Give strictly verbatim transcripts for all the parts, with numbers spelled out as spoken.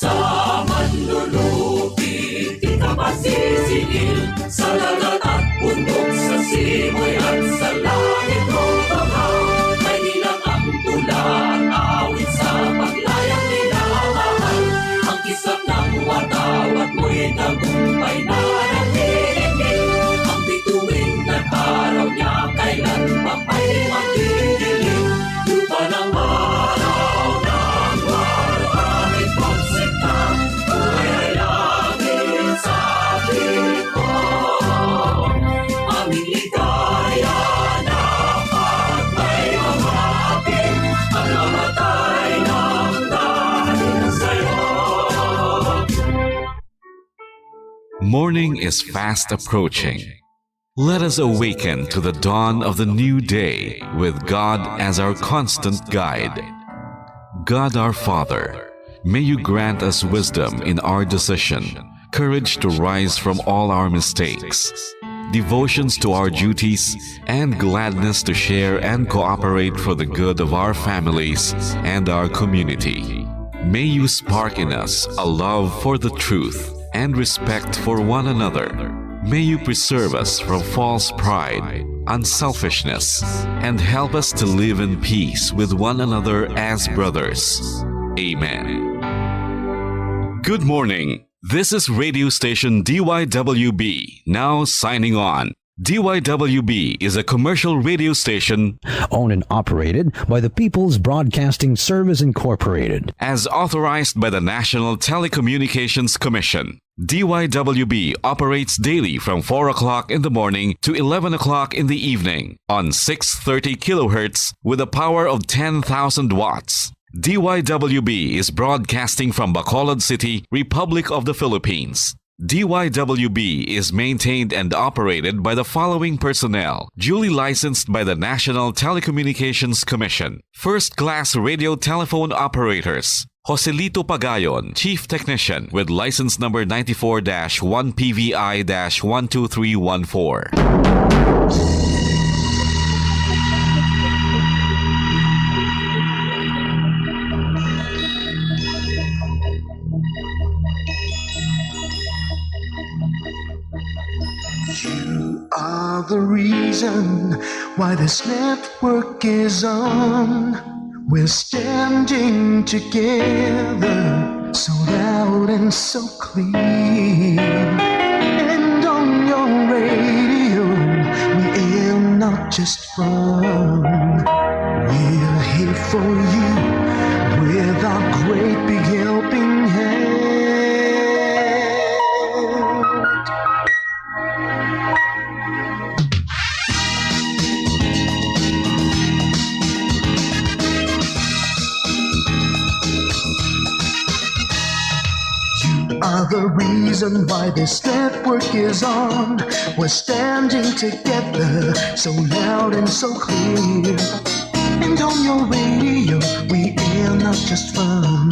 Taman lulupi, kita pasisiil sa dagat at bundok, sa simoy at sa langit, Lord, ang may nilang ang tula, ang awit sa paglayang minamahal. Ang kislap ng watawat mo'y tagumpay na nanginginig. Ang bituin at araw niya kailan pa pa'y magdidilim. Lupa ng araw, ng araw, aming pagsikap, buhay ay langit sa tingin ko. Aming ligaya na pag may pamati, ang namatay ng dahil sa'yo. Morning is fast approaching. Let us awaken to the dawn of the new day with God as our constant guide. God our Father, may you grant us wisdom in our decision, courage to rise from all our mistakes, devotions to our duties, and gladness to share and cooperate for the good of our families and our community. May you spark in us a love for the truth and respect for one another. May you preserve us from false pride, unselfishness, and help us to live in peace with one another as brothers. Amen. Good morning. This is radio station D Y W B, now signing on. D Y W B is a commercial radio station owned and operated by the People's Broadcasting Service Incorporated, as authorized by the National Telecommunications Commission. D Y W B operates daily from four o'clock in the morning to eleven o'clock in the evening on six thirty kilohertz with a power of ten thousand watts. D Y W B is broadcasting from Bacolod City, Republic of the Philippines. D Y W B is maintained and operated by the following personnel, duly licensed by the National Telecommunications Commission. First class radio telephone operators. Joselito Pagayon, Chief Technician, with license number ninety-four dash one P V I dash one two three one four. You are the reason why this network is on. We're standing together, so loud and so clear. And on your radio, we air not just fun. We're here for you with our great big helping hand. You are the reason why this network is on. We're standing together, so loud and so clear. And on your radio, we air not just fun.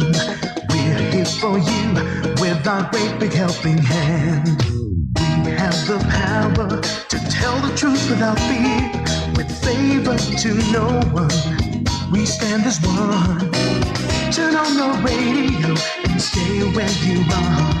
We're here for you with our great big helping hand. We have the power to tell the truth without fear, with favor to no one. We stand as one. Turn on the radio and stay where you are.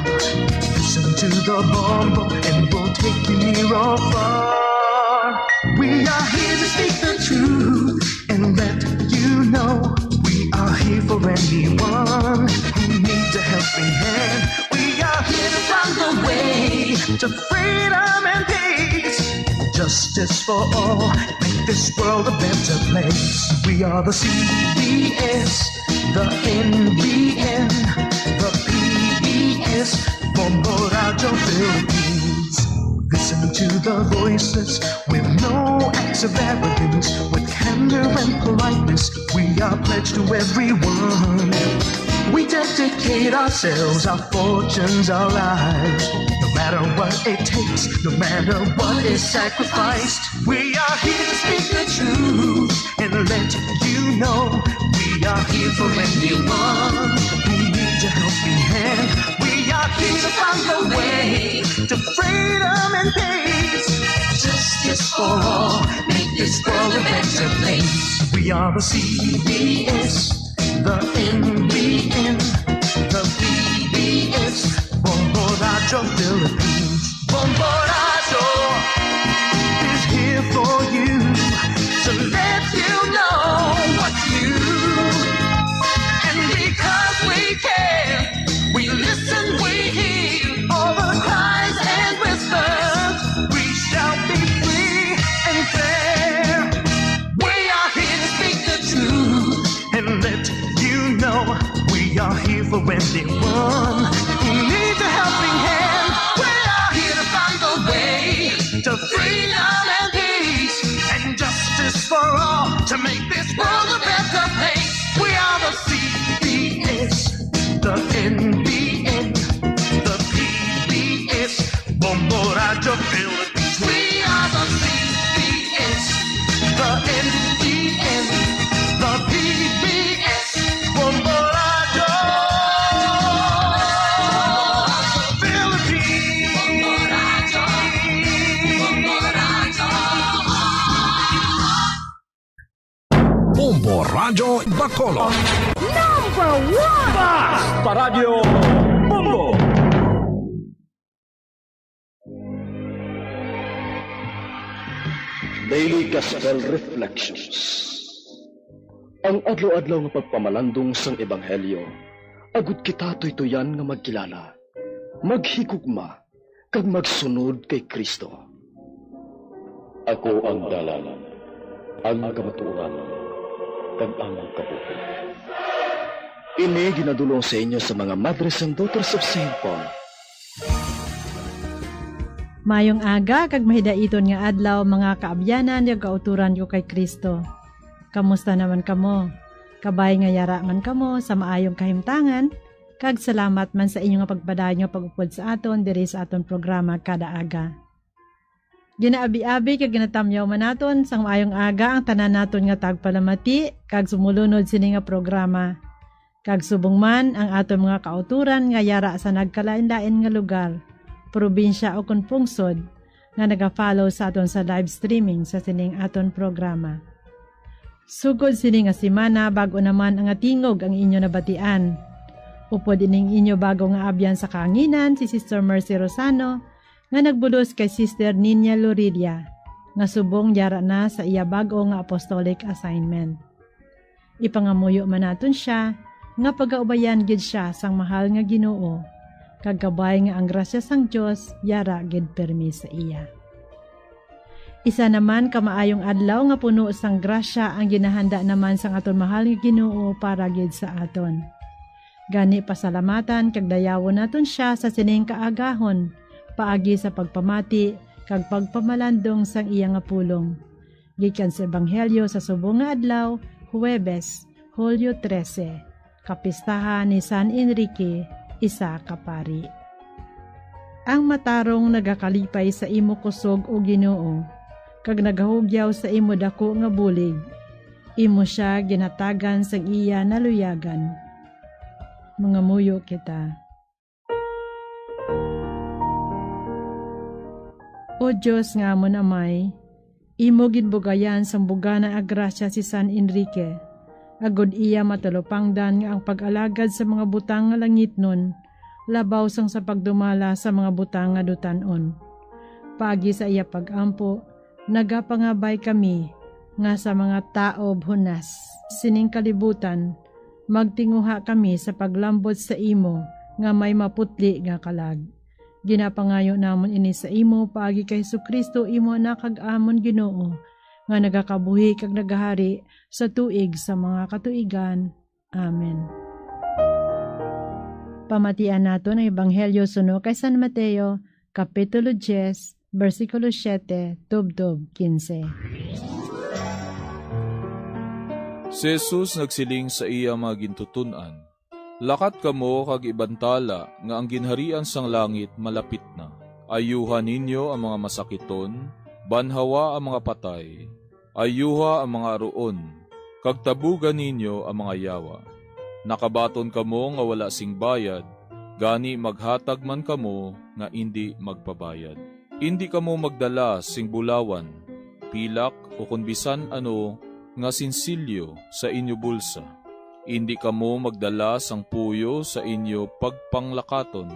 Listen to the bombo and we'll take you near or far. We are here to speak the truth and let you know we are here for anyone who needs a helping hand. We are here to find the way to freedom and peace. Justice for all, make this world a better place. We are the C B S, the N B N, the P B S, Bombo Radyo Philippines. Listen to the voices with no acts of arrogance, with candor and politeness. We are pledged to everyone. We dedicate ourselves, our fortunes, our lives. No matter what it takes, no matter what is sacrificed, we are here to speak the truth and let you know we are here for anyone who needs a helping hand. We are here to find the way to freedom and peace. Justice for all, make this world a better place. We are the C B S, the N B N, the P The Philippines. Bombo Radyo is here for you to let you know what's new. And because we care, we listen, we hear all the cries and whispers. We shall be free and fair. We are here to speak the truth and let you know we are here for everyone who needs a helping hand. We are here to find the way to freedom and peace and justice for all to make this world a better place. We are the C B S, the N B N, the P B S, Bombo Radyo Philippines. We are the C B S, the N B N, the P B S, Bombo Radyo Philippines. Bombo Radyo Bacolod. Number one! Bas! Paradyo Bombo! Daily Gospel Reflections. Ang adlaw-adlaw nga pagpamalandong sang Ebanghelyo, agud kita tuytuyan nga magkilala, maghigugma, kag magsunod kay Cristo. Ako ang dalan, ang kamatuoran, kag ang kabuhi. Ini ginadulong sa inyo sa mga Madres and Daughters of Saint Paul. Mayong aga kag mahidaiton nga adlaw, mga kaabyanan nga kauturan ko kay Cristo. Kamusta naman kamo? Kabay nga yara man kamo sa maayong kahimtangan, kag salamat man sa inyo nga pagpadayon nga pag-upod sa aton diri sa aton programa kada aga. Ginaabi-abi kag ginatamyaw man naton sang maayong aga ang tanan naton nga tagpalamati kag sumulunod sini nga programa. Kag subong man ang aton mga kauturan nga yara sa nagkalain-lain nga lugar, probinsya, o kon pungsod nga naga-follow sa aton sa live streaming sa sining aton programa. Sugod sini nga semana, bag-o naman nga tingog ang inyo nabatian. Upod ining inyo bago nga abyan sa kahanginan, si Sister Mercy Rosano, nga nagbulos kay Sister Ninia Lorilia, nga subong yara na sa iya bag-o nga apostolic assignment. Ipangamuyo man naton sia nga pagaubayan gid sia sang mahal nga Ginoo, kag kabay nga ang grasya sang Dios yara gid pirmi sa iya. Isa naman ka maayong adlaw nga puno sang grasya ang ginahanda naman sang aton mahal nga Ginoo para gid sa aton. Gani, pasalamatan kag dayawon naton sia sa sining kaagahon paagi sa pagpamati kag pagpamalandong sang iya nga pulong. Gikan sa Ebanghelyo sa subong nga adlaw, Huwebes, Hulyo trese, kapistahan ni San Enrique, isa ka pari. Ang matarong nagakalipay sa imo kusog, O Ginoo, kag nagahugyaw sa imo daku nga bulig. Imo sia ginhatagan sang iya naluyagan. Mangamuyo kita. O Dios nga amon Amay, imo ginbugayan sang bugana nga grasya si San Enrique, agod iya matalupangdan nga ang pag-alagad sa mga butang nga langitnon labaw sang sa pagdumala sa mga butang nga dutan-on. Paagi sa iya pag-ampo, nagapangabay kami nga sa mga taob hunas sining kalibutan, magtinguha kami sa paglambot sa imo nga may maputli nga kalag. Ginapangayo namon ini sa imo paagi kay Jesu-Cristo, imo Anak kag amon Ginoo, nga nagakabuhi kag nagahari sa tuig sa mga katuigan. Amen. Pamatian naton ang Ebanghelyo suno kay San Mateo, Kapitulo diyes, bersikulo siete tubtob kinse. Si Jesus nagsiling sa iya mga gintuton-an, "Lakat kamo kag ibantala nga ang ginharian sang langit malapit na. Ayuha ninyo ang mga masakiton, banhawa ang mga patay, ayuha ang mga aruon, kag tabuga ninyo ang mga yawa. Nakabaton kamo nga wala sing bayad, gani maghatag man kamo nga indi magpabayad. Indi kamo magdala sing bulawan, pilak, ukon bisan ano nga sinsilyo sa inyo bulsa. Indi kamo magdala sang puyo sa inyo pagpanglakaton,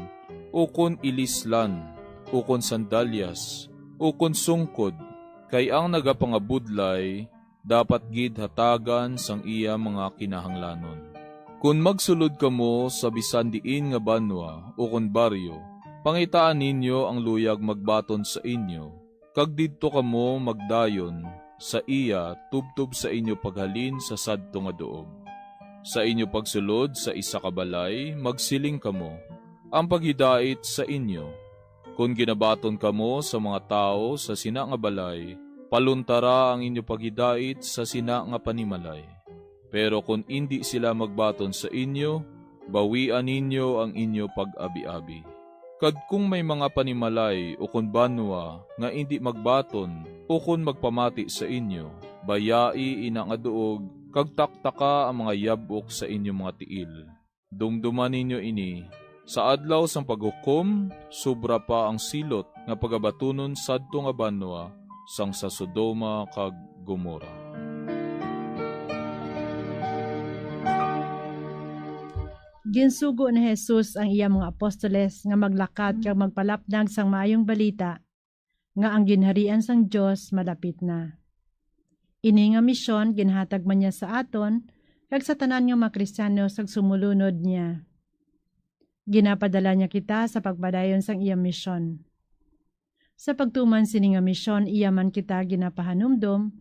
ukon ilislan, ukon sandalyas, ukon sungkod, kay ang nagapangabudlay dapat gid hatagan sang iya mga kinahanglanon. Kon magsulod kamo sa bisan diin nga banwa ukon baryo, pangitaan ninyo ang luyag magbaton sa inyo, kag didto kamo magdayon sa iya tubtob sa inyo paghalin sa sadto nga duog. Sa inyo pagsulod sa isa ka balay, magsiling kamo, "Ang paghidait sa inyo." Kon ginabaton kamo sa mga tawo sa sina nga balay, paluntara ang inyo paghidait sa sina nga panimalay. Pero kon indi sila magbaton sa inyo, bawian ninyo ang inyo pag-abiabi. Kag kon may mga panimalay ukon banwa nga indi magbaton ukon magpamati sa inyo, bayai ina nga duog kag taktaka ang mga yab-ok sa inyo mga tiil. Dumduma ninyo ini, sa adlaw sang paghukom, sobra pa ang silot nga pagabatunon sadto nga banwa sang sa Sodoma kag Gomora. Ginsugo ni Jesus ang iya mga apostoles nga maglakat kag magpalapnag sang Maayong Balita nga ang Ginharian sang Dios malapit na. Ini nga misyon ginhatag man niya sa aton kag sa tanan nga mga Kristiyanos kag sumulunod niya. Ginapadala niya kita sa pagpadayon sang iya misyon. Sa pagtuman sini nga misyon, iya man kita ginapahanumdom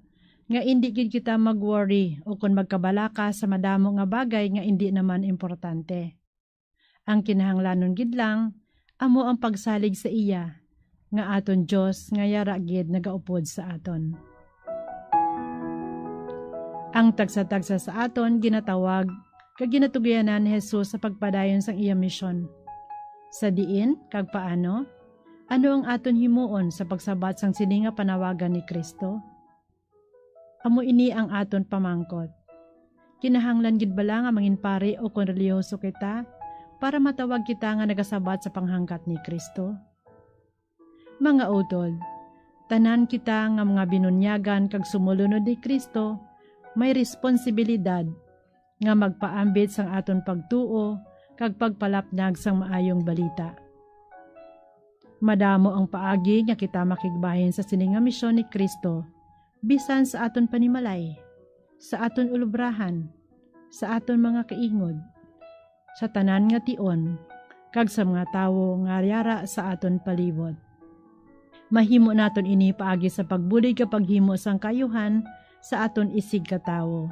nga indi gid kita mag-worry o kon magkabalaka sa madamo nga bagay nga indi naman importante. Ang kinahanglanon gid lang amo ang pagsalig sa iya, nga aton Dios nga yara gid nagaupod sa aton. Ang tagsa-tagsa sa aton ginatawag kag ginatugianan ni Jesus sa pagpadayon sang iya misyon. Sa diin kag paano? Ano ang aton himuon sa pagsabat sang sini nga panawagan ni Cristo? Amo ini ang aton pamangkot. Kinahanglan gid bala nga mangin pari o kon relihiyoso kita para matawag kita nga nagasabat sa panghangkat ni Cristo? Mga utod, tanan kita nga mga binunyagan kag sumulunod ni Cristo may responsibilidad nga magpaambit sang aton pagtuo kag pagpalapnag sang Maayong Balita. Madamo ang paagi nga kita makigbahin sa sini nga misyon ni Cristo, bisan sa aton panimalay, sa aton ulubrahan, sa aton mga kaingod, sa tanan nga tion, kag sa mga tawo nga yara sa aton palibot. Mahimo naton ini paagi sa pagbulig kag paghimo sang kaayuhan sa aton isigkatawo.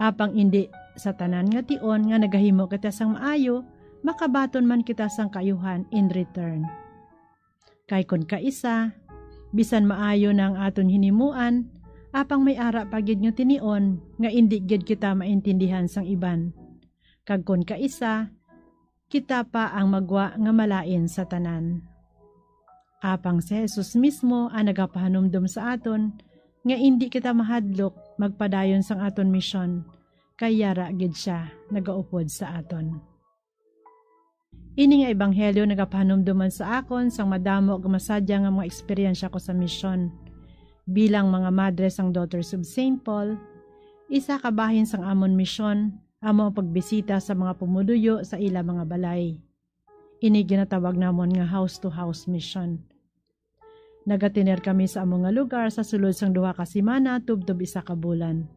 Apang indi sa tanan nga tion nga nagahimo kita sang maayo, makabaton man kita sang kaayuhan in return. Kay kon kaisa, bisan maayo na ang aton hinimuan, apang may ara pa gid nga tinion nga indi gid kita maintindihan sang iban. Kag kon kaisa, kita pa ang magwa nga malain sa tanan. Apang si Jesus mismo ang nagapahanumdom sa aton nga indi kita mahadlok magpadayon sang aton misyon, kay yara gid sia nagaupod sa aton. Ini nga ebanghelyo nagapahanumdom man sa akon sang madamo nga masadya nga mga eksperyensya ko sa misyon. Bilang mga madre sang Daughters of Saint Paul, isa ka bahin sang amon misyon amo ang pagbisita sa mga pumuluyo sa ila mga balay. Ini ginatawag namon nga house-to-house mission. Nagatener kami sa amo nga lugar sa sulod sang duha ka semana tubtob isa ka bulan.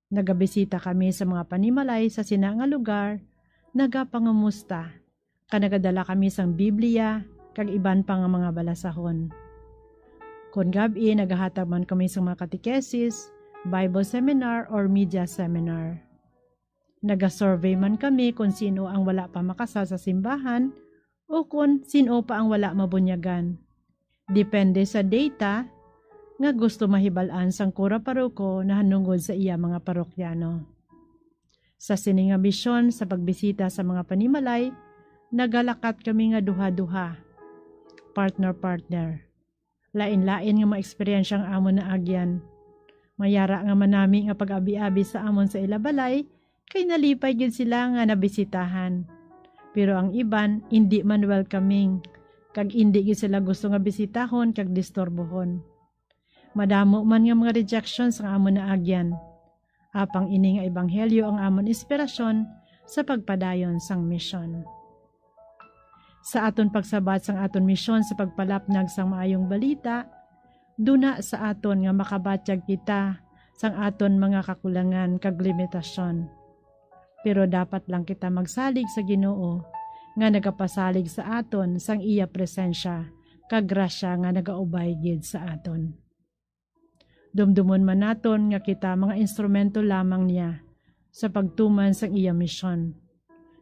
Nagabisita kami sa mga panimalay sa sina nga lugar, nagapangamusta, kag nagadala kami sang Biblia kag iban pa nga mga balasahon. Kon gab-i, nagahatag man kami sang mga katekesis, Bible seminar, or media seminar. Nagasurvey man kami kon sin-o ang wala pa makasal sa simbahan o kon sin-o pa ang wala mabunyagan. Depende sa data nga gusto mahibal-an sang kura paroko nahanungod sa iya mga parokyano. Sa sini nga misyon sa pagbisita sa mga panimalay, nagalakat kami nga duha-duha, partner-partner. Lain-lain nga mga eksperyensya ang amon naagyan. May ara nga manami nga pag-abi-abi sa amon sa ila balay, kay nalipay gid sila nga nabisitahan. Pero ang iban indi man welcoming, kag indi gid sila gusto nga bisitahon kag disturbohon. Madamo man nga mga rejections ang amon naagyan. Apang ini nga ebanghelyo ang amon inspirasyon sa pagpadayon sang misyon. Sa aton pagsabat sang aton misyon sa pagpalapnag sang Maayong Balita, duna sa aton nga makabatyag kita sang aton mga kakulangan kag limitasyon. Pero dapat lang kita magsalig sa Ginoo nga nagapasalig sa aton sang iya presensya kag grasya nga nagaubay gid sa aton. Dumdumon man naton nga kita mga instrumento lamang niya sa pagtuman sang iya misyon.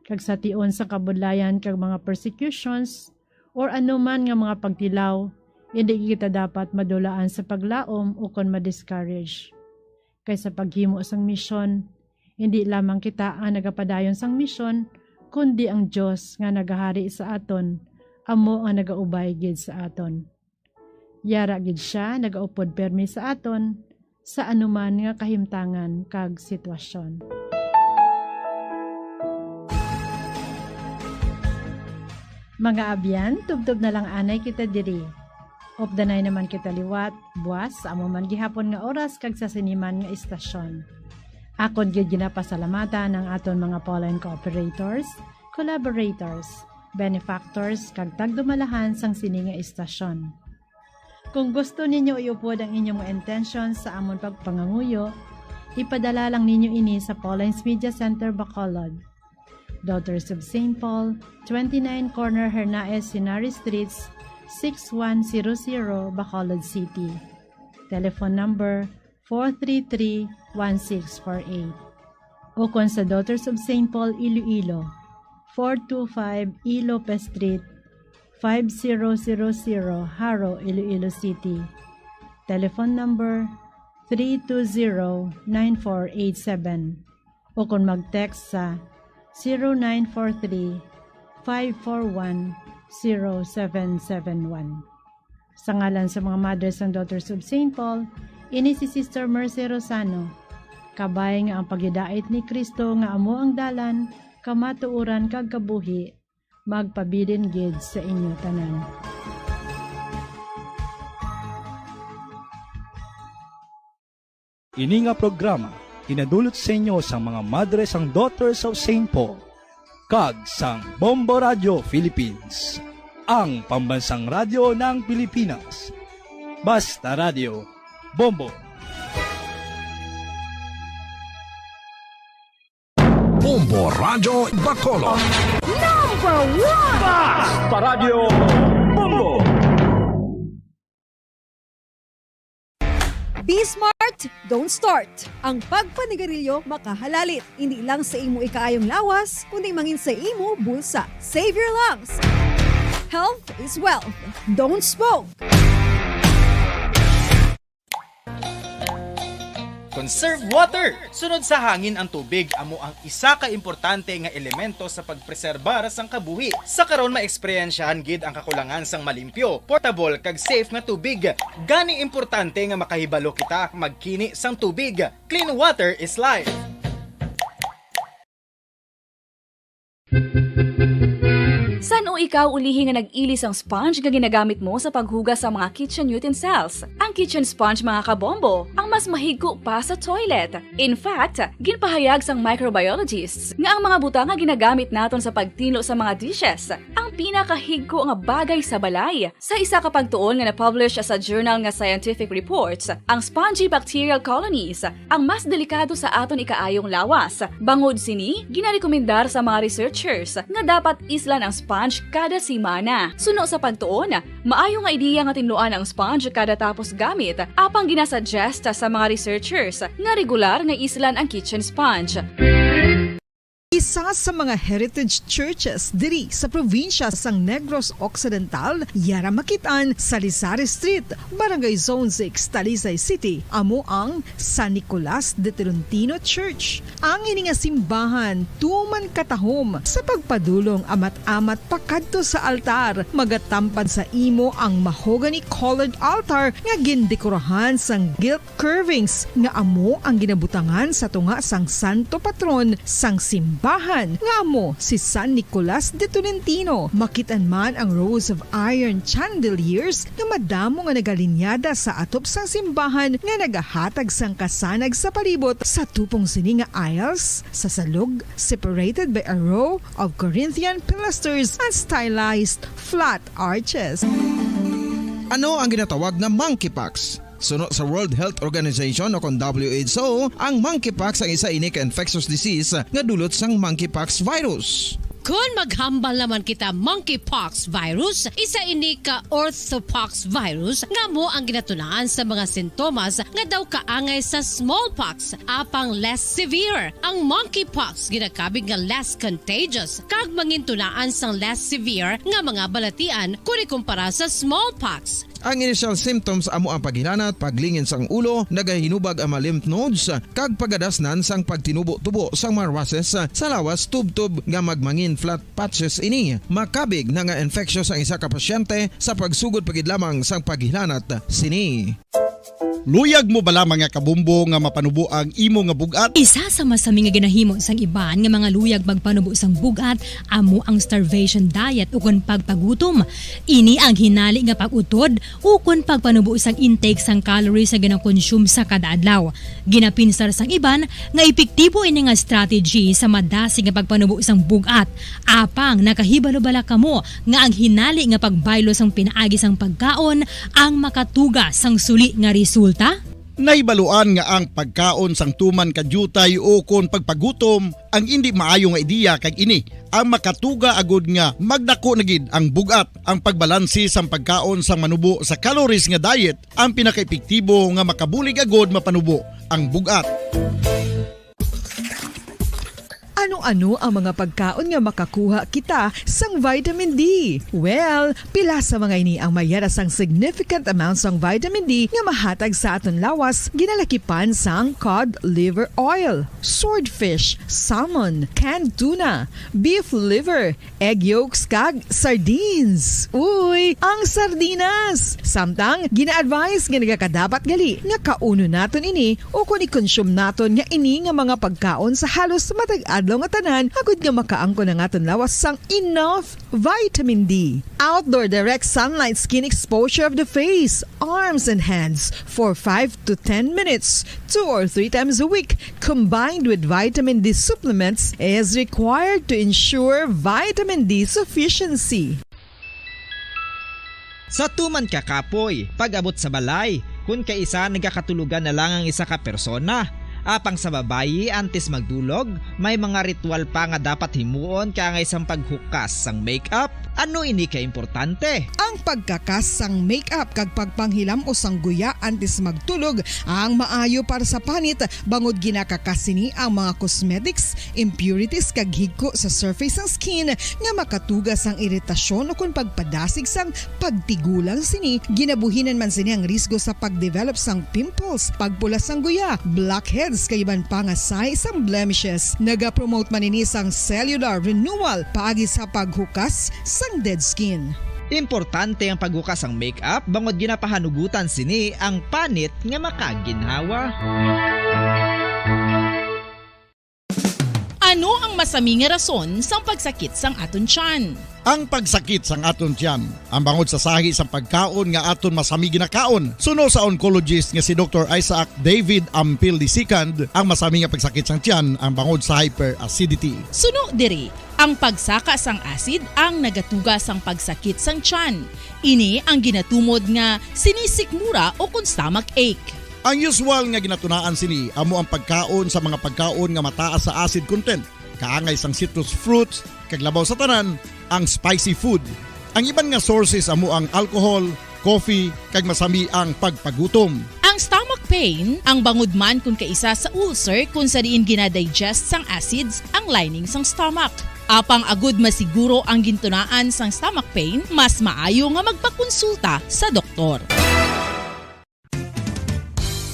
Kag sa tion sang kabudlayan kag mga persecutions or ano man nga mga pagtilaw, indi kita dapat madulaan sa paglaom ukon ma-discourage. Kay sa paghimo sang misyon, indi lamang kita ang nagapadayon sang misyon, kundi ang Dios nga nagahari sa aton, amo ang nagaubay gid sa aton. Yara gid sia nagaupod pirme sa aton sa anuman nga kahimtangan kag sitwasyon. Mga abyan, tubtob na lang anay kita diri. Updanay naman kita liwat, buas, sa amo man gihapon nga oras kag sa sini man nga istasyon. Akon gid ginapasalamatan ang aton mga Pauline cooperators, collaborators, benefactors, kag tagdumalahan sang sini nga istasyon. Kung gusto ninyo iupod ang inyong mga intensyon sa amon pagpanganguyo, ipadala lang ninyo ini sa Pauline's Media Center, Bacolod, Daughters of Saint Paul, twenty-nine Corner Hernaez Henares Streets, six one zero zero, Bacolod City. Telephone number four three three, one six four eight. Ukon sa Daughters of Saint Paul Iloilo, four two five E Lopez Street, five zero zero zero, Jaro, Iloilo City. Telephone number three two zero, nine four eight seven. Ukon mag-text sa zero nine four three, five four one, zero seven seven one. Sa ngalan sa mga Madres and Daughters of Saint Paul, ini si Sister Mercy Rosano. Kabay nga ang paghidait ni Cristo nga amo ang dalan, kamatuoran, kag kabuhi, magpabilin gid sa inyo tanan. Ini nga programa ginadulot sa inyo sang mga Madres and Daughters of Saint Paul kag sang Bombo Radio Philippines, ang pambansang radyo ng Pilipinas. Basta Radio, Bombo. Bombo Radio Bacolod. Number one! Basta Radio, Bombo. Be smart, don't start. Ang pagpanigarilyo makahalalit, hindi lang sa imo ikaayong lawas, kundi mangin sa imo bulsa. Save your lungs. Health is wealth. Don't smoke. Conserve water. Sunod sa hangin ang tubig, amo ang isa ka importante nga elemento sa pagpreserbar sang kabuhi. Sa karon, maeksperyensyahan gid ang kakulangan sang malimpyo, portable, kag safe nga tubig. Gani importante nga makahibalo kita magkini sang tubig. Clean water is life. San-o ikaw ulihi nga nag-ili sang sponge nga ginagamit mo sa paghugas sa mga kitchen utensils? Ang kitchen sponge, mga kabombo, ang mas mahigko pa sa toilet. In fact, ginpahayag sang microbiologists nga ang mga butang nga ginagamit naton sa pagtinlo sa mga dishes ang pinakahigko nga bagay sa balay. Sa isa ka pagtuon nga na-publish sa journal nga Scientific Reports, ang spongy bacterial colonies ang mas delikado sa aton ikaayong lawas. Bangod sini, ginarekomendar sa mga researchers nga dapat islan ang sponge kada semana. Suno sa pagtuon, maayo nga ideya nga tinluan ang sponge kada tapos gamit, apang ginasuggest sa mga researchers nga regular nga islan ang kitchen sponge. Isa sa mga heritage churches diri sa probinsya sang Negros Occidental, yara makit-an sa Rizal Street, Barangay Zone six, Talisay City, amo ang San Nicolas de Tolentino Church. Ang ini nga simbahan tuman katahom sa pagpadulong amat-amat pakadto sa altar. Magatampad sa imo ang mahogany colored altar nga gindekorahan sang gilt curvings nga amo ang ginabutangan sa tunga sang santo patron sang simbahan. Ahan nga amo si San Nicolas de Tolentino. Makit-an man ang rows of iron chandeliers nga madamo nga nagalinyada sa atop sang simbahan nga nagahatag sang kasanag sa palibot. Sa tupong sini nga aisles, sa salog, separated by a row of Corinthian pilasters and stylized flat arches. Ano ang ginatawag nga monkeypox? Suno sa World Health Organization o kon W H O, ang monkeypox ang isa ini ka infectious disease nga dulot sang monkeypox virus. Kon maghambal naman kita monkeypox virus, isa ini ka orthopox virus nga amo ang ginatunaan sa mga sintomas nga daw kaangay sa smallpox, apang less severe. Ang monkeypox ginakabig nga less contagious kag mangintunaan sang less severe nga mga balatian kon ikumpara sa smallpox. Ang initial symptoms amo ang paghilanat, paglingin sang ulo, nagahinubag ang mga lymph nodes, kag pagadasnan sang pagtinubo-tubo sang mga rushes sa lawas, tubtob nga magmangin flat patches ini. Makabig na nga infectious ang isa ka pasyente sa pagsugod pa gid lamang sang paghilanat sini. Luyag mo bala, mga kabombo, nga mapanubo ang imo nga bug-at? Isa sa masami nga ginahimo sang iban nga mga luyag magpanubo sang bug-at amo ang starvation diet ukon pagpagutom. Ini ang hinali nga pag-utod ukon pagpanubo sang intake sang calories nga ginakonsume sa kada adlaw. Ginapinsar sang iban nga epektibo ini nga strategy sa madasig nga pagpanubo sang bug-at. Apang nakahibalo bala kamo nga ang hinali nga pagbaylo sang pinaagi sang pagkaon ang makatuga sang suli nga resulta? Nahibaluan nga ang pagkaon sang tuman ka diutay ukon pagpagutom ang indi maayo nga ideya, kag ini ang makatuga agud nga magdako na gid ang bug-at. Ang pagbalanse sang pagkaon sang manubo sa calories nga diet ang pinakaepektibo nga makabulig agud mapanubo ang bug-at. Ano-ano ang mga pagkaon nga makakuha kita sang vitamin D? Well, pila sa mga ini ang mayara sang significant amount sang vitamin D nga mahatag sa aton lawas, ginalakipan sang cod liver oil, swordfish, salmon, canned tuna, beef liver, egg yolks, kag sardines. Uy, ang sardinas! Samtang, gina-advise nga nagakadapat gali nga kaunon naton ini ukon i-consume naton nga ini nga mga pagkaon sa halos matag adlaw nga tanan, agud nga makaangkon ang aton lawas sang enough vitamin D. Outdoor direct sunlight skin exposure of the face, arms, and hands for five to ten minutes, two or three times a week, combined with vitamin D supplements, is required to ensure vitamin D sufficiency. Sa tuman ka kapoy, pag-abot sa balay, kun kaisa nagakatulogan na lang ang isa ka persona. Apang sa babayi, antes magdulog, may mga ritual pa nga dapat himuon kaangay sang paghukas sang makeup. Ano ini ka importante? Ang pagkakas sang makeup kag pagpanghilam-os sang guya antes magtulog ang maayo para sa panit, bangod ginakakas sini ang mga cosmetics, impurities, kag higko sa surface sang skin nga makatuga sang iritasyon ukon pagpadasig sang pagtigulang sini. Ginabuhinan man sini ang risgo sa pagdevelop sang pimples, pagpula sang guya, blackheads, kag iban pa nga sahi sang blemishes. Nagapromote man ini sang cellular renewal paagi sa paghukas sang dead skin. Importante ang paghukas sang makeup bangod ginapahanugutan sini ang panit nga makaginhawa. Ano ang masami nga rason sang pagsakit sang aton tiyan? Ang pagsakit sang aton tiyan ang bangod sa sahi sang pagkaon nga aton masami ginakaon. Suno sa oncologist nga si Doktor Isaac David Ampil the second, ang masami nga pagsakit sang tiyan ang bangod sa hyperacidity. Suno diri, ang pagsaka sang acid ang nagatuga sang pagsakit sang tiyan. Ini ang ginatumod nga sinisikmura o kon stomach ache. Ang usual nga ginatunaan sini amo ang pagkaon sa mga pagkaon nga mataas sa acid content, kaangay sang citrus fruits, kag labaw sa tanan, ang spicy food. Ang iban nga sources amo ang alcohol, coffee, kag masami ang pagpagutom. Ang stomach pain ang bangod man kon kaisa sa ulcer, kon sa diin ginadigest sang acids ang lining sang stomach. Apang agud masiguro ang gintunaan sang stomach pain, mas maayo nga magpakonsulta sa doktor.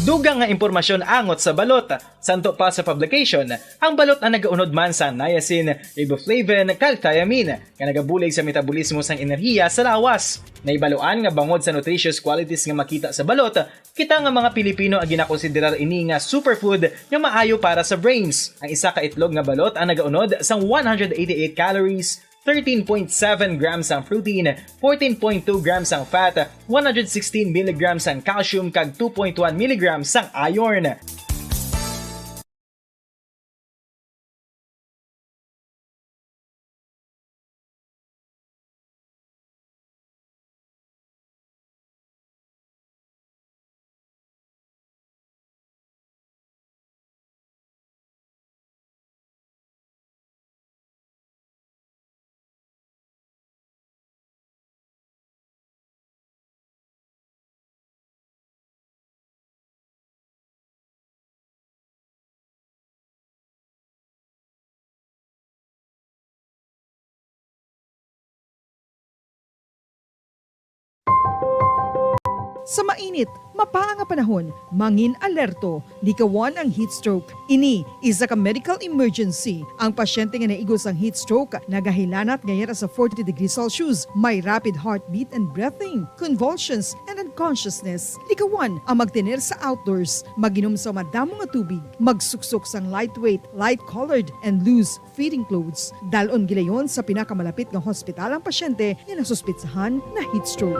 Dugang nga impormasyon angot sa balot. Santo pa sa publication, ang balot ang nagaunod man sa niacin, riboflavin, kag thiamine, nga nagabulig sa metabolismo sang enerhiya sa lawas. Nahibaluan nga bangod sa nutritious qualities nga makita sa balot, kita nga mga Pilipino ang ginakonsiderar ini nga superfood nga maayo para sa brains. Ang isa ka itlog nga balot ang nagaunod sang one hundred eighty-eight calories, thirteen point seven grams ang protein, fourteen point two grams ang fat, one hundred sixteen milligrams ang calcium, kag two point one milligrams ang iron. Sa mainit, mapaa nga panahon, mangin-alerto, likawan ang heat stroke. Ini isa ka medical emergency. Ang pasyente nga naigo sang heat stroke nagahilanat nga yara sa forty degrees Celsius, may rapid heartbeat and breathing, convulsions, and unconsciousness. Likawan ang magtener sa outdoors, mag-inom sa madamo nga tubig, magsuksok sang lightweight, light-colored, and loose fitting clothes. Dal-on gilayon sa pinakamalapit nga hospital ang pasyente nga nasuspetsahan na heat stroke.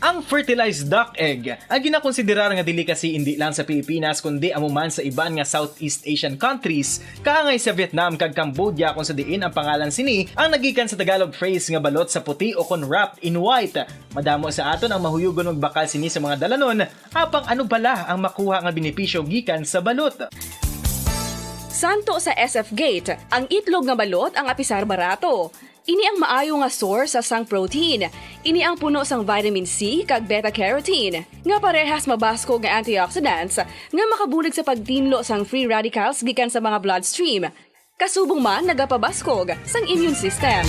Ang fertilized duck egg ang ginakonsiderar nga delicacy indi lang sa Pilipinas, kundi amo man sa iban nga Southeast Asian countries, kaangay sa Vietnam kag Cambodia, kung sa diin ang pangalan sini ang nagikan sa Tagalog phrase nga balot sa puti o kon wrapped in white. Madamo sa aton ang mahuyugon magbakal sini sa mga dalanon, apang ano bala ang makuha nga benepisyo gikan sa balot? Santo sa S F Gate, ang itlog nga balot ang apisar barato. Ini ang maayo nga source sang protein. Ini ang puno sang vitamin C kag beta-carotene, nga parehas mabaskog nga antioxidants nga makabulig sa pagtinlo sang free radicals gikan sa mga bloodstream. Kasubong man nagapabaskog sang immune system.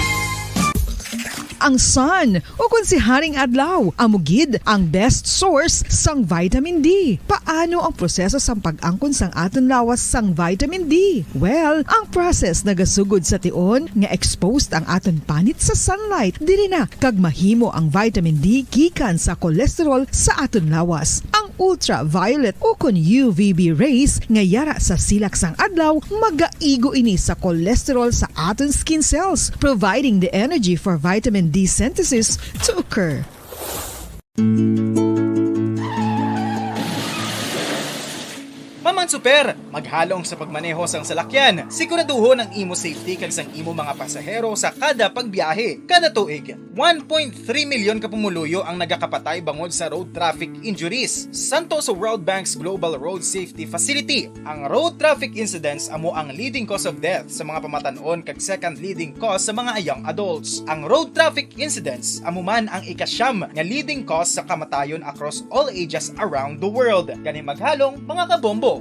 Ang sun, ukon si Haring Adlaw, amo gid ang best source sang vitamin D. Paano ang proseso sang pag-angkon sang aton lawas sang vitamin D? Well, ang process nagasugod sa tion nga exposed ang aton panit sa sunlight, diri na kag mahimo ang vitamin D gikan sa cholesterol sa aton lawas. Ang ultraviolet ukon U V B rays nga yara sa silak sang adlaw magaigo ini sa cholesterol sa aton skin cells, providing the energy for vitamin D synthesis to occur. Maman Super, maghalong sa pagmaneho sang salakyan. Siguraduhon ang imo safety kag sang imo mga pasahero sa kada pagbiyahe. Kada tuig, one point three milyon ka pumuluyo ang nagakapatay bangod sa road traffic injuries. Santo sa World Bank's Global Road Safety Facility, ang road traffic incidents amo ang leading cause of death sa mga pamatan-on kag second leading cause sa mga young adults. Ang road traffic incidents amo man ang ikasyam nga leading cause sa kamatayon across all ages around the world. Gani maghalong, mga kabombo!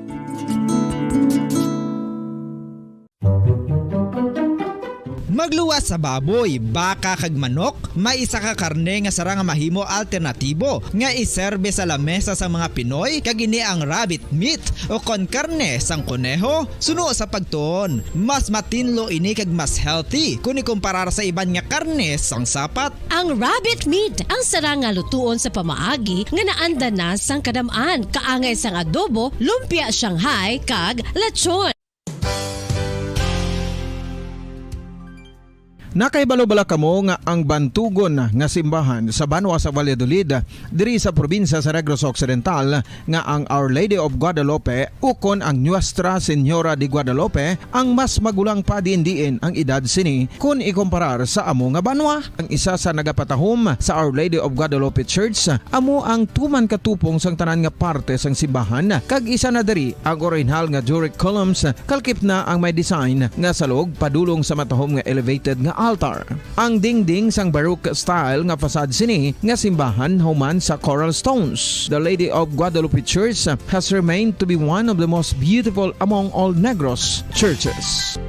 Magluwas sa baboy, baka kag manok, may isa ka karne nga sarang nga mahimo alternatibo nga iserbe sa lamesa sang mga Pinoy, kag ini ang rabbit meat o kon karne sang koneho. Suno sa pagtuon, mas matinlo ini kag mas healthy kon ikumparar sa iban nga karne sang sapat. Ang rabbit meat ang sarang nga lutuon sa pamaagi nga naanda na sang kadam-an, kaangay sang adobo, lumpia Shanghai, kag lechon. Nakahibalo bala kamo nga ang bantugon nga simbahan sa banwa sa Valladolid, diri sa probinsya sa Negros Occidental, nga ang Our Lady of Guadalupe ukon ang Nuestra Señora de Guadalupe ang mas magulang pa diin-diin ang edad sini kon ikumparar sa amo nga banwa? Ang isa sa nagapatahom sa Our Lady of Guadalupe Church amo ang tuman ka tupong sang tanan nga parte sang simbahan, kag isa na diri ang orihinal nga Doric columns, kalkip na ang may design nga salog padulong sa matahom nga elevated nga altar. Ang dingding sang Baroque style nga facade sini nga simbahan human sa coral stones. The Lady of Guadalupe Church has remained to be one of the most beautiful among all Negros churches.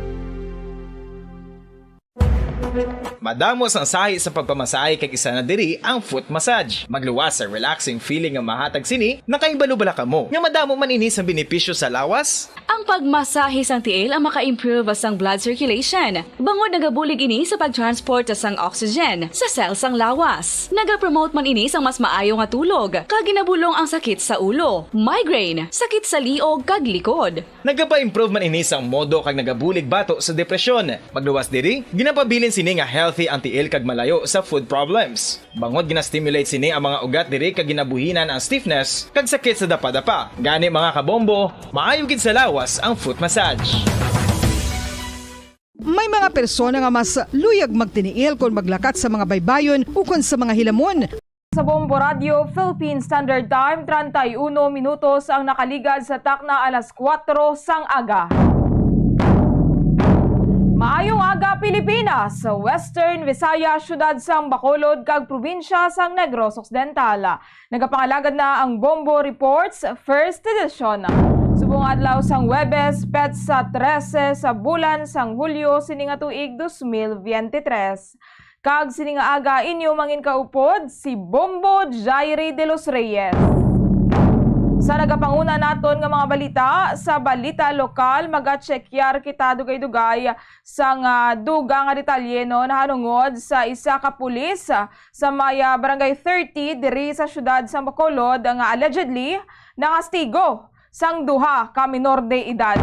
Madamo sang sahi sa pagpamasahe, kag isa na diri ang foot massage. Magluwas sa relaxing feeling nga mahatag sini. Nakahibalo bala kamo nga madamo man ini sang benepisyo sa lawas? Ang pagmasahe sang tiil ang maka-improve sang blood circulation, bangod nagabulig ini sa pag-transport sang oxygen sa cell sang lawas. Nagapromote man ini sang mas maayo nga tulog, kag ginabulong ang sakit sa ulo, migraine, sakit sa liog, kag likod. Nagapa-improve man ini sang modo kag nagabulig bato sa depresyon. Magluwas diri, ginapabilin sini nga healthy ang tiil kag malayo sa foot problems. Bangod gina-stimulate sini ang mga ugat diri kag ginabuhinan ang stiffness kag sakit sa dapadapa. Gani, mga kabombo, maayo gid sa lawas ang foot massage. May mga persona nga mas luyag magtiniil kon maglakat sa mga baybayon ukon sa mga hilamon. Sa Bombo Radio Philippine Standard Time, treinta y uno minutos ang nakaligad sa takna alas kuwatro sang aga. Maayong aga, Pilipinas! Sa Western Visayas, siyudad sang Bacolod kag probinsya sang Negros Occidental, nagapangalagad na ang Bombo Reports First Edition. Subong adlaw sang Huwebes, petsa trese sa bulan sang Hulyo sini nga tuig dos mil biyente tres. Kag sini nga aga, inyo manginkaupod si Bombo Jairi de los Reyes. Sa nagapanguna naton nga mga balita, sa balita lokal, magatsekyar kita dugay-dugay sang, ah, dugang nga detalye, no, nahanungod sa isa ka pulis, ah, sa may, ah, Barangay thirty diri sa siyudad sang Bacolod nga allegedly nangastigo sang duha ka minor de edad.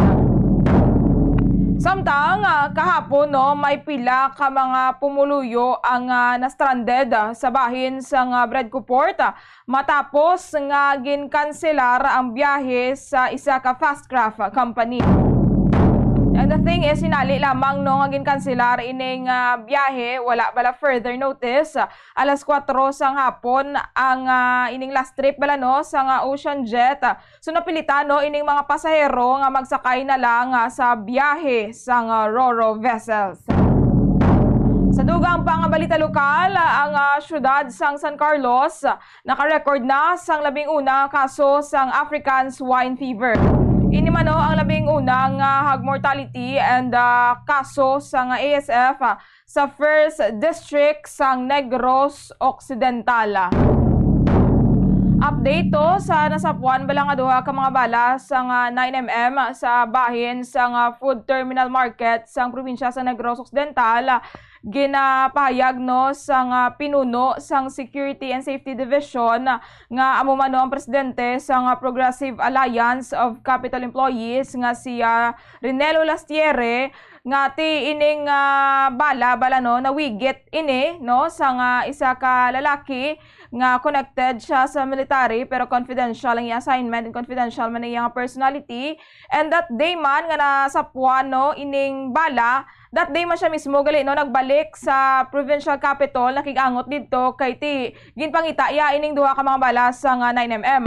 Samtang, ah, kahapon, no, may pila ka mga pumuluyo ang, ah, na-stranded, ah, sa bahin sang, ah, Bredco Port, ah, matapos nga ginkanselar ang biyahe sa isa ka fast craft company. And the thing is, hinali lamang, no, nga ginkanselar ining, ah, biyahe, wala bala further notice. Alas kuwatro sang hapon ang, ah, ining last trip bala, no, sang, ah, Ocean Jet. So, napilitan, no, ining mga pasahero nga magsakay na lang, ah, sa biyahe sang, ah, Ro-Ro vessels. Sa dugang pa nga balita lokal, ang, ah, siyudad sang San Carlos, ah, naka-record na sang labing una kaso sang African Swine Fever. Ini man, no, ang labing una nga hog mortality and, ah, kaso sang A S F, ah, sa First District sang Negros Occidental. Update to sa nasapuan bala nga duha ka mga bala sang, ah, nine M M sa bahin sang, ah, food terminal market sang probinsya sa Negros Occidental. Ginapahayag, no, sang, ah, pinuno sang Security and Safety Division nga amo man, no, ang presidente sang, ah, Progressive Alliance of Capitol Employees nga si, ah, Rinelo Lastiere, nga ti ining, ah, bala, bala, no, nawigit ini, no, sang, ah, isa ka lalaki nga connected siya sa military, pero confidential ang iyang assignment and confidential man ang iyang personality. And that day man nga nasapuan, no, ining bala, that day man siya mismo gali, no, nagbalik sa provincial capital, nakig-angot didto kay ti ginpangita iya ining duha ka mga bala sang, ah, nine M M.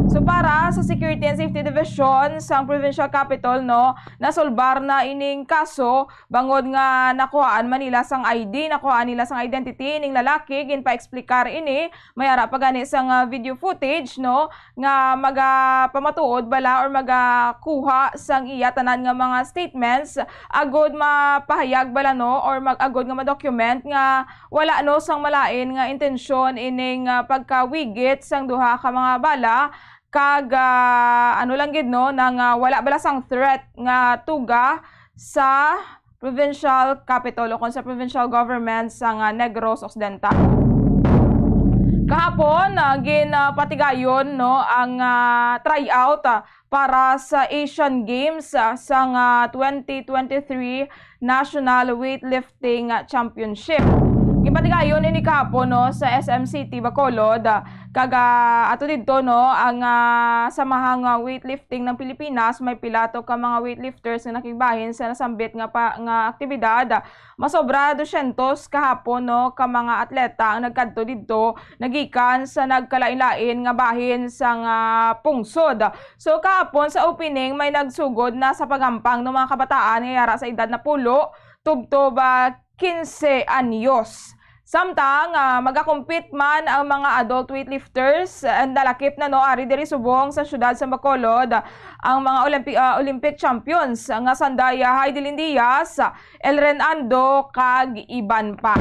So, para sa Security and Safety Division sang Provincial Capitol, no, nasolbar na ining kaso bangod nga nakuhaan man nila sang I D, nakuhaan nila sang identity ining lalaki, ginpa-explicar ini, may ara pa gani sang, ah, video footage, no, nga magapamatuod bala or magakuha sang iya tanan nga mga statements agod mapahayag bala, no, or mag-, agod nga ma-document nga wala, no, sang malain nga intensyon ining, ah, pagkawigit sang duha ka mga bala, kag, ah, ano lang gid, no, nang, ah, wala bala sang threat nga tuga sa provincial capital o kon sa provincial government sang, ah, Negros Occidental. Kahapon, ah, ginpatigayon, no, ang, ah, tryout, ah, para sa Asian Games, ah, sang, ah, twenty twenty-three National Weightlifting Championship. Ginpatigayon ini kahapon, no, sa S M City, Bacolod, ah, kag, ah, ato didto, no, ang, ah, samahang, ah, weightlifting ng Pilipinas, may pila to ka mga weightlifters nga nakigbahin sa nasambit nga pa, nga aktibidad. Masobra dusyentos kahapon, no, ka mga atleta ang nagkadto didto, nagikan sa nagkalain-lain nga bahin sang, ah, pungsod. So, kahapon sa opening, may nagsugod na sa pagampang, no, mga kabataan nga yara sa edad napulo tubtob, ah, quince anyos. Samtang, ah, magakompete man ang mga adult weightlifters and nalakip na, no, ari diri subong sa siyudad sa Bacolod ang mga Olympi-, ah, Olympic champions nga sanday, ah, Heidelin Diaz, Elren Ando, kag iban pa.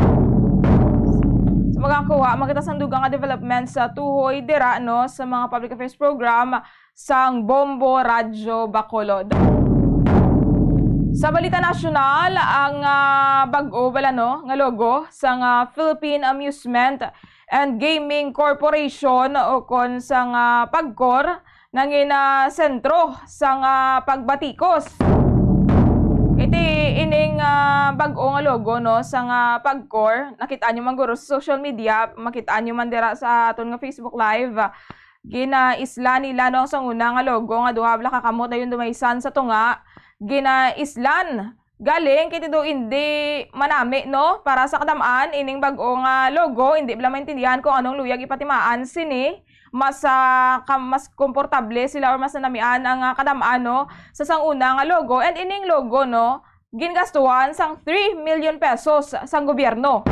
Sa magakuha, makita sang dugang nga development sa tuhoy dira, no, sa mga public affairs program sang Bombo Radyo Bacolod. Sa balita nasyonal, ang, ah, bag-o bala, no, nga logo sang, ah, Philippine Amusement and Gaming Corporation o kon sang, ah, PAGCOR nangin, ah, sentro sang, ah, pagbatikos. Iti ining, ah, bag-o nga logo, no, sang, ah, PAGCOR, nakit-an nyo man guro sa social media, makit-an nyo man dira sa aton nga Facebook Live. Ginaislan nila, no, ang sanguna nga logo nga duha bala ka kamot dayon dumaysan sa tunga. Ginaislan. Galing kay ti do indi manami, no, para sa kadam-an ining bag-o nga logo. Indi bala maintindihan kung anong luyag ipatimaan sini. Mas, ah, ka-, mas komportable sila or mas nanamian ang, ah, kadam-an, no, sa sanguna nga logo. And ining logo, no, gingastuhan sang three million pesos sang gobyerno.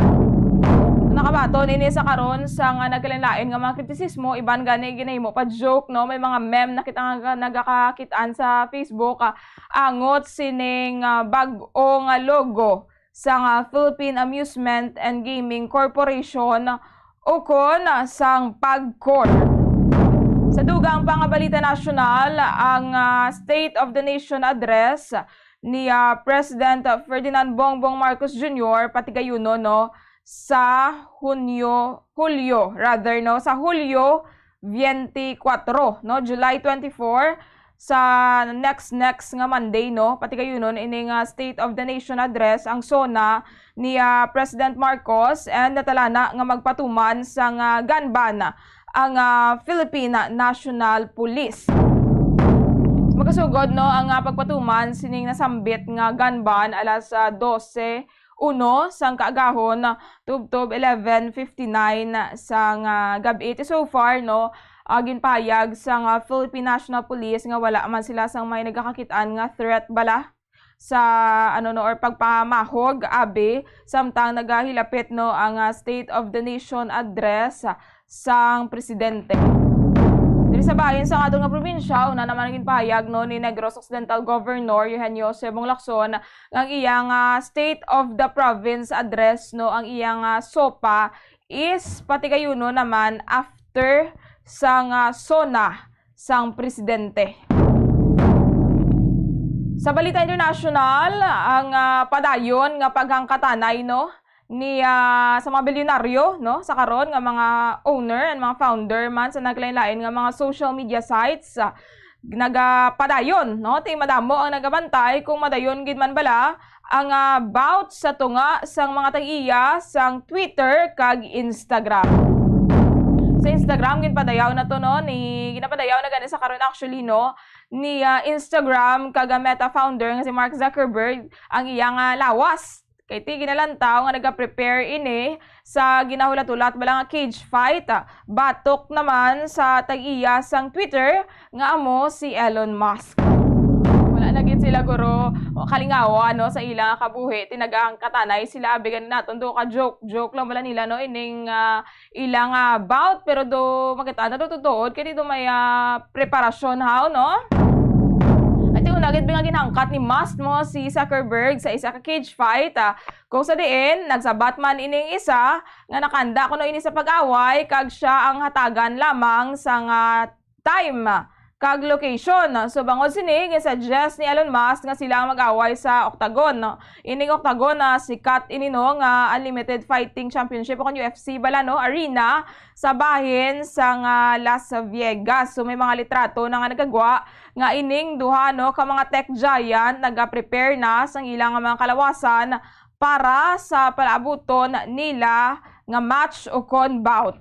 Nakabaton ini sa karon sang nagkalain-lain nga mga kritisismo, iban gani ginahimo pa joke, no? May mga meme na kita nga nagakakit-an sa Facebook, ah, angot sining, ah, bag-o nga logo sang, ah, Philippine Amusement and Gaming Corporation o kon sang PAGCOR. Sa dugang pa nga balita nasyonal, ang, ah, State of the Nation Address ni, ah, President Ferdinand Bongbong Marcos Junior patigayunon, no, sa Hunyo, Hulyo, rather, no, sa Hulyo twenty-four, no, July twenty-four, sa next, next nga Monday, no, patigayunon ini nga State of the Nation Address ang SONA ni, ah, President Marcos, and natalana nga magpatuman sang, ah, gun ban ang, ah, Philippine National Police. Makasugod, no, ang, ah, pagpatuman sining nasambit nga gun ban alas, ah, dose uno sang kaagahon tubtob eleven fifty-nine sang, ah, gab-i. Ti so far, no, ah, ginpahayag sang, ah, Philippine National Police nga wala man sila sang may nagakakit-an nga threat bala sa, ano, no, or pagpamahog, abi, samtang nagahilapit, no, ang, ah, State of the Nation Address sang presidente. Diri sa bahin sa aton nga probinsya, una naman ang ginpahayag, no, ni Negros Occidental Governor Eugenio Sebong Lacson nga ang iyang, ah, State of the Province Address, no, ang iyang, ah, SOPA is patigayunon naman after sang, ah, SONA sang presidente. Sa balita internasyonal, ang, ah, padayon nga paghangkatanay, no, ni, ah, sa mga bilyonaryo, no, sa karon nga mga owner and mga founder man sa naglain-lain nga mga social media sites, ah, nagapadayon, no, ti madamo ang nagabantay kung madayon gid man bala ang, ah, bout sa tunga sang mga tag-iya sang Twitter kag Instagram. Sa Instagram, ginpadayaw na to, no, ni, ginapadayaw na gani sa karon, actually, no, ni, ah, Instagram kag, ah, Meta founder nga si Mark Zuckerberg ang iyang, ah, lawas. Kay ti ginalantaw nga nagaprepare ini sa ginahulat-hulat bala nga cage fight, ah, batok naman sa tag-iya sang Twitter nga amo si Elon Musk. Wala na gid sila, guro, kalingawa, no, sa ila nga kabuhi. Ti nagahangkatanay sila, abi gani naton do ka joke, joke lang bala nila, no, ining, ah, ila nga bout, pero do makita na do tutuod kay ti do may, ah, preparasyon haw, no? At yung nagit nga ginhangkat ni Musk mo si Zuckerberg sa isa ka cage fight, ah, kung sa diin nagsabat man ining isa nga nakanda kuno ini sa pag-away kag siya ang hatagan lamang sang time kag location. So, bangod sini, gin-suggest ni Elon Musk nga sila ang mag-away sa Octagon. Ining Octagon, ah, sikat ini, no, nga Unlimited Fighting Championship o kon U F C bala, no, arena sa bahin sang Las Vegas. So, may mga litrato na nga nagagwa nga ining duha, no, ka mga tech giant nagaprepare na sang ilang mga kalawasan para sa palaabuton nila nga match o kon bout.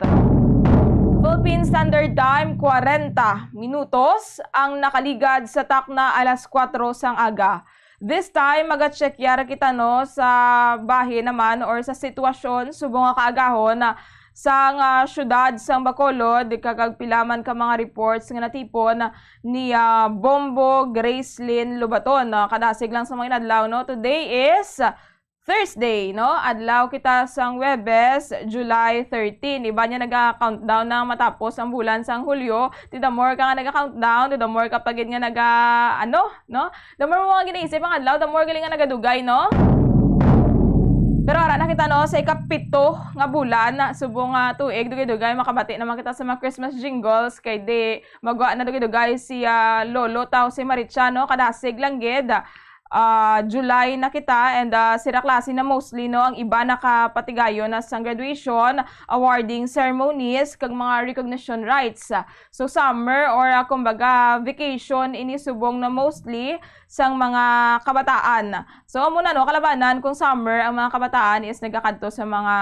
Philippine Standard Time, kwarenta minutos ang nakaligad sa takna alas kuwatro sang aga. This time, maga-check yara kita, no, sa bahin naman or sa sitwasyon subong nga kaagahon sa nga syudad sang Bacolod, kag pila man ka mga reports nga natipon ni, ah, Bombo Gracelyn Lobaton. Ah, kadasig lang sa mga inadlaw, no? Today is Thursday, no? Adlaw kita sang Huwebes, July thirteen. Iban niya naga-countdown na matapos ang bulan sang Hulyo. Ti the more ka nga naga-countdown, ti the more ka pa gid nga naga, ano, no? The more mo nga ginaisip ang adlaw, the more gali nga nagadugay, no? Pero ara na kita, no, sa ikapito nga bulan, subong nga tuig, dugay-dugay, makabati naman kita sa mga Christmas jingles, kay di magwa na dugay-dugay si, ah, Lolo, taw si Maricha, no? Kadasig lang gid. Ah, July na kita, and, ah, sira klase na mostly, no, ang iba nakapatigayon na sang graduation, awarding ceremonies, kag mga recognition rites. So, summer or, ah, kumbaga, vacation ini subong na mostly sang mga kabataan. So, amo na, no, kalabanan kung summer ang mga kabataan is nagakadto sa mga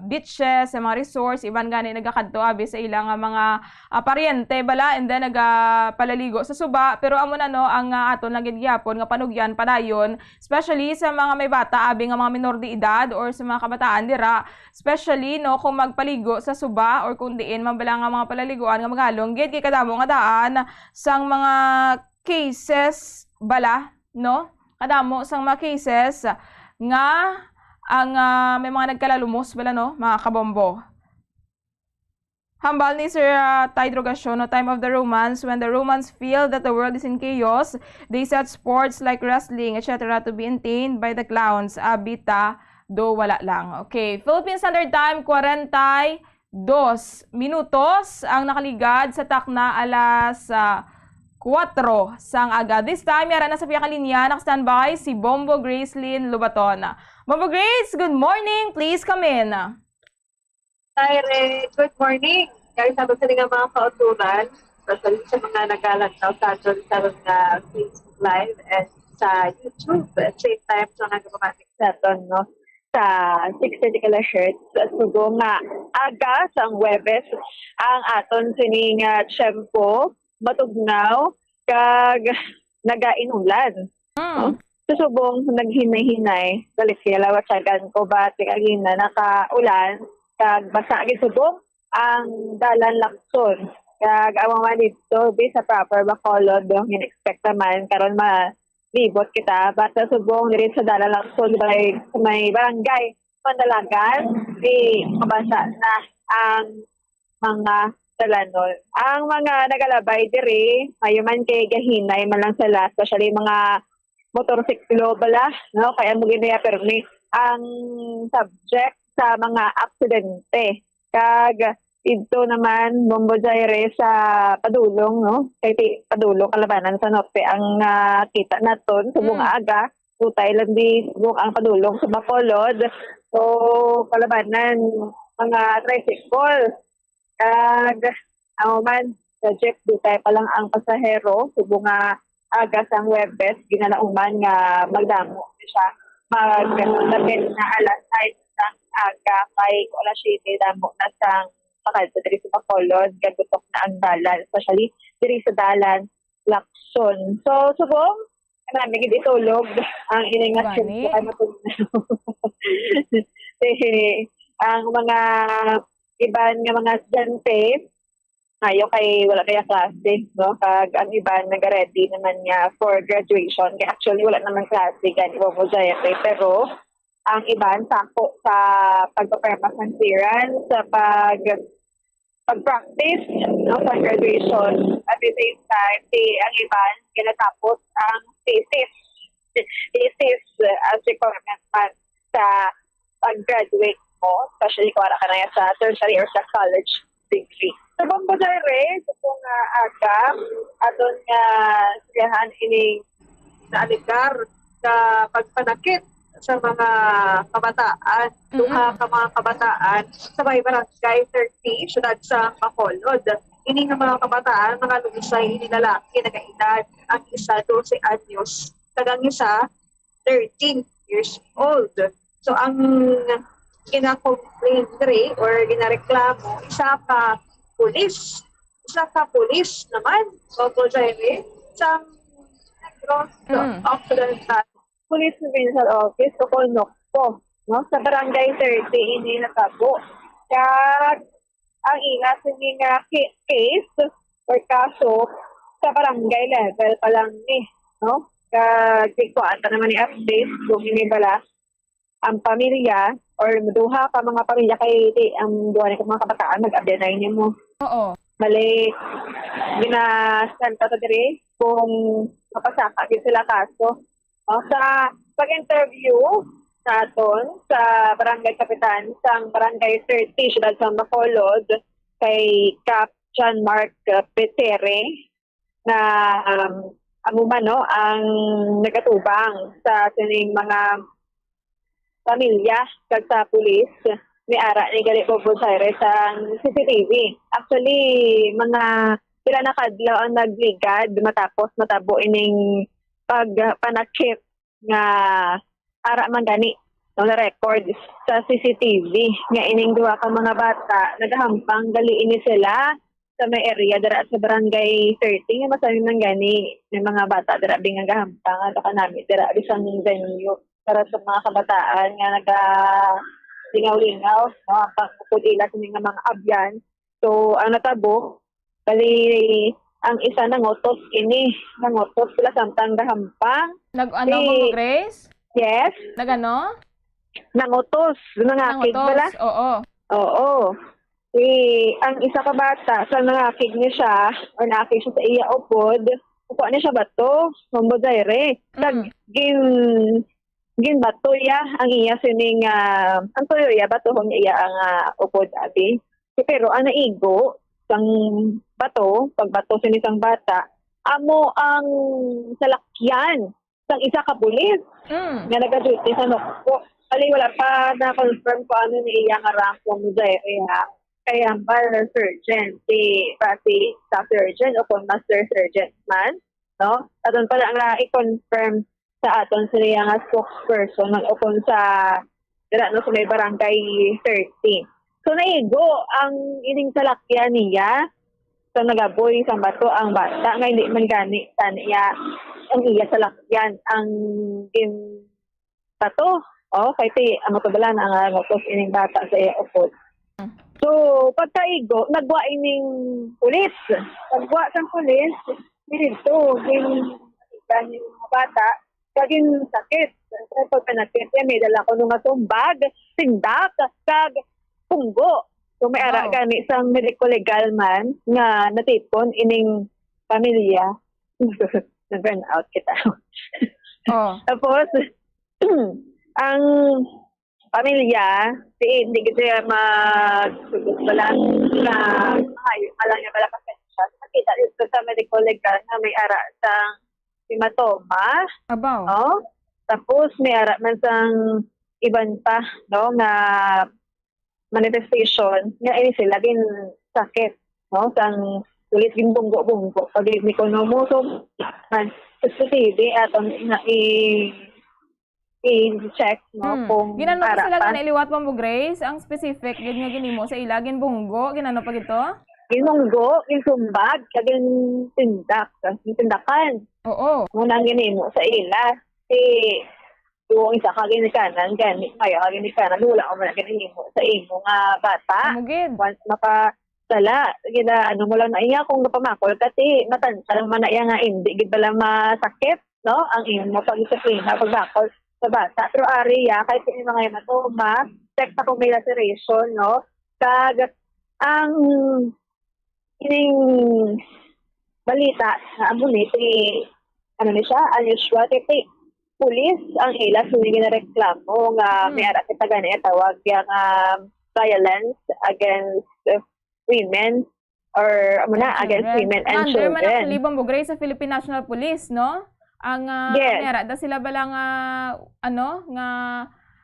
beaches, sa mga resorts, iban gani nagakadto abi sa ila nga mga ah, paryente bala, and then nagapalaligo sa suba. Pero amo na, no, ang, ah, aton lang gid gihapon nga panugyan padayon, especially sa mga may bata, abi nga mga minor de edad or sa mga kabataan dira, especially, no, kung magpaligo sa suba or kung diin man bala nga mga palaliguan nga magalong gid, kay kadamo nga daan sang mga cases bala, no? Kadamo sang mga cases nga ang, ah, may mga nagkalalumos bala, no, mga kabombo. Hambal ni Sir, ah, Tay Drogacion, no, time of the Romans, when the Romans feel that the world is in chaos, they set sports like wrestling, et cetera to be entertained by the clowns. Abi ta, do wala lang. Okay, Philippine Standard Time, kwarenta y dos minutos ang nakaligad sa takna alas, ah, kuwatro sang aga. This time, yara na sa pihak linya, naka-standby si Bombo Gracelyn Lubaton. Bombo Grace, good morning. Please come in. Hi, Re. Good morning. Kaya sa mga nga mga kauturan, especially sa mga nagalantaw sa aton karon nga Facebook Live and sa YouTube. At same time, sa mga nagpapati sa aton, no? Sa six thirty ka alas siyete, sa sugo nga aga sang Huwebes, ang aton sining, ah, tiyempo, matugnaw, kag nagainulan. Mm. Sa subong, naghinay-hinay. Balik sila, watsagan ko ba, ti agina, nakaulan, kag basa gid subong ang dalan Lacson. Kag ang mga dito, di sa proper Bacolod, yung in-expect naman, karon malibot kita. Basta subong, diri sa dalan Lacson, may, may barangay, Mandalagan, di mabasa na ang mga dalanon. Ang mga nagalabay diri, mayo man kay gahinay man lang sila, especially mga motorsiklo bala, no? Kaya mo ginaya permi ang subject sa mga aksidente. Kag dito naman, Bombo Jaire sa Padulong, no? Kay ti-, Padulong, Kalabanan sa Norte ang, ah, kita naton subong Mm. aga. Tutay lang di subong ang Padulong sa Bacolod. So, Kalabanan, mga tricycle. Kag, amo man, sa jeep, dutay pa lang ang pasahero. Subong nga aga sang Huwebes, ginalauman nga magdamo na siya. Magdapit na alas sais sang aga, kay alas siyete damo na sang makadto diri sa Bacolod, gagutok na ang dalan, especially diri sa dalan Lacson. So, subong, nami gid itulog ang ining nga Gani. tiyempo kay matugnaw. Eh, ang mga iban nga mga estudyante, ayo kay wala kaya klase, no? Kag ang iban nagaready naman niya for graduation. Kay actually, wala naman klase gani, Bombo Jaire. Pero ang iban, sako sa pagpaperma sang clearance, sa pag, pag-practice, no, sa graduation. At the same time, di, ang iban, ginatapos ang thesis. Thesis, uh, as requirement man sa pag-graduate mo, especially kung wala ka na sa tertiary or sa college degree. Sa Bombo Jaire, sa itong, ah, aga, aton nga siyahan ining naaligar sa pagpanakit sa mga kabataan, duha Mm-mm. ka mga kabataan sa may barangay thirty, siyudad sa Bacolod. Ini nga mga kabataan, mga lulusay, ini lalaki, nagaedad ang isa dose anyos, kag ang isa thirteen years old. So, ang gina-complain diri or ginareklamo, isa ka pulis. Isa ka pulis naman, Bombo Jaire, sa Negros Mm. Occidental. Police Provincial Office, Ocolnoco, no? Sa Barangay thirty ini natabo. Kag ang ila sini nga ca-, case or kaso sa barangay level pa lang ni, no? Kag gikuhaan pa naman ni update kung ini bala ang pamilya or duha ka mga pamilya kay di ang duha ni ka mga kabataan nag-abyanay nimo. Oo. Bali, ginasenta ta diri kung mapasaka gyud sila kaso. No? Sa pag-interview naton sa barangay kapitan sang barangay thirty, siyudad sa Bacolod, kay Cap John Mark, uh, Petere, na, um, amo man, no, ang nagatubang sa sining mga pamilya kag sa pulis, may ara ni gali Bobo Zaire sang C C T V. Actually, mga pila na kadlaw ang nagligad matapos matabo ining pagpanakit nga ara man gani, no, na-record sa C C T V nga ining duha ka mga bata nagahampang gali ini sila sa may area dira sa Barangay thirty, nga masami man gani may mga bata dira bi nga gahampang, ato kanami dira bi sang venue para sa mga kabataan nga naga lingaw-lingaw, no, ang pagkukod ila sini nga mga abyan. So, ang natabo, bali, ang isa nangutos ini, nangutos sila samtang gahampang. Nag-ano, Si Ma'am Grace? Yes, Nag-ano? Nangutos, nangakig Nangutos, bala. Oo. Oo. Si, ang isa ka bata, sa nangakig ni siya, or naakig siya sa iya upod, kukuha ni siya bato, Mambo Zaire. Kag Mm. gin, ginbato iya ang iya sining, ah, ang tuyo iya, batuhon niya iya ang, ah, upod, abi. Pero ang naigo sang bato, pagbato sini sang bata, amo ang salakyan sang isa ka pulis Mm. nga nagaduty sa Nocpo. Bali, wala pa na-confirm kung ano ni iya nga rank kung Zaire, ha. Kay hambal sergeant, si, pa si staff sergeant o kung master sergeant man, no? Aton pa lang nga i-confirm sa aton sa iya nga spokesperson man o kung sa dira, no, sa may barangay thirty. So, naigo ang ining salakyan niya sa nagaboy sa bato ang bata nga hindi man gani tani iya ang iya salakyan ang gin bato. Oh, kay ti amo to bala na nga motos ining bata sa iya upod. So, pagkaigo, nagwa ining pulis. Pagwa sang pulis, dito, gin-, gin-, mga bata, kag ginsakit. Sa pagpanakit niya, may dala kuno nga sumbag, sindak, kag punggo. So, may ara Wow. gani sang medico legal man nga natipon ining pamilya. Nag-burn out kita. Oh. Tapos, ang pamilya, si, hindi gid siya magsugot pa lang na mahayo pa lang niya pala pasensya. Nakita dito sa medical legal na may ara sang hematoma, Abaw. no? Tapos may ara man sang iban pa, no, nga manifestation nga ini sila gin sakit, no, sang pulis, ginbunggo-bunggo pag ni kuno mo. So, man, specific aton nga i i-check, no, Hmm. kung Ginano pa ara sila pa. Gani liwat, Ma'am Grace? Ang specific gid nga ginimo sa ila, ginbunggo, ginano pa gid to? Ginbunggo, ginsumbag, kag gintindak, gintindakan. Oo. Muna ang ginimo sa ila. Si, yung isa ka ginikanan, gani, kaya ka ginikanan, wala ka man ginimo sa imo nga bata. Amo gid. Once maka, sala, gila, ano mo lang na iya, kung napamakol ka, ti, matan-, alam man na iya nga, hindi, gid bala masakit, no? Ang imo pag-disiplina, pagbakol sa bata. Pero ari, ya, kahit yung mga hematoma, check pa kung may laceration, no? Kag, ang ining balita nga amo ni, ti, ano ni siya, unusual, kay ti, pulis ang ila sini ginareklamo nga may Hmm. ara kita gani tawag yang, um, violence against, uh, women or, amo na, And against children. women and Under man children. Actually, Bombo Gray, sa Philippine National Police, no? Ang, ah, Yes. may ara da sila bala nga, ano, nga,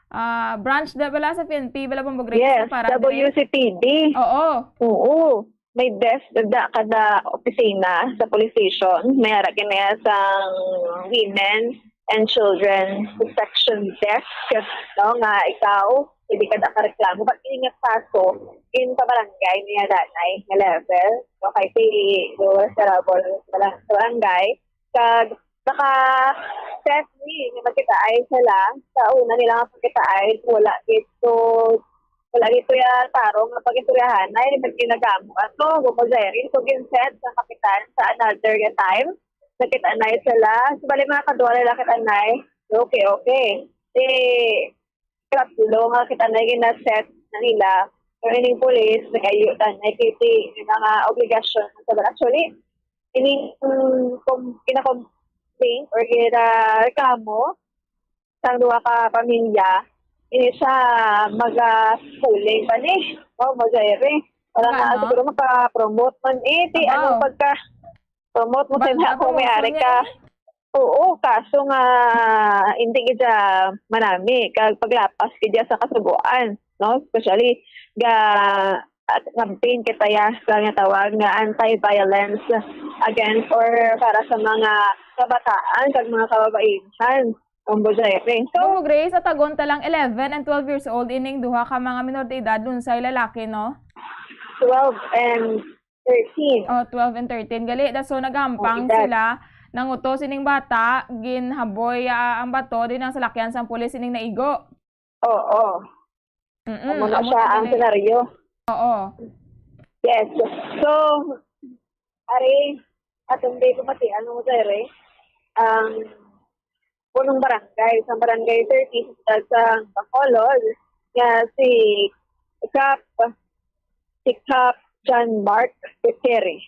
ah, branch da bala sa P N P, bala Bombo Gray, Yes, sa para dire. W C P D. Oo. Oo. May desk da kada opisina sa police station. May ara kini sang women and children protection desk, no, nga ikaw pwede ka da kareklamo. But ini nga kaso, in pa barangay niya danay nga level, no, kay si, do, sa barangay, kag naka-set ni nga magkitaay sila. Sa una nila nga pagkitaay, wala gid to, wala gid to ya tarong nga pag-istoryahanay, nagkinagamo ato, gumo Jerry. So, gin-set sa kapitan sa another nga time. Nagkita na sila. So, bali, mga kadwa nila kita na, okay, okay. Di, Grablo nga kita na gina-set na nila. Pero ining police, nagayo ta na kay ti may mga obligasyon sa, actually, ining, um, kom-, gina-complain or gina-reklamo sang duha ka pamilya, ini siya maga-schooling pa ni. Oh, mo, Jaire. Wala na, siguro maka-promote man eh. Ti, ano, pagka-promote mo sa ako, may ari ka. Oo, kaso nga, hindi gid siya manami. Kag paglapas gid siya sa kasugoan, no? Especially, ga, at campaign kita ya sa nga tawag nga anti-violence against or para sa mga kabataan kag mga kababaihan. Ang Bujaype. So, Ma'am Grace, atagon ta lang, eleven and twelve years old ining duha ka mga minor de edad, lunsay lalaki, no? Twelve and thirteen. Oh, twelve and thirteen. Gali, da, so nagahampang sila, nangutos ining bata, ginhaboy, ah, ang bato, din ang salakyan sang pulis ining naigo. Oo. Mm-mm, amo na siya ang senaryo. Oo. Yes. So, ari, atong di ko mati, ano mo, Jaire? Ang punong barangay, sa barangay thirty, sa, sa Bacolod, nga si Kap, si Kap John Mark Gutierrez.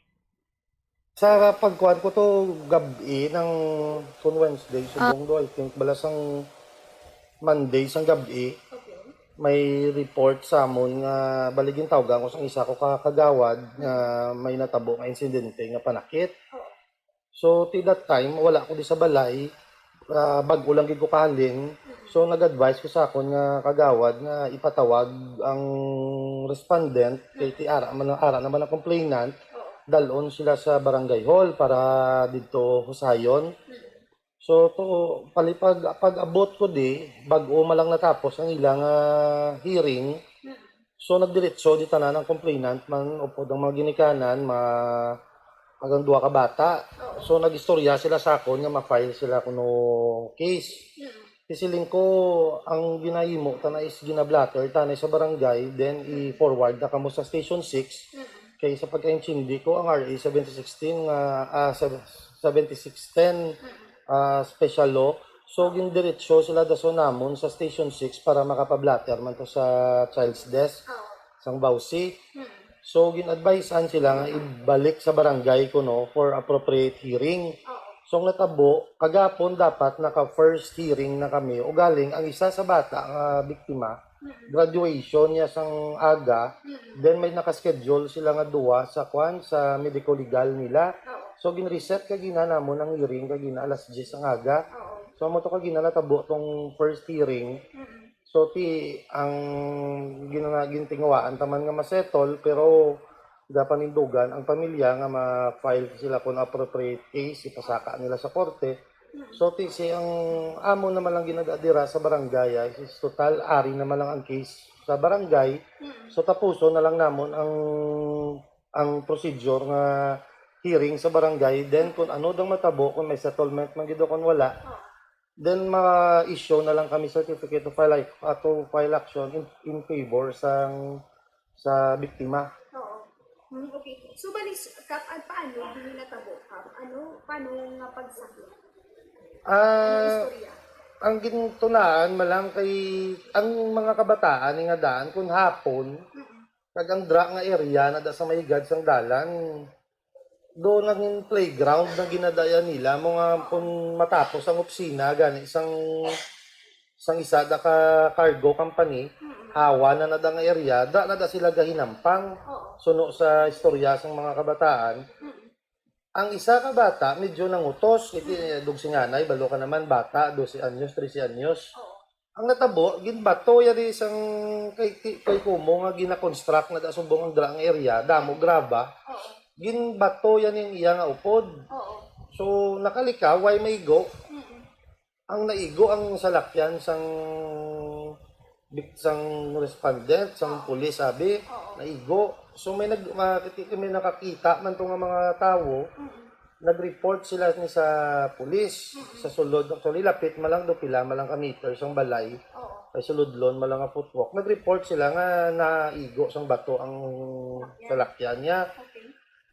Sa pagkuan ko to gab-i ng kun Wednesday, subong do, I think, bala sang Monday sang gab-i, may report sa amon nga bali gintawgan ko sang isa ko ka kagawad nga may natabo nga insidente nga panakit. So, ti that time, wala ko di sa balay, ah, bag-o lang gid ko kahalin. So, nag-advise ko sa akon nga kagawad nga ipatawag ang respondent kay ti ara man, ara naman ang complainant, dal-on sila sa barangay hall para didto husayon. So, to, palipag, pag-abot ko di, bag-o man lang natapos ang ilang, ah, hearing. So, nagdiretso di tanan ang complainant man upod ang mga ginikanan, ma-, agang duha ka bata. So, nag-istorya sila sa akon nga ma-file sila kuno case. Isiling ko, ang ginahimo ta na is ginablatter ta na sa barangay, then i-forward na kamo sa Station six. Kay sa pagkaintindi ko, ang R A seventy sixteen nga, ah, sev-, seventy-six ten, ah, special law. So, gindiretso sila dason namon sa Station six para makapablatter man to sa child's desk sang VAWC. So, gin-advisean sila nga ibalik sa barangay kuno for appropriate hearing. So, ang natabo, kagapon dapat naka-first hearing na kami. Ugaling, ang isa sa bata nga biktima, graduation niya sang aga, then may naka-schedule sila nga duwa sa kwan, sa medico-legal nila. So, gin-reset kagina namon ang hearing kagina alas diyes ang aga. So, amo to kagina natabo tong first hearing. So, ti, ang gina-, gintinguhaan ta man nga ma-settle, pero gapanindugan ang pamilya nga ma-file sila kun appropriate case, ipasaka nila sa korte. So, ti, si ang amo naman lang ginag-adira sa barangay, ah, is total ari naman lang ang case sa barangay. So, tapuson na lang namon ang, ang procedure nga hearing sa barangay. Then, kung ano dang matabo, kung may settlement man gid o kung wala, then ma-issue na lang kami certificate of file, ato file action in, in favor sang, sa biktima. Oo. Hmm, okay. So, bali, s-, Kap, ah, paano din natabo, Kap? Ano, paano nga pagsakit? Ano Ah, istorya? Ang gintunaan man lang kay ang mga kabataan nga daan kun hapon, Mm-mm. kag ang dra nga area na da sa may higad sang dalan, do naging playground na ginadaya nila, mo nga kung matapos ang opisina, gani isang, isang isa da ka cargo company, Mm-mm. hawa na na da nga area, da na da sila gahinampang. Oo. Suno sa istorya sang mga kabataan, Mm-mm. ang isa ka bata medyo nangutos, iti, Mm-mm. dugsinganay, balo ka naman, bata, dose anyos, trese anyos. Oo. Ang natabo, ginbato ya di sang kay, ti-, kay kumo nga gina-construct na da subong ang dra nga area, damo graba. Oo. Ginbato ya ning iya nga upod. Oo. So, nakalikaw, way maigo. Mm-mm. Ang naigo ang salakyan sang bik-, sang respondent, sang Oo. pulis, sabi, Oo. naigo. So, may nag-, makiti-, may nakakita man to nga mga tawo, Mm-mm. nag-report sila ni sa pulis, Mm-mm. sa sulod. Actually, lapit man lang do, pila man lang ka meters ang balay. Oo. Kay sulodlon man lang ang footwalk. Nag-report sila nga naigo sang bato ang Salakyan. salakyan niya. Okay.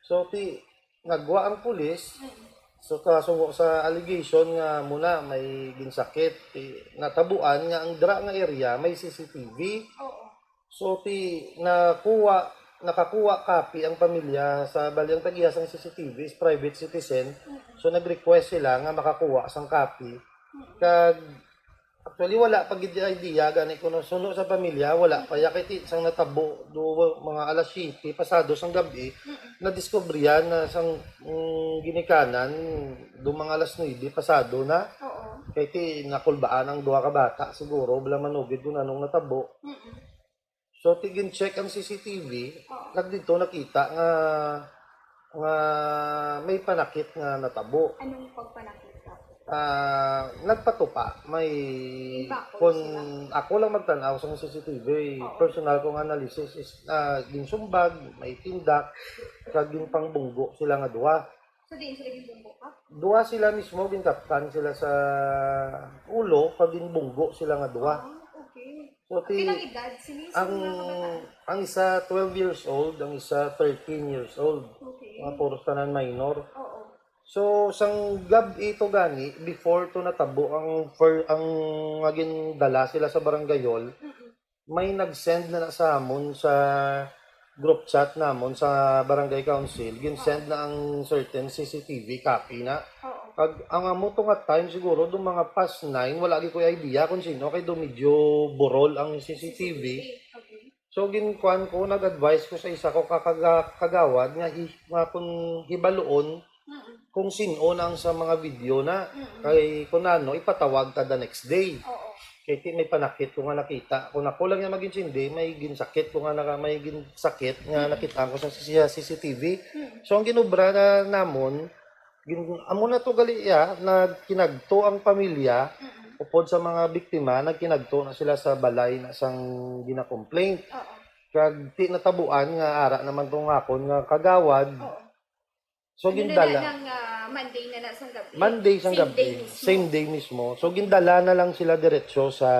So, ti-, nagwa ang pulis, Mm. So, kasungo sa allegation nga muna may ginsakit, ti, natabuan nga ang dra nga area may C C T V. Oo. So, ti, nakuha, nakakuha copy ang pamilya sa, bali ang tag-iya sang C C T V is private citizen. Mm-mm. So, nag-request sila nga makakuha sang copy. Mm-mm. Kag, actually, wala pa gid idea gani kuno suno sa pamilya, wala pa ya kay ti, sang natabo do mga alas siyete pasado sang gab-i, Mm-mm. nadiskubrihan na sang, mm, ginikanan do mga alas nuebe pasado na. Oo. Kay ti nakulbaan ang duha ka bata, siguro, bala manugid kung anong natabo. Mm-mm. So, ti gin-check ang C C T V, Oo. Kag dito nakita nga, nga may panakit nga natabo. Anong pagpanakit ka? Ah, nagpatupa, may May bakol kung sila? Ako lang magtan-aw sa C C T V, Oo. personal kong analysis is, ah, ginsumbag, may tindak, kag ginpangbunggo sila nga duha. So, diin sila ginbunggo ka? Duha sila mismo, gintapkan sila sa ulo, kag ginbunggo sila nga duha. Ah, okay. So, ti, Pilang edad sini sa ang, mga kabataan? Ang isa, twelve years old, ang isa, thirteen years old. Okay. Mga puros tanan minor. Oo. So, sang gab-i to gani, before to natabo ang fir-, ang nga gindala sila sa barangay hall, Mm-mm. may nag-send na, na sa amon sa group chat namon sa barangay council, gin-send Oo. na ang certain C C T V copy na. Oo. Kag ang amo to nga time siguro do mga past nine, wala gyud ko idea kung sino kay do medyo burol ang C C T V. C C T V. Okay. So, ginkuan ko, nag-advise ko sa isa ko ka kaga-, kagawad nga hi-, nga kung hibaluon Mm-mm. kung sin-o na ang sa mga video na. Mm-mm. Kay kung ano, ipatawag ta the next day. Oo. Kay ti may panakit ko nga nakita. Kung ako lang yung magintindi, may ginsakit ko nga naka-, may ginsakit nga Mm-mm. nakita ko sa, sa C C T V. Mm. So, ang ginobra na namon, gin-, amo na to gali, ya, nagkinagto ang pamilya, Mm-mm. upod sa mga biktima, nagkinagto na sila sa balay na sang gina-complaint. Oo. Kag ti natabuan nga ara naman tong akon nga kagawad. Oo. So, Ano na gindala. na, nang, ah, Monday na na sang gabi? Monday sang Same gabi. day mismo? Same day mismo. So, gindala na lang sila diretso sa,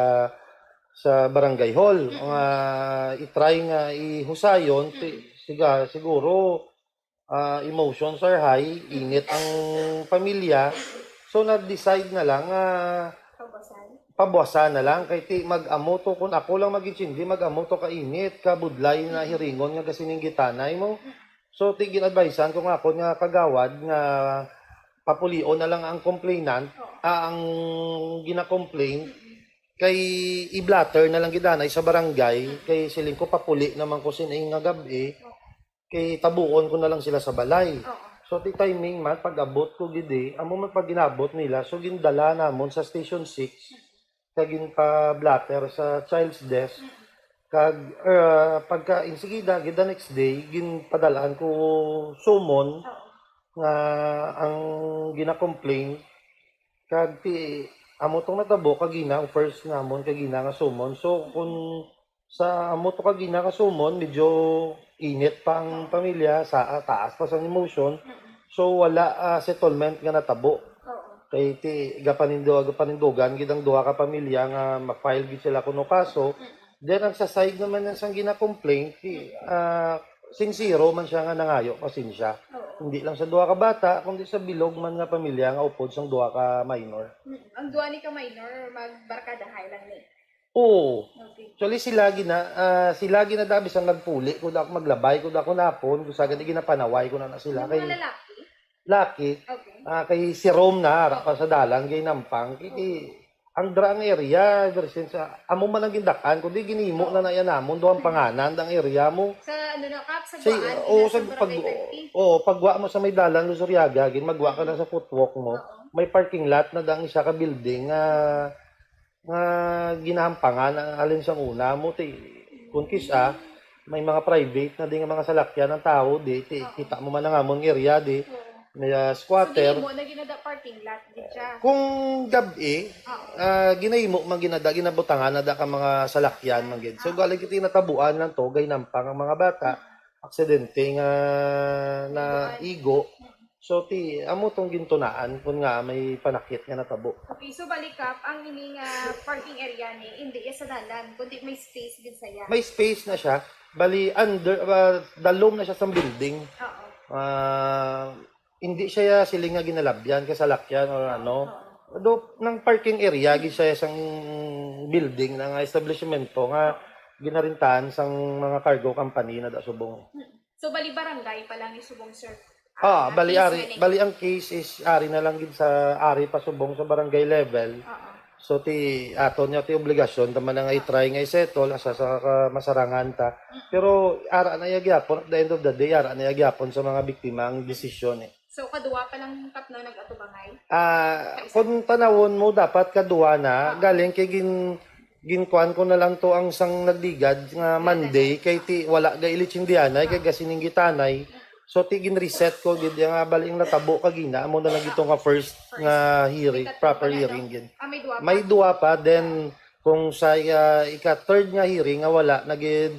sa barangay hall. Mm-mm. Nga i-try nga ihusayon, ti-, Mm-mm. siga, siguro, ah, emotions are high, Mm-mm. init ang pamilya. So, nag-decide na lang nga Kabasan? pabuwasan na lang. Kay ti, mag-amo to, kung ako lang mag-intindi, mag-amo to kainit, kabudlay na Mm-mm. hiringon nga gasininggitanay mo. Mm-mm. So, ti gin-advisean ko nga ako nga kagawad nga papulion na lang ang complainant, Oo. ah, ang gina-complain, Mm-mm. kay i-blotter na lang gid anay sa barangay, Mm-mm. kay siling ko papuli naman ko sin-, nga gab-i, Oo. kay tabuon ko na lang sila sa balay. Oo. So, ti timing man, pag-abot ko gid eh, amo man pag ginabot nila, so gindala namon sa Station six, Mm. kag ginpa-blotter sa child's desk. Mm. Kag, ah, pagka insigida, gid the next day, ginpadalaan ko summon Oo. nga ang gina-complain. Kag ti, amo tong natabo kagina, ang first namon kagina nga summon. So, kung sa amo to kagina nga summon, medyo init pa ang Oo. pamilya, sa, ah, taas pa sa emotion. Mm. So, wala, ah, settlement nga natabo. Oo. Kay ti, gapanindo-, gapanindogan gid ang duha ka pamilya nga ma-file gid sila kuno kaso. Mm. Then, ang sa side naman na sang gina-complaint, ti, Mm. ah, sinsero man siya nga nangayo pasensya. Oo. Hindi lang sa duha ka bata, kundi sa bilog man nga pamilya nga upod sang duha ka minor. Mm. Ang duha ni ka minor, magbarkadahay lang ni? Oo. Okay. Actually, sila gina-, ah, sila ginadabi sang nagpuli, kung ako maglabay, kung ako napon, kung sa gani ginapanaway ko na, na sila. Yung mga Kay lalaki? Laki, Okay. ah, kay si Rome na, ara pa sa dalan, kay Nampang, kay, kay, Okay. ang dra ang area, ever since, ah, amo man ang gindakan, kundi ginimo Oo. na na yan namon, duhang Mm. panganan, ang area mo. Sa ano na, Kap? Sa Sa, Guaan, oo, na sa sa Barangay pag-, thirty? oo, pagwa mo sa may dalan, Luzuriaga, gin, magwa ka na Mm. sa footwalk mo, Oo. may parking lot na dang isa ka building nga, nga ginahampangan, ang alin sang una mo, ti, kung kis-a, may mga private na din nga mga salakyan ang tao, di, ti, Oo. kita mo man ang amon area, di, Oo. may, ah, So, squatter. Ginimo na ginada parking lot, di siya? Kung gab-i, Oo. ah, ginahimo man ginada, ginabutangan na da ka mga salakyan, man gid. So, Oo. galing kita natabuan lang to, gay nampang ang mga bata, Mm. aksidente nga Naigoan. naigo. Mm. So, ti, amo tong gintunaan kun nga may panakit nga natabo. Okay, so balik, Kap, ang ini nga parking area ni, hindi iya sa dalan, kundi may space gid saya. May space na siya. Bali, under, ah, dalom na siya sa building. Oo. Ah, hindi siya siling nga ginalabyan kay salakyan or ano. Do nang parking area gid siya sang building na nga establishmento nga ginarintahan sang mga cargo company na da subong. So, bali barangay pa lang ni subong, sir? Ah, bali ari, bali ang case is ari na lang gid sa ari pa subong sa barangay level. Oo. So ti ato niya ti obligasyon ta man nga i-try nga i-settle asa sa ka- masarangan ta. Pero ara na iya gyapon, at the end of the day, ara na iya gyapon sa mga biktima ang desisyon eh. So, kaduwa pa lang, Kap, no, nag-atubangay? Ah, kung tanawon mo, dapat kaduwa na. Galing kay gin ginkuan ko na lang to ang sang nagligad nga Monday kay ti wala ga ilitsindihanay kay gasininggitanay. So ti gin-reset ko gid nga bali ang natabo kagina amo na lang ito nga first nga hearing, proper hearing gid. Ah, may duwa pa. May duwa pa, then kung sa ah, ika-third nga hearing nga wala na gid,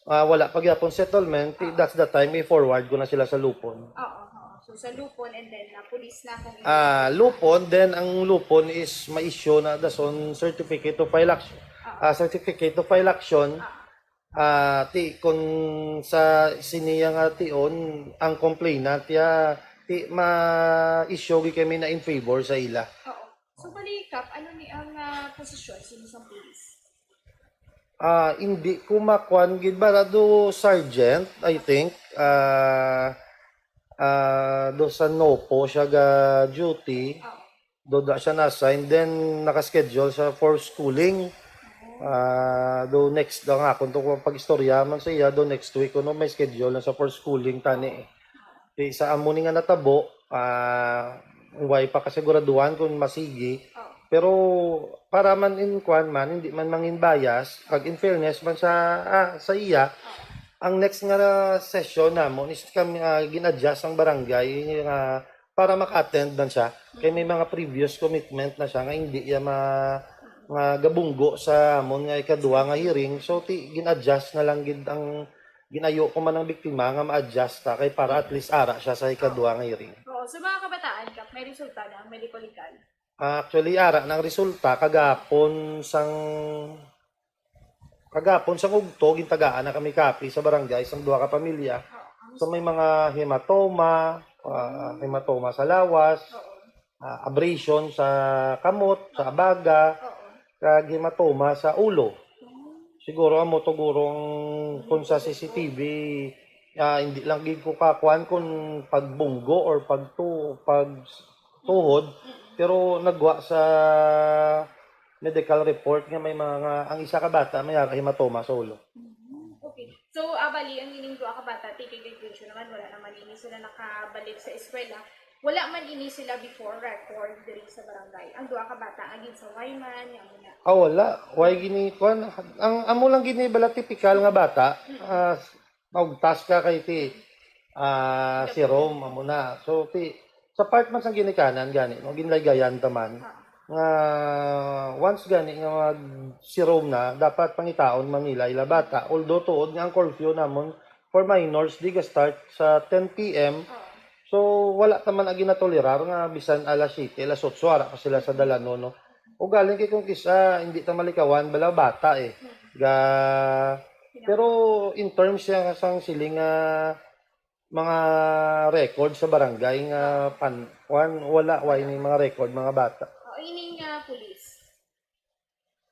ah, wala pa gyapon settlement, ti- that's the time i-forward ko na sila sa Lupon. Oo, oo. So, sa Lupon and then uh, police na kung Ah, Lupon, then ang Lupon is ma-issue na dason certificate of file action. Ah, certificate of file action. Ah, ti kung sa siniya nga tion ang complainant ya ti ma-issue gyud kami na in favor sa ila. Oo. So, bali, Kap, ano ni ang ah, posisyon sa isang police? Ah, hindi ko makuan gid ba do sergeant, I think. Ah, ah, do sa NOPO siya ga duty. Oo. Do da siya na-assign, then naka-schedule siya for schooling. Ah, do next daw nga akong to pag-istorya man sa iya, do next week kuno may schedule na sa for schooling tani. Eh. Kay sa amo ni nga natabo, ah, way pa kasiguraduhan kung masigi. Oo. Pero para man in kwan man, hindi man mangin bias, pag in fairness man sa ah, sa iya, ang next nga session namon is kami ah, gin-adjust ang barangay nga para maka-attend man siya. Kay may mga previous commitment na siya nga hindi iya ma nga gabunggo sa amon nga ikaduha nga hearing. So ti gin-adjust na lang gid ang ginayo ko man ang biktima nga ma-adjust ta kay para at least ara siya sa ikaduha nga hearing. Oo, sa mga kabataan, Kap, may resulta na ang medical legal. Ah, actually, ara nang resulta kagapon sang kagapon sang ugto gintagaan na kami kapi sa barangay sang duha ka pamilya. So may mga hematoma, ah, hematoma sa lawas, ah, abrasion sa kamot, sa abaga, kag hematoma sa ulo. Siguro amo to guro ang kung sa C C T V, ah, hindi lang gid ko kakuan kung pagbunggo or pagtu pag tuhod, pero nagwa sa medical report nga may mga ang isa ka bata may ara hematoma sa ulo. Okay. So, abali, ang ining duha ka bata, take education naman, wala naman ini sila nakabalik sa eskwela. Wala man ini sila before record diri sa barangay. Ang duha ka bata, agin sa Wayman, nga muna. Ah, wala. Why gini kuan? Ang amo lang gini bala typical nga bata. Ah, maugtas ka kay ti ah, serum amo na. So ti sa part man sang ginikanan gani no, ginlaygayan ta man nga once gani nga mag serum na, dapat pangitaon man nila ila bata. Although tuod nga ang curfew namon for minors di ga start sa ten P M. So wala ta man agi natolerar nga bisan alas siyete, alas otso ara pa sila sa dalanon no. Ugaling kay kung kisa hindi ta malikawan bala bata eh. Ga pero in terms siya sang siling nga mga record sa barangay nga pan kuan, wala wa ini mga record mga bata. O, ining ah, police.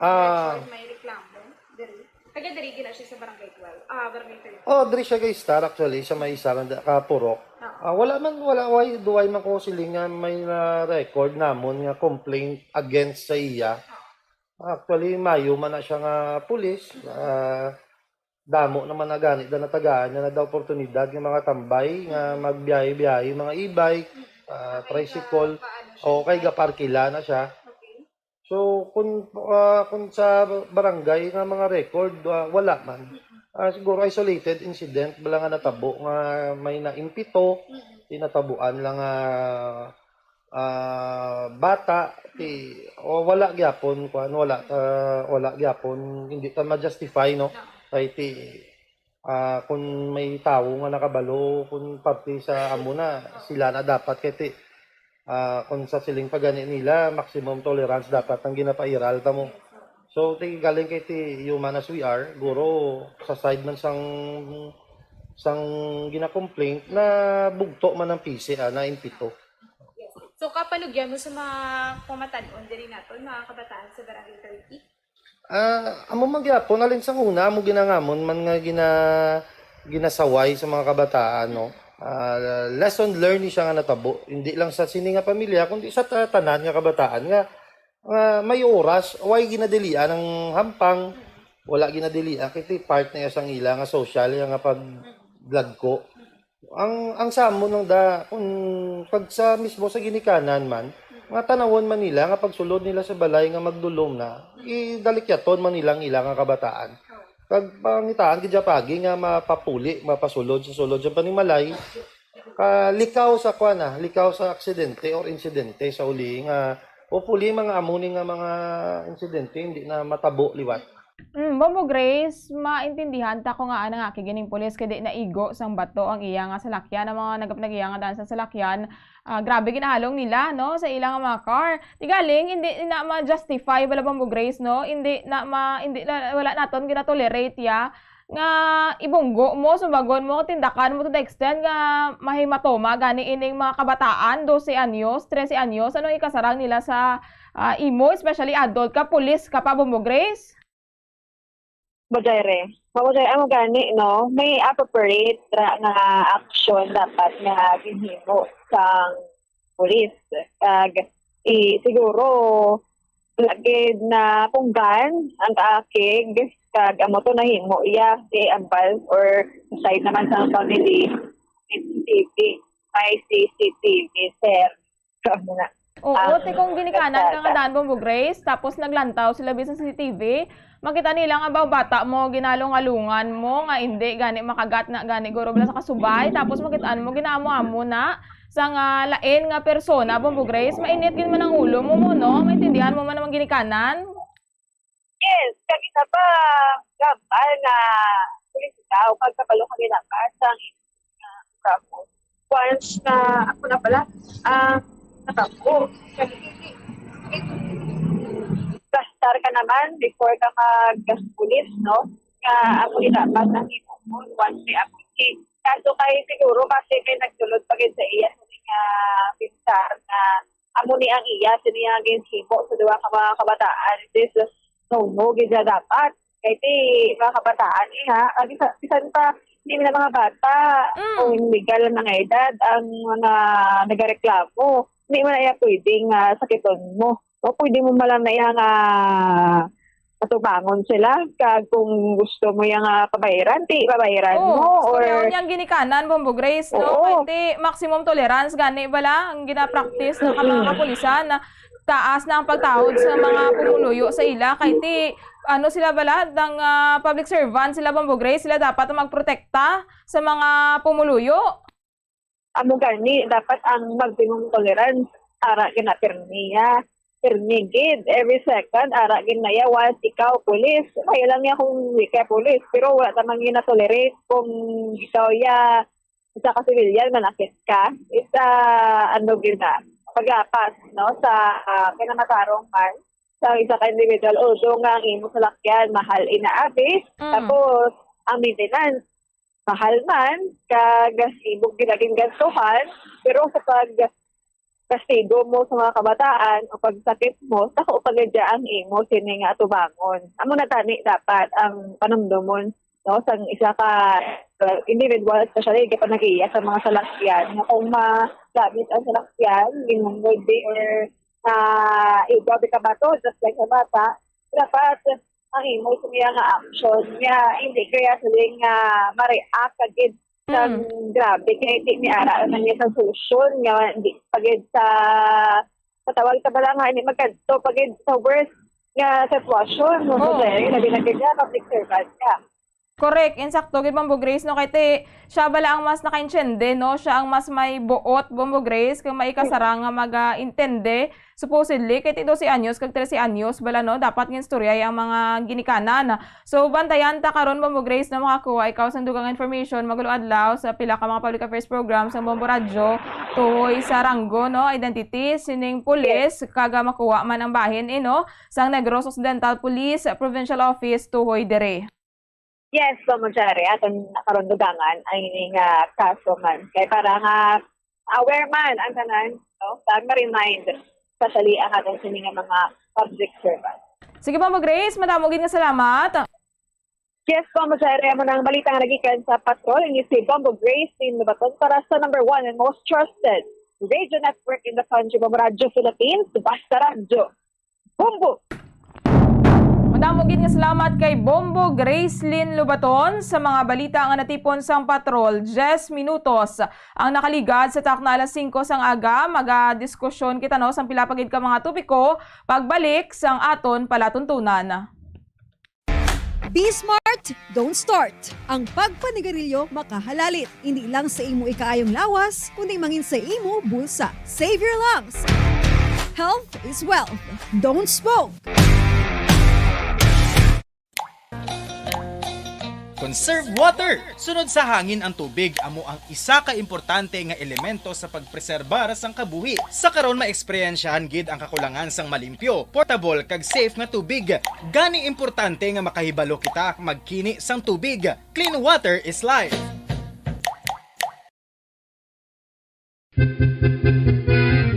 Ah, May reklamo. Diri. Taga diri gina siya sa barangay twelve. Ah, barangay thirteen. Oh, diri siya kay Star actually sa may isa lang da- ka purok. Oo. Ah, wala man wala way duway man ko siling nga may na record namon nga complaint against sa iya. Actually, mayo man na siya nga pulis. Ah, damo naman na gani da natagaan niya na da oportunidad nga mga tambay nga magbiyahe-biyahe mga e-bike, ah, tricycle, o kay gaparkila na siya. Okay. So kung ah, kung sa barangay nga mga record ah, wala man. Ah, siguro isolated incident bala nga natabo nga may naimpito, tinatabuan lang nga ah, bata ti o wala gyapon kuan wala ah, wala gyapon hindi ta ma-justify no kay ti ah, kung may tawo nga nakabalo kung parte sa amo na sila na dapat kay ti ah, kung sa siling pa gani nila maximum tolerance dapat ang ginapairal ta mo. So ti galing kay ti human as we are, guro sa side man sang sang gina-complaint na bugto man ang pisi, ah, na impito. So, kapanugyan mo sa mga pamatan-on diri naton, mga kabataan sa Barangay thirty? Ah, amo man gyapon, alin sa una, amo ginangamon man nga gina-, ginasaway sa mga kabataan, no? Ah, lesson learned ni siya nga natabo, hindi lang sa sini nga pamilya, kundi sa ta-, tanan nga kabataan nga, nga may oras, way ginadilian ang hampang, wala ginadilian, kay part na iya sang ila nga social, iya nga pagdagko. Ang, ang sa amon lang da, kung pag sa mismo sa ginikanan man, nga tanawon man nila nga pagsulod nila sa balay nga magdulom na, idalikyaton man nila ang ila nga kabataan. Kag pangitaan gid siya pagi nga mapapuli, mapasulod sa sulod sa panimalay, ka likaw sa kuan na, likaw sa aksidente or insidente sa uli nga hopefully mga amo ni nga mga insidente hindi na matabo liwat. Mm, Bombo Grace, maintindihan ta ko nga anang aki gining pulis kay di naigo sang bato ang iya nga salakyan. Ang mga nagapnag iya nga daan sa salakyan, ah, grabe ginahalong nila, no, sa ila nga mga car. Tigaling, hindi na ma-justify bala, Bombo Grace, no? Hindi na ma, hindi na, wala naton ginatolerate ya nga ibunggo mo, sumbagon mo, tindakan mo to the extent nga mahimatoma gani ining mga kabataan, dose anyos, trese anyos, ano ikasarang nila sa, ah, imo, especially adult ka, pulis ka pa, Bombo Grace? Bajere. Mabajere, amo gani, no? May appropriate ra nga action dapat nga ginhimo sang pulis. Kag i, siguro, lagid na punggan ang kaakig, kag amo to nahimo iya, si ambal or side naman sa family, C C T V. May C C T V, sir. Amo na. Oo, Ah, ti kung ginikanan ka nga nagkaka- daan, Bombo Grace, tapos naglantaw sila bisan sa C C T V, makita nila nga ba bata mo, ginalungalungan mo, nga hindi gani makagat na gani guro bala sa kasubay, tapos makitaan mo ginaamo-amo na sa nga lain nga persona, Bombo Grace, mainit gid man ang ulo mo mo, no? Maintindihan mo man ang ginikanan. Yes, kag isa pa, gabal nga pulis ikaw, kag kabalo ka ginapas ang imong, ah, kamo. Once na ako na pala, ah, nakabo. Kag bastar ka naman before ka mag-pulis, no? Nga ako ginapas ang imong once may ako. Kaso kay siguro kasi may nagsulod pa gid sa iya sa nga pintar na amo ni ang iya sini nga ginhimo sa duha ka mga kabataan. This is no, no, gid siya dapat. Kay ti, mga kabataan, eh, ha? Ang isa, bisan pa, hindi na mga bata, Mm. kung legal na nga edad, ang mga nagareklamo, hindi man na iya pwedeng ah, sakiton mo. No? Pwede mo malang na iya nga patubangon sila. Kag kung gusto mo iya nga pabayran, ti pabayran Oo, mo. Or, istoryaon niyang ginikanan, Bombo Grace, no? Oo. Kay ti maximum tolerance gani bala ang ginapractice ng mga kapulisan na taas na ang pagtahod sa mga pumuluyo sa ila. Kay ti, ano sila bala, dang ah, public servant sila, Bombo Grace, sila dapat ang magprotekta sa mga pumuluyo. Amo gani, dapat ang maximum tolerance, ara gina pirmi ya. Pirmi gid, every second, ara gid na ya, once ikaw, pulis. Kaya lang niya kung di ka pulis, pero wala ta man gina-tolerate kung ikaw ya, isa ka civilian, manakit ka. Isa, ano gid na, paglapas, no, sa ah, kinamatarong man, sa isa ka individual, although nga ang imo salakyan, mahal inaabi, Mm. tapos, ang maintenance, mahal man, kag imo ginaging gastuhan, pero sa pag kastigo mo sa mga kabataan o pagsakit mo, sa kaupagadya ang imo sini nga atubangon. Amo na tani dapat ang panumdumon, no, sang isa ka uh, individual, especially kay panagiya sa mga salakyan, nga kung magamit ang salakyan, ginungod di or na ibabi ka bato, just like sa bata, dapat ang imo sa niya nga action niya, hindi kaya siling nga ma-react ka gid sa Mm. grabe, kaya di ni ara na niya sa solusyon nga di pagid sa patawag sa bala nga hindi magkadto pagid sa worst nga sitwasyon mo Oo. sa labi na gid niya, public servant ka. Correct. Insakto gid, Bombo Grace, no? Kay ti, siya bala ang mas nakaintindi, no? Siya ang mas may buot, Bombo Grace, kung may kasarang nga mag-intindi, supposedly, kay ti dose anyos kag trese anyos bala, no? Dapat nga istoryay ang mga ginikanan. So, bantayan ta karon, Bombo Grace, no? Makakuha ikaw sang dugang information, magulong adlaw sa pila ka mga public affairs program sa Bombo Radyo, tuhoy sa ranggo, no? Identity, sining pulis, kag makuha man ang bahin, eh, no? Sang Negros Occidental Police Provincial Office, tuhoy diri. Yes, Bombo Jerry, aton karon dugangan ang ini nga kaso man. Kay para nga aware man ang tanan, no? Para ma-remind, especially ang aton sini nga mga public servant. Sige, Bombo Grace, madamo gid nga salamat. Yes, Bombo Jerry, amo na ang balita nga nagikan sa patrol. Ini si Bombo Grace Lynn Lubaton para sa number one and most trusted radio network in the country, Bombo Radyo Philippines, Basta Radyo. Bombo! Madamo gid nga salamat kay Bombo Grace Lynn Lubaton sa mga balita nga natipon sang patrol. Diyes minutos ang nakaligad sa takna alas singko sang aga. Magadiskusyon kita, no, sang pila pa gid ka mga topiko. Pagbalik sang aton palatuntunan. Be smart, don't start. Ang pagpanigarilyo makahalalit, hindi lang sa imo ikaayong lawas, kundi mangin sa imo bulsa. Save your lungs. Health is wealth. Don't smoke. Conserve water. Sunod sa hangin ang tubig amo ang isa ka importante nga elemento sa pagpreserbar sang kabuhi. Sa karon, maeksperiensyahan gid ang kakulangan sang malimpyo, portable, kag safe nga tubig. Gani importante nga makahibalo kita magkini sang tubig. Clean water is life.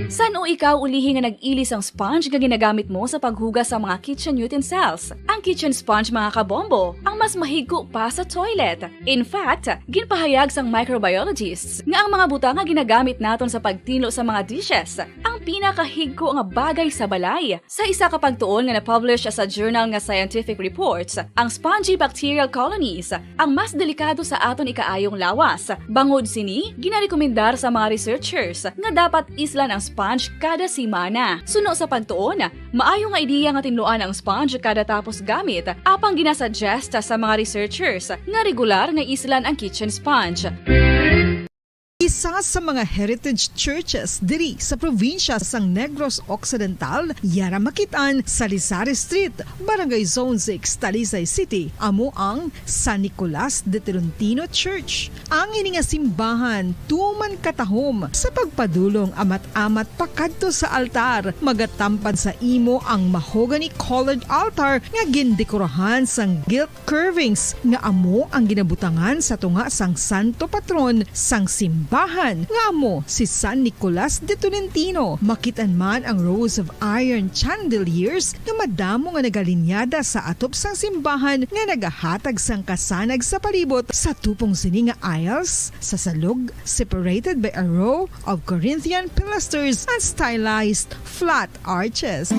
San-o ikaw ulihi nga nag-ili sang sponge nga ginagamit mo sa paghugas sa mga kitchen utensils? Ang kitchen sponge, mga kabombo, ang mas mahigko pa sa toilet. In fact, ginpahayag sang microbiologists nga ang mga butang nga ginagamit naton sa pagtinlo sa mga dishes ang pinakahigko nga bagay sa balay. Sa isa ka pagtuon nga na-publish sa journal nga Scientific Reports, ang spongy bacterial colonies ang mas delikado sa aton ikaayong lawas. Bangod sini, ginarekomendar sa mga researchers nga dapat islan ang sponge kada semana. Suno sa pagtuon, maayo nga ideya nga tinluan ang sponge kada tapos gamit, apang ginasuggest sa mga researchers nga regular nga islan ang kitchen sponge. Isa sa mga heritage churches diri sa probinsya sang Negros Occidental, yara makit-an sa Lizares Street, Barangay Zone six, Talisay City, amo ang San Nicolas de Tolentino Church. Ang ini nga simbahan tuman katahom sa pagpadulong amat-amat pakadto sa altar, magatampad sa imo ang mahogany colored altar nga gindekorahan sang gilt curvings nga amo ang ginabutangan sa tunga sang santo patron sang simbahan, nga amo si San Nicolas de Tolentino. Makit-an man ang rows of iron chandeliers nga madamo nga nagalinyada sa atop sang simbahan nga nagahatag sang kasanag sa palibot. Sa tupong sini nga aisles, sa salog, separated by a row of Corinthian pilasters and stylized flat arches.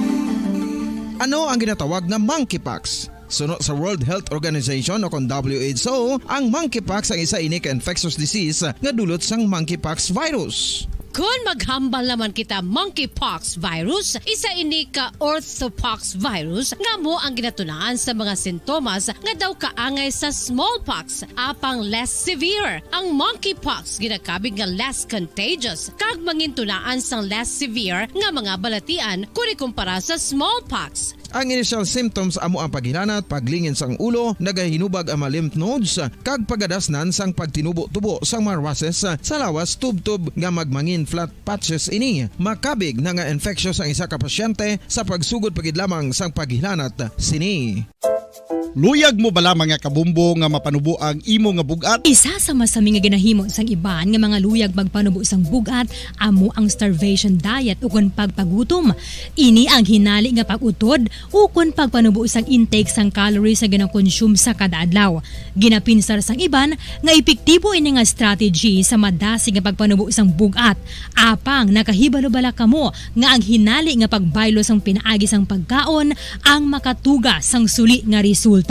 Ano ang ginatawag nga monkeypox? Suno sa World Health Organization, o kon W H O, ang monkeypox ang isa ini ka infectious disease nga dulot sang monkeypox virus. Kon maghambal naman kita monkeypox virus, isa ini ka orthopox virus nga amo ang ginatunaan sa mga sintomas nga daw kaangay sa smallpox, apang less severe. Ang monkeypox ginakabig nga less contagious kag mangintunaan sang less severe nga mga balatian kon ikumpara sa smallpox. Ang initial symptoms amo ang paghilanat, paglingin sang ulo, nagahinubag ang mga lymph nodes, kag pagadasnan sang pagtinubo-tubo sang mga rushes sa lawas tubtob nga magmangin flat patches ini. Makabig na nga infectious ang isa ka pasyente sa pagsugod pa gid lamang sang paghilanat sini. Luyag mo bala, mga kabombo, nga mapanubo ang imo nga bug-at? Isa sa masami nga ginahimo sang iban nga mga luyag magpanubo sang bug-at amo ang starvation diet ukon pagpagutom. Ini ang hinali nga pag-utod ukon pagpanubo sang intake sang calories nga ginakonsume sa kada adlaw. Ginapinsar sang iban nga epektibo ini nga strategy sa madasig nga pagpanubo sang bug-at. Apang nakahibalo bala kamo nga ang hinali nga pagbaylo sang pinaagi sang pagkaon ang makatuga sang suli nga resulta?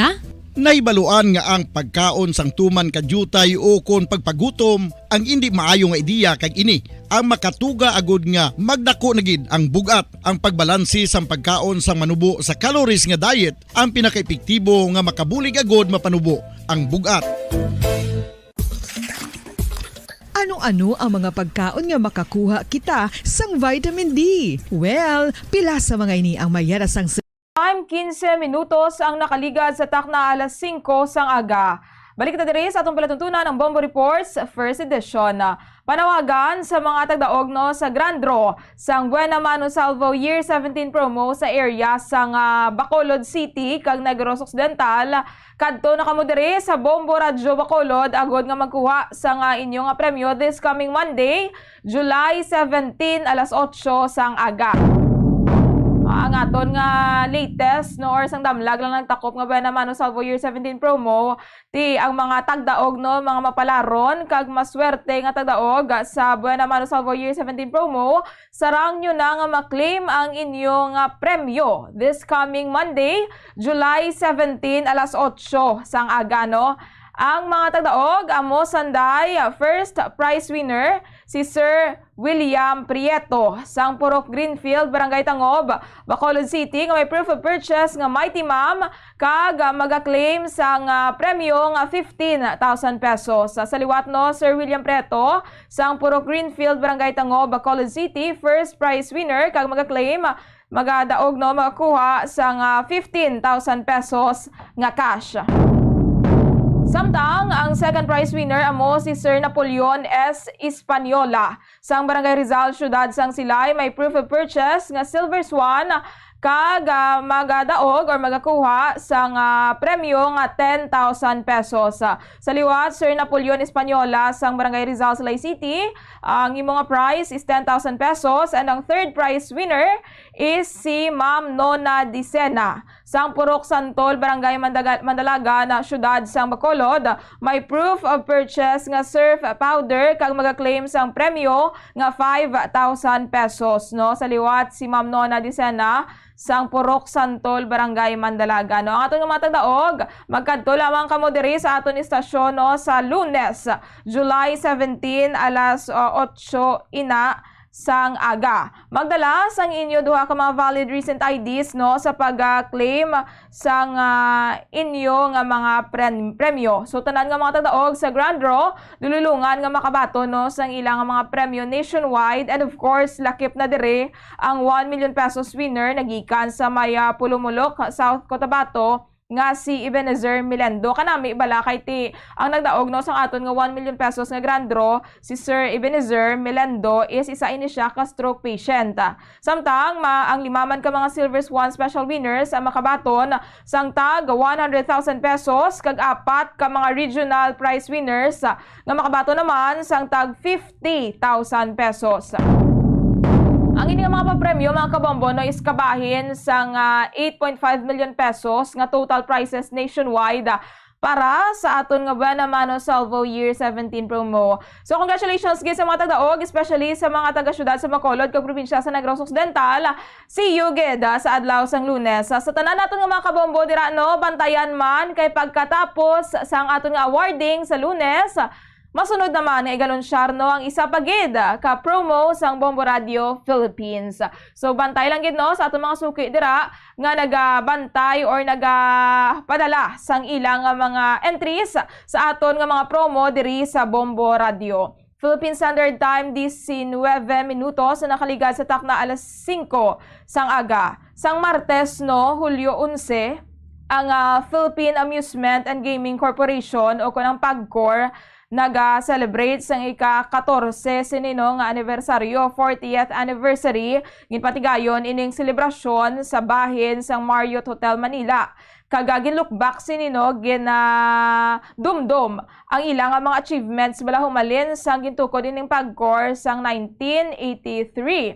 Nahibaluan nga ang pagkaon sang tuman ka diutay ukon pagpagutom ang indi maayo nga ideya, kag ini ang makatuga agud nga magdako na gid ang bug-at. Ang pagbalanse sang pagkaon sang manubo sa calories nga diet ang pinakaepektibo nga makabulig agud mapanubo ang bug-at. Ano-ano ang mga pagkaon nga makakuha kita sang vitamin D? Well, pila sa mga ini ang mayara sang Time, quince minutos ang nakaligad sa takna alas singko sang aga. Balik kita diri sa atong palatuntunan, ang Bombo Reports, first edition. Panawagan sa mga tagdaog, no, sa Grand Draw sang Buena Mano Salvo Year seventeen promo sa area sang, ah, Bacolod City kag Negros Occidental. Kadto na kamo diri sa Bombo Radyo Bacolod agod nga magkuha sang, ah, inyo nga premyo this coming Monday, July seventeen, alas otso sang aga. Ah, ang aton nga latest, no, or sang damlag lang nagtakop nga Buena Mano Salvo Year seventeen promo, ti ang mga tagdaog, no, mga mapalaron kag maswerte nga tagdaog sa Buena Mano Salvo Year seventeen promo, sarang nyo na nga ma-claim ang inyo nga premyo this coming Monday, July seventeen, alas otso sang aga, no? Ang mga tagdaog amo sanday first prize winner, si Sir William Prieto sang Purok Greenfield, Barangay Tangob, Bacolod City, nga may proof of purchase nga Mighty Ma'am, kag, ah, maga-claim sang, ah, premyo nga fifteen thousand pesos. Sa, sa liwat, no, Sir William Prieto sang Purok Greenfield, Barangay Tangob, Bacolod City, first prize winner kag maga-claim, magadaog, no, makakuha sang, ah, fifteen thousand pesos nga cash. Samtang ang second prize winner amo si Sir Napoleon S. Española sang Barangay Rizal, Siyudad sang Silay, may proof of purchase nga Silver Swan, kag, ah, magadaog or magakuha sang, ah, premyo nga ten thousand pesos. Sa liwat, Sir Napoleon Española sang Barangay Rizal, Silay City, ang imo nga prize is ten thousand pesos, and ang third prize winner is si Ma'am Nona Dicena sang Purok Santol, Barangay Mandaga-, Mandalagan, Siyudad sang Bacolod. May proof of purchase nga surf powder kag maga-claim sang premyo nga five thousand pesos, no? Sa liwat, si Ma'am Nona Dicena sang Purok Santol, Barangay Mandalagan, no? Ang aton nga mga tagdaog, magkadto lamang kamo diri sa aton istasyon, no, sa Lunes, July seventeen, alas, uh, otso ina sang aga. Magdala sang inyo duha ka mga valid recent I Ds, no, sa pag-claim sang, ah, inyo nga mga pren-, premyo. So, tanan nga mga tagdaog sa Grand Draw, dululungan nga makabaton, no, sang ilang mga premyo nationwide. And of course, lakip na diri ang one million pesos winner nagikan sa may, ah, Pulumulok, South Cotabato, nga si Ebenezer Melendo. Kanami bala kay ti ang nagdaog, no, sang aton nga one million pesos nga Grand Draw, si Sir Ebenezer Melendo, is isa ini siya ka stroke patient. Samtang ma-, ang lima man ka mga Silver Swan special winners ang makabaton sang tag one hundred thousand pesos, kag apat ka mga regional prize winners nga makabaton naman sang tag fifty thousand pesos. Ang ini nga mga papremyo, mga kabombo, no, is kabahin sang, ah, eight point five million pesos nga total prizes nationwide, ah, para sa aton nga Buena Mano Salvo Year seventeen promo. So, congratulations gid sa mga tagdaog, especially sa mga taga-syudad sa Bacolod kag probinsya sa Negros Occidental. See you gid, ah, sa adlaw sang Lunes. Ah, sa tanan naton nga mga kabombo dira, no, bantayan man kay pagkatapos sang aton nga awarding sa Lunes, masunod naman nga igalunsyar, no, ang isa pa gid ka promo sang Bombo Radio Philippines. So, bantay lang gid, no, sa aton mga suki dira nga nagabantay or nagapadala sang ilang nga mga entries sa aton nga mga promo diri sa Bombo Radio. Philippine Standard Time, diecinueve minutos na nakaligad sa takna alas singko sang aga. Sang Martes, no, Hulyo onse, ang, ah, Philippine Amusement and Gaming Corporation o kon ang PAGCOR naga-celebrate sang ika-katorse sini, no, nga anibersaryo, fortieth anniversary. Ginpatigayon ining selebrasyon sa bahin sang Marriott Hotel Manila. Kag, ah, ginlook back sini, no, gin, ah, dumdom ang ila nga mga achievements bala humalin sang gintukod ining PAGCOR sang nineteen eighty-three.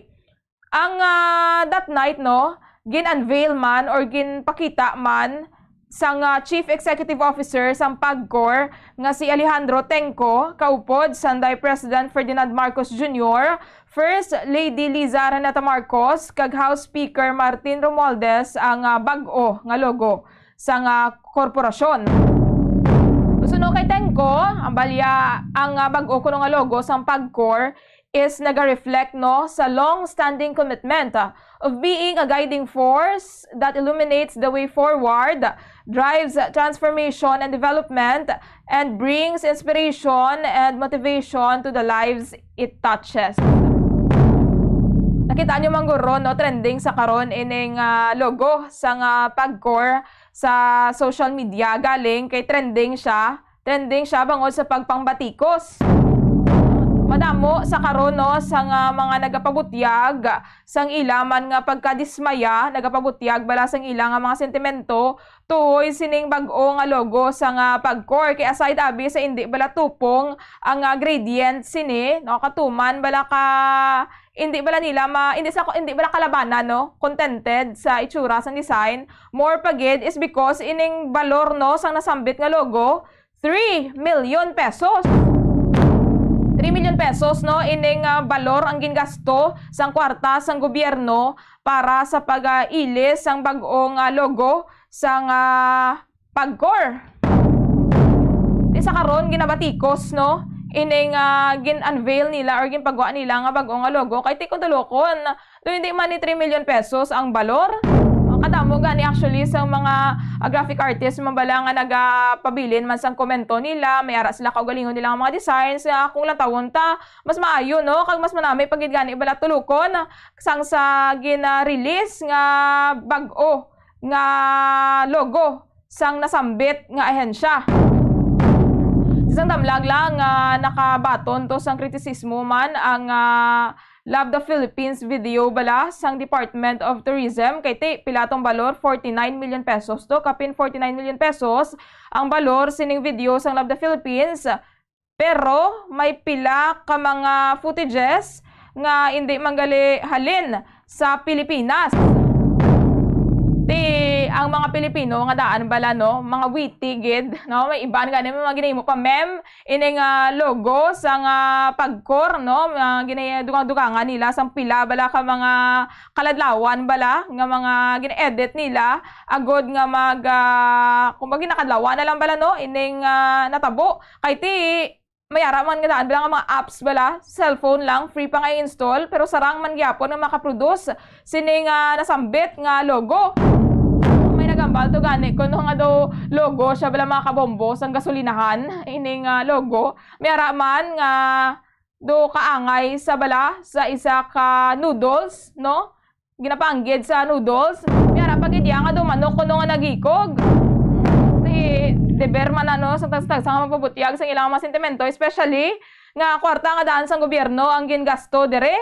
Ang, ah, that night, no, gin-unveil man or ginpakita man sang, ah, Chief Executive Officer sang PAGCOR nga si Alejandro Tengco, kaupod sanday President Ferdinand Marcos Junior, First Lady Liza Araneta Marcos, kag House Speaker Martin Romualdez ang, ah, bag-o nga logo sang, ah, korporasyon. Suno kay Tengco, ang balya, ang, ah, bag-o kuno nga logo sang PAGCOR is naga-reflect, no, sa long-standing commitment, ah, of being a guiding force that illuminates the way forward, drives transformation and development, and brings inspiration and motivation to the lives it touches. Nakita nyo man guro, no, trending sa karon ining, ah, logo sang, ah, PAGCOR sa social media. Galing kay trending siya. Trending siya bangod sa pagpangbatikos. Madamo sa karon, no, sa nga mga nagapabutyag sang ila man nga pagkadismaya, nagapabutyag bala sang ila nga mga sentimento tuoy sining bag-o nga logo sa nga Pagcor. Kay aside abi sa indi bala tupong ang, ah, gradient sini, no, katuman bala ka, indi bala nila ma-, indi sa, indi bala kalabanan, no, contented sa itsura sang design. More pa gid is because ining balor, no, sang nasambit nga logo, three million pesos. Three million pesos, no, ining, ah, balor ang gingasto sang kwarta sang gobyerno para sa pag-ilis sang bag-ong, ah, logo sang, ah, Pagcor. Di sa karon, ginabatikos, no, ining, ah, gin-unveil nila or ginpagwa nila nga bag-o nga logo. Kay ti kung tulokon, do hindi man ni three million pesos ang balor. Ang kadamo gani actually sa mga, ah, graphic artist man bala nga nagapabilin man sang komento nila, may ara sila kaugalingon nila nga mga designs nga kung lantawon ta, mas maayo, no? Kag mas manami pa gid gani bala tulokon sang sa gina-release nga bag-o nga logo sang nasambit nga ahensya. Isang damlag lang nga nakabaton to sang kritisismo man ang, ah, Love the Philippines video bala sang Department of Tourism. Kay ti, pila tong balor? Forty-nine million pesos to. Kapin forty-nine million pesos ang balor sining video sang Love the Philippines. Pero may pila ka mga footages nga indi man gali halin sa Pilipinas. Ti, ang mga Pilipino nga daan bala, no, mga witty gid, no, may iban gani mga ginahimo pa meme ini nga logo sang, ah, Pagcor, no, mga ginadugang-dugangan nila sang pila bala ka mga kaladlawan bala nga mga gina-edit nila agod nga mag, ah, kumbaga, nakadlawan na lang bala, no, ining, ah, natabo. Kay ti, may ara man nga daan bala nga mga apps bala, cellphone lang, free pa nga i-install, pero sarang man gyapon nga makaproduce sini nga nasambit nga logo. May nagambal to gani kuno nga daw logo siya bala, mga kabombo, sang gasolinahan, ini nga logo. May ara man nga do kaangay sa bala sa isa ka noodles, no? Ginapanggid sa noodles. May ara pa gid iya nga do manok kuno nga nagikog. Ti, deber man, ano, sa tagsa-tagsa nga magpabutyag sang ilang mga sentimento, especially nga kwarta nga daan sang gobyerno ang gingasto dire.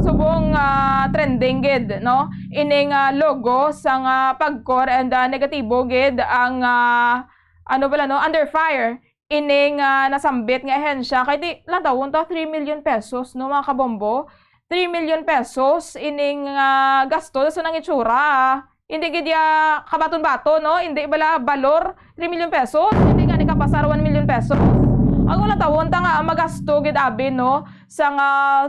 Subong, ah, trending gid, no? Ining, ah, logo sang, ah, Pagcor and, ah, negatibo gid ang, ah, ano bala, no? Under fire ining, ah, nasambit nga ahensya. Kay ti, lantawon ta, three million pesos, no, mga kabombo? Three million pesos ining, ah, gasto. So, nang itsura, ah, hindi gid ya kabaton-baton, no? Hindi bala balor three million pesos, hindi gani kapasar one million pesos. Ang lantawon ta nga magasto gid abi, no, sang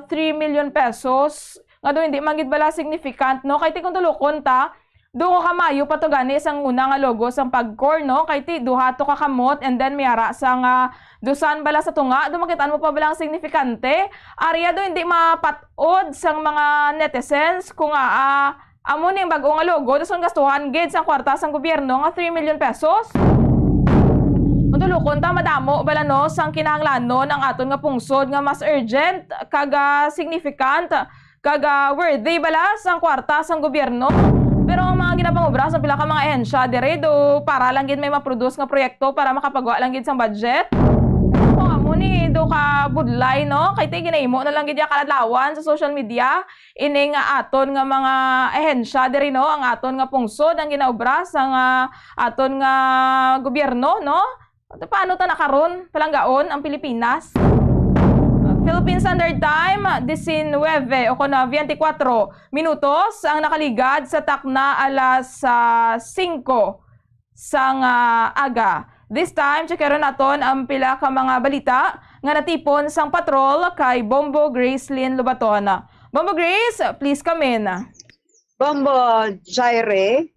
three million pesos, nga do hindi man gid bala significant, no? Kay ti kung tulokon ta, duha ka maayo pa to gani sang una nga logo sang Pagcor, no? Kay ti duha to ka kamot, and then may ara sang dusan bala sa tunga, do makitaan mo pa bala ang signifikante. Ari ya do hindi mapat-od sang mga netizens kung, ah, ah, amo ning bag-o nga logo, dason gastuhan gid sang kwarta sang gobyerno nga three million pesos. Kung tulokon ta, madamo bala, no, sang kinahanglanon ang aton nga pungsod nga mas urgent kag, ah, significant kag, ah, worthy bala sang kwarta sang gobyerno. Pero ang mga ginapangobra sa pila ka mga ahensya diri do para lang gid may maproduce nga proyekto para makapagwa lang gid sang budget. Kung amo ni do ka budlay, no? Kay ti ginahimo na lang gid ya kaladlawan sa social media ini nga aton nga mga ahensya diri, no? Ang aton nga pungsod ang ginaobra sang aton nga gobyerno, no? Paano ta na karon palanggaon ang Pilipinas? Philippine Standard Time, diecinuebe o kon, ah, veinticuatro minutos ang nakaligad sa takna alas, ah, singko sang, ah, aga. This time, checkeron naton ang pila ka mga balita nga natipon sang patrol kay Bombo Gracelyn Lobaton. Bombo Grace, please come in. Bombo Jaire,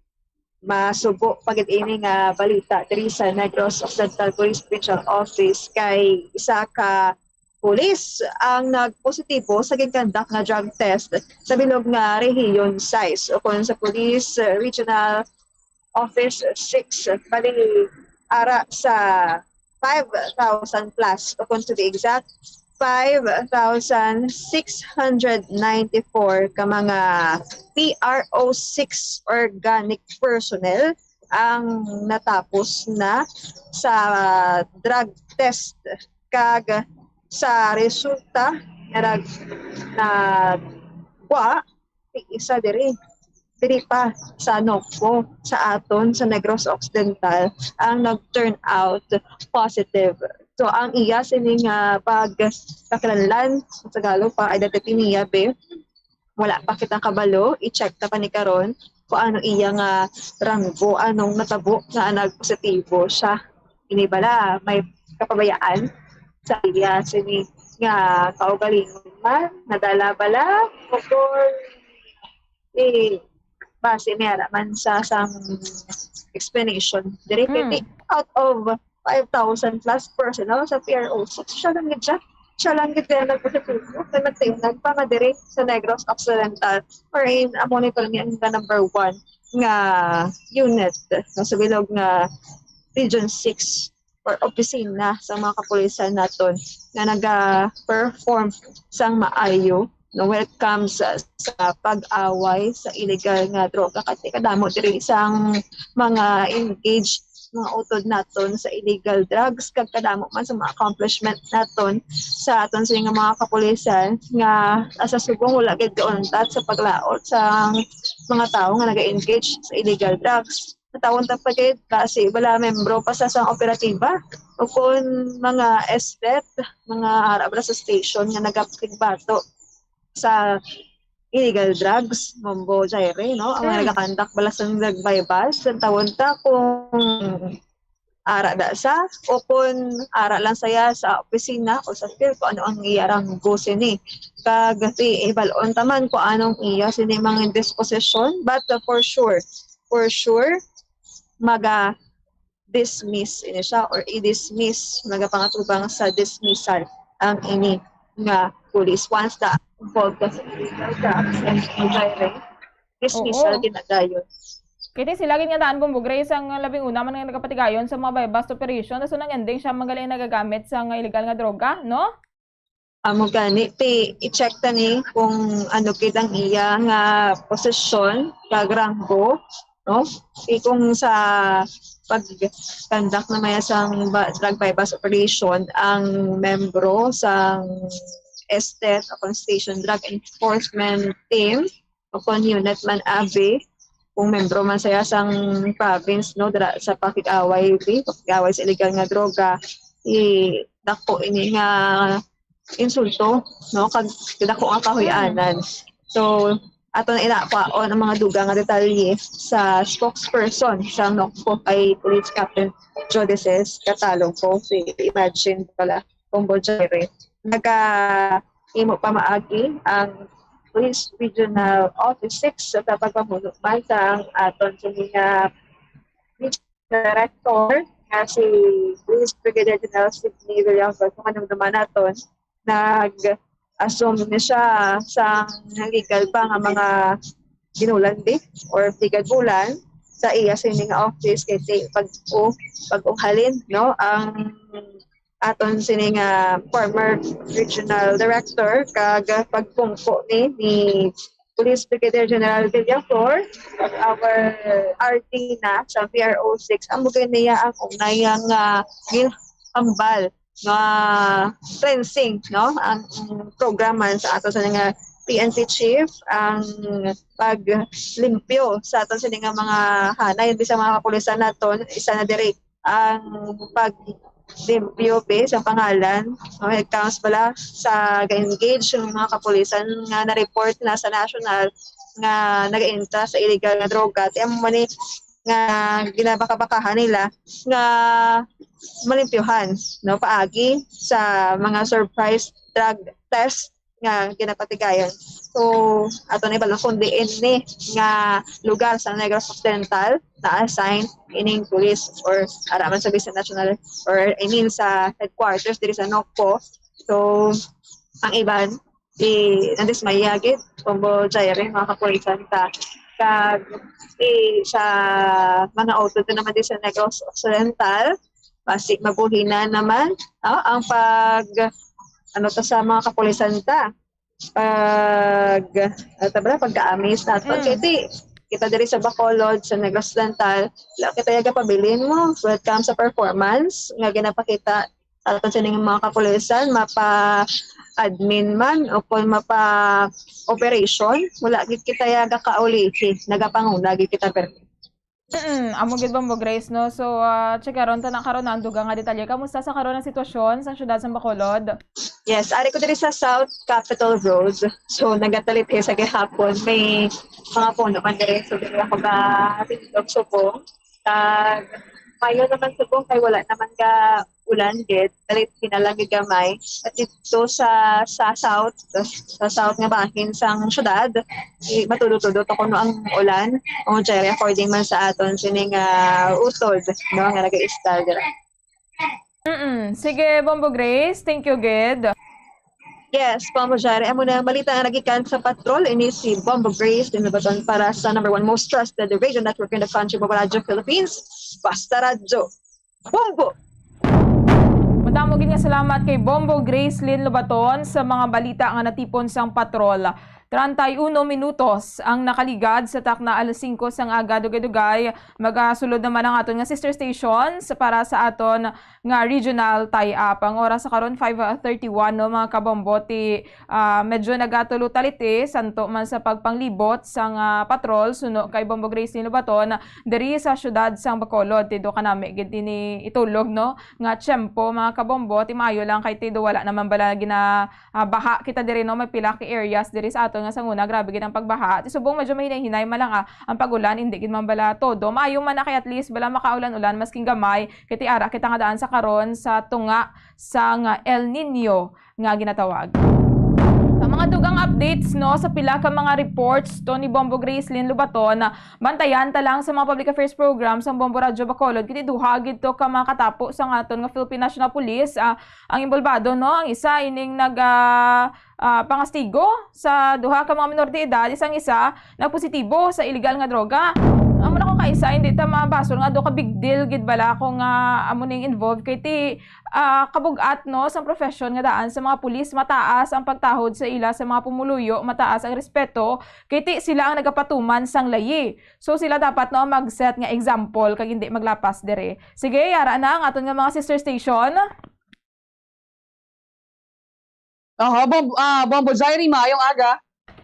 masubo pa gid ini nga balita diri sa Negros Occidental Police Provincial Office kay isa ka pulis ang nagpositibo sa ginkandak nga drug test sa bilog nga Rehiyon sais o kon sa Police Regional Office six. Bali, ara sa five thousand plus, o kung to be exact, five thousand six hundred ninety-four ka mga P R O six organic personnel ang natapos na sa drug test, kag sa resulta nga nag-, nagwa, ti isa diri, diri pa sa Nocpo, sa aton, sa Negros Occidental, ang nag-turn out positive. So, ang iya sini nga pagkakilanlan, sa Tagalog pa, identity niya, be, wala pa kita kabalo, i-check ta pa ni karon kung ano iya nga ranggo, anong natabo na nagpositibo siya. Ini bala, may kapabayaan sa iya sini nga kaugalingon man, nadala bala, o kung, eh, base may ara man sa sang explanation. Diri, Mm. kay out of five thousand plus personnel sa P R O six, siya lang gid siya. Siya lang gid kaya nagpositibo. Kaya nagtinag pa nga diri sa Negros Occidental, wherein amo ni Tony ang number one nga unit, no, sa bilog nga Region six or opisina sa mga kapulisan naton nga naga-perform sang maayo, no, when it comes sa, sa pag-away sa illegal nga droga. Kasi kadamo diri sang mga engaged, mga utod naton sa illegal drugs, kag kadamo man sa mga accomplishment naton sa aton sini nga mga kapulisan nga, ah, sa subong wala gid gauntat sa paglaot sa mga tawo nga naga-engage sa illegal drugs. Natawon ta pa gid kasi wala membro pa sa sang operatiba o kon mga estet, mga ara bala sa station nga nagapigbato sa illegal drugs, Bombo Jaire, no? Ang mga Mm. nagakandak bala sang drug buy-bust, ang tawon ta kung ara da sa, o kung ara lang saya sa opisina o sa field, kung ano ang iya ranggo sini. Kag, ti, ibal-on ta man kung anong iya sini mga disposition, but, uh, for sure, for sure, maga-dismiss ini siya or i-dismiss, magapangatubang sa dismissal ang ini nga pulis. Once na involved ka sa illegal drugs and illegal, dismissal Oo. ginadayon. Kay ti sila gid nga daan, Bombo Grace, ang labing una man nga nagapatigayon sa mga buy-bust operation. So, nang ending siya man gali nagagamit sa nga illegal nga droga, no? Amo gani, ti, i-check ta ni kung ano gid ang iya nga posisyon kag ranggo, no? Ti kung sa pag-conduct na maya sang ba-, drug buy-bust operation ang membro sang estet o kon station drug enforcement team, o kon unit man abi, kung membro man saya sang province, no, dira sa pakig-away, di, pakig-away sa illegal nga droga, i dako ini nga insulto, no, kag dako nga kahuy-anan. So, ato na ina kwaon ang mga dugang nga detalye sa spokesperson sa Nocpo kay Police Captain Jodeses Catalogo, si Imagine pala, Bombo Jaire. Naga-imo pamaagi ang Police Regional Office six sa pagpamuno man sa ang aton sini nga Regional Director nga si Police Brigadier General Sidney Villangor, kung ano naman naton, nag-assume ni siya sa legal pa nga mga ginulan di or pigad bulan sa iya sini nga office kay ti pag-, o, pag-uhalin, no, ang aton sini nga former regional director kag pagpungko ni, ni Police Brigadier General Villaflor, our R D na sa P R O six, ang bugay niya ang unay nga ginhambal nga cleansing, no? Ang program man sa ato sa nga P N P chief, ang paglimpyo sa ato sini nga mga hanay, bisan mga kapulisan naton, isa na diri ang paglimpyo, be, sa pangalan. No? It counts pala sa ga-engage yung mga kapulisan nga na-report na sa national nga nag-intra sa illegal nga droga. Ti amo man ni nga ginabakabakahan nila nga malimpyuhan, no, paagi sa mga surprise drug test nga ginapatigayon. So, ato na ibalon kung diin ni nga lugar sa Negros Occidental na-assign ining police or ara man sa Base National or, I mean, sa headquarters diri sa Nocpo. So, ang iban, i-, nadismaya gid, Bombo Jaire, mga kapulisan ta. Kag, i-, sa mga utod naman di sa Negros Occidental, basi mabuhinan naman, no, ang pag, ano to sa mga kapulisan ta, pag, ano to ba, pagkaamis nato. Mm. Kay ti, kita diri sa Bacolod, sa Negros Occidental, wala kita yagapabilin mo when it comes sa performance nga ginapakita sa aton sining mga kapulisan, mapa-admin man o kon mapa-operation, wala gid kita ya gakaulihi, nagapanguna gid kita, pero Mm, amo gid, Bombo Grace, no? So, ah, checkaron ta na karon ang dugang nga detalye. Kamusta sa karon ang sitwasyon sa siyudad sa Bacolod? Yes, ari ko diri sa South Capitol Road. So, nagatalit eh sa gihapon. May mga puno man diri. So, diri ako gatindog subong. Kag mayo naman subong kay wala naman ka ulan gid, dalit hinalang gid gamay. At dito sa, sa south, sa south nga bahin sang syudad, eh, matudo-tudo to kuno ang ulan. Ang Jerry, according man sa aton sining, ah, utod, no, nga nag-iistal dira. Mm-mm. Sige, Bombo Grace, thank you gid. Yes, Bombo Jerry, amo na ang balita nga nagikan sa patrol. Ini si Bombo Grace Linlobaton para sa number one most trusted radio network in the country, Bombo Radyo Philippines. Basta Radyo. Bombo! Madamo gid nga salamat kay Bombo Grace Linlobaton sa mga balita nga natipon sang patrol. Treinta y uno minutos ang nakaligad sa takna alas singko sang aga, dugay-dugay. Magasulod naman ang aton nga sister station sa, para sa aton nga regional tie-up. Ang oras sa karon, five thirty-one, no, mga kabombo. Ti, ah, medyo nagatulo taliti, santo man sa pagpanglibot sang, ah, patrol, suno kay Bombo Grace Linlobaton, diri sa siyudad sang Bacolod. Ti do kanami gid ini itulog, no, nga tiyempo, mga kabombo. Ti maayo lang kay ti do wala naman bala gina, ah, baha kita diri, no, may pila ka areas diri sa aton nga sanguna, grabe gid ang pagbaha. Ti subong medyo mahinay-hinay man lang, ah, ang pag-ulan, hindi gid man bala todo. Maayo man na kay at least bala makaulan-ulan, masking gamay, kay ti ara kita nga daan sa karon sa tunga sang El Niño nga ginatawag. Sa mga dugang updates, no, sa pila ka mga reports to ni Bombo Grace Linlobaton, bantayan ta lang sa mga public affairs program sang Bombo Radyo Bacolod, kay ti duha gid to ka mga katapo sang aton nga Philippine National Police, ah, ang inbolbado, no? Ang isa ining nag, ah, ah, pangastigo sa duha ka mga minor de edad, isang isa nagpositibo sa iligal nga droga. Amo na kung kaisa, hindi ta mabasol nga do ka big deal gid bala kung, ah, amo ning involved kay ti, ah, kabug-at, no, sang profession nga daan sa mga pulis, mataas ang pagtahod sa ila sa mga pumuluyo, mataas ang respeto kay ti sila ang nagapatuman sang layi. So sila dapat, no, mag-set nga example kag hindi maglapas diri. Sige, yara na ang aton nga mga sister station. Oho, Bom-, ah, Bombo Jairi, maayong aga.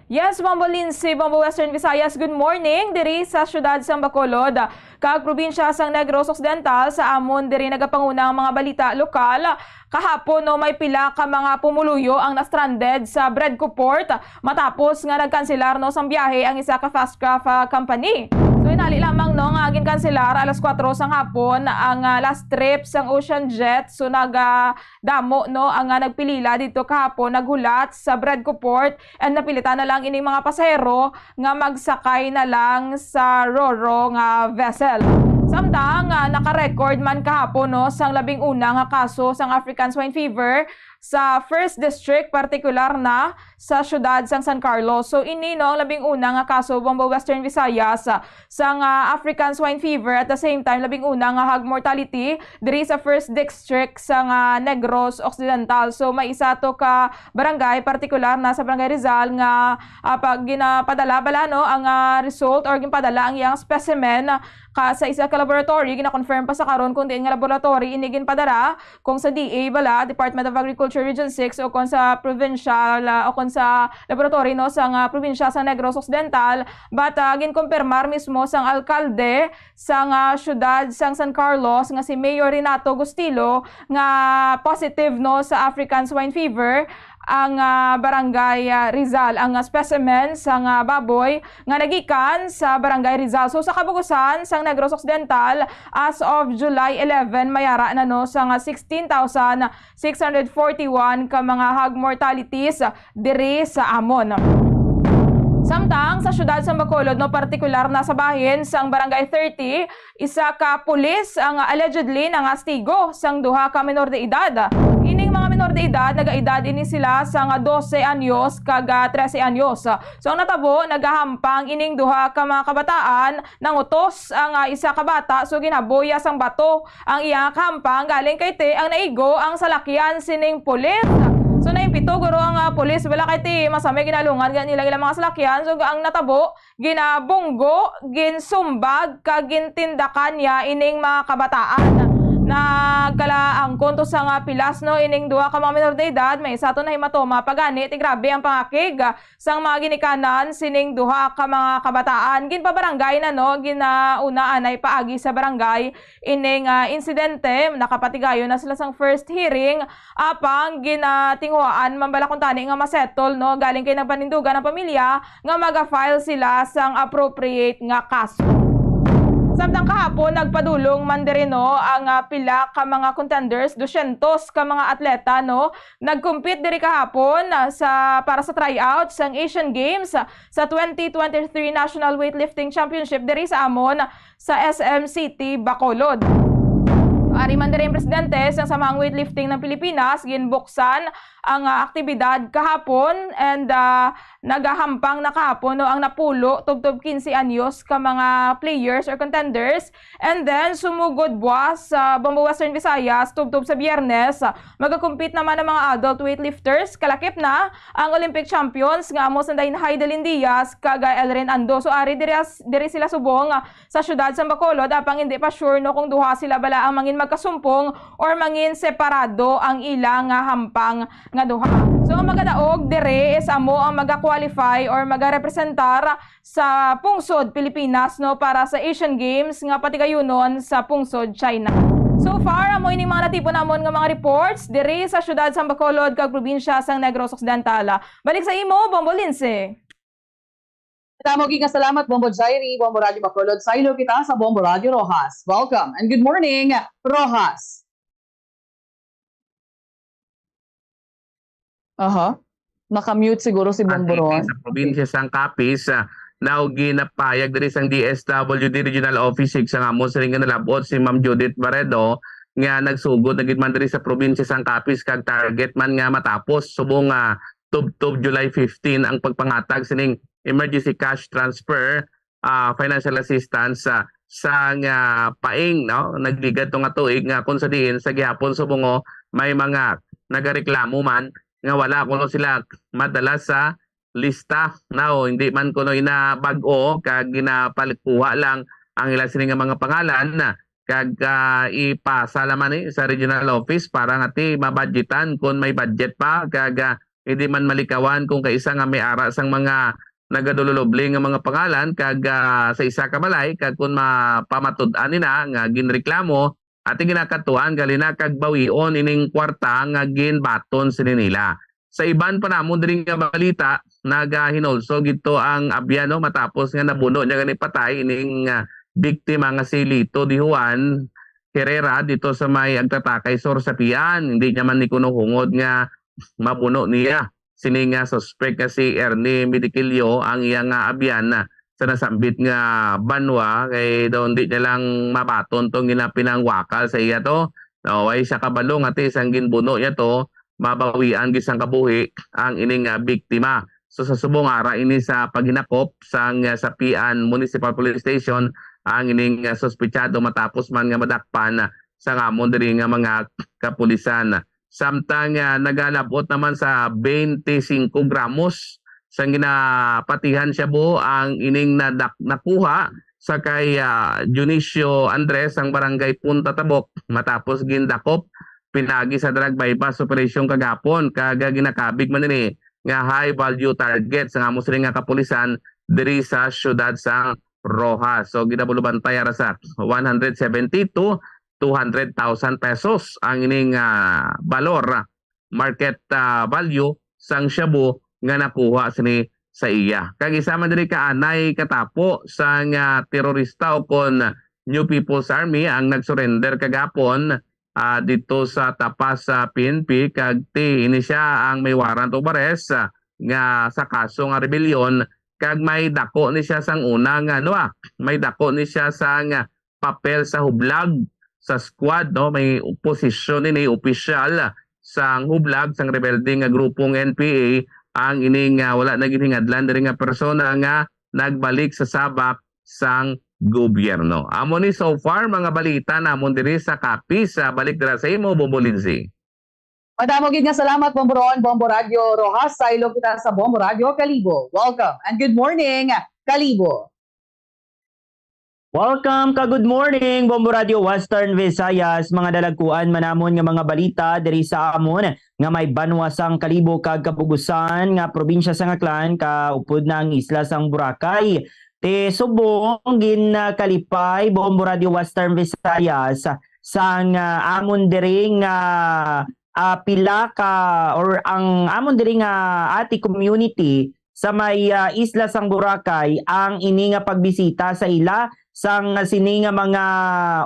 Yes, Bombo Lindsay, Bombo Western Visayas, good morning. Diri sa siyudad sang Bacolod, kag probinsya sang Negros Occidental, sa amon diri nagapanguna ang mga balita lokal. Kahapon, no, may pila ka mga pumuluyo ang na-stranded sa Bredco Port matapos nga nagkanselar, no, sang biyahe ang isa ka fast craft, ah, company. So, inali lamang, no, nga ginkanselar alas kuwatro sang hapon ang, ah, last trip sang Ocean Jet. So, naga, damo, no, ang, ah, nagpilila didto kahapon, naghulat sa Bredco Port, and napilitan na lang ining mga pasahero nga magsakay na lang sa Ro-Ro nga vessel. Samtang, ah, naka-record man kahapon, no, sang labing una nga kaso sang African Swine Fever sa First District, partikular na sa siyudad sang San Carlos. So, ini, no, ang labing una nga kaso, Bombo, Western Visayas, ah, sang, ah, African Swine Fever, at the same time, labing una nga hog mortality diri sa First District sang, ah, Negros Occidental. So, may isa to ka barangay, partikular na sa Barangay Rizal, nga, ah, pag ginapadala bala, no, ang, ah, result or ginpadala ang iyang specimen ka sa isa ka laboratory, gina-confirm pa sa karon kung diin nga laboratory ini ginpadala, kung sa D A bala, Department of Agriculture Region six, o kung sa provincial, ah, o kung sa laboratory, no, sang, ah, probinsya sang Negros Occidental. But, ah, ginkumpirmar mismo sang alkalde sang, ah, siyudad sang San Carlos nga si Mayor Renato Gustilo nga positive, no, sa African Swine Fever ang, ah, Barangay, ah, Rizal, ang, ah, specimen sang, ah, baboy nga nagikan sa Barangay Rizal. So, sa kabugusan sang Negros Occidental, as of July eleven, may ara na, no, sang, ah, sixteen thousand six hundred forty-one ka mga hog mortalities diri sa amon. Samtang sa siyudad sa Bacolod, no, partikular na sa bahin sang Barangay thirty, isa ka pulis ang allegedly nangastigo sang duha ka menor de edad. Ining mga menor de edad, nagaedad ini sila sang dose anyos kag, ah, trese anyos. So, ang natabo, nagahampang ining duha ka mga kabataan, nangutos ang, ah, isa ka bata, so ginhaboya sang bato ang iya kahampang, galing kay ti ang naigo ang salakyan sining pulis. So, naimpito guro ang, ah, pulis, wala kay ti masamay ginalungan gani nila ilang mga salakyan. So, ang natabo, ginabunggo, ginsumbag, kag gintindakan niya ining mga kabataan. Nagkalaangkon to sa nga pilas, no, ining duha ka mga minor de edad, may isa to na hematoma. Pagani, ti grabe ang pangakig sang mga ginikanan sining duha ka mga kabataan. Ginpabarangay na, no, ginauna anay paagi sa barangay ining, ah, insidente. Nakapatigayon na sila sang first hearing, apang ginatinguhaan man bala kuntani nga masettle, no, galing kay nagpanindugan ang pamilya nga maga-file sila sang appropriate nga kaso. Samtang kahapon, nagpadulong man diri, no, ang, ah, pila ka mga contenders, dosyentos ka mga atleta, no, nag-compete diri kahapon, ah, sa, para sa tryout sang Asian Games, ah, sa twenty twenty-three National Weightlifting Championship diri sa amon sa S M City, Bacolod. Ari man diri ang presidente sang Samahang Weightlifting ng Pilipinas, ginbuksan ang, ah, aktibidad kahapon and, ah, nagahampang na kahapon, no, ang napulo tubtob quince anyos ka mga players or contenders. And then, sumugod buwas, sa Bombo Western Visayas, tubtob sa Biyernes, ah, magakompete naman ang mga adult weightlifters. Kalakip na ang Olympic champions nga amo sanday Haidalin Diaz kag, ah, Elrin Ando. So, ari diri, diri sila subong, ah, sa siyudad sa Bacolod, apang hindi pa sure, no, kung duha sila bala ang mangin magkasumpong or mangin separado ang ila nga hampang nga duha. So, ang magadaog diri is amo ang maga-qualify or magarepresentar sa pungsod Pilipinas, no, para sa Asian Games nga patigayunon sa pungsod China. So far, amo ini mga natipon namon nga mga reports diri sa siyudad sa Bacolod kag probinsya sang Negros Occidental. Balik sa imo, Bombo Lindsay. Madamo gid nga salamat, Bombo Jairi, Bombo Radyo Bacolod. Saylo kita sa Bombo Radyo Roxas. Welcome and good morning, Roxas. Aha. Naka-mute siguro si Bombo Ron. Sa probinsya sang Capiz, ah, now ginapahayag diri sang D S W D Regional Office six ang amo siling nga nalab-ot si Ma'am Judith Barredo nga nagsugod na gid man diri sa probinsya sang Capiz kag target man nga matapos subong, ah, tubtob July fifteen ang pagpangatag sining emergency cash transfer, ah, financial assistance, ah, sang, ah, paing, no? Nagligad to nga tuig nga kung sa diin sa gihapon subong may mga nagareklamo man nga wala kuno sila madala sa lista, no? Hindi man kuno ina bag-o kag ginapalikuha lang ang ila sini nga mga pangalan, kag, ah, ipasa naman ni sa regional office para nga ti mabudgetan kung may budget pa, kag, ah, hindi man malikawan kung kaisa nga may ara sang mga nagadululubli nga mga pangalan, kag, ah, sa isa ka balay, kag kung mapamatud-an nila nga ginreklamo, ati ginakatuan gali na kag bawion ining kwarta nga ginbaton sini nila. Sa iban pa namon diri nga balita, nagahinulsol gid to ang abyan, no, matapos nga nabuno niya gani patay ining, ah, biktima nga si Lito Di Juan Herrera dito sa may Agtatakay Sur sa Pian. Hindi niya man ni kuno hungod nga mabuno niya sini nga suspek nga si Ernie Midiquilio ang iya nga abyan sa nasambit nga banwa, kay daw hindi niya lang mabaton tong ginapinangwakal sa iya to. No, way siya kabalo nga ti sang ginbuno niya to, mabawian gid sang kabuhi ang ining, ah, biktima. So, sa subong ara ini sa paghinakop sang, ah, Sapian Municipal Police Station ang ining, ah, suspetsado matapos man nga madakpan, ah, sa ngamon diri nga mga kapulisan. Samtang, ah, nagalab-ot naman sa twenty-five gramos sang ginapatihan shabu ang ining nadak-, nakuha sa kay, ah, Dionisio Andres ang barangay Punta Tabok matapos gindakop pinagi sa drug buy-bust operation kagapon, kag ginakabig man ini nga high value target sa amo sini nga kapulisan diri sa siyudad sa Roxas. So, ginabulubantay ara sa one hundred seventy to two hundred thousand pesos ang ining, ah, balor, market, ah, value sang shabu nga nakuha sini sa iya. Kag isa man diri ka anay katapo sang, ah, terorista o kon New People's Army ang nagsurrender kagapon, ah, dito sa tapas sa P N P, kag ti ini siya ang may warrant of arrest, ah, nga sa kaso nga rebellion, kag may dako ni siya sang una nga, ano, ah, may dako ni siya sang, ah, papel sa hublag sa squad, no? May posisyon ini, opisyal sang hublag sang rebelde nga grupong N P A ang ini nga wala na ginhingadlan diri nga persona nga nagbalik sa sabak sang gobyerno. Amo ni so far mga balita namon diri sa Capiz. Sa balik dira sa imo, Bombo Lindsay. Madamo gid nga salamat, Bombo Ron, Bombo Radyo Roxas. Saylo kita sa Bombo Radyo Kalibo. Welcome and good morning, Kalibo. Welcome ka good morning, Bombo Radio Western Visayas, mga dalagkuan man namon nga mga balita diri sa amon nga may banwa sang Kalibo kag Kabugusan nga probinsya sang Aklan, kaupod na ang isla sang Boracay. Ti subong gin, ah, kalipay, Bombo Radio Western Visayas, sang, ah, amon diri nga, ah, pila ka, or ang amon diri nga Ati community sa may, ah, isla sang Boracay ang ini nga pagbisita sa ila sang sini nga mga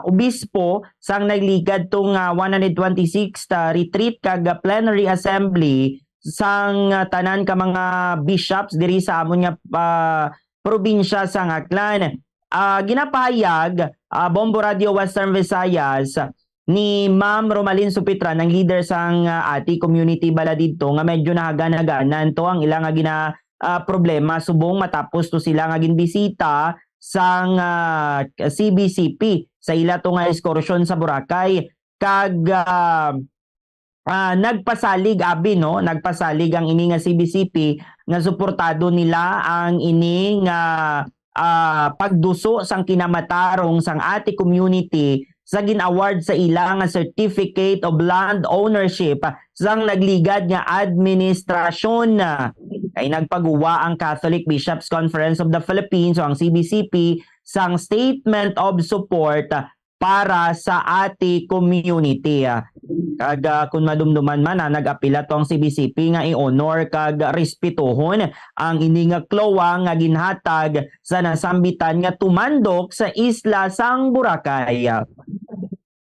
obispo sang nagligad tong, ah, one hundred twenty-sixth, ah, retreat kag, ah, plenary assembly sang, ah, tanan ka mga bishops diri sa amon nga, ah, probinsya sang Aklan. Ah, ginapahayag, ah, Bombo Radio Western Visayas, ni Ma'am Romalyn Supitran, ang leader sang, ah, Ati community bala didto, nga medyo nahagan-haganan to ang ila nga gina-, ah, problema subong matapos to sila nga ginbisita sang, ah, C B C P sa ila to nga excursion sa Boracay. Kag, ah, ah, nagpasalig, abi, no? Nagpasalig ang ini nga C B C P nga suportado nila ang ini nga, ah, pagduso sang kinamatarong sang Ati community sa gin-award sa ila nga Certificate of Land Ownership sang nagligad nga administrasyon. Kay nagpaguwa ang Catholic Bishops' Conference of the Philippines o ang C B C P sang statement of support para sa Ati community. Kag, ah, kung madumduman man, ah, nag-apila to ang C B C P nga i-honor kag respetuhon ang ini nga CLOA nga ginhatag sa nasambitan nga tumandok sa isla sang Boracay.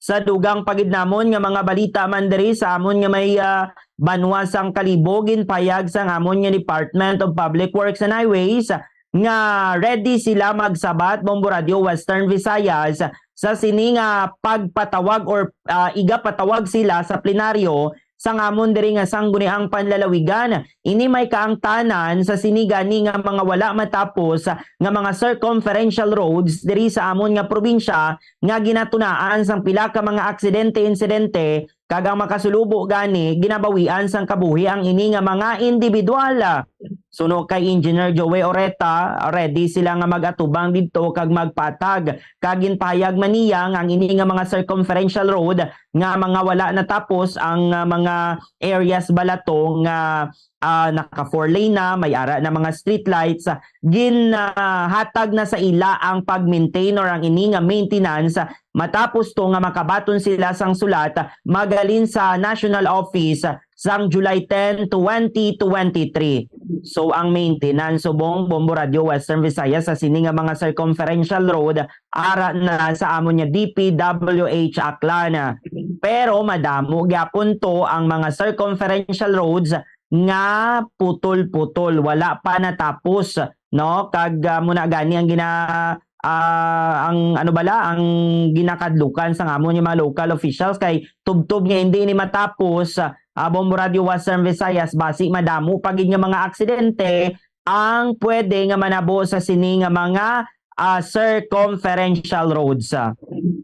Sa dugang pa gid namon nga mga balita man diri sa amon nga may, ah, banwa sang Kalibo, ginpayag sang amon nga Department of Public Works and Highways nga ready sila magsabat, Bombo Radio Western Visayas, sa sini nga pagpatawag or, ah, igapatawag sila sa plenaryo sang amon diri nga sangguniang panlalawigan. Ini may kaangtanan sa sini gani nga mga wala matapos nga mga circumferential roads diri sa amon nga probinsya nga ginatunaan sang pila ka mga aksidente-insidente, kag ang makasulubo gani ginabawian sang kabuhi ang ini nga mga individual. Suno kay Engineer Joey Oreta, ready sila nga mag-atubang didto kag magpatag. Kag ginpahayag man niya nga ang ini nga mga circumferential road nga mga wala natapos ang, ah, mga areas bala to nga, ah, naka four lane na, may ara na mga street lights, ah, gin, ah, hatag na sa ila ang pag-maintain or ang ini nga maintenance, ah, matapos to nga makabaton sila sang sulat, ah, magalin sa National Office, ah, sang July ten, twenty twenty-three. So, ang maintenance subong, Bombo Radio Western Visayas, sa sini nga mga circumferential road, ara na sa amon nga D P W H Aklan. Pero madamo gyapon to ang mga circumferential roads nga putol-putol, wala pa natapos, no? Kag, ah, muna gani ang gina-, ah, ang ano bala, ang ginakadlukan sang amon nga mga local officials kay tubtob nga hindi ni matapos, ah, Bombo Radio Western Visayas, basi madamo pa gid nga mga aksidente ang pwede nga manabo sa sini nga mga, ah, circumferential roads.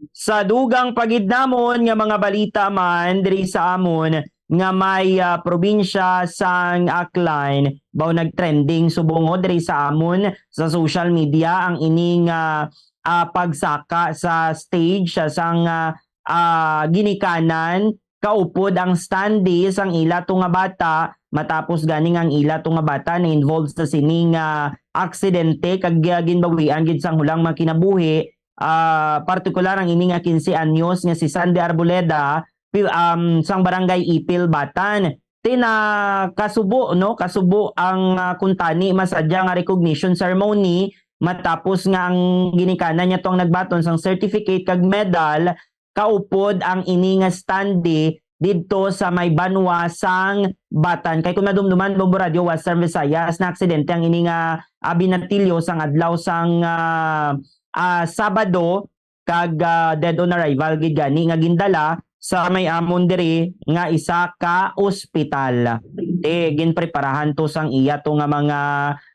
Sa dugang pa gid namon nga mga balita man diri sa amon nga may, ah, probinsya sang Aklan, baw nagtrending subong, oh, diri sa amon sa social media ang ining, ah, ah, pagsaka sa stage, ah, sang, ah, ah, ginikanan kaupod ang standee sang ila to nga bata, matapos gani nga ang ila to nga bata na-involved sa sining, ah, aksidente kag, ah, ginbawian gid sang hulang mga kinabuhi, ah, partikular ang ini nga quince anyos nga si Sandy Arboleda, pi-, um, sang Barangay Ipil, Batan. Ti nakasubo, no? Kasubo ang, ah, kuntani masadya nga recognition ceremony matapos nga ang ginikanan niya to ang nagbaton sang certificate kag medal kaupod ang ini nga standee didto sa may banwa sang Batan. Kay kung madumduman, Bombo Radio Western Visayas, na aksidente ang ini nga, ah, binatilyo sang adlaw sang, ah, ah, Sabado, kag, ah, dead on arrival gid gani nga gindala sa may amon diri nga isa ka ospital. Ti ginpreparahan to sang iya to nga mga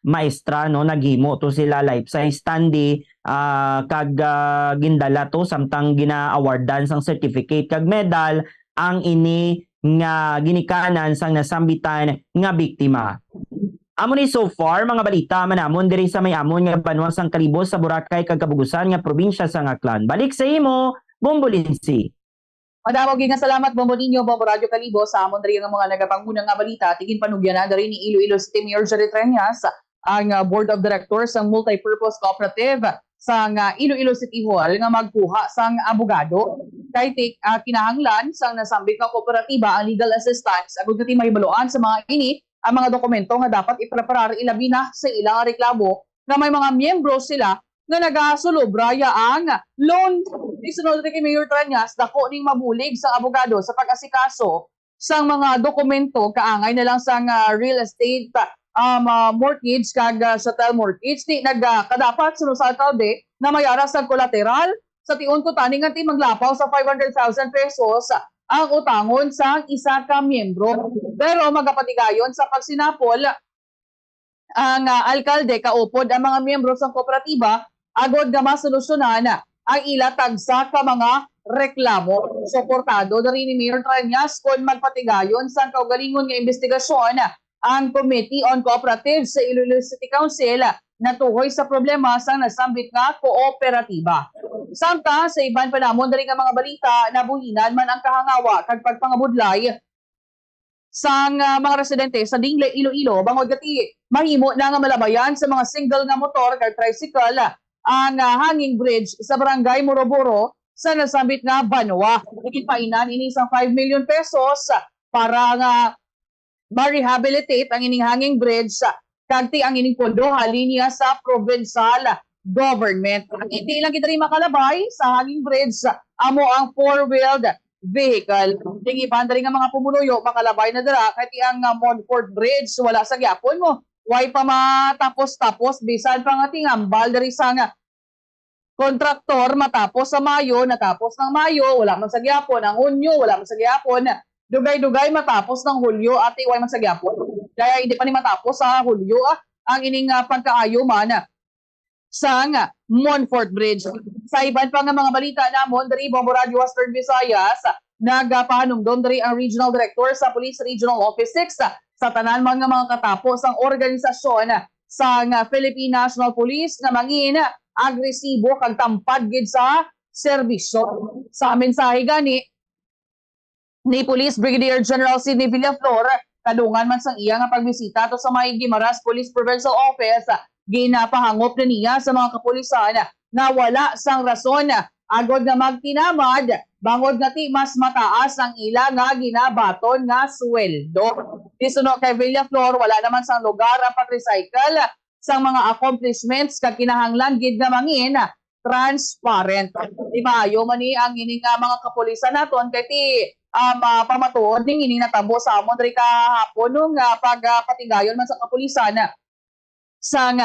maestra, no, naghimo to sila life size standee, ah, kag, ah, gindala to samtang gina-awardan sang certificate kag medal ang ini nga ginikanan sang nasambitan nga biktima. Amo ni so far mga balita man namon diri sa may amon nga banwa sang Kalibo sa Boracay kag Kabugusan nga probinsya sang Aklan. Balik sa imo, Bombo Lindsay. Madamo gid nga salamat, Bombo Ninyo, Bombo Radyo Kalibo, sa amon diri nga mga nagapanguna nga balita. Ating ginpanugyanan diri ni Iloilo City Mayor Jerry Treñas, ang, ah, Board of Directors sang Multipurpose Cooperative sang, ah, Iloilo City Hall nga magkuha sang abogado. Kay ti-, ah, kinahanglan sang nasambit nga kooperatiba ang legal assistance agud nga ti mahibaluan sa mga ini ang mga dokumento nga dapat ipreparar, ilabi na sa ilang reklamo nga may mga miyembro sila nga nagasulobra yaang loan. Disunod kay Mayor Treñas, dako ning mabulig sa abogado sa pag-asikaso sang mga dokumento, kaangay na lang sang, ah, real estate, um, ah, mortgage kag, ah, chattel mortgage. Di nagkadapat suno sa alkalde na may ara sang kolateral sa tion kuntani nga ti maglapaw sa five hundred thousand pesos ang utangon sang isa ka miyembro. Pero magapatigayon sa pagsinapol ang, ah, alkalde kaupod ang mga miyembro sang kooperatiba agod nga masolusyonan ang ila tagsa ka mga reklamo. Suportado diri ni Mayor Treñas kon magpatigayon sang kaugalingon nga imbestigasyon ang Committee on Cooperatives sa Iloilo City Council natuhoy sa problema sang nasambit nga kooperatiba. Samtang sa iban pa namon diri nga mga balita, nabuhinan man ang kahangawa kag pagpangabudlay sang, ah, mga residente sa Dingle, Iloilo, bangod kati mahimo na nga malabayan sa mga single nga motor kag tricycle ang, ah, hanging bridge sa Barangay Moroboro sa nasambit nga banwa. Ginpainan ini sang five million pesos para nga ma-rehabilitate ang ining hanging bridge, kag ti ang ining pondo halin niya sa provincial government. Ang indi lang gid diri makalabay sa hanging bridge amo ang four-wheeled vehicle. Ning iban diri nga mga pumuluyo makalabay na dira kay ti ang, ah, Montfort Bridge wala sa gyapon mo. Way pa matapos-tapos, bisan pa nga tingambal diri sa nga kontraktor, matapos sa Mayo, natapos ng Mayo, wala man sa gyapon. Ang Hunyo, wala man sa gyapon. Dugay-dugay matapos ng Hulyo, ati, way man sa gyapon. Kaya hindi pa ni matapos sa Hulyo, ah, ang ining, ah, pagkaayo man sang Montfort Bridge. Sa iban pa nga mga balita namon diri, Bombo Radio Western Visayas, nagapahanumdom diri ang Regional Director sa Police Regional Office six sa tanan man nga mga katapo sang organisasyon sang Philippine National Police nga mangin agresibo kag tampad gid sa serbisyo. Sa mensahe gani, ni Police Brigadier General Sidney Villaflor, kadungan man sang iya nga pagbisita to sa may Guimaras Police Provincial Office, ginapahangop na niya sa mga kapulisan nga wala sang rason agod nga magtinamad, bangod nga ti mas mataas ang ila nga ginabaton nga sweldo. Disuno kay Villaflor, wala naman sang lugar ang pag-recycle sang mga accomplishments kag kinahanglan gid nga mangin transparent. Di maayo man ni ang ini nga mga kapulisan naton kay ti, um, ah, pamatuod ning ini natabo sa amon diri kahapon, no, nga pag, ah, patigayon man sa kapulisan sang,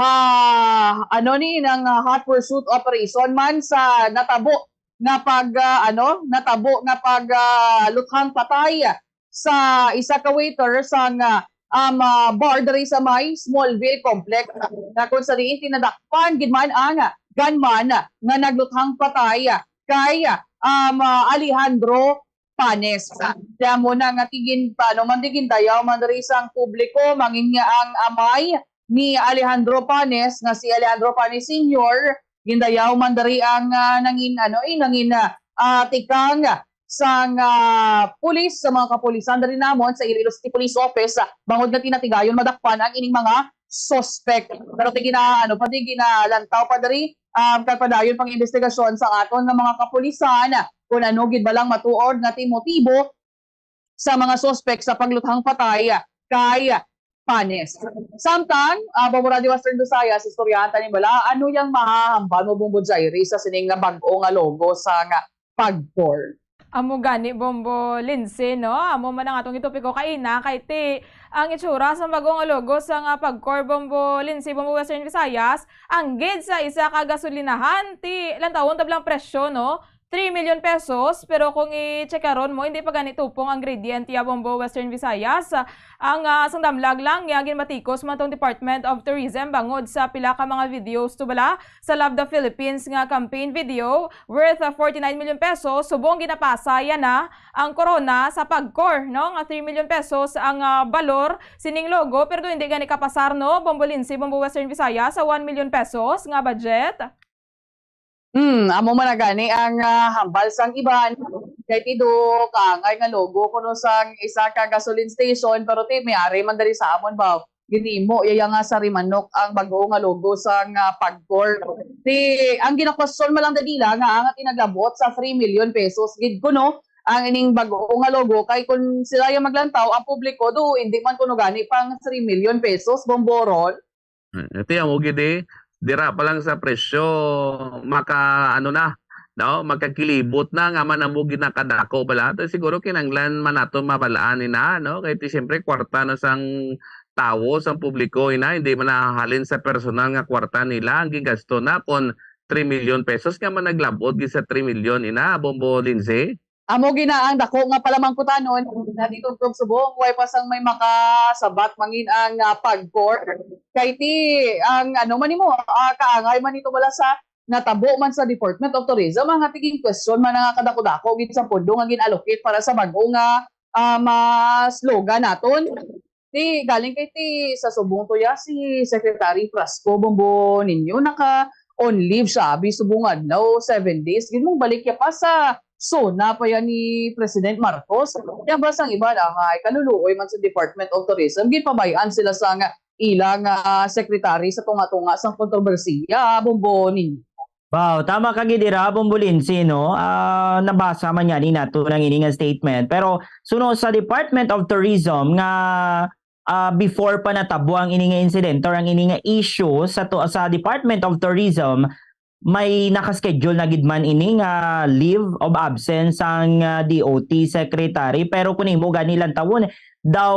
ah, ano ni, nang hot pursuit operation man sa natabo nga pag, ah, ano, natabo nga pag, ah, luthang patay sa isa ka waiter sang, ah, um, ah, bar diri sa may Smallville Complex, na kung sa diin tinadakpan gid man ang gunman nga nagluthang patay kay, um, ah, Alejandro Panes. Kaya mo na nga tigin, paano man di gindayaw man diri sang publiko, mangin nga ang amay ni Alejandro Panes, nga si Alejandro Panes Senior, gindayaw man diri ang, ah, nangin, ano, eh, nangin, ah, ah, tikang sang, ah, pulis, sa mga kapulisan diri namon sa Iloilo City Police Office, ah, bangod nga ti natigayon madakpan ang ining mga suspect. Pero ti gina-, ano pa, ti ginalantaw pa diri, um, kag padayon pang investigasyon sa aton nga mga kapulisan kung ano gid ba lang matuod nga ti motibo sa mga suspek sa pagluthang patay kay Panes. Samtang, ah, Bombo Radio Western Visayas, istoryahan ta ni bala, ano yang mahahambal mo, Bombo Jairi, sa sining nga bag-o nga logo sa nga PAGCOR? Amo gani, Bombo Lindsay, no? Amo man ang atong gitopiko kaina, kay ti ang itsura sa bag-o nga logo sa nga PAGCOR, Bombo Lindsay, Bombo Western Visayas, ang gid sa isa ka gasolinahan, ti lantawon tab lang presyo, no? three million pesos, pero kung i-check karon mo, hindi pa gani tupong ang gradient, ya Bombo, Western Visayas. Ang, ah, sang damlag lang, ya ginbatikos man tong Department of Tourism bangod sa pila ka mga videos to bala sa Love the Philippines nga campaign video worth, ah, forty-nine million pesos, subong ginapasa yana ang korona sa PAGCOR, no, nga three million pesos ang, ah, balor sining logo, pero hindi gani kapasar, no, Bombo Lindsay, Bombo Western Visayas, sa one million pesos nga budget. Hmm, amo man na gani ang, ah, hambal sang iban. Kay ti do kaangay nga logo kuno sang isa ka gasoline station, pero ti may ari man diri sa amon ba? Ginimo iya nga sarimanok ang bag-o nga logo sang, ah, PAGCOR. Ti ang ginakwestiyon man lang dali lang nga ang ati naglabot sa three million pesos gid kuno ang ining bag-o nga logo, kay kun sila yung maglantaw, ang publiko do hindi man kuno gani pang three million pesos, Bomboron. Eh, ti amo gid eh, dira pa lang sa presyo maka ano na, no? Magkakilibot na nga man amo gid nakadako bala. Ti siguro kinanglan man nato mabalaan ina, no? Kay ti siyempre kwarta na sang tawo, sang publiko ina, hindi man nahalin sa personal nga kwarta nila ang gigasto na kon three million pesos nga man naglabot gid sa three million ina, Bombo Lindsay. Amo gina ang dako nga palamangkutanon na ditugtog subong way pa sang may makasabat mangin ang, ah, PAGCOR. Kay ti ang ano man nimo, ah, kaangay man nito wala sa natabo man sa Department of Tourism ang ating question man nga kadako-dako gid sa pondo nga gin-allocate para sa bag-o nga, ah, ma-, slogan naton. Ti galing kay ti sa subong to ya si Secretary Frasco Bombo ninyo naka on leave siya abi subong adlaw, seven days gid mong balik ya pa sa sona pa yan ni President Marcos. Yan ba sang iba na ay kaluluoy man sa Department of Tourism, ginpabayan sila sang ilang, ah, secretary sa tunga-tunga sang kontrobersiya, Bombo ninyo. Wow, tama ka gid dira, Bombolinsi, no? Ah, nabasa man yani nato ang ini nga statement. Pero suno sa Department of Tourism nga, ah, before pa natabo ang ini nga insidente or ang ini nga issue sa to, sa Department of Tourism, may naka-schedule na gid man ini nga leave of absence ang, ah, D O T secretary. Pero kung imo gani lantawon, daw,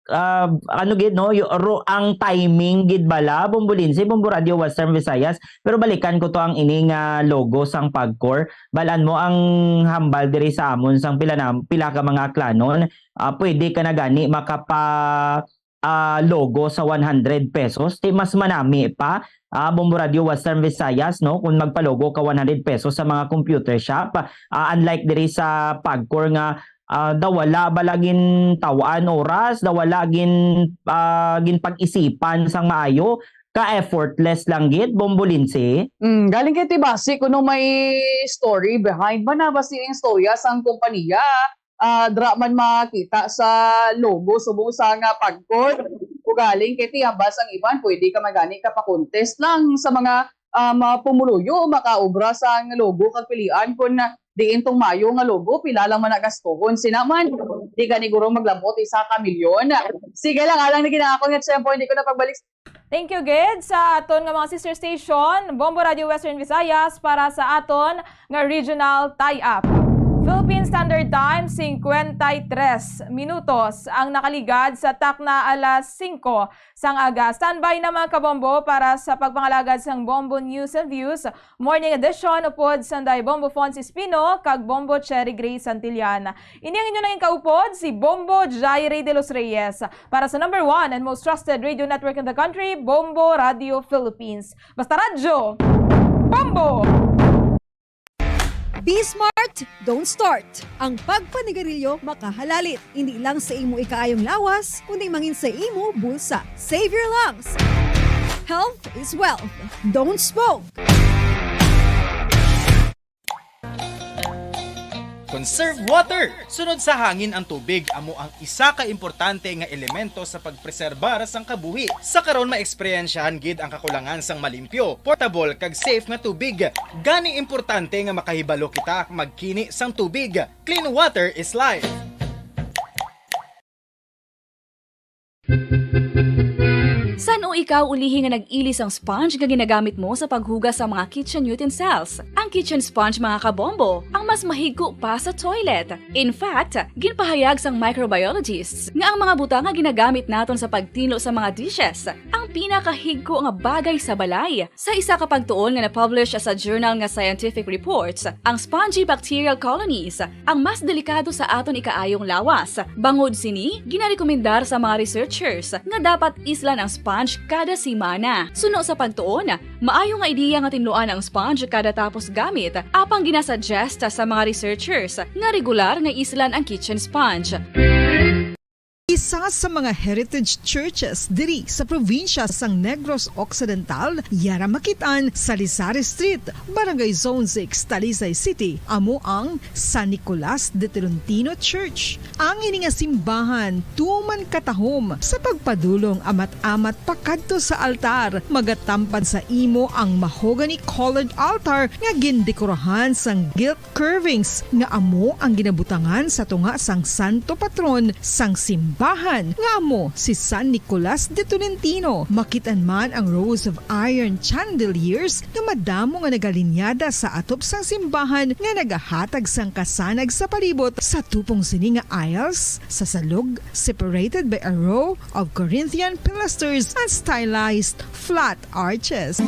ah, ano gid, no, yo-, ro-, ang timing gid bala, Bombolinsi, Bombo Radio Western Visayas. Pero balikan ko to ang ini nga logo sang PAGCOR. Balan mo ang hambal diri sa amon sang pila na, pila ka mga aklanon. Ah, pwede ka na gani makapa, ah, logo sa one hundred pesos. Ti mas manami pa, ah, Bombo Radio Western Visayas, no, kung magpalogo ka one hundred pesos sa mga computer shop. Ah, unlike diri sa PAGCOR nga ah, daw wala ba lagin tawaan oras, daw wala gin, ah, gin pag-isipan sang maayo, ka effortless lang gid, Bombolinsi? Mm, galing kay ti basi kuno may story behind man na basi ang istorya sang kompanya, ah, dra man makita sa logo subong sa nga PAGCOR. Ugaling kay ti hambal sang iban, pwede ka magani ka pa-contest lang sa mga um, ah, pumuluyo, makaobra sang logo kag pilian kun diin tong mayo nga logo, pila lang man nagastuhon. Sinaman, di gani guro maglabot isa ka milyon. Sige lang, alang na gid ang akon nga tiyempo, hindi ko na pagbalik. Thank you gid sa aton nga mga sister station, Bombo Radio Western Visayas, para sa aton nga regional tie-up. Philippine Standard Time, singkwenta y tres minutos ang nakaligad sa takna alas singko sang aga. Standby na, mga kabombo, para sa pagpangalagad sang Bombo News and Views Morning Edition upod sanday Bombo Fons Espino kag Bombo Cherry Gray Santillan. Ini ang inyo nangin kaupod, si Bombo Jaire de los Reyes, para sa number one and most trusted radio network in the country, Bombo Radio Philippines. Basta radyo, Bombo! Be smart, don't start. Ang pagpanigarilyo makahalalit, hindi lang sa imo ikaayong lawas, kundi mangin sa imo bulsa. Save your lungs. Health is wealth. Don't smoke. Conserve water. Sunod sa hangin ang tubig, amo ang isa ka importante nga elemento sa pagpreserbar sang kabuhi. Sa karon, maeksperiensyahan gid ang kakulangan sang malimpyo, portable, kag safe nga tubig. Gani importante nga makahibalo kita magkini sang tubig. Clean water is life. San-o ikaw ulihi nga nag-ili sang sponge nga ginagamit mo sa paghugas sa mga kitchen utensils? Ang kitchen sponge, mga kabombo, ang mas mahigko pa sa toilet. In fact, ginpahayag sang microbiologists nga ang mga butang nga ginagamit naton sa pagtinlo sa mga dishes, ang Pinakahigko nga bagay sa balay. Sa isa ka pagtuon nga na-publish sa journal nga Scientific Reports, ang spongy bacterial colonies ang mas delikado sa aton ikaayong lawas. Bangod sini, ginarekomendar sa mga researchers nga dapat islan ang sponge kada semana. Suno sa pagtuon, maayo nga ideya nga tinluan ang sponge kada tapos gamit, apang ginasuggest sa mga researchers nga regular nga islan ang kitchen sponge. Isa sa mga heritage churches diri sa probinsya sang Negros Occidental, yara makit-an sa Lizares Street, Barangay Zone six, Talisay City, amo ang San Nicolas de Tolentino Church. Ang ini nga simbahan tuman katahom sa pagpadulong amat-amat pakadto sa altar. Magatampad sa imo ang mahogany-colored altar nga gindekorahan sang gilt curvings nga amo ang ginabutangan sa tunga sang santo patron sang simbahan, nga amo si San Nicolas de Tolentino. Makit-an man ang rows of iron chandeliers nga madamo nga nagalinyada sa atop sang simbahan nga nagahatag sang kasanag sa palibot. Sa tupong sini nga aisles, sa salog, separated by a row of Corinthian pilasters and stylized flat arches.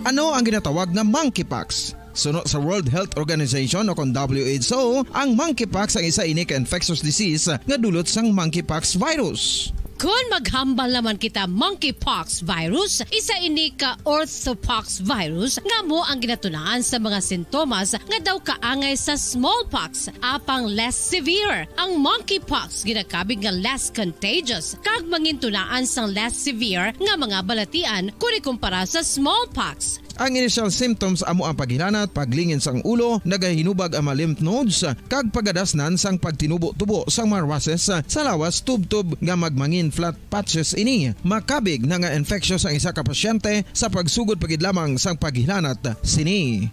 Ano ang ginatawag nga monkeypox? Suno sa World Health Organization o kon W H O, ang monkeypox ang isa ini ka infectious disease nga dulot sang monkeypox virus. Kon maghambal naman kita, monkeypox virus, isa ini ka orthopox virus nga amo ang ginatunaan sa mga sintomas nga daw kaangay sa smallpox, apang less severe. Ang monkeypox ginakabig nga less contagious kag mangintunaan sang less severe nga mga balatian kon ikumpara sa smallpox. Ang initial symptoms amo ang paghilanat, paglingin sang ulo, nagahinubag ang mga lymph nodes, kag pagadasnan sang pagtinubo-tubo sang mga rushes sa lawas, tubtob nga magmangin flat patches ini. Makabig na nga infectious ang isa ka pasyente sa pagsugod pa gid lamang sang paghilanat sini.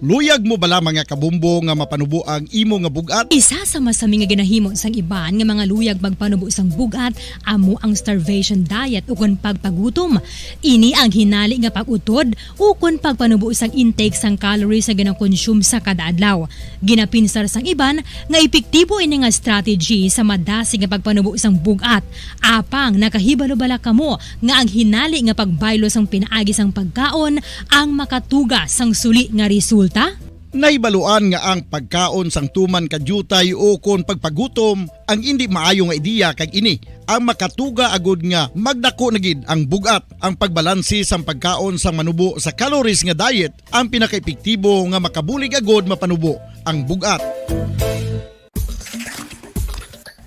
Luyag mo bala, mga kabombo, nga mapanubo ang imo nga bug-at? Isa sa masami nga ginahimo sang iban nga mga luyag magpanubo sang bug-at amo ang starvation diet ukon pagpagutom. Ini ang hinali nga pag-utod ukon pagpanubo sang intake sang calories nga ginakonsume sa kada adlaw. Ginapinsar sang iban nga epektibo ini nga strategy sa madasig nga pagpanubo sang bug-at. Apang nakahibalo bala kamo nga ang hinali nga pagbaylo sang pinaagi sang pagkaon ang makatuga sang suli nga resulta? Nahibaluan nga ang pagkaon sang tuman ka diutay ukon pagpagutom ang indi maayo nga ideya, kag ini ang makatuga agud nga magdako na gid ang bug-at. Ang pagbalanse sang pagkaon sang manubo sa calories nga diet ang pinakaepektibo nga makabulig agud mapanubo ang bug-at.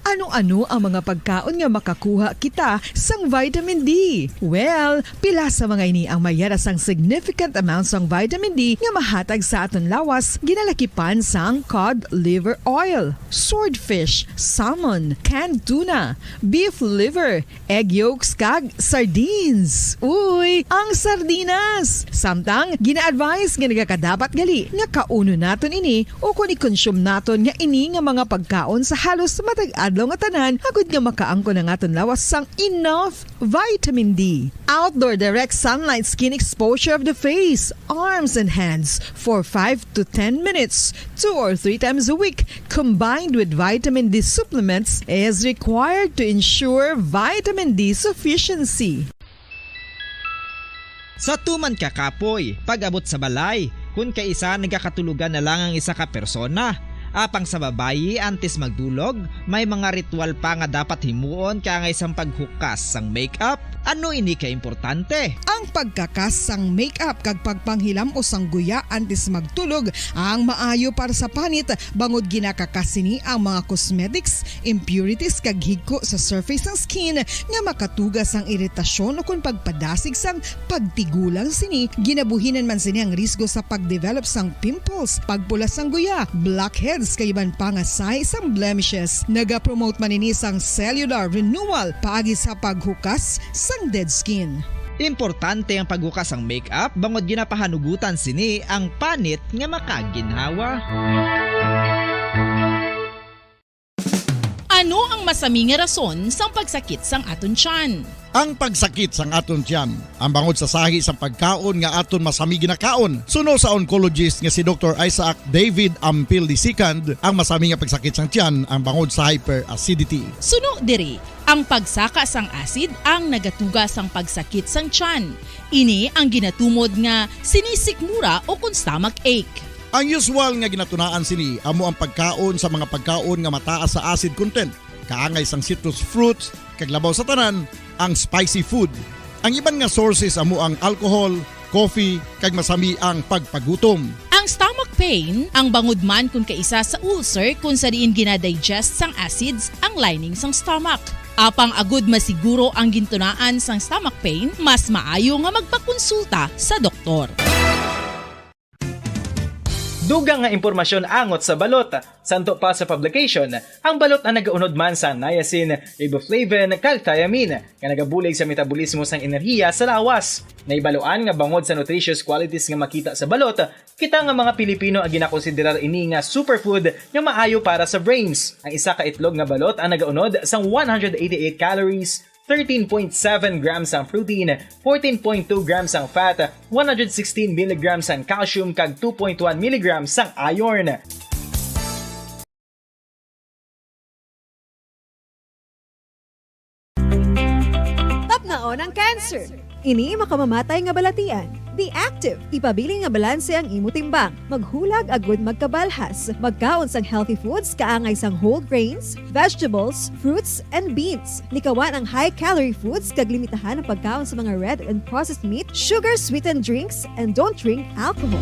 Ano-ano ang mga pagkaon nga makakuha kita sang vitamin D? Well, pila sa mga ini ang may yara sang significant amount sang vitamin D nga mahatag sa aton lawas, ginalakipan sang cod liver oil, swordfish, salmon, canned tuna, beef liver, egg yolks, kag sardines. Uy, ang sardinas! Samtang, gina-advise nga nagakadapat gali nga kaunon naton ini ukon i-consume naton nga ini nga mga pagkaon sa halos matag adlaw nga tanan, agud nga makaangkon ang aton lawas sang enough vitamin D. Outdoor direct sunlight skin exposure of the face, arms, and hands for five to ten minutes, two or three times a week, combined with vitamin D supplements, is required to ensure vitamin D sufficiency. Sa tuman ka kapoy, pag-abot sa balay, kon kaisa nagakatulogan na lang ang isa ka persona. Apang sa babayi, antes magdulog, may mga ritual pa nga dapat himuon kaangay sang paghukas sang makeup. Ano ini ka importante? Ang pagkakas sang makeup kag pagpanghilam-os sang guya antes magtulog ang maayo para sa panit, bangod ginakakas sini ang mga cosmetics, impurities, kag higko sa surface sang skin nga makatuga sang iritasyon ukon pagpadasig sang pagtigulang sini. Ginabuhinan man sini ang risgo sa pagdevelop sang pimples, pagpula sang guya, blackheads, kag iban pa nga sahi sang blemishes. Nagapromote man ini sang cellular renewal paagi sa paghukas sang dead skin. Importante ang paghukas sang makeup bangod ginapahanugutan sini ang panit nga makaginhawa. Ano ang masami nga rason sang pagsakit sang aton tiyan? Ang pagsakit sang aton tiyan, ang bangod sa sahi sang pagkaon nga aton masami ginakaon. Suno sa oncologist nga si Doktor Isaac David Ampil the second, ang masami nga pagsakit sang tiyan ang bangod sa hyperacidity. Suno diri, Ang pagsaka sang acid ang nagatuga sang pagsakit sang tiyan. Ini ang ginatumod nga sinisikmura o kon stomach ache. Ang usual nga ginatunaan sini amo ang pagkaon sa mga pagkaon nga mataas sa acid content, kaangay sang citrus fruits, kag labaw sa tanan, ang spicy food. Ang iban nga sources amo ang alcohol, coffee, kag masami ang pagpagutom. Ang stomach pain, ang bangod man kon kaisa sa ulcer kon sa diin gina-digest sang acids ang lining sang stomach. Apang agud masiguro ang gintunaan sang stomach pain, mas maayo nga magpakonsulta sa doktor. Dugang nga impormasyon angot sa balot. Santo pa sa publication, ang balot ang nagaunod man sa niacin, riboflavin, kag thiamine, nga nagabulig sa metabolismo sang enerhiya sa lawas. Nahibaluan nga bangod sa nutritious qualities nga makita sa balot, kita nga mga Pilipino ang ginakonsiderar ini nga superfood nga maayo para sa brains. Ang isa ka itlog nga balot ang nagaunod sang one hundred eighty-eight calories, thirteen point seven grams ang protein, fourteen point two grams ang fat, one hundred sixteen milligrams ang calcium, kag two point one milligrams ang iron. Tapnaon ang cancer. Ini makamamatay nga balatian. Be active. Ipabilin nga balanse ang imo timbang. Maghulag agud magkabalhas. Magkaon sang healthy foods kaangay sang whole grains, vegetables, fruits, and beans. Likawan ang high-calorie foods kag limitahan ang pagkaon sa mga red and processed meat, sugar-sweetened drinks, and don't drink alcohol.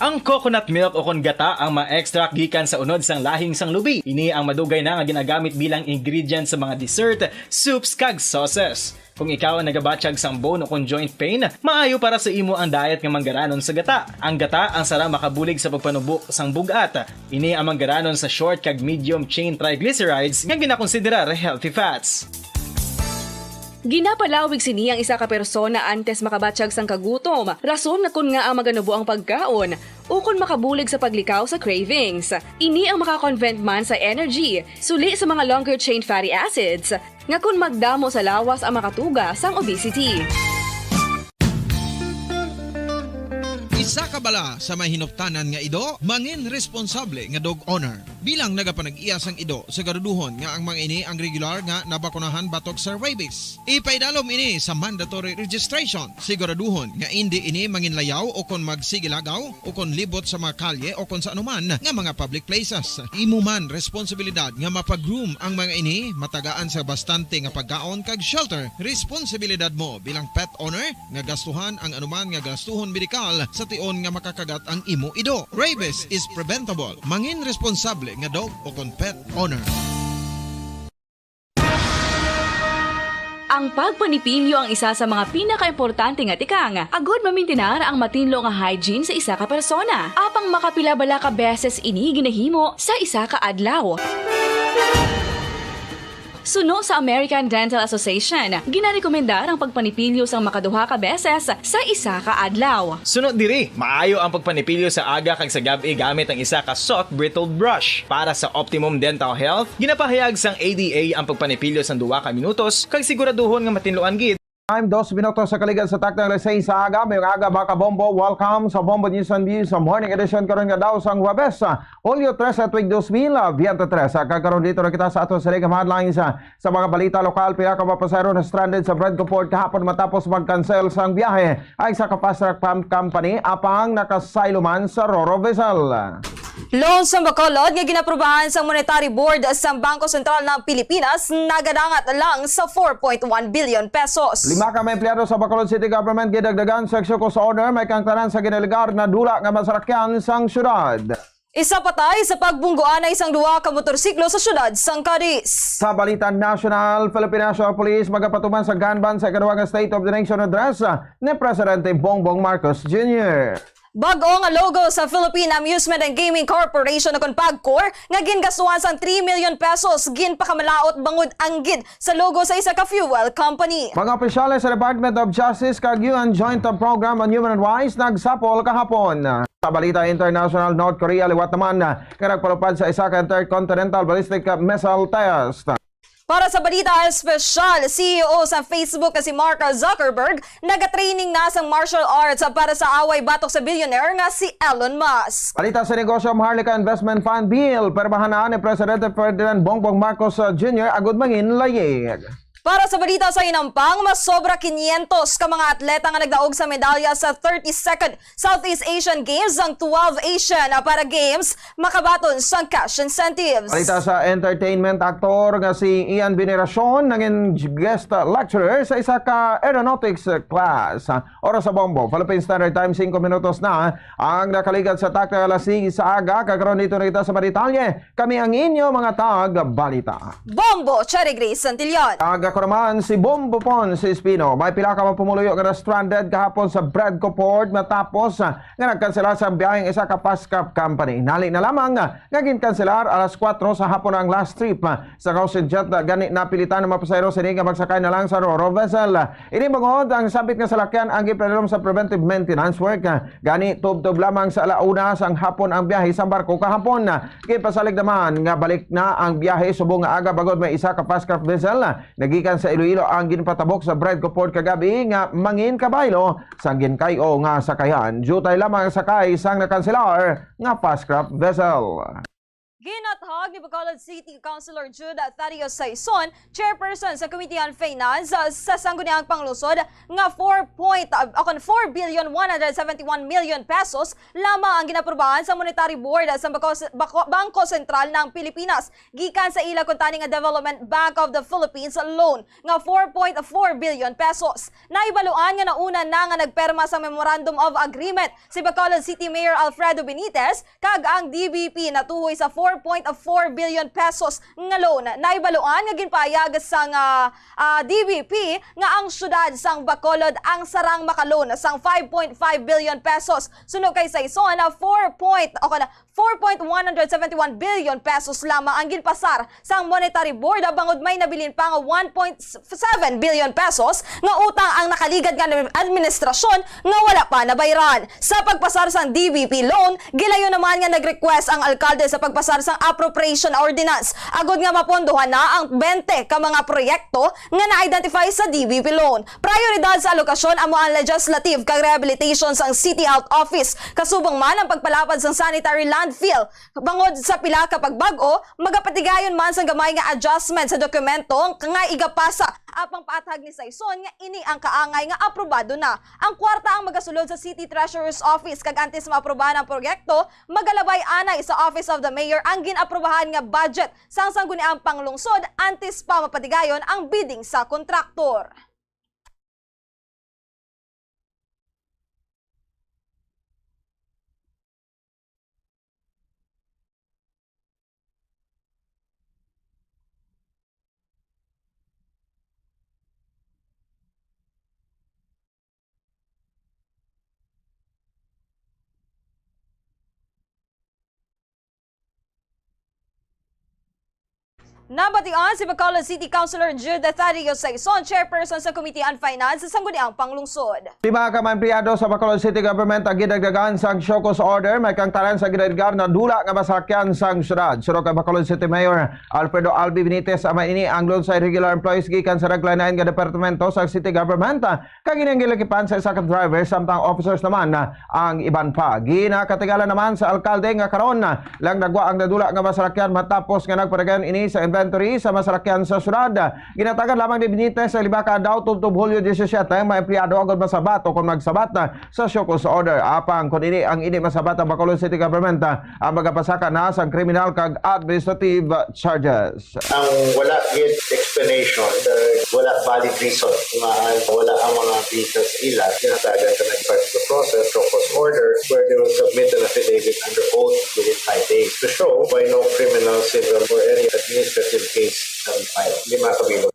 Ang coconut milk o kon gata ang ma-extract gikan sa unod sang lahing sang lubi. Ini ang madugay na nga ginagamit bilang ingredient sa mga dessert, soups, kag sauces. Kung ikaw ang nagabatyag sang bone o kon joint pain, maayo para sa imo ang diet nga manggaranon sa gata. Ang gata ang sara makabulig sa pagpanubo sang bug-at. Ini ang manggaranon sa short kag medium chain triglycerides nga ginakonsiderar healthy fats. Ginapalawig sini ang isa ka persona antes makabatyag sang kagutom, rason nga kon ngaa maganubo ang pagkaon, ukon makabulig sa paglikaw sa cravings. Ini ang makakonvert man sa energy, suli sa mga longer chain fatty acids, nga kon magdamo sa lawas ang makatuga sang obesity. Isa ka bala sa may hinuptanan nga ido, mangin responsable nga dog owner. Bilang nagapanag-iya sang ido, siguraduhon nga ang mga ini ang regular nga nabakunahan batok sa rabies. Ipaidalom ini sa mandatory registration. Siguraduhon nga indi ini manginlayaw o kon magsigilagaw o kon libot sa mga kalye o kon sa anuman nga mga public places. Imo man responsibilidad nga mapa-groom ang mga ini, matagaan sa bastante nga pagkaon kag shelter. Responsibilidad mo bilang pet owner nga gastuhan ang anuman nga gastuhon medikal sa tion nga makakagat ang imo ido. Rabies is preventable. Mangin responsable nga dog o kon pet owner. Ang pagpanipilyo ang isa sa mga pinakaimportante nga tikang agud mamintinar ang matinlo nga hygiene sa isa ka persona. Apang makapila bala ka beses ini ginahimo sa isa ka adlaw? Suno sa American Dental Association, ginarekomendar ang pagpanipilyo sang makaduha ka beses sa isa ka adlaw. Suno diri, maayo ang pagpanipilyo sa aga kag sa gab-i gamit ang isa ka soft bristled brush. Para sa optimum dental health, ginapahayag sang A D A ang pagpanipilyo sang duha ka minutos kag siguraduhon nga matinluan gid. Time, dos minutos sa kaligad sa takna sang alas sais sa aga. Mayong aga, mga kabombo. Welcome sa Bombo News and Views sa morning edition karon nga daw sang Huwebes, Hulyo trese, tuig dos mil veintitrés. Kag karon dito na kita sa aton sa Liga Headlines. Sa mga balita lokal, pila ka mga pasahero na stranded sa Bredco Port kahapon matapos mag-cancel sang biyahe ang isa ka fast track pump company, apang nakasaylo man sa Roro vessel. Loan sang Bacolod nga ginaprobahan sang Monetary Board sang Bangko Sentral ng Pilipinas nagadangat lang sa four point one billion pesos. Lima ka mga empleyado sa Bacolod City Government gidagdagan sa executive order, may kang tanan sa ginalegar na dula nga masarakyan sang syudad. Isa patay sa pagbunggoanay sang duha ka motorsiklo sa siyudad sang Cadiz. Sa balita nasyonal, Philippine National Police magapatuman sa gun ban sa ikaduha nga State of the Nation Address ni Presidente Bongbong Marcos Junior. Bag-o nga logo sa Philippine Amusement and Gaming Corporation o kon PAGCOR nga gingastuhan sang three million pesos ginpakamalaut bangod anggid sa logo sa isa ka fuel company. Mga opisyales sa Department of Justice kag U N Joint Program on Human Rights nagsapol kahapon. Sa balita international, North Korea liwat naman nga nagpalupad sa isa ka intercontinental ballistic missile test. Para sa balita espesyal, C E O sa Facebook nga si Mark Zuckerberg nagatraining na sang martial arts para sa away batok sa billionaire nga si Elon Musk. Balita sa negosyo, Maharlika Investment Fund Bill, pirmahan na ni Presidente Ferdinand Bongbong Marcos, uh, Junior agud mangin layig. Para sa balita sa hinampang, mas sobra quinientos ka mga atleta nga nagdaog sa medalya sa thirty-second Southeast Asian Games sang twelve Asian Para Games makabaton sang cash incentives. Balita sa entertainment, aktor nga si Ian Veneracion nangin guest lecturer sa isa ka aeronautics class. Oras sa Bombo, Philippine Standard Time, singko minutos na ang nakaligad sa takna nga alas singko sa aga. Kag karon dito na kita sa mga detalye. Kami ang inyo mga tag-balita. Bombo, Cherry Grace Santillan. Kag ako naman si Bombo Pons Espino. May pila ka mga pumuluyo nga na-stranded kahapon sa Bradco Port matapos, ah, nga nagkanselar sa biyaheng isa ka fast craft company. Nali na lamang, ah, nga ginkanselar alas kuwatro sa hapon ang last trip, ah, sa Gaussian jet, ah, gani napilitan ang mga pasahero sini nga magsakay na lang sa ro-ro vessel. Ini bangod ang sabit nga salakyan ang ginpadalom sa preventive maintenance work, ah, gani tubtob lamang sa ala una sang hapon ang biyahe sang barko kahapon. Gipasalig naman nga balik na ang biyahe subong nga aga, bangod may isa ka fast craft vessel nagikan sa Iloilo ang ginpatabok sa Bradco Port kagabi nga mangin kabaylo sang ginkay-o nga sakayan. Diutay lamang ang sakay sang nakanselar nga fast craft vessel. Ginathag ni Bacolod City Councilor Jude Thaddeus Saison, chairperson sa Committee on Finance, uh, sa Sangguniang Panglungsod, nga four point, uh, o kon four billion one hundred seventy-one million pesos lamang ang ginaprubahan sa Monetary Board sa Bangko, Bako-, Bangko Sentral ng Pilipinas gikan sa ila kuntani nga Development Bank of the Philippines loan nga four point four billion pesos. Nahibaluan nga nauna na nga nagperma sa Memorandum of Agreement si Bacolod City Mayor Alfredo Benitez kag ang D B P natuhoy sa four point four billion pesos nga loan. Nahibaluan nga ginpahayag sang, ah, ah, D B P nga ang siyudad sang Bacolod ang sarang makaloan sang five point five billion pesos. Suno kay Saison, four point, o kon four point one hundred seventy-one billion pesos lamang ang ginpasar sang Monetary Board, bangod may nabilin pa nga one point seven billion pesos nga utang ang nakaligad nga administrasyon nga wala pa nabayran. Sa pagpasar sang D B P loan, gilayon naman nga nag-request ang alkalde sa pagpasar sang appropriation ordinance agud nga mapondohan na ang twenty ka mga proyekto nga na-identify sa D B P loan. Prioridad sa alokasyon amo ang legislative kag rehabilitation sang City Health Office, kasubong man ang pagpalapad sang sanitary landfill. Bangod sa pila ka pagbag-o, magapatigayon man sang gamay nga adjustment sa dokumento nga igapasa, apang paathag ni Saison nga ini ang kaangay nga aprobado na. Ang kwarta ang magasulod sa City Treasurer's Office, kag antes maaprubahan ang proyekto, magalabay anay sa Office of the Mayor ang gin-aprobahan nga budget sang Sangguniang Panglungsod antes pa mapatigayon ang bidding sa kontraktor. Nabatian si Bacolod City Councilor Jude Thaddeus Saison, chairperson sa Committee on Finance sa Sangguniang Panglungsod. Pila ka mga empleyado sa Bacolod City Government ang gidagdagan sang show cause order, may kaangtanan sa gidagdagan nga dula nga masakyan sang syudad. Suno kay Bacolod City Mayor Alfredo Albi Benitez, amo ini ang loan sa irregular employees gikan sa naglain-lain nga departamento sa city government. Kag ini ang ginakipan sa isa ka driver, samtang officers naman, ah, ang iban pa. Ginakatingala naman sa alkalde nga karon, ah, lang nagwa ang nadula nga masalakyan matapos nga nagpadayon ini sa inventory sa masalakyan sa syudad. Ginatagan lamang ni Benitez sa lima ka adlaw tubtob Hulyo disisiete ang mga empleyado agud masabat o kon magsabat, ah, sa show cause order. Apang kon ini ang indi masabat, ang Bacolod City Government, ah, ang magapasaka na sa kriminal kag administrative charges. Ang wala gid explanation, uh, wala valid reason, nga wala ang mga vehicles sa ila, ginatagan ka ng part of the process, show cause order, where they will submit an affidavit under oath within five days to show why no criminal, civil, or any administrative case shall be filed. Lima ka bilog.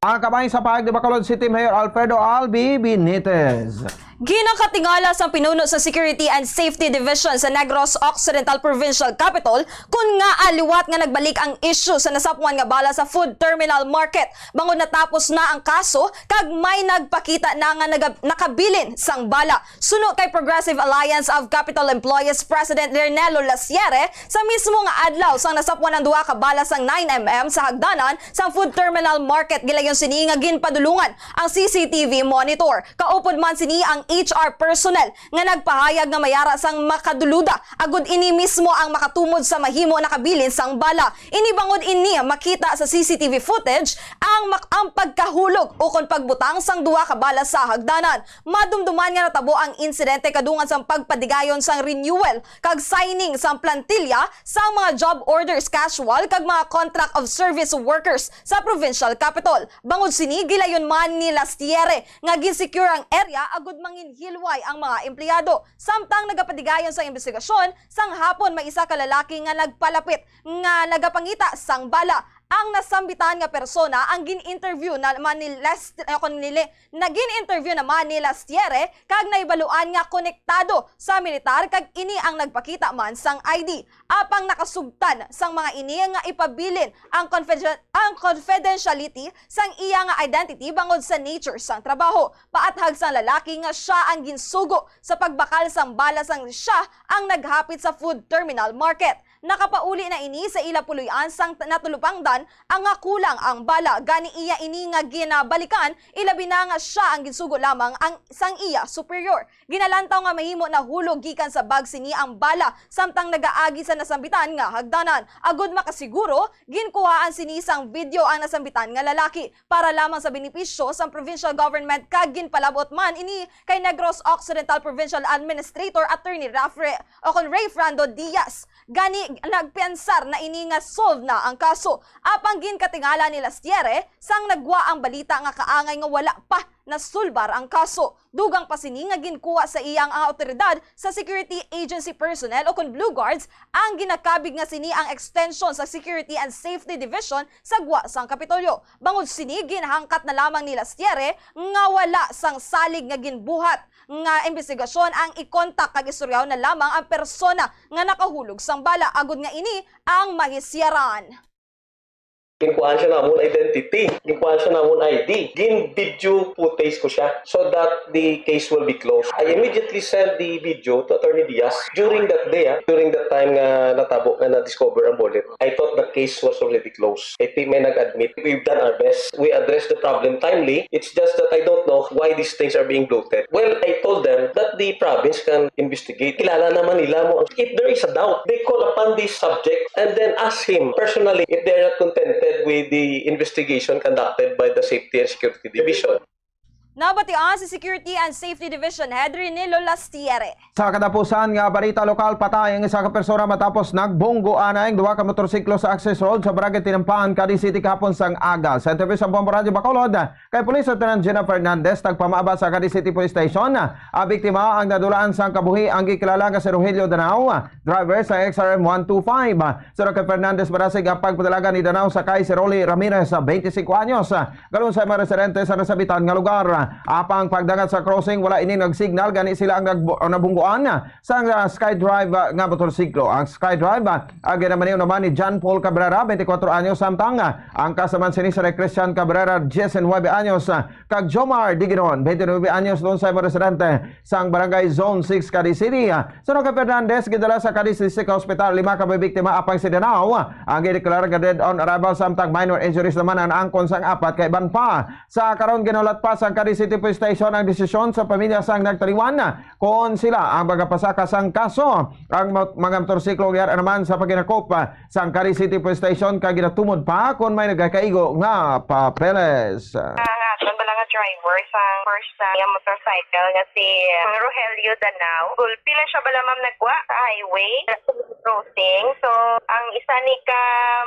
Ang kamay sa pahayag ni Bacolod City Mayor Alfredo Albi Benitez. Ginakatingala sang pinuno sa Security and Safety Division sa Negros Occidental Provincial Capitol kon ngaa liwat nga nagbalik ang isyu sa nasapwan nga bala sa Food Terminal Market, bangod natapos na ang kaso kag may nagpakita na nga naga-, nakabilin sang bala. Suno kay Progressive Alliance of Capitol Employees President Renelo Lasiere, sa mismo nga adlaw sang nasapwan ang duha ka bala sang nine M M sa hagdanan sang Food Terminal Market, gilayon sini nga ginpadulungan ang C C T V monitor. Kaupod man sini ang H R personnel nga nagpahayag nga may ara sang makaduluda, agud ini mismo ang makatumod sa mahimo nakabilin sang bala. Ini bangod ini makita sa C C T V footage ang mak-, ang pagkahulog ukon pagbutang sang duha ka bala sa hagdanan. Madumduman nga natabo ang insidente kadungan sang pagpadigayon sang renewal kag signing sang plantilla sang mga job orders casual kag mga contract of service workers sa provincial capitol. Bangod sini, gilayon man ni Lasiere nga gin-secure ang area agud manginhilway ang mga empleyado. Samtang nagapadigayon sang imbestigasyon, sang hapon may isa ka lalaki nga nagpalapit nga nagapangita sang bala. Ang nasambitan nga persona ang gin-interview naman ni Last-, eh, kon nili-, nagin-interview naman ni Lasiere kag nahibaluan nga konektado sa militar kag ini ang nagpakita man sang I D. Apang nakasugtan sang mga ini nga ipabilin ang confiden-, ang confidentiality sang iya nga identity bangod sa nature sang trabaho. Paathag sang lalaki nga sia ang ginsugo sa pagbakal sang bala sang sia ang naghapit sa food terminal market. Nakapauli na ini sa ila puloy-an sang t-, natulupangdan ang nga kulang ang bala. Gani iya ini nga ginabalikan, ilabi na nga sia ang ginsugo lamang ang sang iya superior. Ginalantaw nga mahimo nahulog gikan sa bag sini ang bala samtang nagaagi sa nasambitan nga hagdanan. Agud makasiguro, ginkuhaan sini sang video ang nasambitan nga lalaki para lamang sa benepisyo sang provincial government kag ginpalab-ot man ini kay Negros Occidental Provincial Administrator Attorney Rafre o kon Ray Frando Diaz. Gani, nagpensar na ini nga solve na ang kaso. Apang ginkatingala ni Lasiere, sang nagwa ang balita nga kaangay nga wala pa nasulbar ang kaso. Dugang pa sini nga ginkuha sa iya ang awtoridad sa security agency personnel o kon Blue Guards ang ginakabig nga sini ang extension sa Security and Safety Division sa gwa sang Kapitolyo. Bangod sini, ginhangkat na lamang ni Lasiere nga wala sang salig nga ginbuhat nga imbestigasyon ang ikontak kag istoryaw na lamang ang persona nga nakahulog sang bala agud nga ini ang mahisyaran. Ginkuhaan siya namon identity, ginkuhaan siya namon I D, gin-video footage ko siya so that the case will be closed. I immediately sent the video to Attorney Diaz during that day, ah, during that time nga natabo nga na-discover ang bullet. I thought the case was already closed. I think may nag-admit. We've done our best. We addressed the problem timely. It's just that I don't know why these things are being bloated. Well, I told them that the province can investigate. Kilala naman nila mo. If there is a doubt, they call upon this subject and then ask him personally if they are not contented with the investigation conducted by the Safety and Security Division. Nabatian si Security and Safety Division Head Renilo Lastiere. Sa katapusan nga balita lokal, patay ang isa ka persona matapos nagbunggoan ang duha ka motorsiklo sa access road sa Barangay Tinampahan, Cadiz City kahapon sang aga. Sa interview sa Bombo Radyo Bacolod, kay Police Lieutenant Gina Fernandez, nagpamaba sa Cadiz City Police Station. Ang biktima ang nadulaan sang kabuhi ang gikilala nga si Rogelio Danao, driver sa X R M one two five. Sunod kay Fernandez, barasig ang pagpadalagan ni Danao sa kay si Rolly Ramirez, twenty-five anyos, kalunsay mga residente sa nasabitan nga lugar. Apang pagdangat sa crossing, wala ini nagsignal, gani sila ang nagbu-, ang nabungguan sang, ah, Skydrive, ah, nga motorsiklo. Ang Skydrive, ah, ang ginamaniw naman ni John Paul Cabrera, twenty-four anyos, samtang, ah, ang kasaman sini sa Christian Cabrera, diecinuebe anyos, ah, kag Jomar Diginon, twenty-nine anyos, lunsay mga residente sang Barangay Zone six, Cadiz City. Sunod kay Fernandez, gidala sa Cadiz District Hospital lima ka mga biktima apang si Danao ang gideklara nga dead on arrival, samtang minor injuries naman ang naangkon sang apat ka iban pa. Sa karon, ginulat pa sang Cadiz City Police Station ang desisyon sa pamilya sang nagtaliwan kon sila ang magapasaka sang kaso. Ang mot-, mga motorsiklo giara naman sa paghinakop sang Cadiz City Police Station kag ginatumod pa kon may nagakaigo nga papeles. Ang aton bala nga driver sa first, ah, nga motorcycle nga si, ah, Rogelio Danao. Gulpi lang siya bala, ma'am, nagwa sa highway, sa crossing. So, ang isa ni ka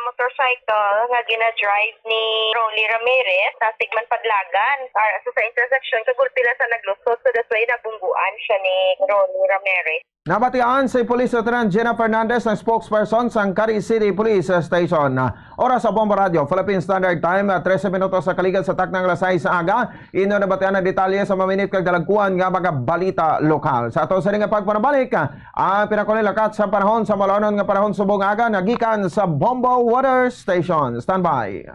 motorcycle nga gina-drive ni Rolly Ramirez, sa Sigman Padlagan, ah, sa, sa intersection, kagulpi lang sa naglusot. So, that's So, inabungguan siya ni Ronnie Ramirez. Nabatian si Police Lieutenant Gina Fernandez, ang spokesperson sang Cadiz City Police Station. Oras sa Bombo Radio, Philippine Standard Time, trese minutos sa kaligad sa taknang alas sais sa aga. Inyo nabatian ang detalye sa maminit kag dalagkuan nga mga balita lokal. Sa ato sa nga pagpanabalik, ang pinakulakat sa panahon sa malanon nga panahon subong aga nagikan sa Bombo Weather Station. Standby.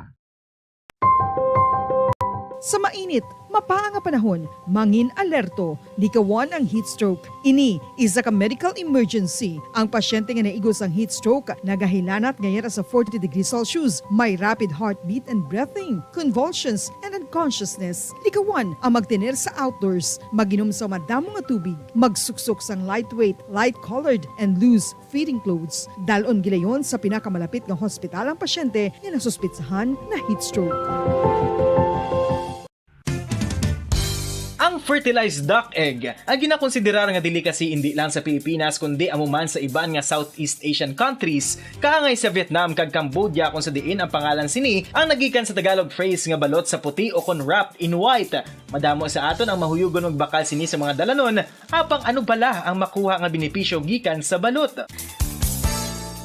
Sa mainit, mapaa nga panahon, mangin alerto, likawan ang heat stroke. Ini isa ka medical emergency. Ang pasyente nga naigo sang heat stroke nagahilanat nga yara sa forty degrees Celsius, may rapid heartbeat and breathing, convulsions, and unconsciousness. Likawan ang magtener sa outdoors, mag-inom sa madamo nga tubig, magsuksok sang lightweight, light-colored, and loose feeding clothes. Dal-on gilayon sa pinakamalapit nga hospital ang pasyente nga nasuspitsahan na heat stroke. Ang fertilized duck egg ang ginakonsiderar nga delicacy indi lang sa Pilipinas kundi amo man sa iban nga Southeast Asian countries, kaangay sa Vietnam kag Cambodia, kung sa diin ang pangalan sini ang nagikan sa Tagalog phrase nga balot sa puti o kon wrapped in white. Madamo sa aton ang mahuyugon magbakal sini sa mga dalanon. Apang ano bala ang makuha nga benepisyo gikan sa balot?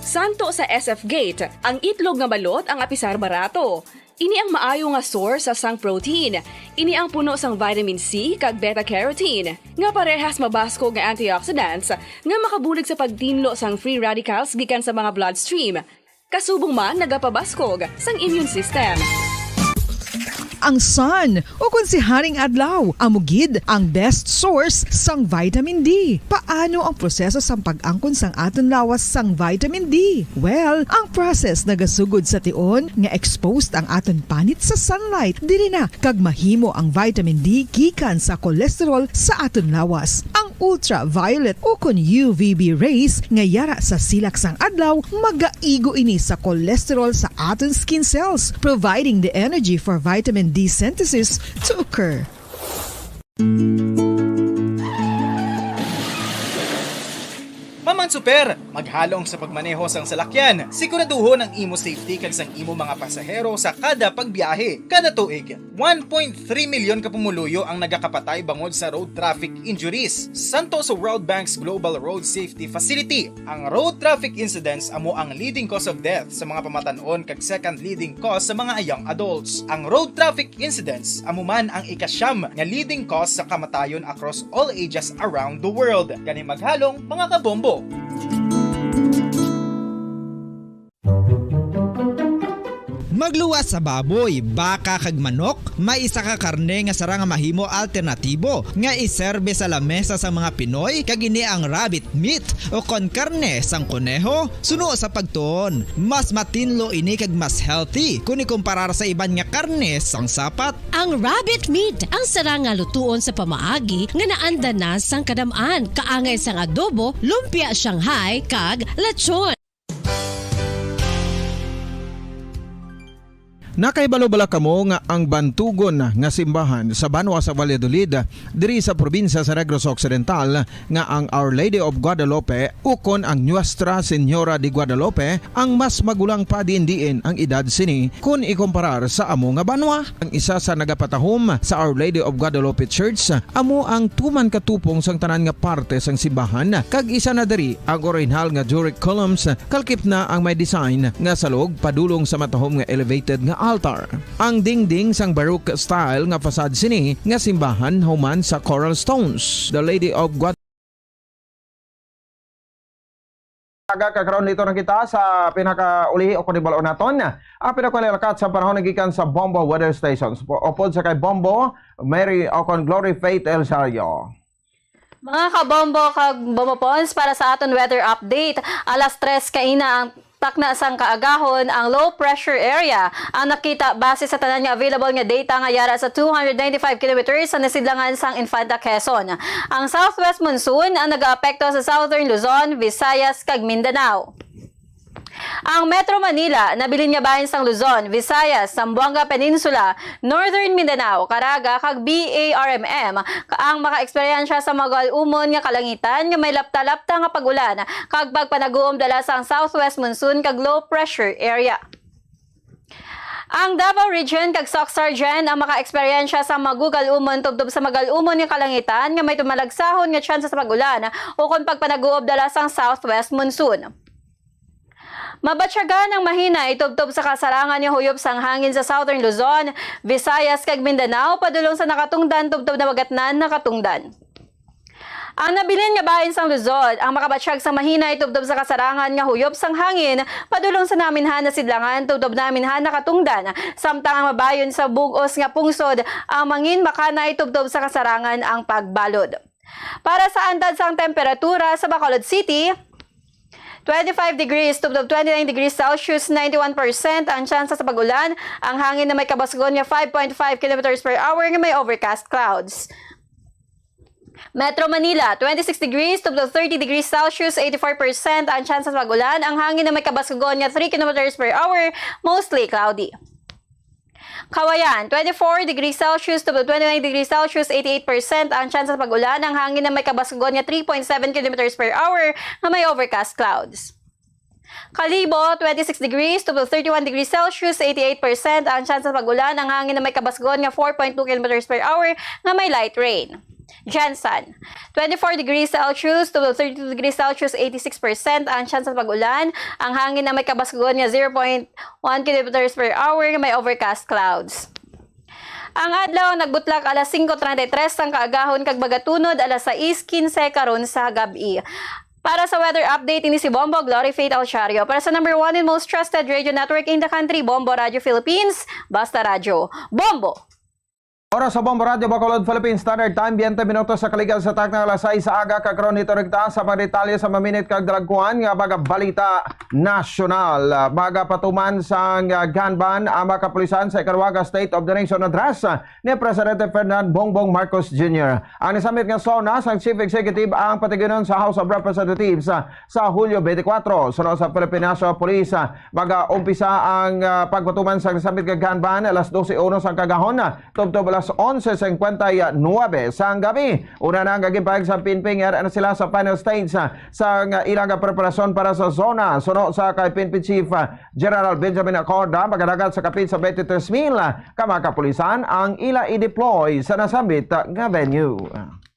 Santo sa S F Gate, ang itlog nga balot ang apisar barato. Ini ang maayo nga source sang protein. Ini ang puno sang vitamin C kag beta-carotene, nga parehas mabaskog nga antioxidants nga makabulig sa pagtinlo sang free radicals gikan sa mga bloodstream. Kasubong man nagapabaskog sang immune system. Ang sun, ukon si Haring Adlaw, amo gid ang best source sang vitamin D. Paano ang proseso sang pag-angkon sang aton lawas sang vitamin D? Well, ang process nagasugod sa tion nga exposed ang aton panit sa sunlight. Diri na kag mahimo ang vitamin D gikan sa cholesterol sa aton lawas. Ang ultraviolet ukon U V B rays nga yara sa silak sang adlaw magaigo ini sa cholesterol sa aton skin cells, providing the energy for vitamin D synthesis to occur. Maman Super, maghalong sa pagmaneho sang salakyan. Siguraduhon ang imo safety kag sang imo mga pasahero sa kada pagbiyahe. Kada tuig, one point three milyon ka pumuluyo ang nagakapatay bangod sa road traffic injuries. Santo sa World Bank's Global Road Safety Facility, ang road traffic incidents amo ang leading cause of death sa mga pamatan-on kag second leading cause sa mga young adults. Ang road traffic incidents amo man ang ikasyam nga leading cause sa kamatayon across all ages around the world. Gani maghalong, mga kabombo! Magluwas sa baboy, baka kag manok, may isa ka karne nga sarang nga mahimo alternatibo nga iserbe sa lamesa sang mga Pinoy, kag ini ang rabbit meat o kon karne sang koneho. Suno sa pagtuon, mas matinlo ini kag mas healthy kon ikumparar sa iban nga karne sang sapat. Ang rabbit meat ang sarang nga lutuon sa pamaagi nga naanda na sang kadam-an, kaangay sang adobo, lumpia Shanghai, kag lechon. Nakahibalo bala kamo nga ang bantugon nga simbahan sa banwa sa Valladolid, diri sa probinsya sa Negros Occidental, nga ang Our Lady of Guadalupe ukon ang Nuestra Señora de Guadalupe ang mas magulang pa diin-diin ang edad sini kon ikomparar sa amo nga banwa? Ang isa sa nagapatahom sa Our Lady of Guadalupe Church amo ang tuman ka tupong sang tanan nga parte sang simbahan, kag isa na diri ang orihinal nga Doric columns, kalkip na ang may design nga salog padulong sa matahom nga elevated nga altar. Ang dingding sang Baroque style nga facade sini nga simbahan human sa coral stones. The Lady of Guad- Aga ka karon, dito na kita sa pinakaulihi o kung ibaloon naton. Ang pinakalakat sa panahon nagikan sa Bombo Weather Stations. Upod sa kay Bombo, Mary Ocon Glory Faith El Sario. Mga kabombo kag bombopons, para sa aton weather update, alas tres kaina ang takna sang kaagahon ang low pressure area ang nakita base sa tanan nga available nga data nga yara sa two hundred ninety-five kilometers sa nasidlangan sang Infanta Quezon. Ang southwest monsoon ang nagaapekto sa southern Luzon, Visayas kag Mindanao. Ang Metro Manila nabilin nga bahin sang Luzon, Visayas, Zamboanga Peninsula, Northern Mindanao, Caraga, kag B A R M M ang makaeksperyensya sa magal-umon nga kalangitan nga may lapta-lapta nga pag-ulan kag pagpanaguom dala sang southwest monsoon kag low pressure area. Ang Davao Region kag Soc Sar-Gen ang makaeksperyensya sa magugal-umon tubtob sa magal-umon nga kalangitan nga may tumalagsahon nga tsansa sa pag-ulan ukon pagpanaguob dala sang southwest monsoon. Mabatyagan ang mahinay tubtob sa kasarangan nga huyop sang hangin sa Southern Luzon, Visayas, kag Mindanao padulong sa nakatungdan tubtob nabagatnan nakatungdan. Ang nabilin nga bahin sang Luzon ang makabatyag sa mahinay tubtob sa kasarangan nga huyop sang hangin padulong sa naminhan na sidlangan tubtob naminhan nakatungdan, samtang ang mabayon sa bug-os nga pungsod ang mangin makanay tubtob sa kasarangan ang pagbalod. Para sa andad sang temperatura sa Bacolod City, twenty-five degrees tubtob twenty-nine degrees Celsius, ninety-one percent ang tsansa sa pag-ulan, ang hangin na may kabasgon nga five point five kilometers per hour nga may overcast clouds. Metro Manila, twenty-six degrees tubtob thirty degrees Celsius, eighty-four percent ang tsansa sa pag-ulan, ang hangin na may kabasgon nga three kilometers per hour, mostly cloudy. Cauayan, twenty-four degrees Celsius tubtob twenty-nine degrees Celsius, eighty-eight percent ang tsansa sa pag-ulan, ang hangin na may kabasgon nga three point seven kilometers per hour nga may overcast clouds. Kalibo, twenty-six degrees tubtob thirty-one degrees Celsius, eighty-eight percent ang tsansa sa pag-ulan, ang hangin na may kabasgon nga four point two kilometers per hour nga may light rain. Gensan, twenty-four degrees Celsius tubtob thirty-two degrees Celsius, eighty-six percent ang tsansa sa pag-ulan, ang hangin na may kabasgon nga zero point one kilometers per hour nga may overcast clouds. Ang adlaw nagbutlak alas singko treinta y tres sang kaagahon kag magatunod alas sais quince karon sa gab-i. Para sa weather update, ini si Bombo Glory Faith Alchario. Para sa number one and most trusted radio network in the country, Bombo Radio Philippines, Basta Radyo. Bombo! Oras sa Bombo Radio Bacolod, Philippine Standard Time, twenty minutos sa kaligal sa takna alas sais sa aga, kag karon hito rekta sa mga detalye sa maminit kag dalagkuan nga mga balita nasyonal. Magapatuman sang, ah, gun ban ang mga kapulisan sa ikaduha nga State of the Nation Address ni Presidente Ferdinand Bongbong Marcos Junior. Ang nasambit nga SONA sang Chief Executive ang patigayon sa House of Representatives, ah, sa Hulyo twenty-four. Suno sa Philippine National Police, ah, mag-umpisa ang, ah, pagpatuman sang nasambit nga gun ban alas dose uno sang kagahon, ah, tubtob alas onse cincuenta y nueve sang gabi. Una na nga ginpahayag sa P N P nga yara na sila sa final stage, ah, sang ilang preparasyon para sa SONA. Suno sa kay P N P Chief, ah, General Benjamin Acorda, magadagat sa kapin sa twenty-three mil ka mga kapulisan ang ila i-deploy sa nasambit nga venue.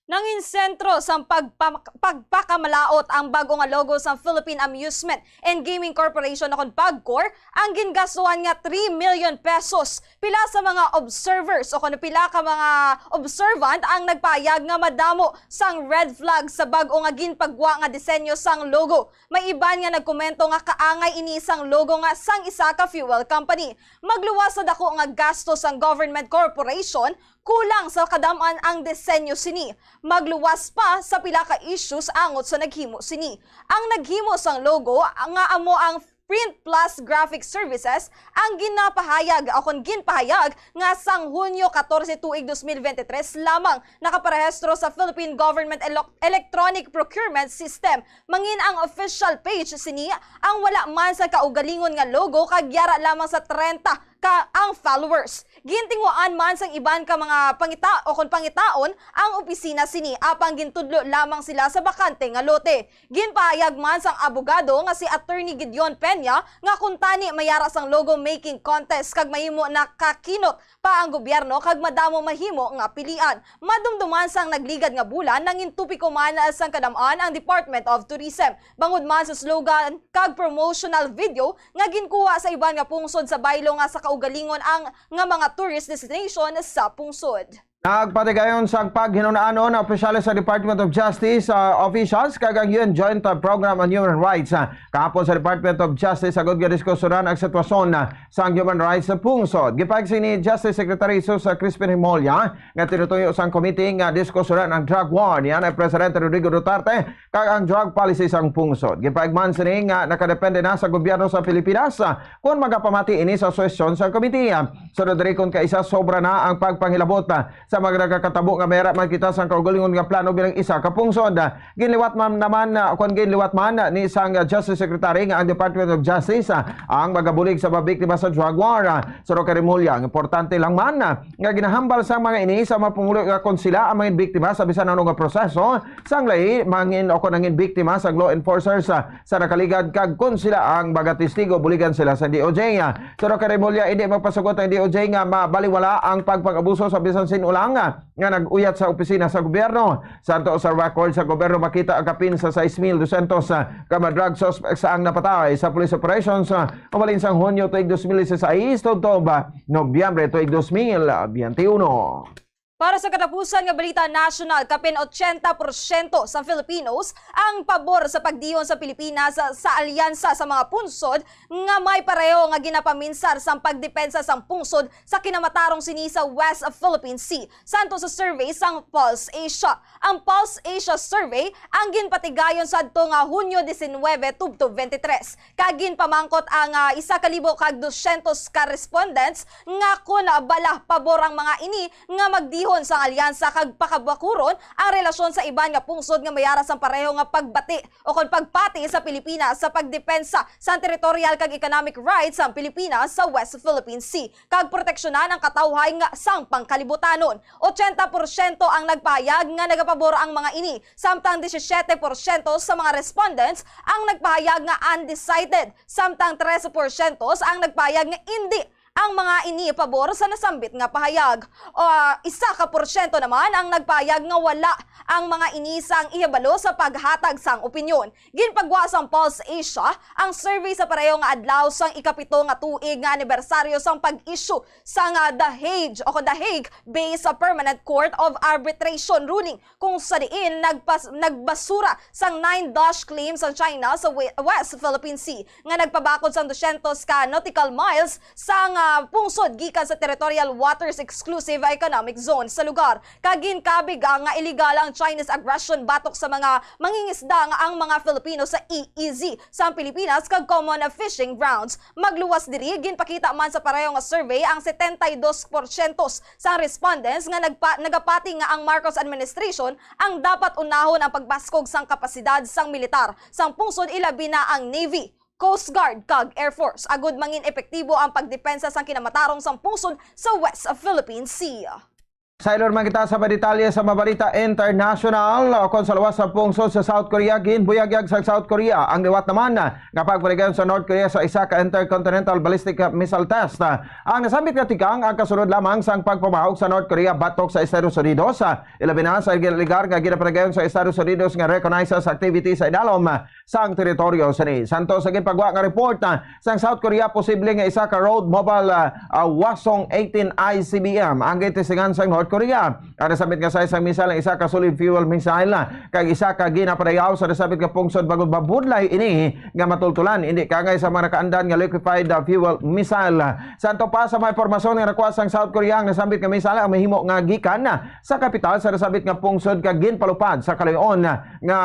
Nangin sentro sang pagpa-, pagpakamalaut ang bag-o nga logo sang Philippine Amusement and Gaming Corporation, o kon PAGCOR, ang gingastuhan nga three million pesos. Pila sa mga observers o kon pila ka mga observant ang nagpahayag nga madamo sang red flag sa bag-o nga ginpagwa nga disenyo sang logo. May iban nga nagkomento nga kaangay ini sang logo nga sang isa ka fuel company. Magluwas sa dako nga gasto sang government corporation, kulang sa kadam-an ang disenyo sini. Magluwas pa sa pila ka issues angot sa naghimo sini. Ang naghimo sang logo nga amo ang Print Plus Graphic Services ang ginapahayag o kon ginpahayag nga sang Hunyo catorce tuig dos mil veintitrés lamang nakaparehistro sa Philippine Government Elo-, Electronic Procurement System. Mangin ang official page sini ang wala man sa kaugalingon nga logo kag yara lamang sa treinta ka ang followers. Gintinguhaan man sang iban ka mga pangita-, o kon pangitaon ang opisina sini, apang gintudlo lamang sila sa bakante nga lote. Ginpahayag man sang abogado nga si Attorney Gideon Peña nga kuntani mayara sang logo making contest kag mahimo nakakinot pa ang gobyerno kag madamo mahimo nga pilian. Madumduman sang nagligad nga bulan, nangin topiko man sang kadam-an ang Department of Tourism bangod man sa slogan kag promotional video nga ginkuha sa iban nga pungsod sa baylo nga sa kaugalingon ang nga mga tourist destination sa pungsod. Nagpatigayon sang paghinun-anon ang opisyales sa Department of Justice, ah, officials kag ang U N Joint Program on Human Rights, ah, kahapon sa Department of Justice, agod nga diskusyonan ang sitwasyon, ah, sang human rights sa pungsod. Gipahayag sini Justice Secretary Jesus, ah, Crispin Remulla nga tinutuyo sang committee nga diskusyonan ang drug war ni anay Presidente Rodrigo Duterte kag ang drug policy sang pungsod. Gipahayag man sini nga nakadepende na sa gobyerno sa Pilipinas, ah, kon magapamati ini sa sesyon sa committee. Sunod diri, kon kaisa sobra na ang pagpanghilabot, ah, Sa mga nagakatabo nga may ara man kita sang kaugalingon nga plano bilang isa ka pungsod. Ginliwat man naman, ah, kon ginliwat man, ah, ni sang, ah, Justice Secretary nga ang Department of Justice, ah, ang magabulig sa mga biktima sa drug war. Ah, Sir Roque Remulla, ang importante lang man, ah, nga ginahambal sang mga ini sa mga pangulo nga kon sila ang mga biktima sa bisan ano nga proseso, sang lahi mangin o kon nangin biktima sang law enforcers, ah, sa nakaligad kag kon sila ang mga testigo, buligan sila sa D O J. Sir Roque Remulla, hindi magpasugot ang D O J nga mabaliwala ang pagpang-abuso sa bisan sin-o lang nga nag-uyat sa opisina sa gobyerno. Santo sa record sa gobyerno, makita ang kapin sa sais mil dusyentos ka mga drug suspects ang napatay sa police operations, ah, umalin sang Hunyo tuig dos mil dieciséis tubtob, ah, Nobyembre tuig dos mil biyente uno. Para sa katapusan nga balita nasyonal, kapin ochenta porsyento sa Filipinos ang pabor sa pagdihon sa Pilipinas sa alyansa sa mga pungsod nga may pareho nga ginapaminsar sang pagdepensa sang pungsod sa kinamatarong sini sa West Philippine Sea. Santo sa survey sang Pulse Asia. Ang Pulse Asia Survey ang ginpatigayon sadto nga Hunyo diecinuebe tubtob twenty-three. Kag ginpamangkot ang, ah, isa ka libo kag dusyentos ka respondents nga kon bala pabor ang mga ini nga magdihon sang alyansa kag pakabakuron ang relasyon sa iban nga pungsod nga may ara sang pareho nga pagbati o kon pagpati sa Pilipinas sa pagdepensa sang territorial kag economic rights sang Pilipinas sa West Philippine Sea kag proteksyonan ang katawhay nga sang pangkalibutanon. Ochenta porsyento ang nagpahayag nga nagapabor ang mga ini, samtang disisiete porsyento sa mga respondents ang nagpahayag nga undecided, samtang trese porsyento ang nagpahayag nga indi ang mga ini pabor sa nasambit nga pahayag. O, isa ka porsyento naman ang nagpahayag nga wala ang mga ini sang ihibalo sa paghatag sang opinyon. Ginpagwa sang Pulse Asia ang survey sa pareho nga adlaw sang ikapito nga tuig nga anibersaryo sang pag-issue sang, ah, The Hague o The Hague-based Permanent Court of Arbitration ruling kung sa diin nagpas-, nagbasura sang nine dash claim sang China sa we-, West Philippine Sea nga nagpabakod sang dusyentos ka nautical miles sang, ah, pungsod gikan sa Territorial Waters Exclusive Economic Zone sa lugar. Kag ginkabig, ah, nga illegal ang Chinese aggression batok sa mga mangingisda nga ang mga Filipino sa E E Z, sa Pilipinas kag common fishing grounds. Magluwas diri, ginpakita man sa pareho nga survey ang setenta y dos porsyento sang respondents nga nagpa-, nagapati nga ang Marcos administration ang dapat unahon ang pagbaskog sang kapasidad sang militar sang pungsod, ilabi na ang Navy, Coast Guard kag Air Force, agud mangin epektibo ang pagdepensa sang kinamatarong sang pungsod sa West Philippine Sea. Sailor man kita sa mga detalye sa mga balita international. Kon sa luwas sa pungsod sa South Korea, ginbuyagyag sa South Korea ang liwat naman nga pagpaligayon sa North Korea sa isa ka intercontinental ballistic missile test. Ang nasambit nga tikang ang kasunod lamang sang pagpamahog sa North Korea batok sa Estados Unidos, ilabi na sa ginaligar nga ginapaligayon sa Estados Unidos nga reconnaissance activity sa idalom sang teritoryo sini. Santo sa ginpagwa nga report, ah, sang South Korea, posible nga isa ka Rode Mobile, ah, ah, Hwasong eighteen I C B M ang gintestingan sang North Korea. Ang nasambit nga size sang missile ang isa ka solid fuel missile, ah, kag isa ka ginapadayaw sa nasambit nga pungsod, bangod mabudlay ini nga matultulan, indi kaangay sa mga nakaandan nga liquefied, ah, fuel missile. Santo pa sa mga impormasyon nga nakuha sang South Korea, ang nasambit nga missile ang mahimo nga gikan, ah, sa kapital sa nasambit nga pungsod kag ginpalupad sa kaluy-on nga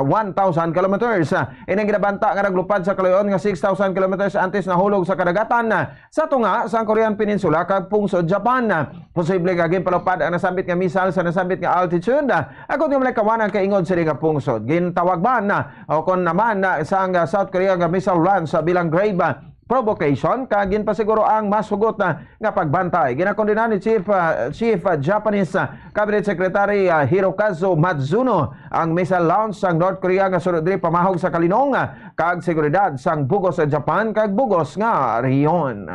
one thousand kilometers. Ining ginabanta nga naglupad sa kaluy-on nga six thousand kilometers antes nahulog sa kadagatan sa tunga sang Korean Peninsula kag pungsod Japan. Posible nga ginpalupad ang nasambit nga missile sa nasambit nga altitude, agod nga malikawan ang kaingod sini nga pungsod. Gintawag man, o kon naman, sang South Korea nga missile launch bilang grave provocation, kag ginpasiguro ang mas hugot na nga pagbantay. Ginakondena ni Chief, ah, Chief, ah, Japanese, ah, Cabinet Secretary, ah, Hirokazu Matsuno ang missile launch sang North Korea nga sulod diri pamahog sa kalinong, ah, kag seguridad sang bugos sa Japan kag bugos nga rehiyon.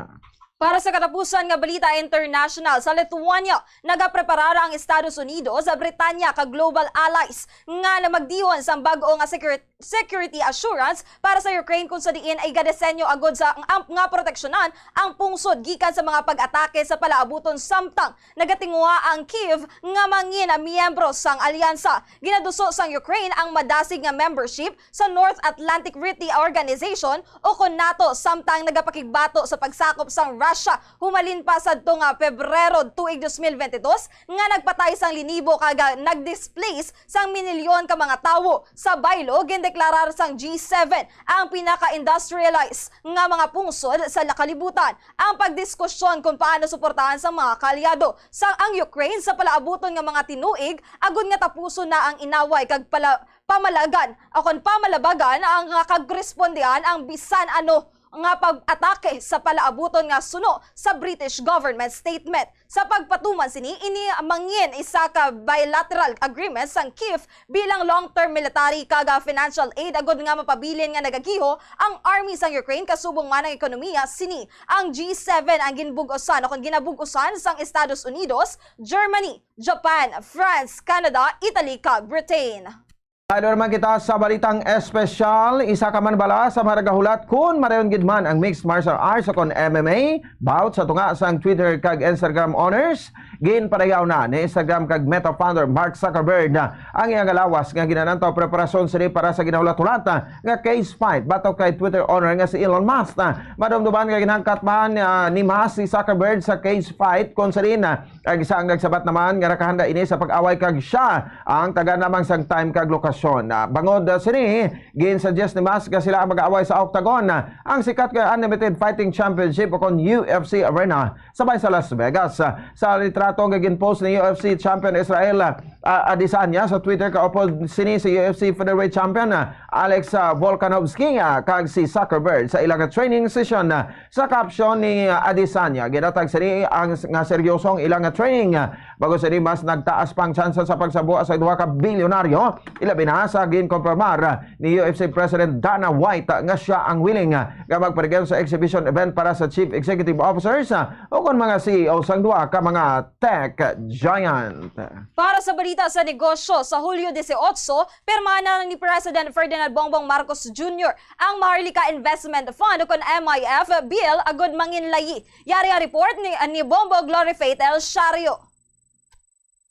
Para sa katapusan nga balita international, sa Lithuania, nagapreparar ang Estados Unidos, Britanya, kag global allies nga na magdihon sang bag-o nga security security assurance para sa Ukraine, kung sa diin ay gadesenyo agud sa ang, nga proteksyonan ang pungsod gikan sa mga pag-atake sa palaabuton, samtang nagatinguha ang Kyiv nga mangin miyembro sang alyansa. Ginaduso sang Ukraine ang madasig nga membership sa North Atlantic Treaty Organization o kon NATO, samtang nagapakigbato sa pagsakop sang Russia humalin pa sadto nga Pebrero tuig dos mil bente dos nga nagpatay sang linibo kag nag-displace sang minilyon ka mga tawo. Sa baylo, gin-, Deklarar sang G seven ang pinaka-industrialized nga mga pungsod sa kalibutan ang pagdiskusyon kung paano suportahan sa mga kaalyado sa ang Ukraine sa palaabuton nga mga tinuig agud nga tapuson na ang inaway kag pala, pamalagan o kon pamalabagan ang nga kagrespondihan ang bisan ano nga pag-atake sa palaabuton nga suno sa British government statement. Sa pagpatuman sini, ini mangin isa ka bilateral agreement sang Kyiv bilang long-term military kag financial aid agud nga mapabilin nga nagagiho ang army sang Ukraine kasubong man ang ekonomiya sini. Ang G seven ang ginbug-usan o kon ginabug-usan sang Estados Unidos, Germany, Japan, France, Canada, Italy, kag Britain. Tayo naman kita sa balitang espesyal. Isa ka man bala sa mga nagahulat kung marayon gid man ang mixed martial arts o kon M M A bout sa tunga sang Twitter kag Instagram owners. Ginpadayaw na ni Instagram kag Meta founder Mark Zuckerberg ang iyang lawas nga ginanantaw preparasyon sini para sa ginahulat-hulat nga cage fight batok kay Twitter owner nga si Elon Musk. Madumduman nga ginhangkat man, ah, ni Musk si Zuckerberg sa cage fight kung sa diin, ah, ang isa ang nagsabat naman nga nakahanda ini sa pag-away kag siya ang taga lamang sang time kag lokasyon. Ah, bangod, ah, sini, ginsuggest ni Musk nga sila ang mag-aaway sa Octagon, ah, ang sikat nga unlimited fighting championship o kon U F C arena sabay sa Las Vegas. Ah, sa litrato nga ginpost ni U F C champion Israel, ah, ah, Adesanya sa Twitter kaupod sini si U F C featherweight champion, ah, Alex, ah, Volkanovski, ah, kag si Zuckerberg sa ilang training session, ah, sa caption ni, ah, Adesanya, ginatag sini ang s-, nga seryosong ilang training. Ah, bangod sini, mas nagtaas pang tsansa sa pagsabuha sa duha ka bilyonaryo, ilabi na sa ginkonfirmar ni U F C President Dana White nga siya ang willing nga magparigel sa exhibition event para sa chief executive officers, ah, o kon mga C E O sang duha ka mga tech giant. Para sa balita sa negosyo, sa Hulyo dieciocho, pirmahan na ni President Ferdinand Bongbong Marcos Junior ang Maharlika Investment Fund o kon M I F bill agud manginlayi. Yari ang report ni, ni Bombo Glory Faith El Shario.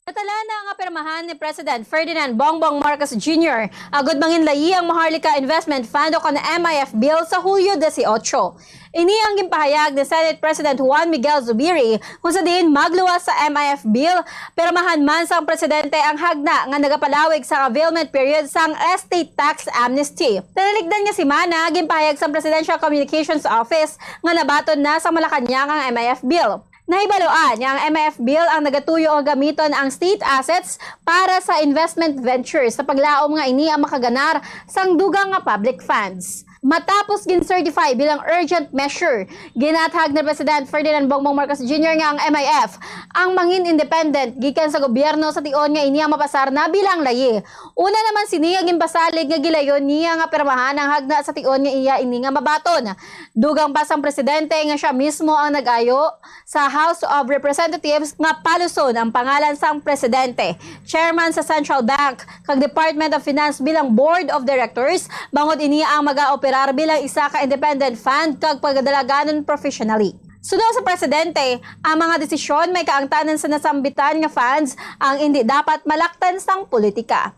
Natala na nga pirmahan ni President Ferdinand Bongbong Marcos Junior agud manginlayi ang Maharlika Investment Fund o kon M I F bill sa Hulyo dieciocho. Ini ang ginpahayag ni Senate President Juan Miguel Zubiri, kung sa diin magluwas sa M I F bill, pirmahan man sang presidente ang hagna nga nagapalawig sang availment period sang estate tax amnesty. Tinalikdan nga semana, ginpahayag sang Presidential Communications Office nga nabaton na sa Malacañang ang M I F bill. Nahibaluan nga ang M I F bill ang nagatuyo nga gamiton ang state assets para sa investment ventures sa paglaom nga ini ang makaganar sang dugang nga public funds. Matapos gin-certify bilang urgent measure, ginathag ni President Ferdinand Bongbong Marcos Junior nga ang M I F ang mangin independent gikan sa gobyerno sa tion nga ini ang mapasar na bilang layi. Una naman sini nga ginpasalig nga gilayon niya nga pirmahan ang hagna sa tion nga iya ini nga mabaton. Dugang pa sang presidente nga siya mismo ang nag-ayo sa House of Representatives nga paluson ang pangalan sang presidente, chairman sa Central Bank, kag Department of Finance bilang Board of Directors, bangod ini ang magaoperar bilang isa ka independent fund kag pagadalaganon professionally. Suno sa presidente, ang mga desisyon may kaangtanan sa nasambitan nga funds ang indi dapat malaktan sang politika.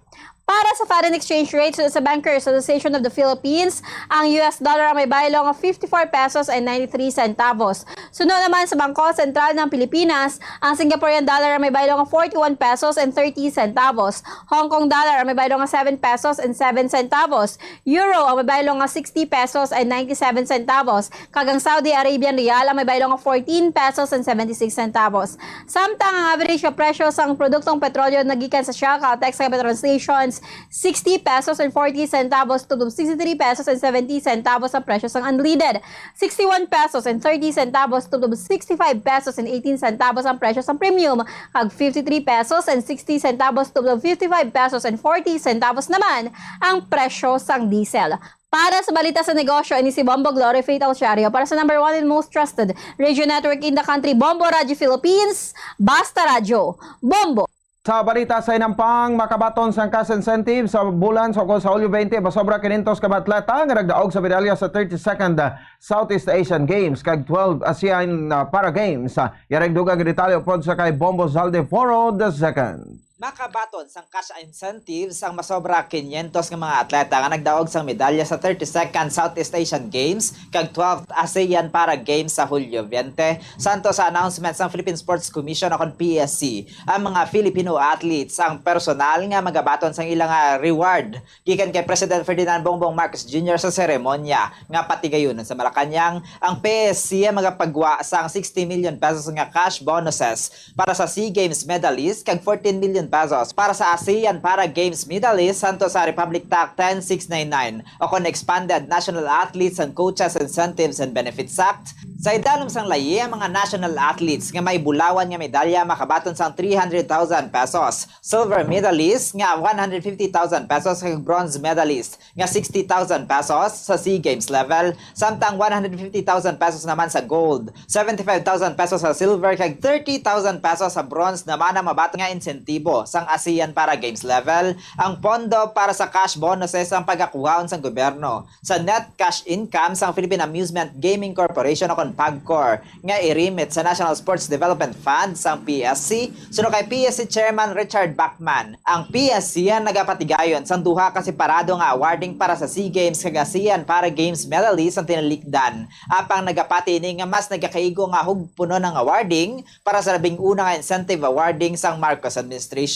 Para sa foreign exchange rate, suno sa Bankers Association of the Philippines, ang U S dollar ang may baylo nga fifty-four pesos and ninety-three centavos. Suno naman sa Bangko Sentral ng Pilipinas, ang Singaporean dollar ang may baylo nga forty-one pesos and thirty centavos. Hong Kong dollar ang may baylo nga seven pesos and seven centavos. Euro ang may baylo nga sixty pesos and ninety-seven centavos. Kag ang Saudi Arabian rial ang may baylo nga fourteen pesos and seventy-six centavos. Samtang ang average nga presyo sang produktong petrolyo nagikan sa Shell, Caltex, kag Petron Stations, sixty pesos and forty centavos tubtob sixty-three pesos and seventy centavos ang presyo sang unleaded, sixty-one pesos and thirty centavos tubtob sixty-five pesos and eighteen centavos ang presyo sang premium, kag fifty-three pesos and sixty centavos tubtob fifty-five pesos and forty centavos naman ang presyo sang diesel. Para sa balita sa negosyo, ini si Bombo Glory Faith Alciario para sa number one and most trusted radio network in the country, Bombo Radyo Philippines, Basta Radyo, Bombo. Sa balita sa inampang, makabaton sang cash incentive sa bulan sa, sa Hulyo twenty, masobra kinentos ka mga atleta nga nagdaog sa medalya sa thirty-second, ah, Southeast Asian Games kag twelve ASEAN, ah, Para Games. Ah, yari ang dugang detalye upod sa kay Bombo Zaldeforo the second. Makabaton sang cash incentives ang masobra quinientos nga mga atleta nga nagdaog sang medalya sa thirty-second Southeast Asian Games kag twelfth ASEAN Para Games sa Hulyo twenty. Santo sa announcement sang Philippine Sports Commission o kon P S C, ang mga Filipino athletes ang personal nga magabaton sang ilang, ah, reward gikan kay President Ferdinand Bongbong Marcos Junior sa seremonya nga patigayunon sa Malacañang. Ang P S C ang magapagwa sang sixty million pesos nga cash bonuses para sa SEA Games medalist kag fourteen million pesos para sa ASEAN Para Games medalist santo sa Republic Act ten six nine nine o kon Expanded National Athletes and Coaches Incentives and Benefits Act. Sa idalom sang layi, ang mga national athletes nga may bulawan nga medalya makabaton sang three hundred thousand pesos, silver medalist nga one hundred fifty thousand pesos kag bronze medalist nga sixty thousand pesos sa SEA Games level, samtang one hundred fifty thousand pesos naman sa gold, seventy-five thousand pesos sa silver, kag thirty thousand pesos sa bronze naman ang mabaton nga insentibo sang ASEAN Para Games level. Ang pondo para sa cash bonuses ang pagakuhaon sang gobyerno sa net cash income sang Philippine Amusement Gaming Corporation o kon PAGCOR nga i-remit sa National Sports Development Fund sang P S C. Suno kay P S C Chairman Richard Bachman, ang P S C ang nagapatigayon sang duha ka separado nga awarding para sa SEA Games kag ASEAN Para Games medalist ang tinalikdan. Apang nagapati ini nga mas nagakaigo nga hugpunon ang awarding para sa labing una nga incentive awarding sang Marcos administration.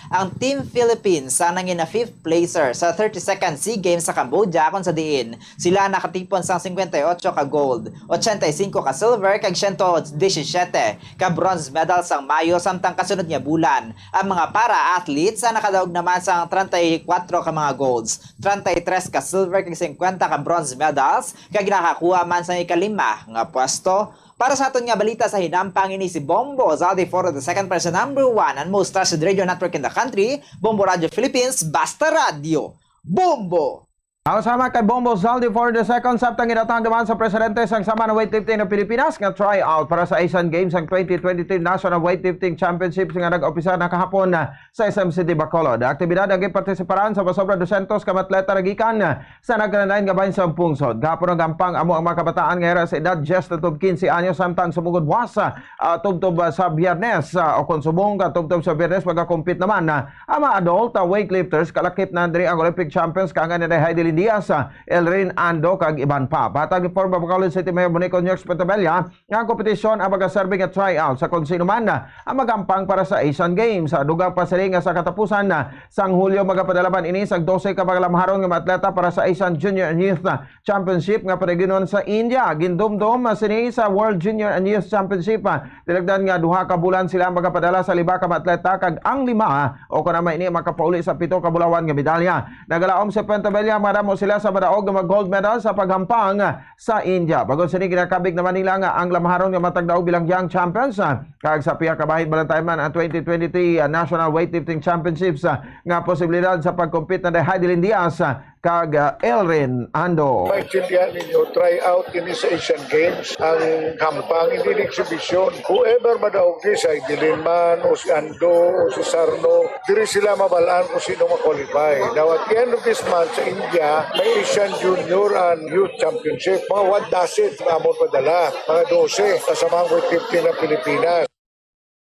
Ang Team Philippines ang nangina fifth placer sa thirty-second SEA Games sa Cambodia, kung sa diin sila nakatipon sang cincuenta y ocho ka gold, ochenta y cinco ka silver, kag siyento disisiyete ka bronze medal sang Mayo, samtang kasunod nga bulan, ang mga para athletes ang nakadaog naman sang treinta y cuatro ka mga golds, treinta y tres ka silver, kag cincuenta ka bronze medals, kag nakakuha man sang ikalima nga pwesto. Para sa aton nga balita sa hinampang, ini si Bombo Zaldi for the second person number one and most trusted radio network in the country, Bombo Radio Philippines, Basta Radio. Bombo! Ang sama kay Bombo Zaldi for the second, sabtang ginatang naman sa presidente sang Samahan Weightlifting ng Pilipinas nga tryout para sa Asian Games ang twenty twenty-three National Weightlifting Championships nga nag-umpisa na kahapon, ah, sa S M C T Bacolod. Ang aktibidad ang ginpartisiparan sa masobra dosyentos ka mga atleta nagikan sa nagkalain-lain nga bahin sang pungsod. Gahapon ang gampang amo ang mga kabataan nga yara sa edad diyes tubtob quince anyos, samtang sumugod buwas, ah, tubtob, ah, sa Biyernes, ah, o kon subong ka tubtob sa Biyernes, magakompete naman, ah, ang mga adult, ah, weightlifters. Kalakip na diri ang Olympic champions kaangay ni Heidi Lindias, ah, Elrin Ando, kag iban pa. Hatag ni former Bacolod City Mayor Bonico Nyox Puentebella nga ang kompetisyon ang magaserbi nga tryout sa kon sino man, ah, ang magampang para sa Asian Games. Sa dugang pa sini nga sa katapusan, ah, sang Hulyo, magapadala man ini sang dose ka mga lamharon nga mga atleta para sa Asian Junior and Youth, ah, Championship nga padayonon sa India. Gindumdom, ah, sini sa World Junior and Youth Championship, ah. Tinagdan nga duha ka bulan sila magapadala sa lima ka mga atleta, kag ang lima, ah, o kon ama ini, makapauli sa pito ka bulawan nga medalya. Nagalaom si Puentebella, madamo sila sa madaog nga mga gold medal sa paghampang, ah, sa India. Bangod sini, ginakabig naman nila nga ang lamharon nga matagdaog bilang young champions, ah, kag sa pihak ka bahin, balantayan man ang twenty twenty-three, ah, National Weightlifting Championships, ah, nga posibilidad sa pagkompete na Heidi Lindias, ah, kag, ah, Elrin Ando. Maintindihan ninyo, try out ini sa Asian Games. Ang hampang, hindi ni exhibition. Whoever madaog ni, si Heidi Lin man, o si Ando, o si Sarno, diri sila mabalaan kung sino ma-qualify. Now, at the end of this month, sa India, may Asian Junior and Youth Championship. Mga one dozen amon padala, mga dose, sa Samahang Weightlifting ng Pilipinas.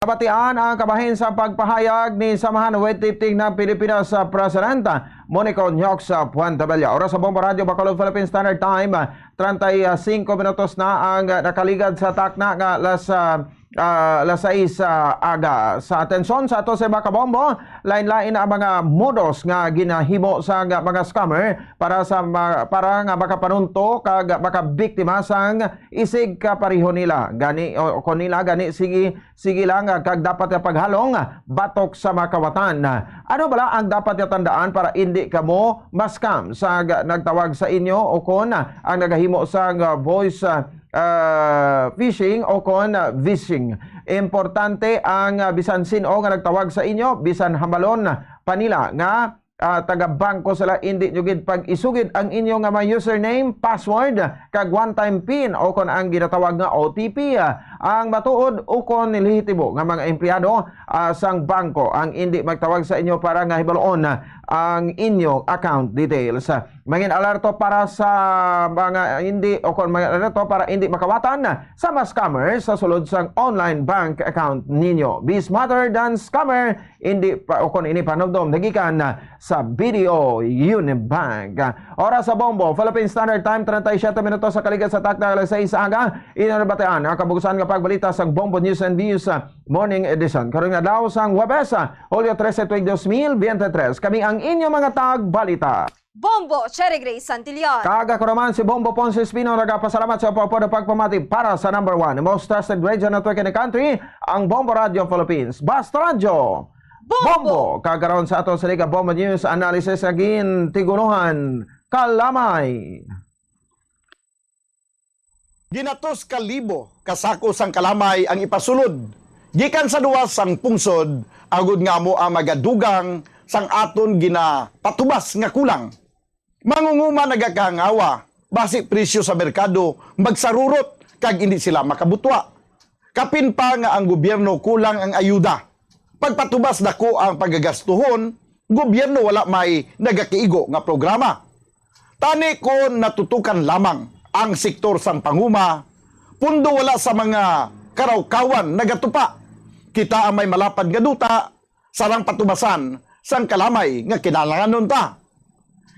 Nabatian ang kabahin sa pagpahayag ni Samahan Weightlifting ng Pilipinas sa Presidente Monico Nyox Puentebella. Oras sa Bombo Radyo Bacolod Philippine Standard Time, treinta y cinco minutos na ang nakaligad sa takna nga las, ah, ah, las sais sa aga. Sa atensyon sa ato sa mga kabombo, lain-lain ang mga modus nga ginahimo sa mga scammer para sa ma-, para nga makapanunto kag makabiktima sang isig kapareho nila. Gani, o, o kon nila, gani, sige, sige lang, ah, kag dapat nga paghalong, ah, batok sa mga kawatan. Ano bala ang dapat nga tandaan para indi kamo ma-scam? Sa ga-, nagtawag sa inyo o kon, ah, ang nagahimo sa, ah, voice, ah, ah, phishing o kon, ah, vishing. Importante ang, ah, bisan sin-o nga nagtawag sa inyo, bisan hambalon pa nila nga, ah, taga-bangko sila, indi nyo gid pag-isugid ang inyo nga mga username, password, kag one-time pin o kon ang ginatawag nga O T P. Ah, ang matuod o kon lehitimo nga mga empleyado, ah, sang bangko ang indi magtawag sa inyo para nga hibaluon, ah, ang inyo account details. Mangin alerto para sa mga hindi, o kon mangin alerto para hindi makawatan sa mga scammers sa sulod sang online bank account ninyo. Be smarter than scammer, hindi pa, o kon ini panumdom nagikan sa B D O Unibank. Oras sa Bombo, Philippine Standard Time, treinta y siete minutos sa kaligad sa takna alas sais sa aga. Inyo nabatian ang kabugusan nga pagbalita sa Bombo News and Views, ah, Morning Edition. Karon nga adlaw sang Huwebes, ah, Hulyo trese, tuig dos mil biyente tres. Kami ang inyo mga tagbalita. Bombo, Cherry Grace Santillan. Kag ako naman si Bombo Ponce Espino, nagapasalamat sa pagpapod pagpamati para sa number one, most trusted radio network in the country, ang Bombo Radio Philippines. Basta Radyo, Bombo! Bombo! Kag karon sa aton sa Liga Bombo News Analysis, nga gintigunuhan, Kalamay. Ginatos ka libo ka sako sang kalamay ang ipasulod gikan sa luwas sang pungsod, agod nga amo ang magadugang sang aton ginapatubas nga kulang. Mangunguma nagakahangawa, basi presyo sa merkado magsarurot kag indi sila makabutwa. Kapin pa nga ang gobyerno kulang ang ayuda. Pagpatubas dako ang pagagastuhon, gobyerno wala may nagakiigo nga programa. Tani kon natutukan lamang ang sektor sang panguma, pundo wala sa mga karawkawan nagatupa. Kita ang may malapad nga duta, sarang patubasan sang kalamay nga kinahanglanon ta.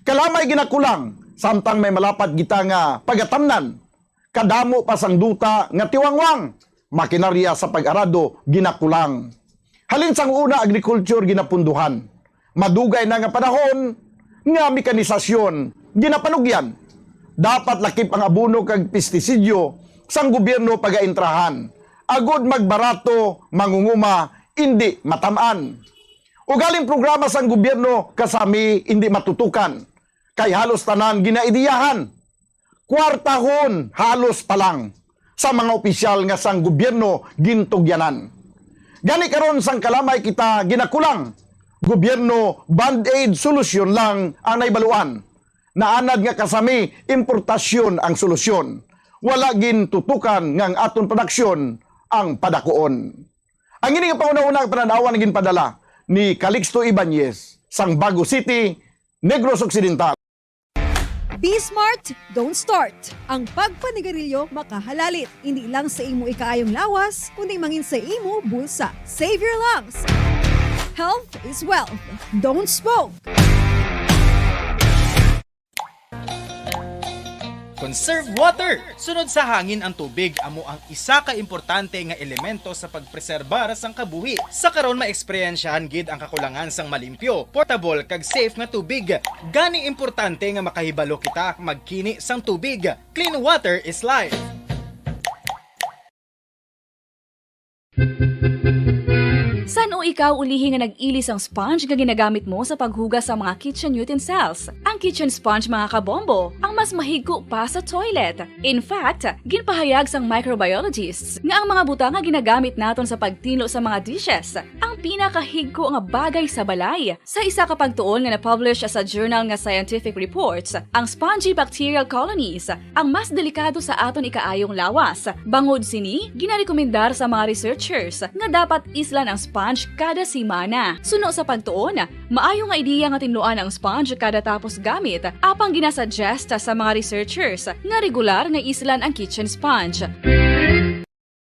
Kalamay ginakulang, samtang may malapad kita nga pagatamnan. Kadamo pa sang duta nga tiwangwang, makinarya sa pag-arado ginakulang. Halin sang una, agriculture ginapunduhan. Madugay na nga panahon nga mekanisasyon ginapanugyan. Dapat lakip ang abono kag pestisidyo sang gobyerno pagaintrahan, agod magbarato mangunguma indi matam-an. Ugaling programa sang gobyerno kasami indi matutukan, kay halos tanan ginaidiyahan. Kwartahon halos pa lang sa mga opisyal nga sang gobyerno gintugyanan. Gani karon sang kalamay kita ginakulang, gobyerno band-aid solusyon lang ang naibaluan. Naanad nga kasami importasyon ang solusyon. Wala gintutukan nga ang aton produksyon ang padakuon. Ang ini nga panghunahuna nga panan-awan ginpadala ni Calixto Ibañez sang Bago City, Negros Occidental. Be smart, don't start. Ang pagpanigarilyo makahalalit, hindi lang sa imo ikaayong lawas, kundi mangin sa imo bulsa. Save your lungs. Health is wealth. Don't smoke. Conserve water. Sunod sa hangin ang tubig, amo ang isa ka importante nga elemento sa pagpreserbar sang kabuhi. Sa karon, maeksperyensyahan gid ang kakulangan sang malimpyo, portable, kag safe nga tubig. Gani importante nga makahibalo kita magkini sang tubig. Clean water is life. San-o ikaw ulihi nga nag-ili sang sponge nga ginagamit mo sa paghugas sa mga kitchen utensils? Ang kitchen sponge, mga kabombo, ang mas mahigko pa sa toilet. In fact, ginpahayag sang microbiologists nga ang mga butang nga ginagamit naton sa pagtinlo sa mga dishes ang pinakahigko nga bagay sa balay. Sa isa ka pagtuon nga na-publish sa journal nga Scientific Reports, ang spongy bacterial colonies ang mas delikado sa aton ikaayong lawas. Bangod sini, ginarekomendar sa mga researchers nga dapat islan ang sponge kada semana. Suno sa pagtuon, maayo nga ideya nga tinluan ang sponge kada tapos gamit, apang ginasuggest sa mga researchers nga regular nga islan ang kitchen sponge.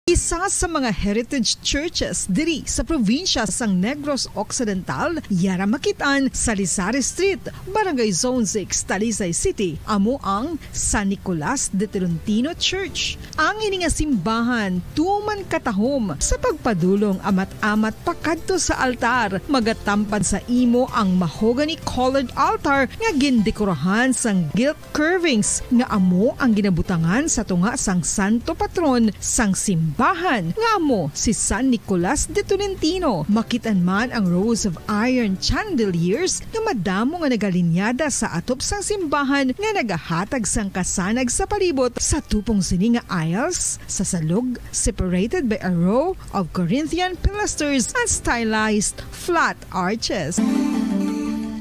Isa sa mga heritage churches diri sa probinsya sang Negros Occidental, yara makit-an sa Lizares Street, Barangay Zone six, Talisay City, amo ang San Nicolas de Tolentino Church. Ang ini nga simbahan tuman katahom sa pagpadulong amat-amat pakadto sa altar. Magatampad sa imo ang mahogany colored altar nga gindekorahan sang gilt curvings nga amo ang ginabutangan sa tunga sang santo patron sang simbahan, nga amo si San Nicolas de Tolentino. Makit-an man ang rows of iron chandeliers nga madamo nga nagalinyada sa atop sang simbahan nga nagahatag sang kasanag sa palibot. Sa tupong sini nga aisles, sa salog, separated by a row of Corinthian pilasters and stylized flat arches.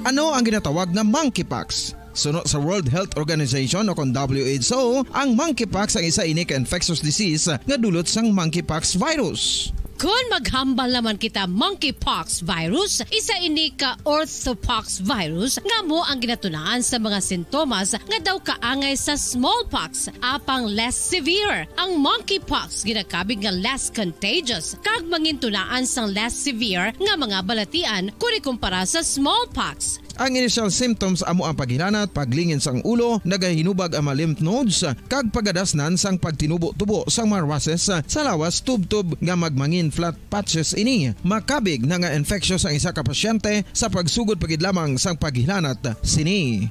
Ano ang ginatawag nga monkeypox? Suno sa World Health Organization o kon W H O, ang monkeypox ang isa ini ka infectious disease nga dulot sang monkeypox virus. Kon maghambal naman kita monkeypox virus, isa ini ka orthopox virus nga amo ang ginatunaan sa mga sintomas nga daw kaangay sa smallpox, apang less severe. Ang monkeypox ginakabig nga less contagious kag mangintunaan sang less severe nga mga balatian kon ikumpara sa smallpox. Ang initial symptoms amo ang paghilanat, paglingin sang ulo, nagahinubag ang mga lymph nodes, kag pagadasnan sang pagtinubo-tubo sang mga rushes sa lawas tubtob nga magmangin flat patches ini. Makabig na nga infectious ang isa ka pasyente sa pagsugod pa gid lamang sang paghilanat sini.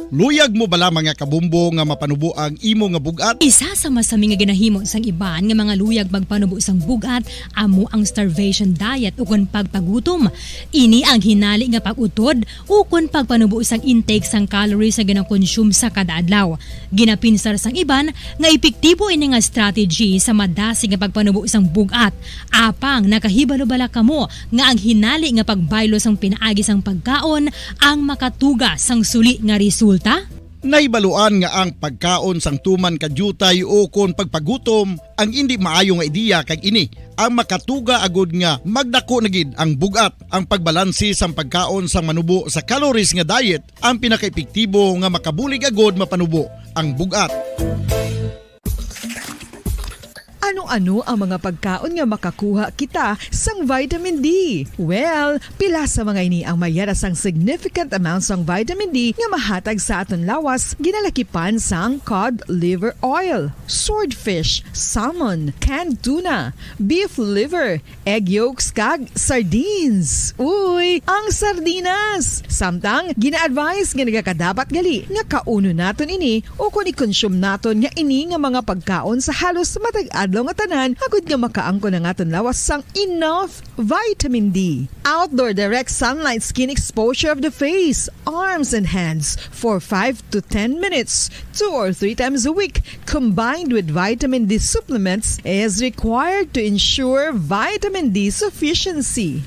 Luyag mo bala, mga kabombo, nga mapanubo ang imo nga bug-at? Isa sa masami nga ginahimo sang iban nga mga luyag magpanubo sang bug-at amo ang starvation diet ukon pagpagutom. Ini ang hinali nga pag-utod ukon pagpanubo sang intake sang calories nga ginakonsume sa kada adlaw. Ginapinsar sang iban nga epektibo ini nga strategy sa madasig nga pagpanubo sang bug-at. Apang nakahibalo bala kamo nga ang hinali nga pagbaylo sang pinaagi sang pagkaon ang makatuga sang suli nga resulta? Nahibaluan nga ang pagkaon sang tuman ka diutay ukon pagpagutom ang indi maayo nga ideya, kag ini ang makatuga agud nga magdako na gid ang bug-at. Ang pagbalansi sang pagkaon sang manubo sa calories nga diet ang pinakaepektibo nga makabulig agud mapanubo ang bug-at. Ano-ano ang mga pagkaon nga makakuha kita sang vitamin D? Well, pila sa mga ini ang mayara sang significant amount sang vitamin D nga mahatag sa aton lawas, ginalakipan sang cod liver oil, swordfish, salmon, canned tuna, beef liver, egg yolks, kag sardines. Uy, ang sardinas! Samtang, gina-advise nga nagakadapat gali nga kaunon naton ini ukon i-consume naton nga ini nga mga pagkaon sa halos matag adlaw nga tanan, agud nga makaangkon ang aton lawas sang enough vitamin D. Outdoor direct sunlight skin exposure of the face, arms, and hands for five to ten minutes, two or three times a week, combined with vitamin D supplements, is required to ensure vitamin D sufficiency.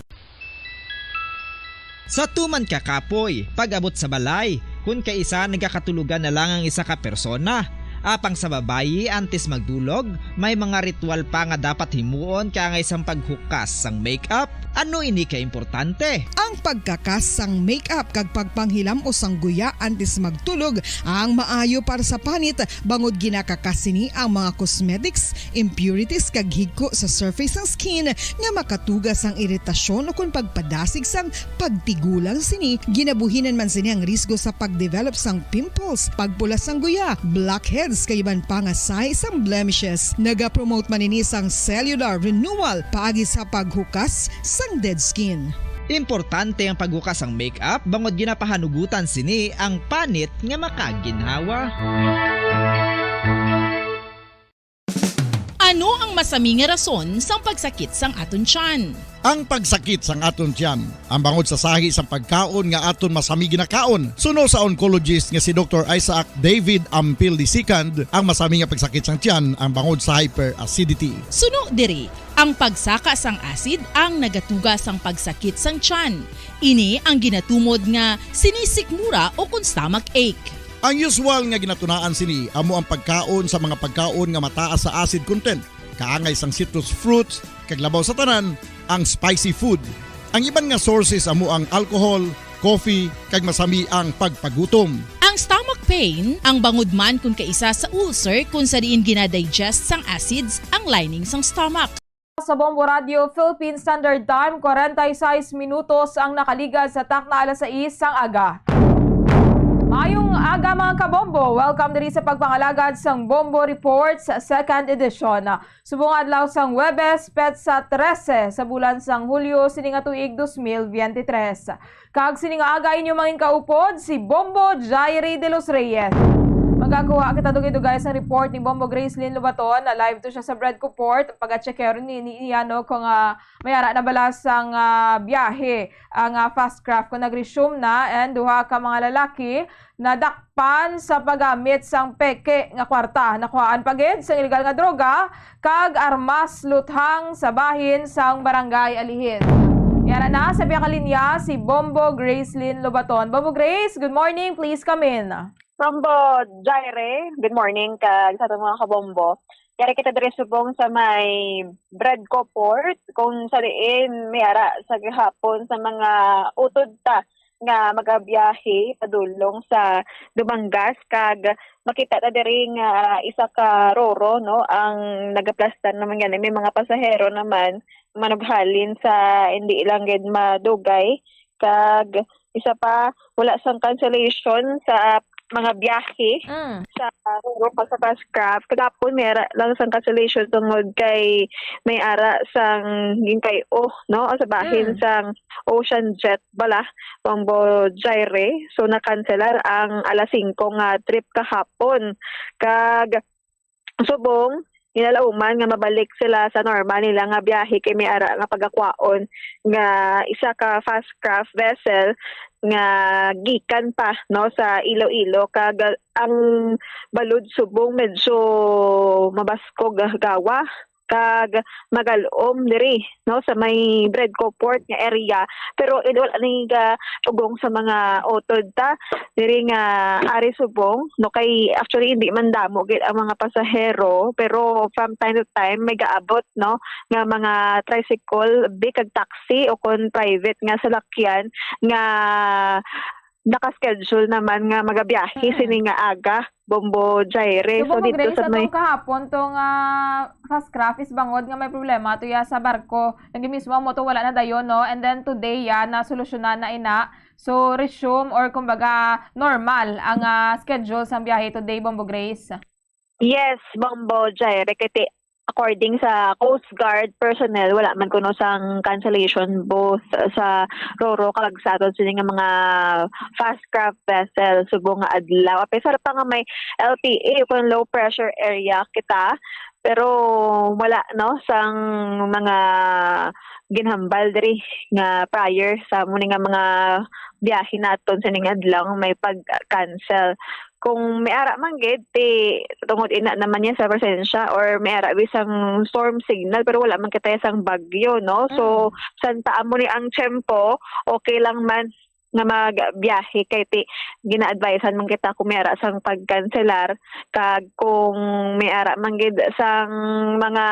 Sa tuman ka kapoy, pag-abot sa balay, kun kaisa nagakatulogan na lang ang isa ka persona. Apang sa babayi, antes magdulog, may mga ritual pa nga dapat himuon kaangay sang paghukas sang makeup. Ano ini ka importante? Ang pagkakas sang makeup kag pagpanghilam-os sang guya antes magtulog ang maayo para sa panit, bangod ginakakas sini ang mga cosmetics, impurities, kag higko sa surface sang skin nga makatuga sang iritasyon ukon pagpadasig sang pagtigulang sini. Ginabuhinan man sini ang risgo sa pag-develop sang pimples, pagpula sang guya, blackheads, kag iban pa nga sign sang blemishes. Nagapromote man ini sang cellular renewal paagi sa paghukas sang dead skin. Importante ang paghukas sang makeup bangod ginapahanugutan sini ang panit nga makaginhawa. Ano ang masami nga rason sang pagsakit sang aton tiyan? Ang pagsakit sang aton tiyan, ang bangod sa sahi sang pagkaon nga aton masami ginakaon. Suno sa oncologist nga si Doktor Isaac David Ampil the second, ang masami nga pagsakit sang tiyan ang bangod sa hyperacidity. Suno diri, ang pagsaka sang acid ang nagatuga sang pagsakit sang tiyan. Ini ang ginatumod nga sinisikmura ukon stomach ache. Ang usual nga ginatunaan sini amo ang pagkaon sa mga pagkaon nga mataas sa acid content, kaangay sang citrus fruits, kag labaw sa tanan, ang spicy food. Ang iban nga sources amo ang alcohol, coffee, kag masami ang pagpagutom. Ang stomach pain, ang bangod man kun kaisa sa ulcer kun sa diin ginadigest sang acids ang lining sang stomach. Sa Bombo Radio Philippine Standard Time, kwarenta y seis minutos ang nakaligad sa takna alas sais sang aga. Mayong aga, mga kabombo. Welcome diri sa pagpangalagad sang Bombo Reports, second edition. Subong adlaw sang Huwebes, petsa trese sa bulan sang Hulyo sini nga tuig dos mil biyente tres. Kag sini nga aga inyo mangin kaupod si Bombo Jairi de los Reyes. Magakuha kita dugay-dugay sang report ni Bombo Gracelyn Lobaton. Na live to siya sa Bredco Port. Pagacheckero ni, ni iya, no, kung, ah, may ara na bala sang, ah, biyahe ang, ah, fast craft, kung nag-resume na, and duha ka mga lalaki nadakpan sa paggamit sang peke nga kwarta. Nakuhaan pa gid sang iligal nga droga kag armas luthang sa bahin sang Barangay Alihis. Yara na sa biya ka linya si Bombo Gracelyn Lobaton. Bombo Grace, good morning. Please come in. Bombo Jaire, good morning kag sa atong mga kabombo. Yari kita diri subong sa may Bradco Port, kung sa diin may ara sa gihapon sa mga utod ta nga magabiyahe padulong sa Dumangas, kag makita ta diri nga isa ka roro, no, ang nagaplastar naman gani. May mga pasahero naman manughalin sa hindi lang gid madugay, kag isa pa, wala sang cancellation sa mga biyahe Mm. sa roro kag sa Fast Craft. Kagapon, may ara lang sang cancellation tungod kay may ara sang ginkay-o, no? Sa bahin Mm. sang Ocean Jet bala, Bombo Gyre. So, nakanselar ang alas singko nga trip kahapon. Kag subong, ginalauman nga mabalik sila sa normal nila nga biyahe kay may ara nga pagakwaon nga isa ka Fast Craft vessel nga gikan pa, no, sa Iloilo, kag ang balod subong medyo mabaskog gawa kag magal-om diri, no, sa may Bradco Port nga area, pero it wala ni ga tugong sa mga utod ta diri nga ari subong, no, kay actually hindi man damo gid ang mga pasahero, pero from time to time may gaabot, no, nga mga tricycle, bi, kag taxi o kon private nga salakyan nga naka-schedule naman nga magabiyahe Mm. sini nga aga, Bombo Gyre. So, So, Bombo dito Grace, sa may atong kahapon tong, ah, Fast Craft is bangod nga may problema to ya sa barko. Lagi mismo ang moto wala na dayon, no? And then today, ya, nasolusyonan na ina. So, resume or kumbaga normal ang, ah, schedule sang biyahe today, Bombo Grace. Yes, Bombo Gyre, kay ti-, according sa Coast Guard personnel, wala man kuno sang cancellation both sa roro kag sa aton sini nga mga fast craft vessel subong nga adlaw. Apisar pa nga may L P A o kon low pressure area kita, pero wala, no, sang mga ginhambal diri nga prior sa amo ni nga mga biyahe naton sining adlaw nga may pag-cancel. Kung may ara man gid, ti tungod ina naman niya sa presensya or may ara bisang storm signal, pero wala man kita sang bagyo, no? So, Mm. santa amo ni ang tiyempo, okay lang man nga magbiyahe kay ti gina-advisean man kita kung may ara sang pagkanselar, kag kung may ara man gid sang mga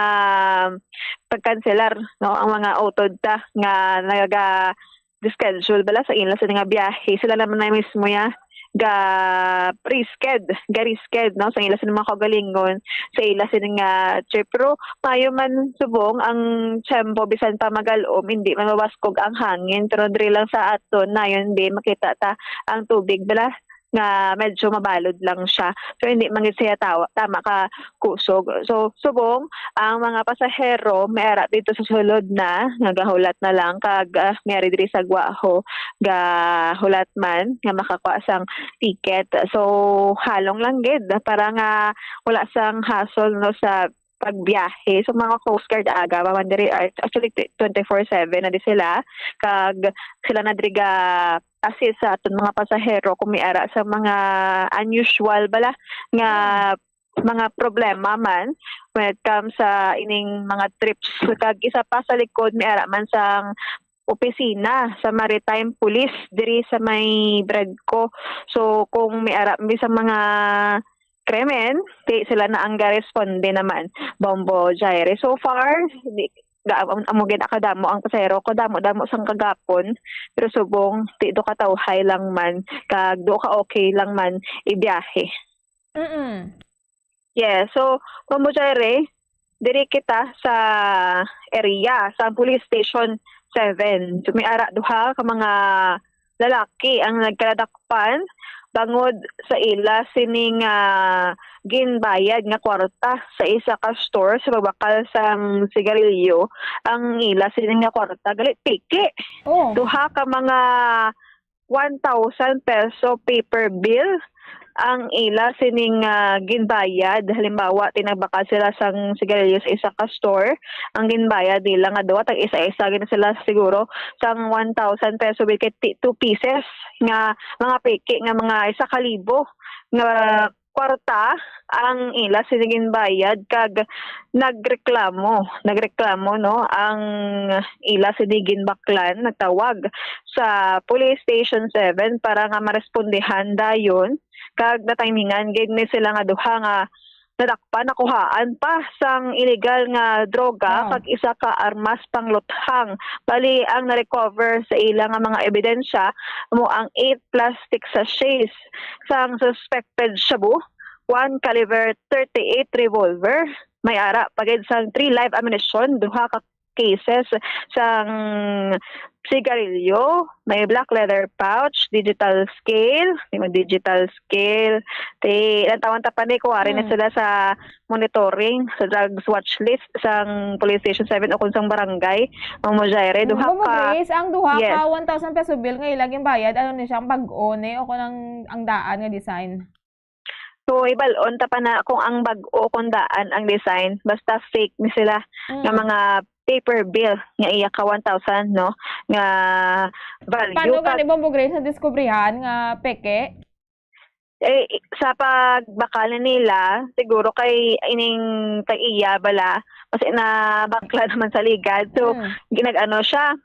pagkanselar, no, ang mga utod ta nga naga-schedule bala sa ila sa nga biyahe, sila naman na mismo ya ga-risked, ga-risked, no, sa ila sa mga kaugalingon, sa ila sa nga trip. Pero maayo man subong ang tiyempo, bisan pa magal-om, hindi man mabaskog ang hangin. Pero diri lang sa aton, nayon di makita ta ang tubig bala nga medyo mabalod lang siya. So, hindi man gid siya tawa, tama ka kusog. So, subong, ang mga pasahero may ara dito sa sulod na, nga gahulat na lang, kag, ah, may ari diri sa Guaho, gahulat man, nga makakuha sang ticket. So, halong lang gid, para nga wala sang hassle, no, sa pagbiyahe. So, mga Coast Guard aga, pa man diri, ah, actually, tw-, twenty-four seven na di sila, kag sila na diri ga assist sa aton mga pasahero kung may ara sa mga unusual bala nga Hmm. mga problema man when it comes sa ining mga trips. Kag isa pa sa likod, may ara man sang opisina sa Maritime Police diri sa may Bradco. So, kung may ara man sa mga krimen, ti sila na ang garesponde naman, Bombo Gyre. So far, di, ga-, am-, amo gid kadamo ang pasahero ko, damo-damo sang kagapon, pero subong, ti do katawhay lang man, kag do ka okay lang man ibiyahe. Mm-mm. Yes. So, Bombo Gyre, diri kita sa area, sa Police Station seven. So, may ara duha ka mga lalaki ang nagkaladakpan bangod sa ila sining, ah, ginbayad nga kwarta sa isa ka store sa pagbakal sang sigarilyo. Ang ila sining nga kwarta, gali, piki. Oh. Duha ka mga one thousand peso paper bill ang ila sining, ah, ginbayad. Halimbawa, tinagbakal sila sang sigarilyo sa isa ka store. Ang ginbayad nila nga duha, tag isa-isa gid sila siguro sang one thousand peso bill kay ti-, two pieces nga mga peke nga mga isa ka libo nga kwarta ang ila sini ginbayad, kag nagreklamo, nagreklamo, no, ang ila sini ginbaklan, nagtawag sa Police Station seven para nga marespondihan dayon, kag natimingan gid ni sila nga duha nga nadakpan, nakuhaan pa sang illegal nga droga Oo. kag isa ka armas pangluthang. Bali, ang na-recover sa ila nga mga ebidensya amo ang eight plastic sachets sang suspected shabu, one caliber thirty-eight revolver, may ara pa gid sang three live ammunition, duha ka cases sang sigarilyo, may black leather pouch, digital scale, may mga digital scale. Ti, lantawan ta pa ni, kuwari na Mm. sila sa monitoring, sa drugs watch list sang Police Station seven o kung sang barangay, Ma'am Mojaire. Mm, Duha Ma'am ka, Grace, ang duha yes. ka one thousand peso bill nga ila ginbayad, ano ni siya, ang bag-o ni o kung ang, ang daan nga design? So, ibal-on ta pa na kung ang bag-o kung daan ang design, basta fake ni sila nga Mm. mga paper bill nga iya ka one thousand, no, nga value. Paano Kag gani, Bombo Grace, nadiskubrihan nga peke? Eh, sa pagbakal na nila, siguro kay ining tag-iya bala, kasi nabakla naman sa ligad. So, Mm. ginag-ano siya,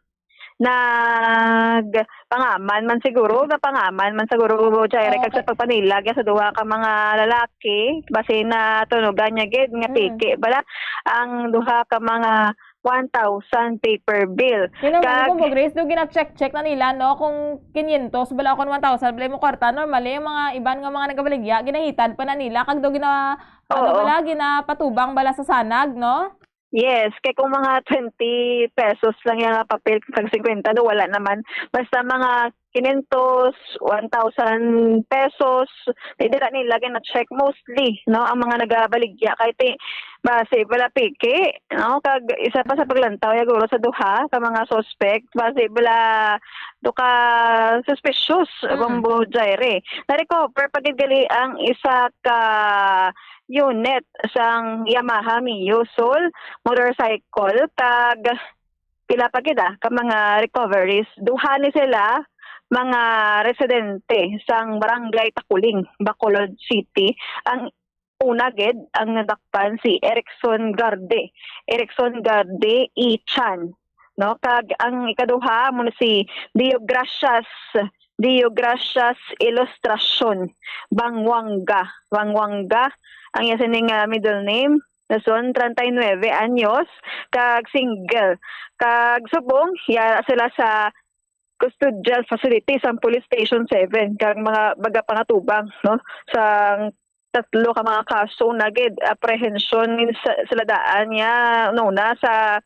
nagpangaman man siguro, napangaman man siguro, Jaire, kag sa Okay. pagpanilag sa duha ka mga lalaki, basi natunugan niya gid nga Mm. peke bala ang duha ka mga one thousand paper bill. Yun ang Kag mga Grace, do gina-check-check na nila, no? Kung quinientos bala o kung one thousand bala yung kwarta, normally, yung mga iban nga mga nagabaligya, ginahitad pa na nila, kag do gina-, ano Oo. bala, ginapatubang bala sa sanag, no? Yes, kay kung mga twenty pesos lang yung papel kag fifty, no, wala naman. Basta mga quinientos, one thousand pesos, di dira nila gina-check mostly, no, ang mga nagabaligya. Kay ti, basi wala peke, no, kag isa pa sa paglantaw ya guro sa duha ka mga suspect, basi wala do ka suspicious, Mm. Bombo Jaire. Na-recover pa gid gali ang isa ka unit sang Yamaha Mio Soul motorcycle, kag pila pa gid, ah, ka mga recoveries. Duha ni sila mga residente sang Barangay Takuling, Bacolod City. Ang una gid, ang nadakpan si Erickson Garde, Erickson Garde Ichan, no? Kag ang ikaduha mo na si Diogracias, Diogracias Ilustracion Bangwanga, Bangwanga, ang iya sining, ah, middle name. Dason, treinta y nueve anyos, kag single. Kag subong, yara sila sa custodial facility sang Police Station seven, kag mga baga pangatubang, no, sang tatlo ka mga kaso na gid, apprehension sa, sila daan niya, no, na sa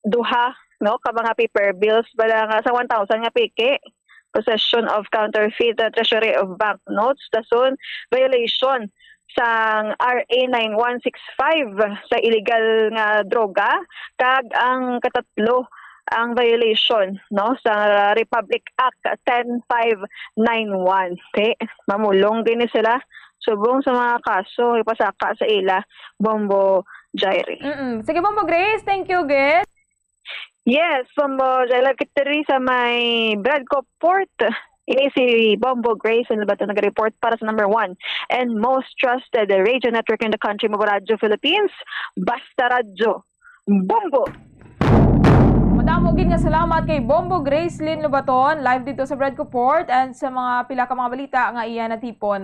duha, no, ka mga paper bills bala nga sa one thousand nga peke, possession of counterfeit, uh, treasury of banknotes, dason violation sang R A nine one six five sa illegal nga droga, kag ang katatlo, ang violation, no, sa Republic Act ten five nine one. Okay, mamulong din ni sila subong sa mga kaso ipasaka sa ila, Bombo Jaire. Mm-mm. Sige, Bombo Grace, thank you, gid. Yes, Bombo Jaire, live kita diri sa may Bradco Port. Ini si Bombo Grace Lobaton nag-report para sa number one and most trusted radio network in the country, Mabo Radyo Philippines, Basta Radyo, Bombo! Madamo gid nga salamat kay Bombo Gracelyn Lobaton, live dito sa Bradco Port, and sa mga pila ka mga balita nga iya natipon.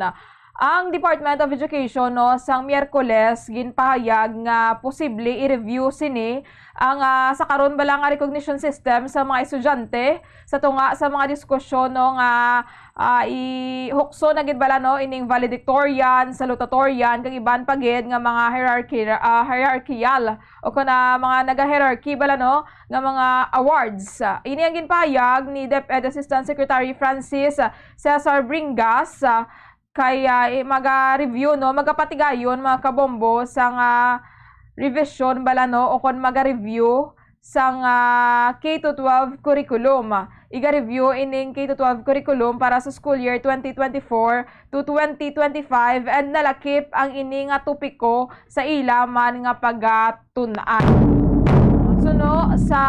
Ang Department of Education, no, sang Miyerkules, ginpahayag nga posible i-review sini ang, ah, sa karon bala nga recognition system sa mga estudyante sa tunga sa mga diskusyon, no, nga, ah, ihukso na gid bala, no, ining valedictorian, salutatorian, kag iban pa gid nga mga hierarchy, ah, hierarchical o kon, ah, mga naga-hierarchy bala, no, nga mga awards. Ini ang ginpahayag ni DepEd Assistant Secretary Francis Cesar Bringas, ah, kay, ah, i-, maga-review, no, magapatigayon, mga kabombo, sang, ah, revision bala, no, o kon maga-review sang, ah, K to twelve curriculum. Iga-review ining K to twelve curriculum para sa school year twenty twenty-four to twenty twenty-five, and nalakip ang ini nga topiko sa ila man nga pagatun-an. Suno sa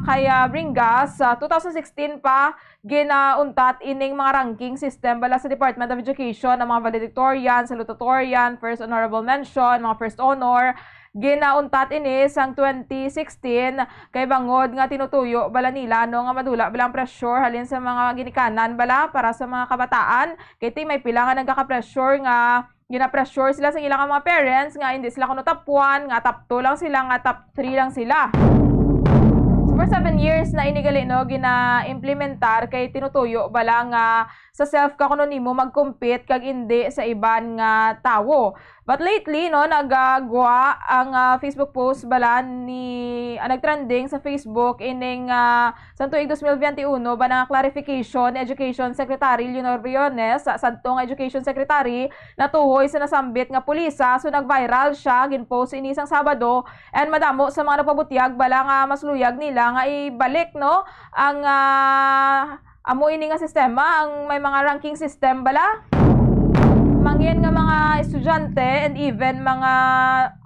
kay, ah, Bringas, sa two thousand sixteen pa, ginauntat ining mga ranking system bala sa Department of Education, ang mga valedictorian, salutatorian, first honorable mention, mga first honor. Ginauntat ini sang twenty sixteen kay bangod nga tinutuyo bala nila, no, nga madula bala ang pressure halin sa mga ginikanan bala para sa mga kabataan. Kay ti may pila nga nagaka-pressure nga gina-pressure sila sa ilang mga parents nga hindi sila kuno top one, nga top two lang sila, nga top three lang sila. So for seven years na ini gali, no, gina-implementar kay tinutuyo bala nga sa self ka kuno nimo mag-compete kag indi sa iban nga tawo. But lately, no, nagagwa ang, ah, Facebook post bala ni, ah, nagtrending sa Facebook ining, ah, sa tuig dos mil biyente uno ba nga clarification ni Education Secretary Leonor Briones, sa sadto nga Education Secretary, natuhoy sa nasambit nga pulisa. So nag-viral siya, gin-post ini sang Sabado, and madamo sa mga nagpabutyag bala nga mas luyag nila nga ibalik, no, ang, ah, amo ini nga sistema, ang may mga ranking system bala. Mangin nga mga estudyante and even mga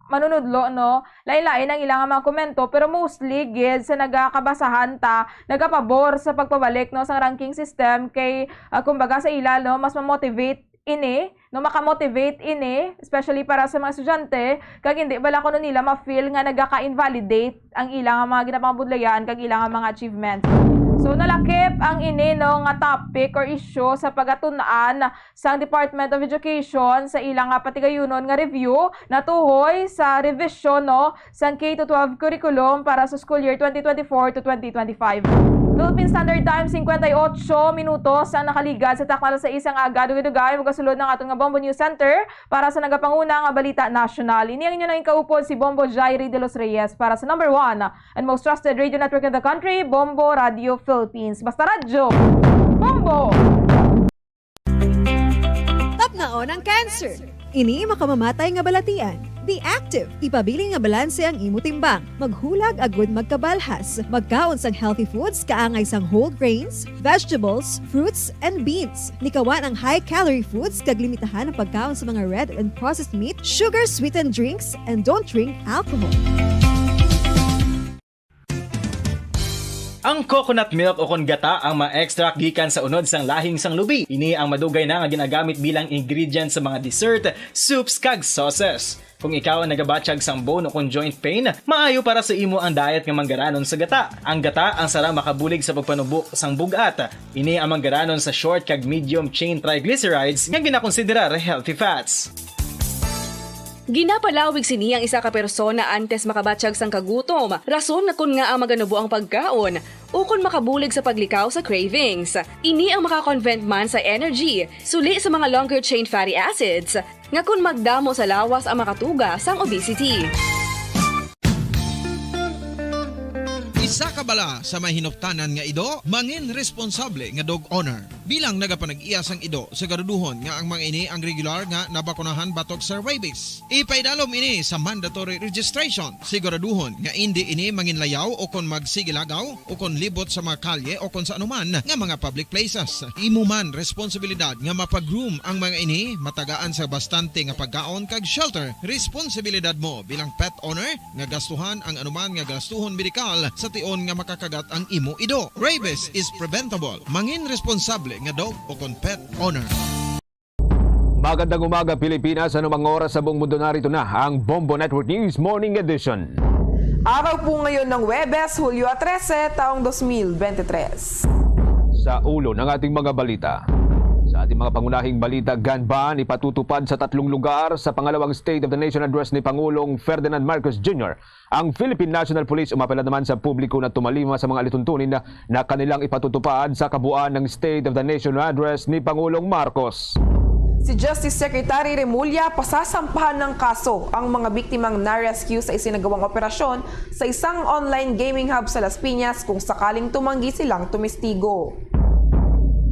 manunudlo, no, lain-lain ang ilang mga komento, pero mostly gid sa nagakabasahan ta, nagapabor sa pagpabalik, no, sa ranking system kay, ah, kumbaga sa ila, no, mas ma-motivate ini, no, maka-motivate ini, especially para sa mga estudyante, kag hindi bala kuno nila ma-feel nga nagaka-invalidate ang ilang mga ginapangabudlayan kag ilang mga achievements. So nalakip ang ini, no, nga topic or issue sa pagatun-an sang Department of Education sa ilang, ah, patigayunon nga review natuhoy sa revision, no, sang K to twelve curriculum para sa school year twenty twenty-four to twenty twenty-five. Philippine Standard Time, singkwenta y otso minutos ang nakaligad sa takna alas sais ang aga. Dugay-dugay, magasulod ang aton nga Bombo News Center para sa nagapanguna nga balita nasyonal. Ini ang inyo nangin kaupod, si Bombo Jairi de los Reyes, para sa number one and most trusted radio network in the country, Bombo Radio Philippines. Basta radyo, Bombo! Tapnaon ang cancer. Ini makamamatay nga balatian. Be active. Ipabilin nga balanse ang imo timbang. Maghulag agud magkabalhas. Magkaon sang healthy foods kaangay sang whole grains, vegetables, fruits, and beans. Likawan ang high-calorie foods kag limitahan ang pagkaon sa mga red and processed meat, sugar-sweetened drinks, and don't drink alcohol. Ang coconut milk o kon gata ang ma-extract gikan sa unod sang lahing sang lubi. Ini ang madugay na nga ginagamit bilang ingredient sa mga dessert, soups, kag sauces. Kung ikaw ang nagabatyag sang bone o kon joint pain, maayo para sa imo ang diet nga manggaranon sa gata. Ang gata ang sara makabulig sa pagpanubo sang bug-at. Ini ang manggaranon sa short kag medium chain triglycerides nga ginakonsiderar healthy fats. Ginapalawig sini ang isa ka persona antes makabatyag sang kagutom, rason nga kon ngaa maganubo ang pagkaon, ukon makabulig sa paglikaw sa cravings. Ini ang makakonvert man sa energy, suli sa mga longer chain fatty acids, nga kon magdamo sa lawas ang makatuga sang obesity. Isa ka bala sa may hinuptanan nga ido, mangin responsable nga dog owner. Bilang nagapanag-iya sang ido, siguraduhon nga ang mga ini ang regular nga nabakunahan batok sa rabies. Ipaidalom ini sa mandatory registration. Siguraduhon nga indi ini manginlayaw o kon magsigilagaw o kon libot sa mga kalye o kon sa anuman nga mga public places. Imo man responsibilidad nga mapa-groom ang mga ini, matagaan sa bastante nga pagkaon kag shelter. Responsibilidad mo bilang pet owner nga gastuhan ang anuman nga gastuhon medikal sa tion nga makakagat ang imo ido. Rabies is preventable. Mangin responsable nga dog o kon pet owner. Magandang umaga, Pilipinas. Anumang oras sa buong mundo, narito na ang Bombo Network News Morning Edition. Araw po ngayon ng Huwebes, Hulyo trese, taong dos mil bente tres. Sa ulo ng ating mga balita. Sa ating mga pangunahing balita, gun ban ipatutupad sa tatlong lugar sa pangalawang State of the Nation Address ni Pangulong Ferdinand Marcos Junior ang Philippine National Police. Umapela naman sa publiko na tumalima sa mga alituntunin na, na kanilang ipatutupad sa kabuuan ng State of the Nation Address ni Pangulong Marcos. Si Justice Secretary Remulla, pasasampahan ng kaso ang mga biktimang na-rescue sa isinagawang operasyon sa isang online gaming hub sa Las Piñas kung sakaling tumanggi silang tumistigo.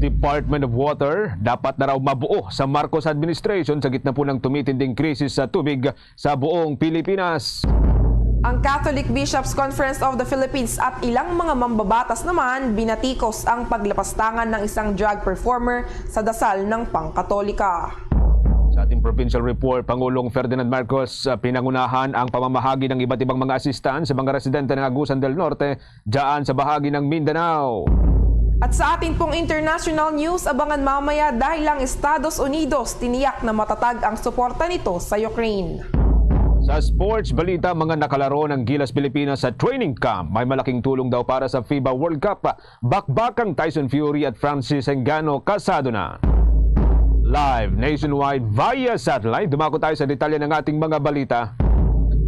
Department of Water, dapat na raw mabuo sa Marcos administration sa gitna po ng tumitinding krisis sa tubig sa buong Pilipinas. Ang Catholic Bishops' Conference of the Philippines at ilang mga mambabatas naman binatikos ang paglapastangan ng isang drag performer sa dasal ng Pangkatolika. Sa ating provincial report, Pangulong Ferdinand Marcos, ah, pinangunahan ang pamamahagi ng iba't ibang mga assistance sa mga residente ng Agusan del Norte dyan sa bahagi ng Mindanao. At sa atin pong international news, abangan mamaya dahil ang Estados Unidos tiniyak na matatag ang suporta nito sa Ukraine. Sa sports balita, mga nakalaro ng Gilas Pilipinas sa training camp. May malaking tulong daw para sa FIBA World Cup. Bakbakang Tyson Fury at Francis Ngannou, kasado na. Live nationwide via satellite, dumako tayo sa detalye ng ating mga balita.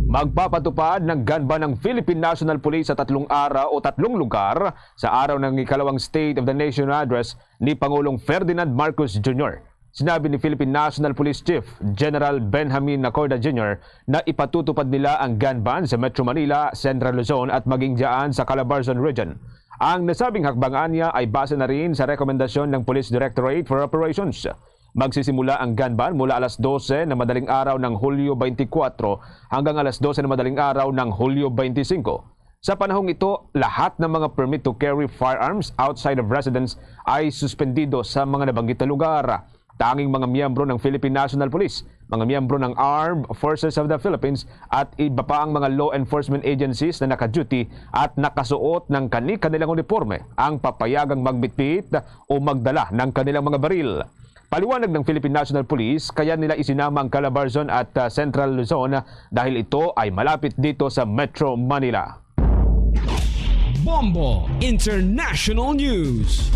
Magpapatupad ng gun ban ang Philippine National Police sa tatlong araw o tatlong lugar sa araw ng ikalawang State of the Nation Address ni Pangulong Ferdinand Marcos Junior. Sinabi ni Philippine National Police Chief General Benjamin Nacorda Junior na ipatutupad nila ang gun ban sa Metro Manila, Central Luzon at maging dyan sa Calabarzon Region. Ang nasabing hakbang anya ay base na rin sa rekomendasyon ng Police Directorate for Operations. Magsisimula ang gun ban mula alas dose ng madaling araw ng Hulyo twenty-four hanggang alas dose ng madaling araw ng Hulyo twenty-five. Sa panahong ito, lahat ng mga permit to carry firearms outside of residence ay suspendido sa mga nabanggit na lugar. Tanging mga miyembro ng Philippine National Police, mga miyembro ng Armed Forces of the Philippines at iba pa ang mga law enforcement agencies na naka-duty at nakasuot ng kani-kanilang uniporme ang papayagang magbitbit o magdala ng kanilang mga baril. Paliwanag ng Philippine National Police, kaya nila isinama ang Calabarzon at, ah, Central Luzon dahil ito ay malapit dito sa Metro Manila. Bombo International News.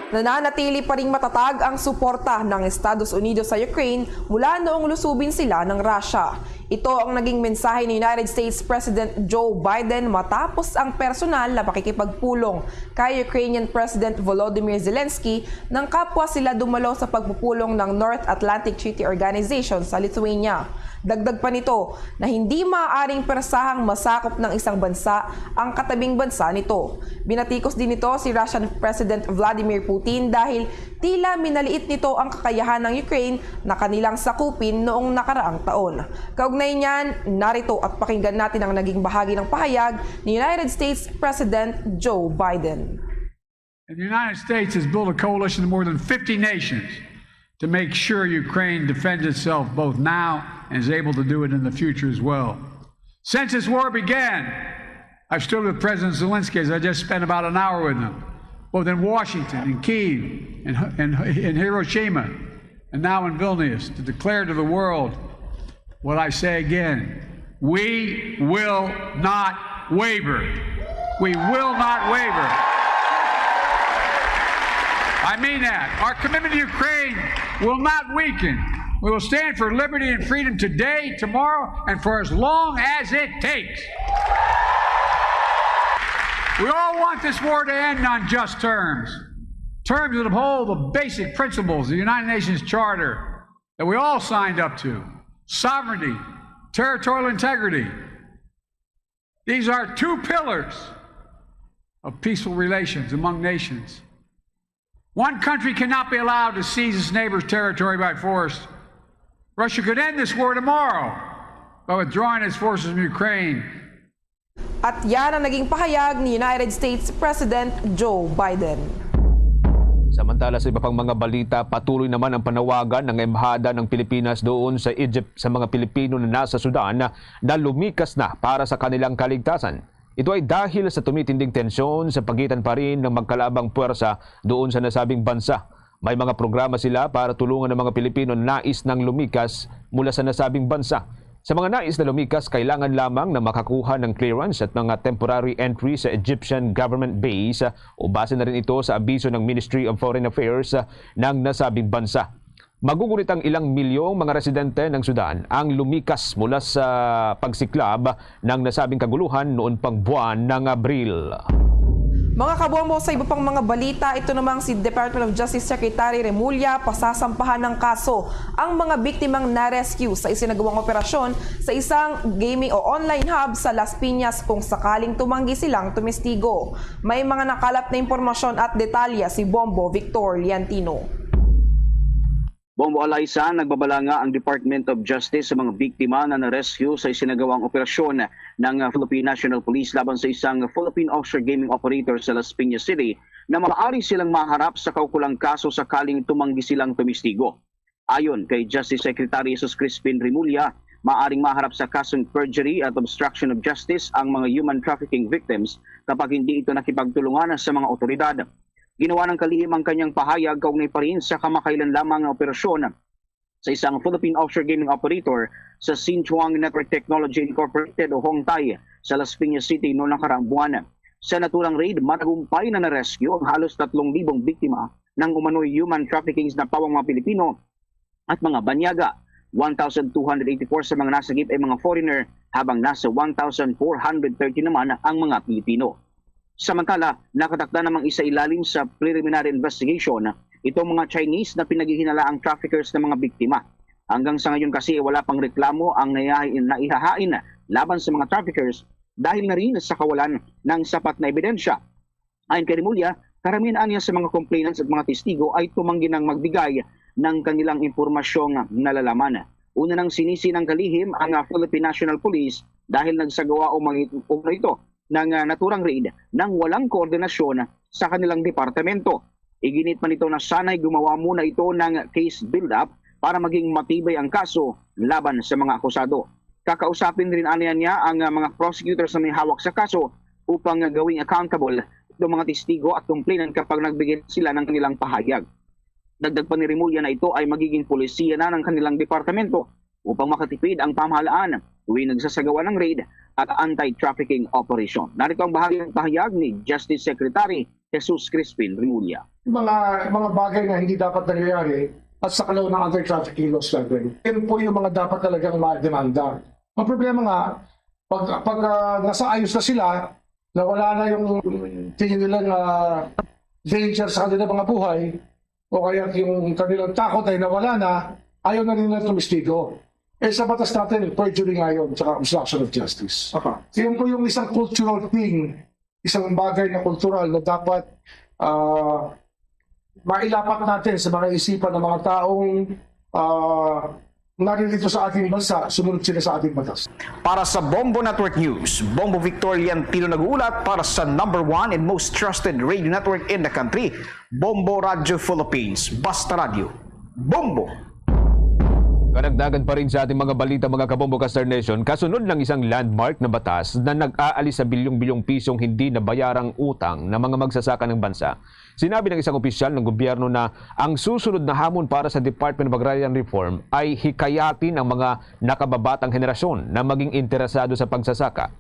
Nananatili pa ring matatag ang suporta ng Estados Unidos sa Ukraine mula noong lusubin sila ng Russia. Ito ang naging mensahe ni United States President Joe Biden matapos ang personal na pakikipagpulong kay Ukrainian President Volodymyr Zelensky nang kapwa sila dumalo sa pagpupulong ng North Atlantic Treaty Organization sa Lithuania. Dagdag pa nito na hindi maaaring persahang masakop ng isang bansa ang katabing bansa nito. Binatikos din nito si Russian President Vladimir Putin dahil tila minaliit nito ang kakayahan ng Ukraine na kanilang sakupin noong nakaraang taon. Kaugnay niyan, narito at pakinggan natin ang naging bahagi ng pahayag ni United States President Joe Biden. And the United States has built a coalition of more than fifty nations to make sure Ukraine defends itself both now and is able to do it in the future as well. Since this war began, I've stood with President Zelensky, as I just spent about an hour with him, both in Washington, in Kyiv, in, in, in Hiroshima, and now in Vilnius, to declare to the world what I say again. We will not waver. We will not waver. I mean that. Our commitment to Ukraine will not weaken. We will stand for liberty and freedom today, tomorrow, and for as long as it takes. We all want this war to end on just terms, terms that uphold the basic principles of the United Nations Charter that we all signed up to: sovereignty, territorial integrity. These are two pillars of peaceful relations among nations. One country cannot be allowed to seize its neighbor's territory by force. Russia could end this war tomorrow by withdrawing its forces from Ukraine. At yan ang naging pahayag ni United States President Joe Biden. Samantala, sa iba pang mga balita, patuloy naman ang panawagan ng Embahada ng Pilipinas doon sa Egypt sa mga Pilipino na nasa Sudan na lumikas na para sa kanilang kaligtasan. Ito ay dahil sa tumitinding tensyon sa pagitan pa rin ng magkalabang puwersa doon sa nasabing bansa. May mga programa sila para tulungan ang mga Pilipino na nais nang lumikas mula sa nasabing bansa. Sa mga nais na lumikas, kailangan lamang na makakuha ng clearance at mga temporary entry sa Egyptian government base, o base na rin ito sa abiso ng Ministry of Foreign Affairs ng nasabing bansa. Magugunit ang ilang milyong mga residente ng Sudan ang lumikas mula sa pagsiklab ng nasabing kaguluhan noon pang buwan ng Abril. Mga kabombo, sa iba pang mga balita, ito namang si Department of Justice Secretary Remulla pasasampahan ng kaso ang mga biktimang na-rescue sa isinagawang operasyon sa isang gaming o online hub sa Las Piñas kung sakaling tumanggi silang tumestigo. May mga nakalap na impormasyon at detalye si Bombo Victor Liantino. Bombo Alaysa, nagbabalanga ang Department of Justice sa mga biktima na na-rescue sa isinagawang operasyon ng Philippine National Police laban sa isang Philippine offshore gaming operator sa Las Piñas City na maaari silang maharap sa kaukulang kaso sakaling tumanggi silang tumistigo. Ayon kay Justice Secretary Jesus Crispin Remulla, maaring maharap sa kasong perjury at obstruction of justice ang mga human trafficking victims kapag hindi ito nakipagtulungan sa mga otoridad. Ginawa ng kalihim ang kanyang pahayag kaugnay pa rin sa kamakailan lamang nga operasyon sa isang Philippine offshore gaming operator sa Sinchuang Network Technology Incorporated o Hongtai sa Las Piñas City noong nakaraang buwan. Sa naturang raid, matagumpay na na-rescue ang halos tatlong libong biktima ng umano'y human trafficking sa napawang mga Pilipino at mga banyaga. One thousand two hundred eighty-four sa mga nasagip ay mga foreigner, habang nasa one thousand four hundred thirty naman ang mga Pilipino. Samantala, nakatakda namang isailalim sa preliminary investigation itong mga Chinese na pinaghihinalaang traffickers ng mga biktima. Hanggang sa ngayon kasi, wala pang reklamo ang naiha-, naihahain laban sa mga traffickers dahil na rin sa kawalan ng sapat na ebidensya. Ayon kay Remulla, karamihan anya sa mga complainants at mga testigo ay tumanggi nang magbigay ng kanilang impormasyong nalalaman. Una nang sinisi ng kalihim ang, ah, Philippine National Police dahil nagsagawa o mag-, umano ito ng, ah, naturang raid nang walang koordinasyon sa kanilang departamento. Iginit man ito na sana'y gumawa muna ito ng case build-up para maging matibay ang kaso laban sa mga akusado. Kakausapin rin anya niya ang, ah, mga prosecutors na may hawak sa kaso upang, ah, gawing accountable itong mga testigo at complainant kapag nagbigay sila ng kanilang pahayag. Dagdag pa ni Remulla na ito ay magiging polisiya na ng kanilang departamento upang makatipid ang pamahalaan tuwing nagsasagawa ng raid at anti-trafficking operation. Narito ang bahagi ng pahayag ni Justice Secretary Jesus Crispin Remulla. Mga, mga bagay na hindi dapat nangyayari at sa kalaw ng anti-trafficking laws natin. Yan po yung mga dapat talagang mademanda. Ang problema nga, pag, pag, ah, nasa ayos na sila, na wala na yung tingin nila na danger sa kanilang mga buhay, o kaya yung kanilang takot ay nawala na, ayaw na nila tumistigo. Eh, sa batas natin, perjury nga yun, tsaka obstruction of justice. Apa. Yun po yung isang cultural thing, isang bagay na kultural na dapat, ah, mailapat natin sa mga isipan ng mga taong, ah, naririto sa ating bansa, sumunod sila sa ating batas. Para sa Bombo Network News, Bombo Victor Liantino nag-uulat para sa number one and most trusted radio network in the country, Bombo Radio Philippines. Basta Radio, Bombo! Kadagdagan pa rin sa ating mga balita, mga kabombo ka Star Nation, kasunod ng isang landmark na batas na nag-aalis sa bilyong-bilyong pisong hindi nabayarang utang ng mga magsasaka ng bansa. Sinabi ng isang opisyal ng gobyerno na ang susunod na hamon para sa Department of Agrarian Reform ay hikayatin ang mga nakababatang henerasyon na maging interesado sa pagsasaka.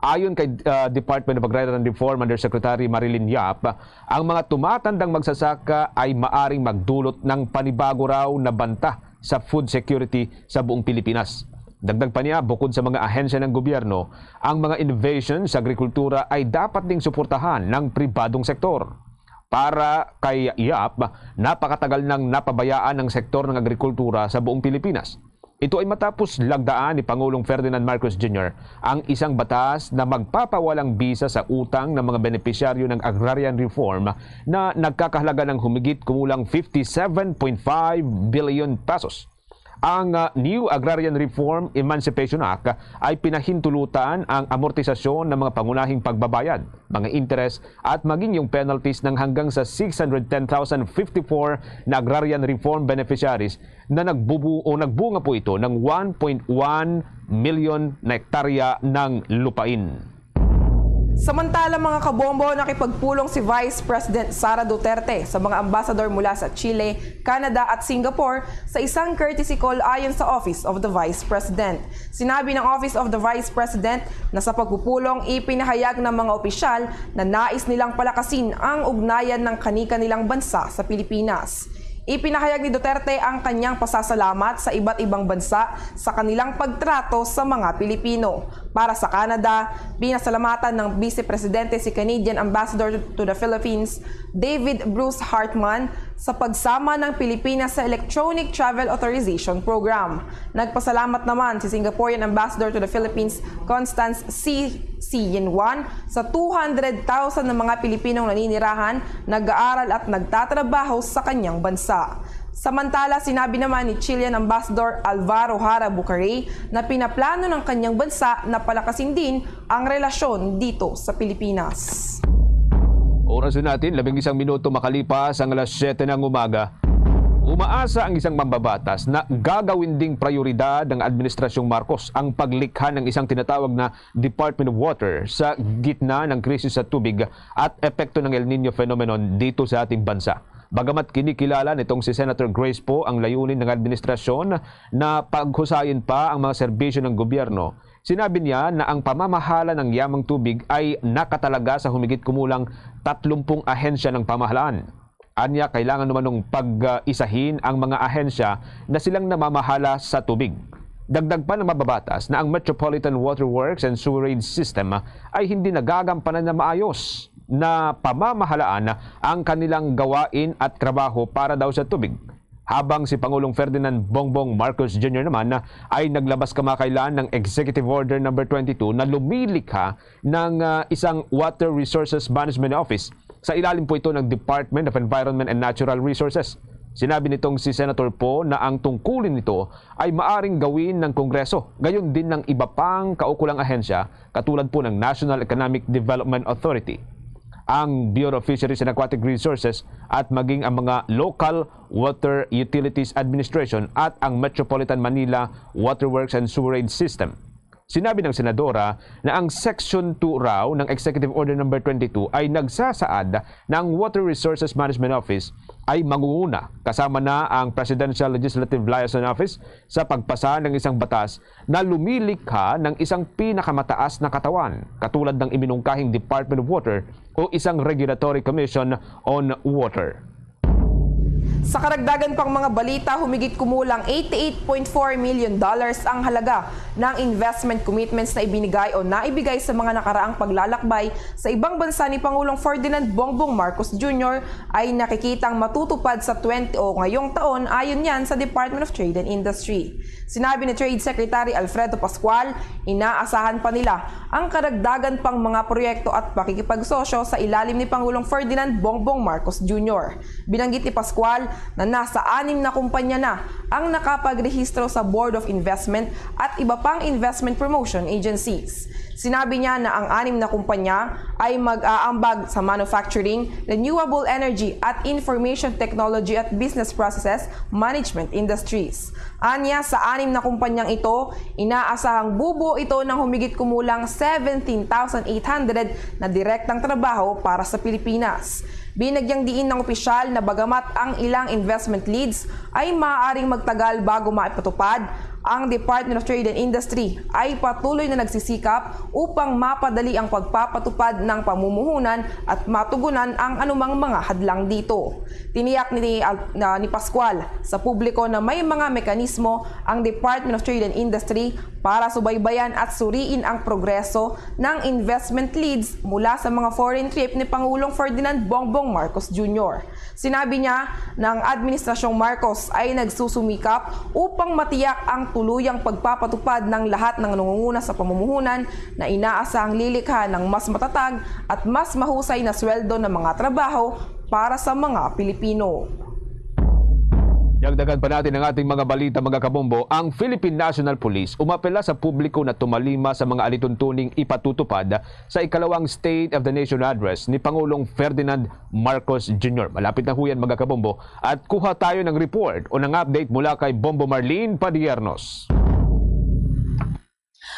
Ayon kay, ah, Department of Agrarian Reform Undersecretary Marilyn Yap, ang mga tumatandang magsasaka ay maaring magdulot ng panibago raw na banta sa food security sa buong Pilipinas. Dagdag pa niya, bukod sa mga ahensya ng gobyerno, ang mga innovation sa agrikultura ay dapat ding suportahan ng pribadong sektor. Para kay Yap, napakatagal nang napabayaan ang sektor ng agrikultura sa buong Pilipinas. Ito ay matapos lagdaan ni Pangulong Ferdinand Marcos Junior ang isang batas na magpapawalang bisa sa utang ng mga benepisyaryo ng agrarian reform na nagkakahalaga ng humigit kumulang fifty-seven point five billion pesos. Ang, ah, New Agrarian Reform Emancipation Act ay pinahintulutan ang amortisasyon ng mga pangunahing pagbabayad, mga interes at maging yung penalties ng hanggang sa six hundred ten thousand fifty-four na agrarian reform beneficiaries na nagbubu-, o nagbunga po ito ng one point one million na hektarya ng lupain. Samantala, mga kabombo, nakipagpulong si Vice President Sara Duterte sa mga ambasador mula sa Chile, Canada at Singapore sa isang courtesy call ayon sa Office of the Vice President. Sinabi ng Office of the Vice President na sa pagpupulong, ipinahayag ng mga opisyal na nais nilang palakasin ang ugnayan ng kani-kanilang bansa sa Pilipinas. Ipinahayag ni Duterte ang kanyang pasasalamat sa iba't ibang bansa sa kanilang pagtrato sa mga Pilipino. Para sa Canada, pinasalamatan ng Vice Presidente si Canadian Ambassador to the Philippines, David Bruce Hartman, sa pagsama ng Pilipinas sa Electronic Travel Authorization Program. Nagpasalamat naman si Singaporean Ambassador to the Philippines, Constance C. C. Yinwan, sa two hundred thousand na mga Pilipinong naninirahan, nag-aaral at nagtatrabaho sa kanyang bansa. Samantala, sinabi naman ni Chilean Ambassador Alvaro Jara Bucaray na pinaplano ng kanyang bansa na palakasin din ang relasyon dito sa Pilipinas. Oras na natin, labing isang minuto makalipas ang alas siyete ng umaga. Umaasa ang isang mambabatas na gagawin ding prayoridad ng Administrasyong Marcos ang paglikha ng isang tinatawag na Department of Water sa gitna ng krisis sa tubig at epekto ng El Niño phenomenon dito sa ating bansa. Bagamat kinikilala nitong si Senator Grace Poe ang layunin ng administrasyon na paghusayin pa ang mga serbisyo ng gobyerno, Sinabi niya na ang pamamahala ng yamang tubig ay nakatalaga sa humigit kumulang tatlumpung ahensya ng pamahalaan. Anya, kailangan naman ng pag-isahin ang mga ahensya na silang namamahala sa tubig. Dagdag pa ng mababatas na ang Metropolitan Water Works and Sewerage System ay hindi nagagampanan na maayos na pamamahalaan ang kanilang gawain at trabaho para daw sa tubig. Habang si Pangulong Ferdinand Bongbong Marcos Junior naman ay naglabas kamakailan ng Executive Order number twenty-two na lumilikha ng, ah, isang Water Resources Management Office. Sa ilalim po ito ng Department of Environment and Natural Resources. Sinabi nitong si Senator Poe na ang tungkulin nito ay maaring gawin ng Kongreso, gayon din ng iba pang kaukulang ahensya katulad po ng National Economic Development Authority, ang Bureau of Fisheries and Aquatic Resources at maging ang mga Local Water Utilities Administration at ang Metropolitan Manila Waterworks and Sewerage System. Sinabi ng senadora na ang Section two raw ng Executive Order number twenty-two ay nagsasaad na ang Water Resources Management Office ay mangunguna, kasama na ang Presidential Legislative Liaison Office, sa pagpasa ng isang batas na lumilikha ng isang pinakamataas na katawan, katulad ng iminungkahing Department of Water o isang Regulatory Commission on Water. Sa karagdagan pang mga balita, humigit kumulang eighty-eight point four million dollars ang halaga ng investment commitments na ibinigay o naibigay sa mga nakaraang paglalakbay sa ibang bansa ni Pangulong Ferdinand Bongbong Marcos Junior ay nakikitang matutupad sa twenty o ngayong taon, ayon yan sa Department of Trade and Industry. Sinabi ni Trade Secretary Alfredo Pascual, inaasahan pa nila ang karagdagan pang mga proyekto at pakikipagsosyo sa ilalim ni Pangulong Ferdinand Bongbong Marcos Junior. Binanggit ni Pascual na nasa anim na kumpanya na ang nakapagrehistro sa Board of Investment at iba pang investment promotion agencies. Sinabi niya na ang anim na kumpanya ay mag-aambag sa manufacturing, renewable energy at information technology at business processes management industries. Anya, sa anim na kumpanyang ito, inaasahang bubuo ito ng humigit kumulang seventeen thousand eight hundred na direktang trabaho para sa Pilipinas. Binagyang diin ng opisyal na bagamat ang ilang investment leads ay maaaring magtagal bago maipatupad, ang Department of Trade and Industry ay patuloy na nagsisikap upang mapadali ang pagpapatupad ng pamumuhunan at matugunan ang anumang mga hadlang dito. Tiniyak ni, Al-, na, ni Pascual sa publiko na may mga mekanismo ang Department of Trade and Industry para subaybayan at suriin ang progreso ng investment leads mula sa mga foreign trip ni Pangulong Ferdinand Bongbong Marcos Junior. Sinabi niya na ang Administrasyong Marcos ay nagsusumikap upang matiyak ang tuluyang pagpapatupad ng lahat ng nangunguna sa pamumuhunan na inaasahang lilikha ng mas matatag at mas mahusay na sweldo ng mga trabaho para sa mga Pilipino. Dagdagan pa natin ang ating mga balita, mga kabombo. Ang Philippine National Police umapela sa publiko na tumalima sa mga alituntuning ipatutupad sa ikalawang State of the Nation Address ni Pangulong Ferdinand Marcos Junior. Malapit na ho yan, mga kabombo, at kuha tayo ng report o ng update mula kay Bombo Marlene Padiernos.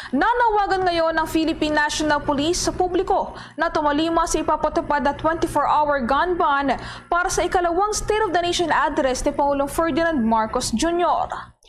Nanawagan ngayon ang Philippine National Police sa publiko na tumalima sa ipapatupad na twenty-four hour gun ban para sa ikalawang State of the Nation Address ni Pangulong Ferdinand Marcos Junior.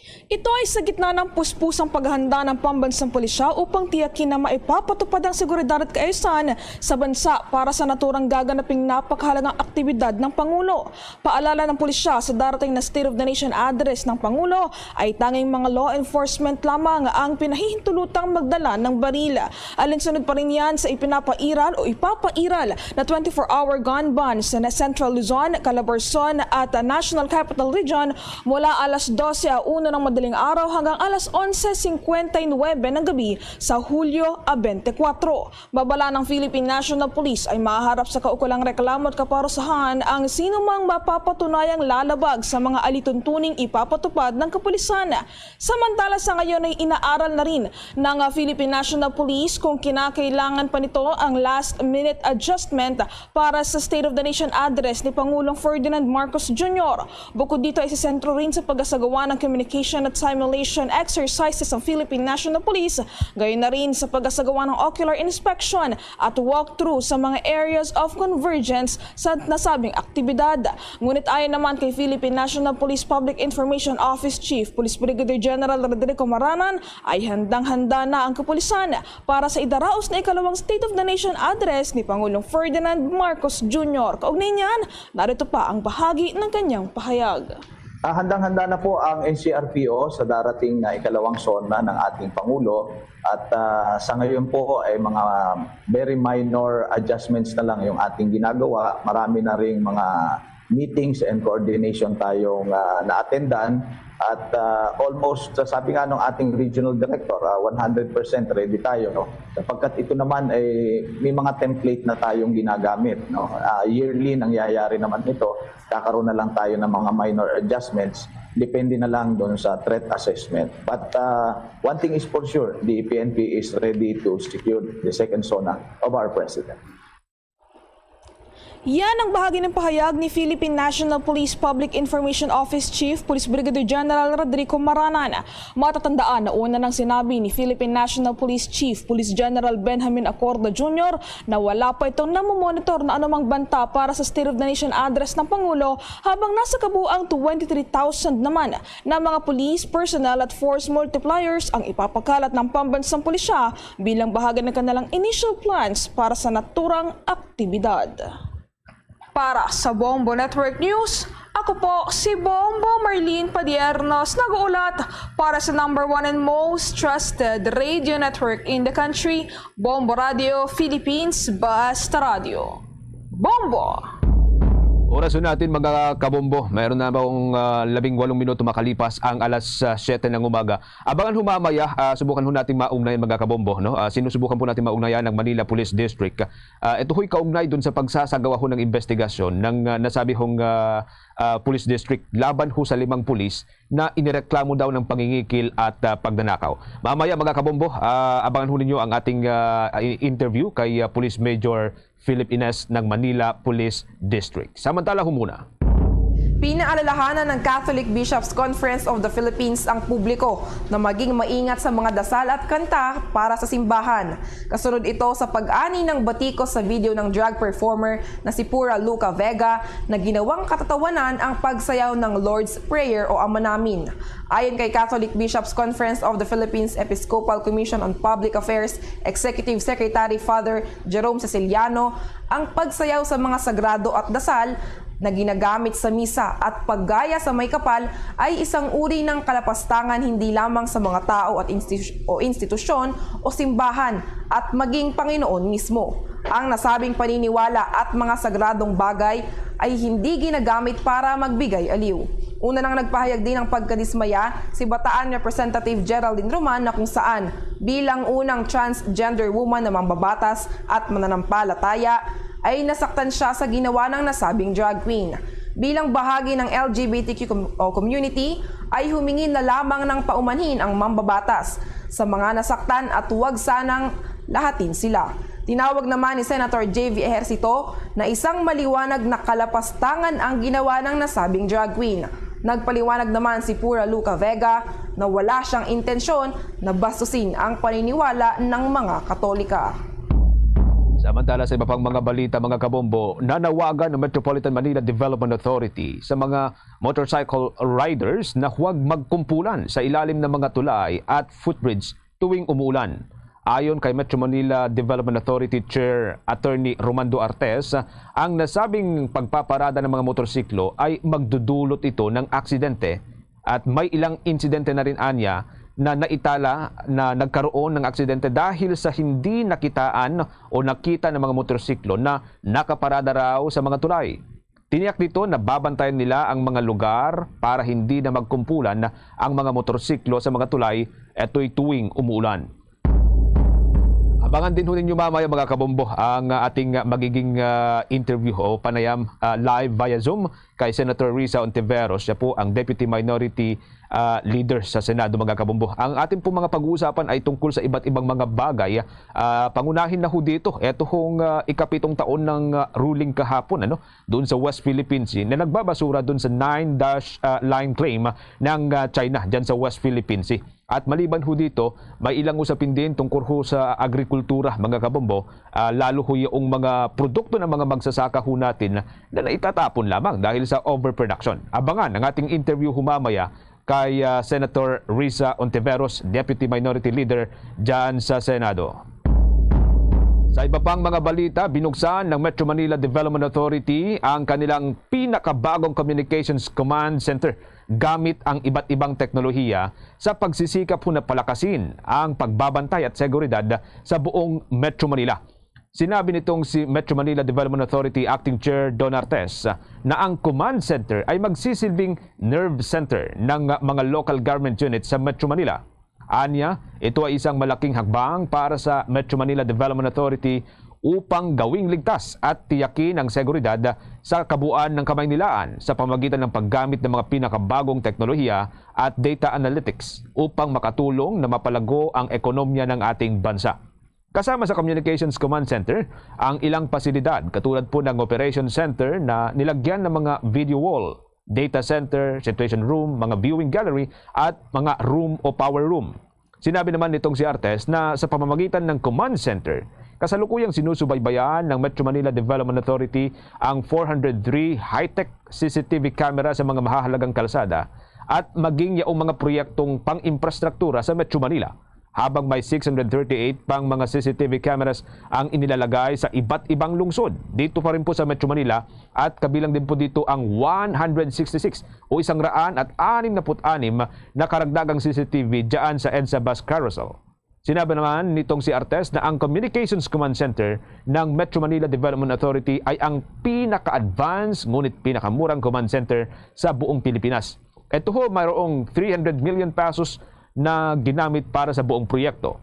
Ito ay sa gitna ng puspusang paghahanda ng pambansang pulisya upang tiyakin na maipapatupad ang seguridad at kaayusan sa bansa para sa naturang gaganaping napakahalagang aktibidad ng Pangulo. Paalala ng pulisya, sa darating na State of the Nation Address ng Pangulo ay tanging mga law enforcement lamang ang pinahihintulutang magdala ng baril. Alinsunod pa rin yan sa ipinapairal o ipapairal na twenty-four hour gun ban sa Central Luzon, Calabarzon at National Capital Region mula alas dose a uno ng madaling araw hanggang alas onse cincuenta y nueve ng gabi sa Hulyo a twenty-four. Babala ng Philippine National Police ay mahaharap sa kaukulang reklamo at kaparusahan ang sinumang mapapatunayang lalabag sa mga alituntuning ipapatupad ng kapulisan. Samantala, sa ngayon ay inaaral na rin ng, ah, Philippine National Police kung kinakailangan pa nito ang last-minute adjustment para sa State of the Nation Address ni Pangulong Ferdinand Marcos Junior. Bukod dito ay sisentro rin sa pagkasagawa ng communication at simulation exercises ang Philippine National Police, gayon na rin sa pag-asagawa ng ocular inspection at walkthrough sa mga areas of convergence sa nasabing aktibidad. Ngunit ayon naman kay Philippine National Police Public Information Office Chief Police Brigadier General Rodrigo Maranan, ay handang-handa na ang kapulisan para sa idaraos na ikalawang State of the Nation Address ni Pangulong Ferdinand Marcos Junior. Kaugnay niyan, narito pa ang bahagi ng kanyang pahayag. Ah, handang-handa na po ang N C R P O sa darating na ikalawang SONA ng ating Pangulo. At, ah, sa ngayon po ay mga very minor adjustments na lang yung ating ginagawa. Marami na ring mga meetings and coordination tayong, ah, na-attendan. At, ah, almost, ah, sabi nga ng ating regional director, ah, one hundred percent ready tayo, no? Sapagkat ito naman ay may mga template na tayong ginagamit, no? Ah, yearly nangyayari naman ito. Kakaroon na lang tayo ng mga minor adjustments. Depende na lang doon sa threat assessment. But, ah, one thing is for sure, the P N P is ready to secure the second SONA of our president. Yan ang bahagi ng pahayag ni Philippine National Police Public Information Office Chief Police Brigadier General Rodrigo Maranan. Matatandaan na una nang sinabi ni Philippine National Police Chief Police General Benjamin Acorda Junior na wala pa itong namomonitor na anumang banta para sa State of the Nation Address ng Pangulo, habang nasa kabuang twenty-three thousand naman na mga police personnel at force multipliers ang ipapakalat ng pambansang pulisya bilang bahagi ng kanilang initial plans para sa naturang aktibidad. Para sa Bombo Network News, ako po si Bombo Marlene Padiernos, nag-uulat para sa number one and most trusted radio network in the country, Bombo Radio Philippines, Basta Radio. Bombo! Oras na natin, mga kabombo. Mayroon na pong, ah, labing walong minuto makalipas ang alas, ah, siyete ng umaga. Abangan ho mamaya, ah, subukan ho natin maugnayan, mga kabombo, no? Ah, sinusubukan po natin maugnayan ang Manila Police District. Ah, ito ho'y kaugnay dun sa pagsasagawa ho ng investigasyon ng, ah, nasabi hong, ah, ah, police district laban ho sa limang pulis na inireklamo daw ng pangingikil at, ah, pagnanakaw. Mamaya, mga kabombo, ah, abangan ho ninyo ang ating, ah, i-, interview kay, ah, Police Major Philip Ines ng Manila Police District. Samantala ho muna. Pinaalalahanan ng Catholic Bishops' Conference of the Philippines ang publiko na maging maingat sa mga dasal at kanta para sa simbahan. Kasunod ito sa pag-ani ng batikos sa video ng drag performer na si Pura Luca Vega na ginawang katatawanan ang pagsayaw ng Lord's Prayer o Ama Namin. Ayon kay Catholic Bishops' Conference of the Philippines Episcopal Commission on Public Affairs Executive Secretary Father Jerome Ceciliano, ang pagsayaw sa mga sagrado at dasal na ginagamit sa misa at paggaya sa may kapal ay isang uri ng kalapastangan hindi lamang sa mga tao at institu-, o institusyon o simbahan at maging Panginoon mismo. Ang nasabing paniniwala at mga sagradong bagay ay hindi ginagamit para magbigay aliw. Una nang nagpahayag din ng pagkadismaya si Bataan Representative Geraldine Roman na kung saan, bilang unang transgender woman na mambabatas at mananampalataya, ay nasaktan siya sa ginawa ng nasabing drag queen. Bilang bahagi ng L G B T Q com-, o community, ay humingi na lamang ng paumanhin ang mambabatas sa mga nasaktan at huwag sanang lahatin sila. Tinawag naman ni Senator J V Ejercito na isang maliwanag na kalapastangan ang ginawa ng nasabing drag queen. Nagpaliwanag naman si Pura Luca Vega na wala siyang intensyon na bastusin ang paniniwala ng mga Katolika. Samantala, sa iba pang mga balita, mga kabombo, nanawagan ang Metropolitan Manila Development Authority sa mga motorcycle riders na huwag magkumpulan sa ilalim ng mga tulay at footbridge tuwing umuulan. Ayon kay Metro Manila Development Authority Chair Attorney Romando Artes, ang nasabing pagpaparada ng mga motorsiklo ay magdudulot ito ng aksidente at may ilang insidente na rin anya na naitala na nagkaroon ng aksidente dahil sa hindi nakitaan o nakita ng mga motorsiklo na nakaparada raw sa mga tulay. Tiniyak nito na babantayan nila ang mga lugar para hindi na magkumpulan ang mga motorsiklo sa mga tulay, ito'y tuwing umuulan. Abangan din ho ninyo mamaya, mga kabombo, ang, ah, ating, ah, magiging, ah, interview o panayam, ah, live via Zoom kay Senator Risa Ontiveros. Siya po ang Deputy Minority, ah, Leader sa Senado, mga kabombo. Ang ating pong mga pag-uusapan ay tungkol sa iba't ibang mga bagay. Ah, pangunahin na ho dito, eto hong, ah, ikapitong taon ng, ah, ruling kahapon, ano, doon sa West Philippine Sea na nagbabasura doon sa nine dash, ah, line claim ng, ah, China dyan sa West Philippine Sea. At maliban ho dito, may ilang usapin din tungkol ho sa agrikultura, mga kabombo, ah, lalo ho yung mga produkto ng mga magsasaka ho natin na naitatapon lamang dahil sa overproduction. Abangan ang ating interview ho mamaya kay, ah, Senator Risa Ontiveros, Deputy Minority Leader dyan sa Senado. Sa iba pang mga balita, binuksan ng Metro Manila Development Authority ang kanilang pinakabagong Communications Command Center gamit ang iba't ibang teknolohiya sa pagsisikap ho na palakasin ang pagbabantay at seguridad sa buong Metro Manila. Sinabi nitong si Metro Manila Development Authority Acting Chair Don Artes na ang command center ay magsisilbing nerve center ng mga local government units sa Metro Manila. Anya, ito ay isang malaking hakbang para sa Metro Manila Development Authority upang gawing ligtas at tiyakin ang seguridad sa kabuuan ng Kamaynilaan sa pamamagitan ng paggamit ng mga pinakabagong teknolohiya at data analytics upang makatulong na mapalago ang ekonomiya ng ating bansa. Kasama sa Communications Command Center ang ilang pasilidad, katulad po ng Operation Center na nilagyan ng mga video wall, data center, situation room, mga viewing gallery, at mga room o power room. Sinabi naman nitong si Artes na sa pamamagitan ng command center, kasalukuyang sinusubaybayan ng Metro Manila Development Authority ang four hundred three high-tech C C T V camera sa mga mahahalagang kalsada at maging yaong mga proyektong pang-infrastruktura sa Metro Manila, habang may six hundred thirty-eight pang mga C C T V cameras ang inilalagay sa iba't ibang lungsod dito pa rin po sa Metro Manila, at kabilang din po dito ang one hundred sixty-six o isang raan at anim na put anim na karagdagang C C T V dyan sa EDSA Bus Carousel. Sinabi naman nitong si Artes na ang Communications Command Center ng Metro Manila Development Authority ay ang pinaka-advanced ngunit pinakamurang command center sa buong Pilipinas. Ito ho, mayroong three hundred million pesos na ginamit para sa buong proyekto.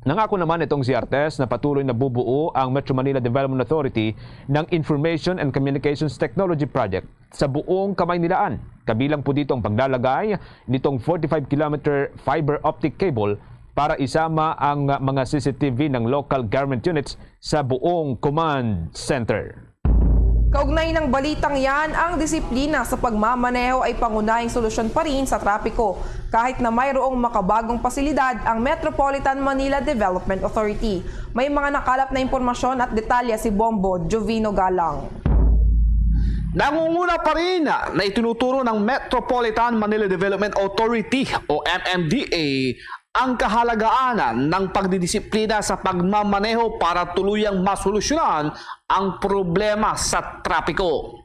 Nangako naman itong si Artes na patuloy na bubuo ang Metro Manila Development Authority ng Information and Communications Technology Project sa buong Kamaynilaan. Kabilang po dito ang paglalagay nitong forty-five kilometer fiber optic cable para isama ang mga C C T V ng local government units sa buong command center. Kaugnay ng balitang yan, ang disiplina sa pagmamaneho ay pangunahing solusyon pa rin sa trapiko, kahit na mayroong makabagong pasilidad ang Metropolitan Manila Development Authority. May mga nakalap na impormasyon at detalye si Bombo Jovino Galang. Nangunguna pa rin na itinuturo ng Metropolitan Manila Development Authority o M M D A ang kahalagahan ng pagdidisiplina sa pagmamaneho para tuluyang masolusyonan ang problema sa trapiko.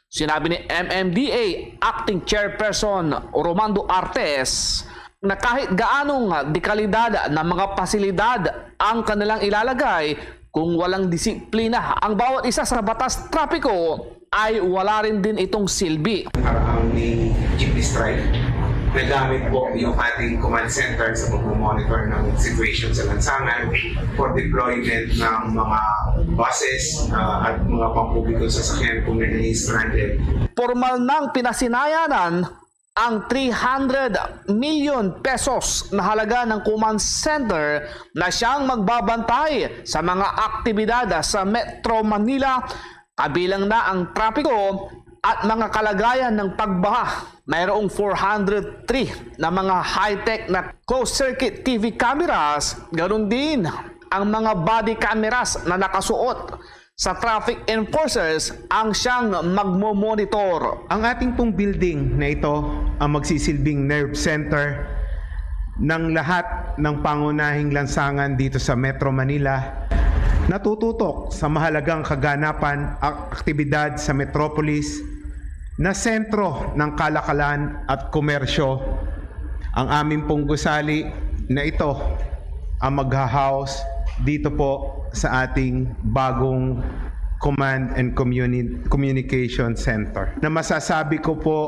Sinabi ni M M D A Acting Chairperson Romando Artes na kahit gaanong dekalidad ng mga pasilidad ang kanilang ilalagay, kung walang disiplina ang bawat isa sa batas trapiko, ay wala rin din itong silbi. Nakaraang May, jeepney strike, nagamit po yung ating command center sa pagmamonitor ng situation sa lansangan for deployment ng mga buses uh, at mga pampublikong sasakyan kung may stranded. Formal nang pinasinayanan ang three hundred million pesos na halaga ng command center na siyang magbabantay sa mga aktibidad sa Metro Manila, kabilang na ang trapiko at mga kalagayan ng pagbaha. Mayroong four hundred three na mga high-tech na closed-circuit T V cameras, ganun din ang mga body cameras na nakasuot sa traffic enforcers ang siyang magmo-monitor. Ang ating pong building na ito ang magsisilbing nerve center ng lahat ng pangunahing lansangan dito sa Metro Manila. Natututok sa mahalagang kaganapan at aktibidad sa metropolis na sentro ng kalakalan at komersyo. Ang amin pong gusali na ito ang magha-house dito po sa ating bagong Command and Communi- Communication Center na masasabi ko po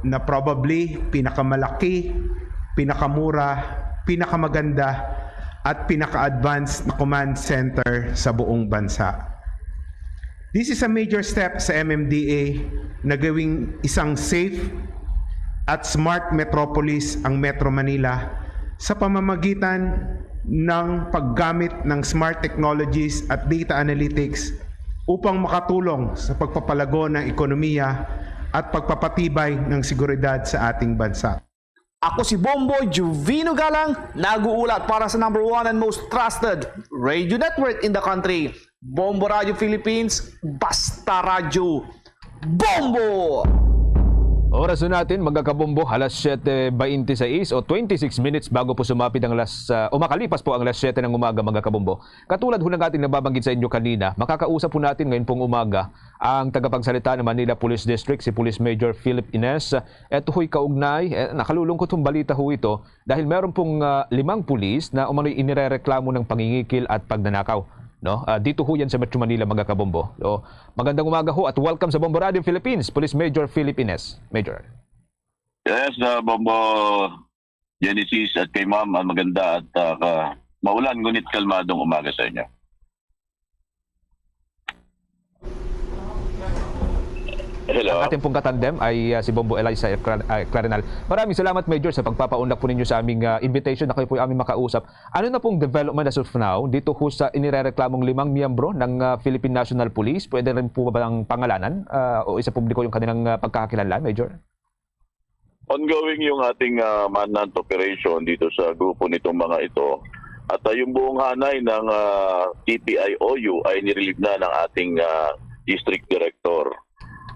na probably pinakamalaki, pinakamura, pinakamaganda at pinaka-advanced na command center sa buong bansa. This is a major step sa M M D A na gawing isang safe at smart metropolis ang Metro Manila sa pamamagitan ng paggamit ng smart technologies at data analytics upang makatulong sa pagpapalago ng ekonomiya at pagpapatibay ng seguridad sa ating bansa. Ako si Bombo Juvino Galang, nag-uulat para sa number one and most trusted radio network in the country, Bombo Radio Philippines, Basta Radyo Bombo! Oras na natin, mga kabombo, alas siyete twenty-six o twenty-six minutes bago po sumapit ang alas, ah, o makalipas po ang alas siyete ng umaga, mga kabombo. Katulad ho ng ating nababanggit sa inyo kanina, makakausap po natin ngayon pong umaga ang tagapagsalita ng Manila Police District, si Police Major Philip Ines. Ito ho'y kaugnay, eh, nakalulungkot hong balita ho ito dahil meron pong, ah, limang pulis na umano'y inirereklamo ng pangingikil at pagnanakaw. No? Ah, dito ho yan sa Metro Manila, mga kabombo. So, magandang umaga ho at welcome sa Bombo Radio Philippines, Police Major Philip Ines. Major. Yes, uh, Bombo Genesis at kay Ma'am, ah, maganda at ah, ka- maulan ngunit kalmadong umaga sa inyo. Hello. Ang ating pong katandem ay ah, si Bombo Eliza Cla- ah, Clarinal. Maraming salamat, Major, sa pagpapaunlak po ninyo sa aming ah, invitation na kayo po ay aming makausap. Ano na pong development as of now dito ho sa inirereklamong limang miyembro ng ah, Philippine National Police? Pwede rin po ba ang pangalanan ah, o isa publiko yung kanilang ah, pagkakakilanlan, Major? Ongoing yung ating ah, manhunt operation dito sa grupo nitong mga ito. At ah, yung buong hanay ng ah, T P I O U ay nirelieve na ng ating ah, district director.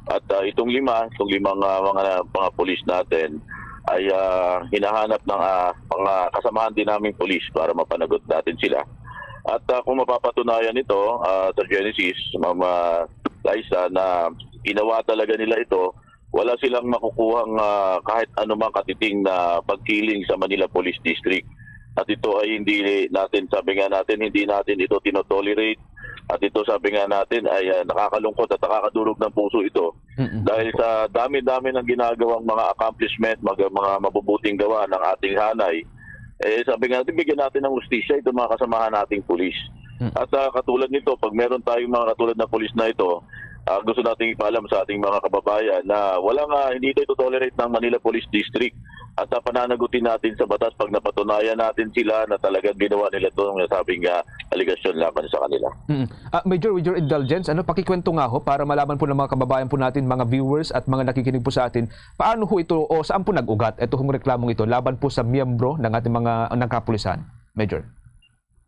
At ah, itong lima, itong limang ah, mga mga pulis natin ay ah, hinahanap ng ah, mga kasamahan din naming pulis para mapanagot natin sila. At ah, kung mapapatunayan ito, ah, Sir Genesis, Ma'am ah, Liza, na ginawa talaga nila ito, wala silang makukuhang ah, kahit anumang katiting na pagkiling sa Manila Police District. At ito ay hindi natin, sabi nga natin, hindi natin ito tinotolerate. At ito, sabi nga natin, ay ah, nakakalungkot at nakakadurog ng puso ito. Mm-mm. Dahil sa dami-dami ng ginagawang mga accomplishment, mga, mga mabubuting gawa ng ating hanay, eh, sabi nga natin, bigyan natin ng hustisya itong mga kasamahan nating pulis. Mm. At ah, katulad nito, pag meron tayong mga katulad na pulis na ito, ah, gusto nating ipaalam sa ating mga kababayan na walang, ah, hindi ito ito-tolerate ng Manila Police District. At ah, pananagutin natin sa batas pag napatunayan natin sila na talagang ginawa nila itong nasabing ah, aligasyon laban sa kanila. Mm. Ah, Major, with your indulgence, ano, pakikwento nga ho para malaman po ng mga kababayan po natin, mga viewers at mga nakikinig po sa atin, paano ho ito o saan po nag-ugat ito hong reklamong ito laban po sa miyembro ng ating mga ng kapulisan, Major?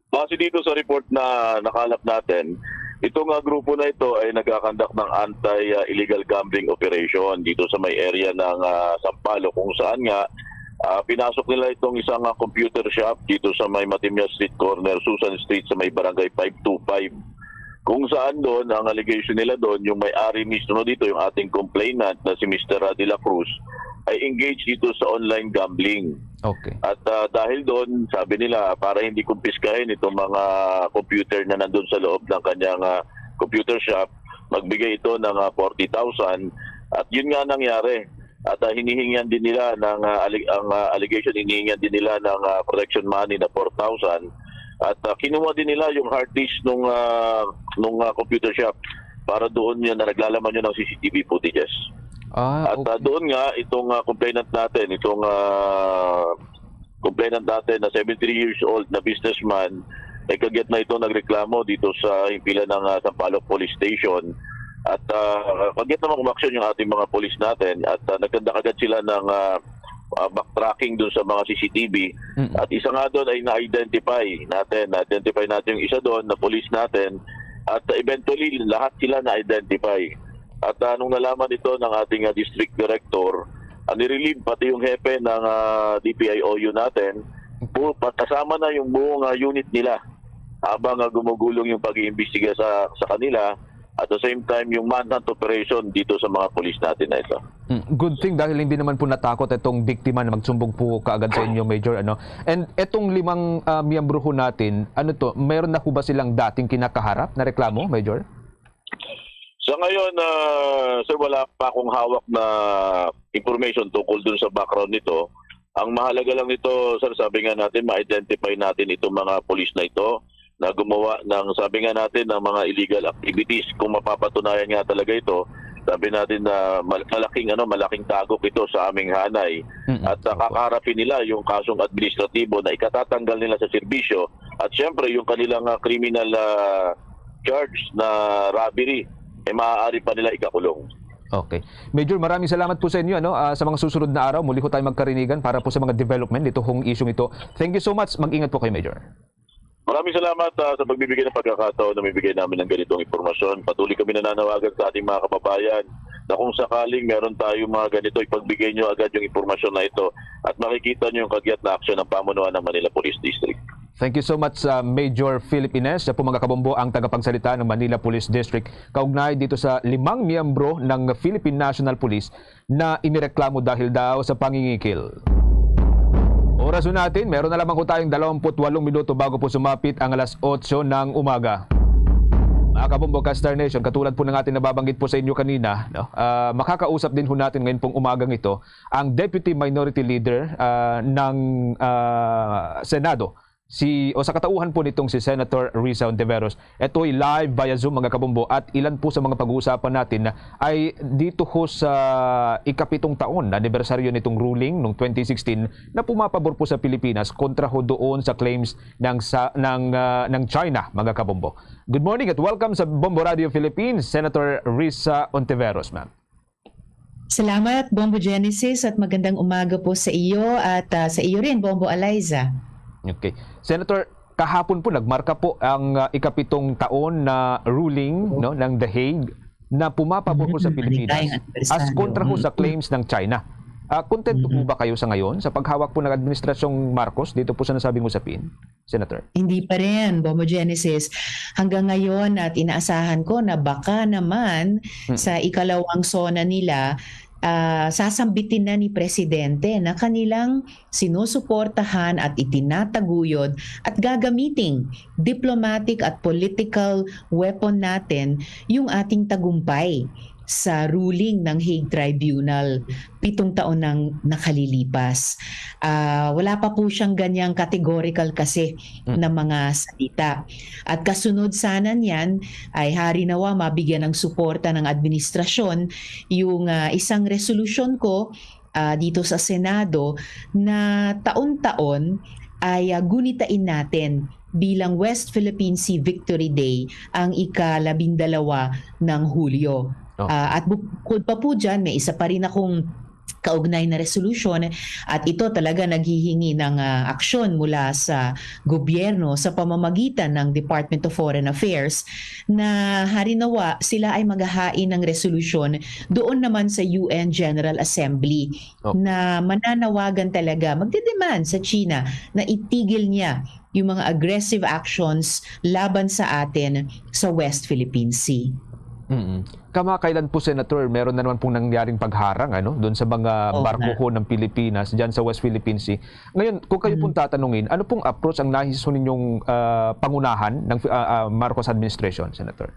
Base dito sa report na nakalap natin, itong ah, grupo na ito ay nagkakandak ng anti-illegal gambling operation dito sa may area ng ah, Sampaloc, kung saan nga ah, pinasok nila itong isang ah, computer shop dito sa may Matimya Street corner, Susan Street, sa may Barangay five two five. Kung saan doon, ang allegation nila doon, yung may-ari mismo dito, yung ating complainant na si Mister De La Cruz, ay engaged dito sa online gambling. Okay. At ah, dahil doon, sabi nila, para hindi kumpiskahin itong mga computer na nandun sa loob ng kanyang ah, computer shop, magbigay ito ng ah, forty thousand. At yun nga nangyari. At ah, hinihingian din nila ng ah, alleg- ang ah, allegation, hinihingian din nila ng ah, protection money na four thousand. At ah, kinuha din nila yung hard disk nung ah, nung ah, computer shop para doon yun na naglalaman yun ng C C T V footages. Ah, At ah, okay. Doon nga itong ah, complainant natin, itong ah, complainant natin na seventy-three years old na businessman, ay kagyat na ito nagreklamo dito sa himpilan ng ah, Sampaloc Police Station. At ah, kagyat naman umaksyon yung ating mga polis natin at ah, nagkandak agad sila ng ah, ah, backtracking doon sa mga C C T V. Mm-mm. At isa nga doon ay na-identify natin. Na-identify natin yung isa doon na police natin. At ah, eventually, lahat sila na-identify. At ah, nung nalaman ito ng ating ah, district director, ah, nirelieve pati yung hepe ng ah, D P I O U natin, pu- pa- kasama na yung buong ah, unit nila habang ah, gumugulong yung pag-iimbestiga sa, sa kanila. At the same time, yung manhunt operation dito sa mga polis natin na ito. Mm, good thing dahil hindi naman po natakot itong biktima na magsumbong po kaagad sa inyo, Major, ano. And etong limang ah, miyembro ho natin, ano to, meron na po ba silang dating kinakaharap na reklamo, Major? Sa ngayon, ah, sir, wala pa akong hawak na information tungkol dun sa background nito. Ang mahalaga lang nito, sir, sabi nga natin, ma-identify natin itong mga pulis na ito na gumawa ng, sabi nga natin, ng mga illegal activities. Kung mapapatunayan nga talaga ito, sabi natin na mal-, malaking, ano, malaking tagok ito sa aming hanay. Mm, At, ah, opo. Kakaharapin nila yung kasong administratibo na ikatatanggal nila sa serbisyo. At siyempre, yung kanilang, ah, criminal, ah, charge na robbery, eh, maaari pa nila ikakulong. Okay. Major, maraming salamat po sa inyo, ano, ah, sa mga susunod na araw, muli ho tayo magkarinigan para po sa mga development dito hong isyung ito. Thank you so much. Mag-ingat po kayo, Major. Maraming salamat, ah, sa pagbibigay ng pagkakataon na mibigay namin ng ganitong impormasyon. Patuloy kami nananawagan sa ating mga kababayan na kung sakaling meron tayong mga ganito, ipagbigay nyo agad yung impormasyon na ito at makikita nyo yung kagiat na aksyon ng pamunuan ng Manila Police District. Thank you so much, uh, Major Philip Ines. Siya po, mga kabombo, ang tagapagsalita ng Manila Police District kaugnay dito sa limang miyembro ng Philippine National Police na inireklamo dahil daw sa pangingikil. Oras po natin, meron na lamang po tayong dalawampu't walong minuto bago po sumapit ang alas otso ng umaga. Mga kabombo, ka-Star Nation, katulad po ng ating nababanggit po sa inyo kanina, no? Ah, makakausap din ho natin ngayon pong umagang ito ang Deputy Minority Leader, ah, ng, ah, Senado, si, o sa katauhan po nitong si Senator Risa Ontiveros. Ito'y live via Zoom, mga kabombo, at ilan po sa mga pag-uusapan natin ay dito ho sa ikapitong taon na anibersaryo nitong ruling noong twenty sixteen na pumapabor po sa Pilipinas kontra ho doon sa claims ng sa, ng, ah, ng China, mga kabombo. Good morning at welcome sa Bombo Radio Philippines, Senator Risa Ontiveros, ma'am. Salamat, Bombo Genesis, at magandang umaga po sa iyo at, ah, sa iyo rin, Bombo Eliza. Okay. Senator, kahapon po nagmarka po ang, ah, ikapitong taon na ruling, Oo. no, ng The Hague na pumapabor po sa Mhm. Pilipinas Maligayang as anibersaryo. kontra ho sa Mhm. claims ng China. Ah, kontento po Mhm. ba kayo sa ngayon sa paghawak po ng Administrasyong Marcos dito po sa nasabing usapin, Senator? Hindi pa rin, Bombo Genesis. Hanggang ngayon at inaasahan ko na baka naman Mm. sa ikalawang SONA nila, ah, sasambitin na ni Presidente na kanilang sinusuportahan at itinataguyod at gagamiting diplomatic at political weapon natin yung ating tagumpay sa ruling ng Hague Tribunal pitong taon nang nakalilipas. Ah, wala pa po siyang ganyang categorical kasi Mm. na mga salita. At kasunod sana niyan ay hari nawa mabigyan ng suporta ng administrasyon yung, ah, isang resolusyon ko, ah, dito sa Senado na taon-taon ay, ah, gunitain natin bilang West Philippine Sea Victory Day ang ika-labindalawa ng Hulyo. Oh. Ah, at bukod pa po dyan, may isa pa rin akong kaugnay na resolusyon at ito talaga naghihingi ng, ah, aksyon mula sa gobyerno sa pamamagitan ng Department of Foreign Affairs na hari nawa sila ay maghahain ng resolusyon doon naman sa U N General Assembly Oh. na mananawagan talaga, magdedemand sa China na itigil niya yung mga aggressive actions laban sa atin sa West Philippine Sea. Mm. Kamakailan po, Senator, meron na naman pong nangyaring pagharang, ano, doon sa mga Oo barko nga. ho ng Pilipinas dyan sa West Philippine Sea. Ngayon, kung kayo Mm. pong tatanungin, ano pong approach ang nais ho ninyong, ah, pangunahan ng, ah, ah, Marcos administration, Senator?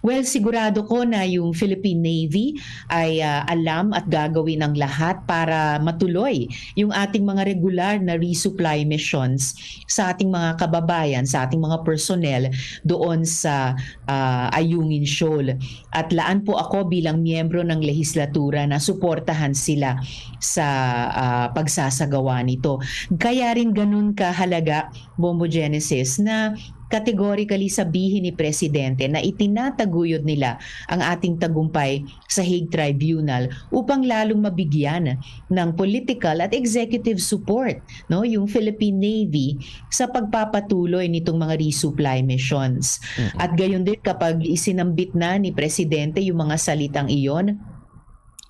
Well, sigurado ko na yung Philippine Navy ay, ah, alam at gagawin ang lahat para matuloy yung ating mga regular na resupply missions sa ating mga kababayan, sa ating mga personnel doon sa, ah, Ayungin Shoal. At laan po ako bilang miyembro ng lehislatura na suportahan sila sa, ah, pagsasagawa nito. Kaya rin ganun kahalaga, Bombo Genesis, na categorically sabihin ni Presidente na itinataguyod nila ang ating tagumpay sa Hague Tribunal upang lalong mabigyan ng political at executive support, no, yung Philippine Navy sa pagpapatuloy nitong mga resupply missions. Mm. At gayon din, kapag isinambit na ni Presidente yung mga salitang iyon,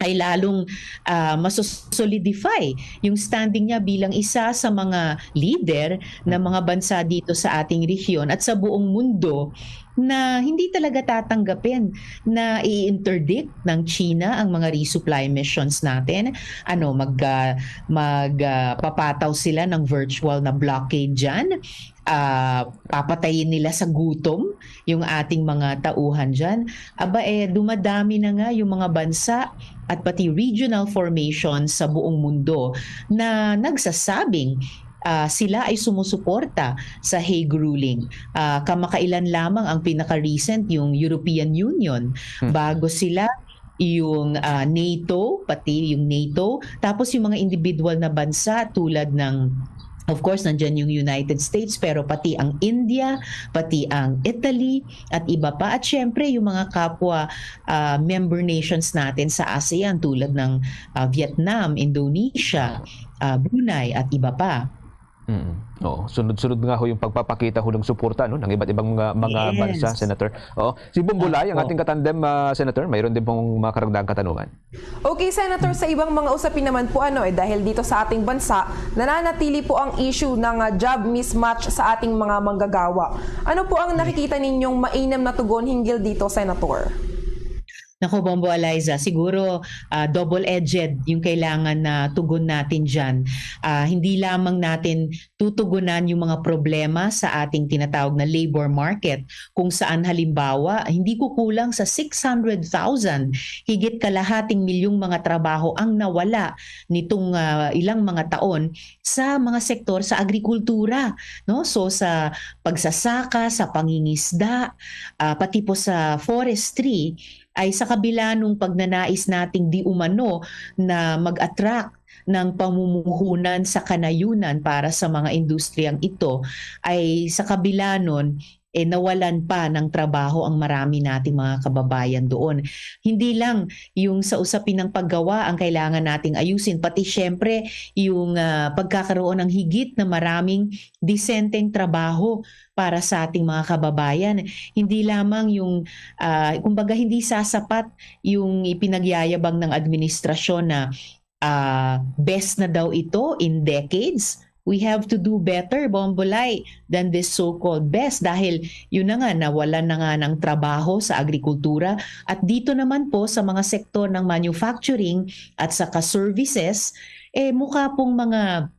ay lalong, ah, masosolidify yung standing niya bilang isa sa mga leader ng mga bansa dito sa ating rehiyon at sa buong mundo na hindi talaga tatanggapin na i-interdict ng China ang mga resupply missions natin. Ano, mag, ah, mag, ah, papataw sila ng virtual na blockade dyan? ah, papatayin nila sa gutom yung ating mga tauhan diyan. Aba, eh, dumadami na nga yung mga bansa at pati regional formation sa buong mundo na nagsasabing, ah, sila ay sumusuporta sa Hague ruling. Ah, kamakailan lamang ang pinaka-recent, yung European Union. Hmm. Bago sila, yung, ah, NATO, pati yung NATO. Tapos yung mga individual na bansa tulad ng, of course, nandyan yung United States, pero pati ang India, pati ang Italy, at iba pa. At syempre, yung mga kapwa, ah, member nations natin sa ASEAN tulad ng, ah, Vietnam, Indonesia, ah, Brunei, at iba pa. Mm. Oo, sunod-sunod nga ho yung pagpapakita ho ng suporta, no, ng iba't ibang mga, mga bansa, Yes. Senator. Oo. Si Bong Bulay, ang Opo. ating katandem, ah, Senator, mayroon din pong mga karagdagang katanungan. Okay, Senator, sa ibang mga usapin naman po, ano, eh, dahil dito sa ating bansa, nananatili po ang issue ng, ah, job mismatch sa ating mga manggagawa. Ano po ang nakikita ninyong mainam na tugon hinggil dito, Senator? Nako, Bombo Eliza, siguro, ah, double-edged yung kailangan na tugon natin diyan. Ah, hindi lamang natin tutugunan yung mga problema sa ating tinatawag na labor market, kung saan, halimbawa, hindi kukulang sa six hundred thousand, higit kalahating milyong mga trabaho ang nawala nitong, ah, ilang mga taon sa mga sektor sa agrikultura, no? So, sa pagsasaka, sa pangingisda, ah, pati po sa forestry, ay sa kabila nung pagnanais nating di umano na mag-attract ng pamumuhunan sa kanayunan para sa mga industriyang ito, ay sa kabila nun, eh, nawalan pa ng trabaho ang marami nating mga kababayan doon. Hindi lang yung sa usapin ng paggawa ang kailangan nating ayusin, pati syempre yung, ah, pagkakaroon ng higit na maraming disenteng trabaho para sa ating mga kababayan. Hindi lamang yung, ah, kumbaga, hindi sasapat yung ipinagyayabang ng administrasyon na, ah, best na daw ito in decades. We have to do better, Bombolay, than this so-called best, dahil yun na nga, nawalan na nga ng trabaho sa agrikultura, at dito naman po sa mga sektor ng manufacturing at saka services, eh, mukha pong mga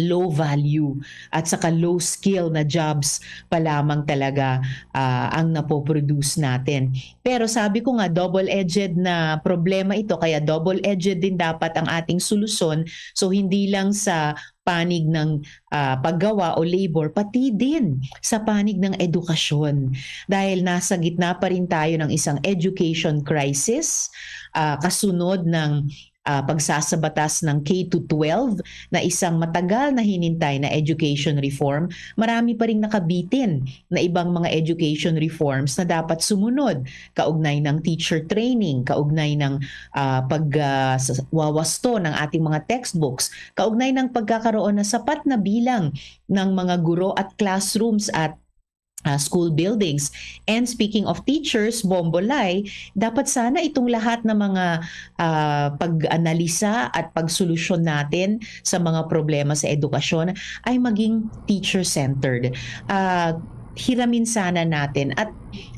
low value at saka low skill na jobs pa lamang talaga, ah, ang napoproduce natin. Pero sabi ko nga, double-edged na problema ito, kaya double-edged din dapat ang ating solusyon. So, hindi lang sa panig ng, ah, paggawa o labor, pati din sa panig ng edukasyon. Dahil nasa gitna pa rin tayo ng isang education crisis, ah, kasunod ng, ah, pagsasabatas ng K to twelve na isang matagal na hinintay na education reform, marami pa ring nakabitin na ibang mga education reforms na dapat sumunod, kaugnay ng teacher training, kaugnay ng, ah, pag, ah, sa-, wawasto ng ating mga textbooks, kaugnay ng pagkakaroon ng sapat na bilang ng mga guro at classrooms at, ah, school buildings. And speaking of teachers, Bombolay, dapat sana itong lahat ng mga, ah, pag-analisa at pagsolusyon natin sa mga problema sa edukasyon ay maging teacher-centered. Ah, hiramin sana natin at,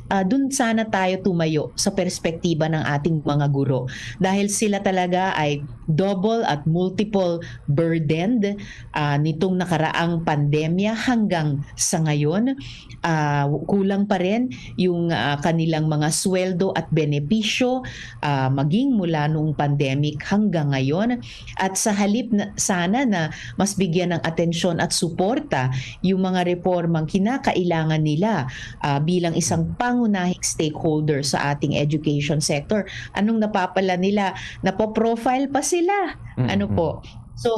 ah, dun sana tayo tumayo sa perspektiba ng ating mga guro, dahil sila talaga ay double at multiple burdened, ah, nitong nakaraang pandemya hanggang sa ngayon. Ah, kulang pa rin yung, ah, kanilang mga sweldo at benepisyo, ah, maging mula noong pandemic hanggang ngayon. At sa halip na, sana na mas bigyan ng atensyon at suporta yung mga reformang kinakailangan nila, ah, bilang isang pangunahing stakeholder sa ating education sector. Anong napapala nila? Napoprofile pa sila. Ano po? So,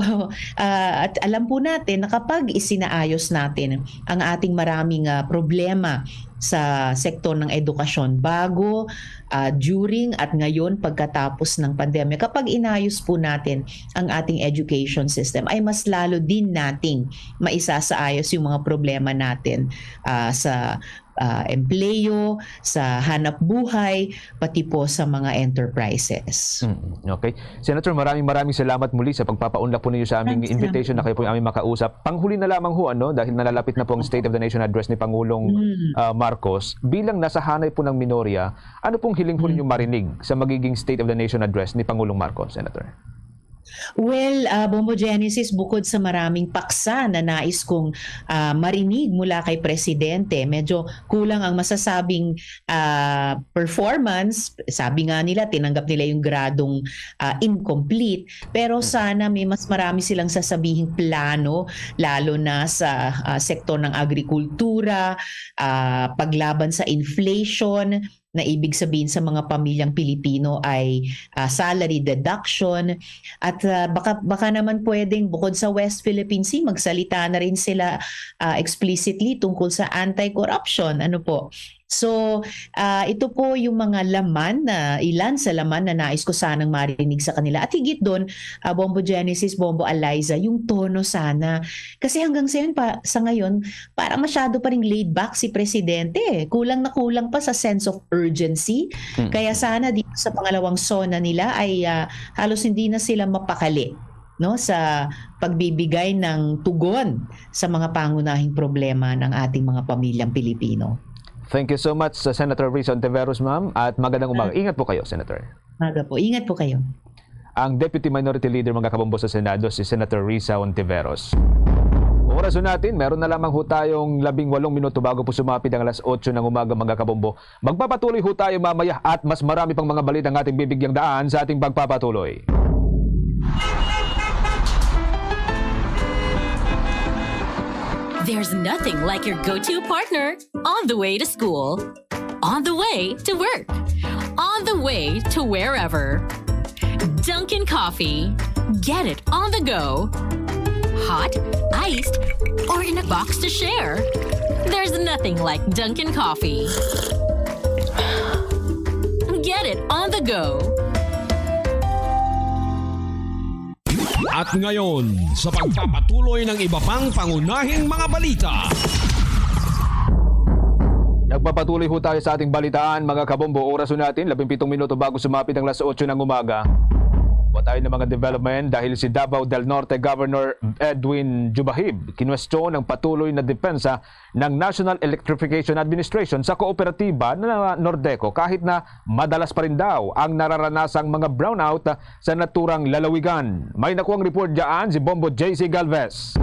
ah, at alam po natin na kapag isinaayos natin ang ating maraming, ah, problema sa sektor ng edukasyon bago, ah, during at ngayon pagkatapos ng pandemya, kapag inayos po natin ang ating education system, ay mas lalo din nating maisasaayos yung mga problema natin, ah, sa, ah, empleyo, sa hanap buhay, pati po sa mga enterprises. Mm, okay. Senator, maraming maraming salamat muli sa pagpapaunlak po ninyo sa aming Maraming invitation na salamat kayo po yung aming makausap. Panghuli na lamang ho, ano, dahil nalalapit na po ang State of the Nation Address ni Pangulong, Mm. ah, Marcos. Bilang nasa hanay po ng minorya, ano pong hiling po Mm. ninyo marinig sa magiging State of the Nation Address ni Pangulong Marcos, Senator? Well, ah, Bombo Genesis, bukod sa maraming paksa na nais kong, ah, marinig mula kay Presidente, medyo kulang ang masasabing, ah, performance. Sabi nga nila, tinanggap nila yung gradong, ah, incomplete. Pero Mhm. sana may mas marami silang sasabihing plano, lalo na sa, ah, sektor ng agrikultura, ah, paglaban sa inflation, na ibig sabihin sa mga pamilyang Pilipino ay, ah, salary deduction. At, ah, baka, baka naman pwedeng bukod sa West Philippine Sea, magsalita na rin sila, ah, explicitly tungkol sa anti-corruption. Ano po? So, ah, ito po yung mga laman na, ilan sa laman na nais ko sanang marinig sa kanila. At higit doon, ah, Bombo Genesis, Bombo Eliza, yung tono sana. Kasi hanggang sa yun pa, sa ngayon, parang masyado pa ring laid back si Presidente, eh. Kulang na kulang pa sa sense of urgency. Mm. Kaya sana dito sa pangalawang SONA nila ay, ah, halos hindi na sila mapakali, no, sa pagbibigay ng tugon sa mga pangunahing problema ng ating mga pamilyang Pilipino. Thank you so much, uh, Senator Risa Ontiveros, ma'am, at magandang umaga. Mm. Ingat po kayo, Senator. Umaga po. Ingat po kayo. Ang Deputy Minority Leader, mga kabombo, sa Senado, si Senator Risa Ontiveros. Oras natin, meron na lamang ho tayong labing walong minuto bago po sumapit ang alas otso ng umaga, mga kabombo. Magpapatuloy ho tayo mamaya at mas marami pang mga balita ang ating bibigyang daan sa ating pagpapatuloy. There's nothing like your go-to partner on the way to school, on the way to work, on the way to wherever. Dunkin' Coffee. Get it on the go. Hot, iced, or in a box to share. There's nothing like Dunkin' Coffee. Get it on the go. At ngayon, sa pagpapatuloy ng iba pang pangunahing mga balita. Nagpapatuloy ho tayo sa ating balitaan, mga kabombo. Oras ho natin, labing pitong minuto bago sumapit ang alas otso ng umaga. Wa tayo ng mga development dahil si Davao del Norte Governor Edwin Jubahib kinwestiyon ang patuloy na depensa ng National Electrification Administration sa kooperatiba na Nordeco, kahit na madalas pa rin daw ang nararanasang mga brownout sa naturang lalawigan. May nakuhang report dyan si Bombo J C Galvez.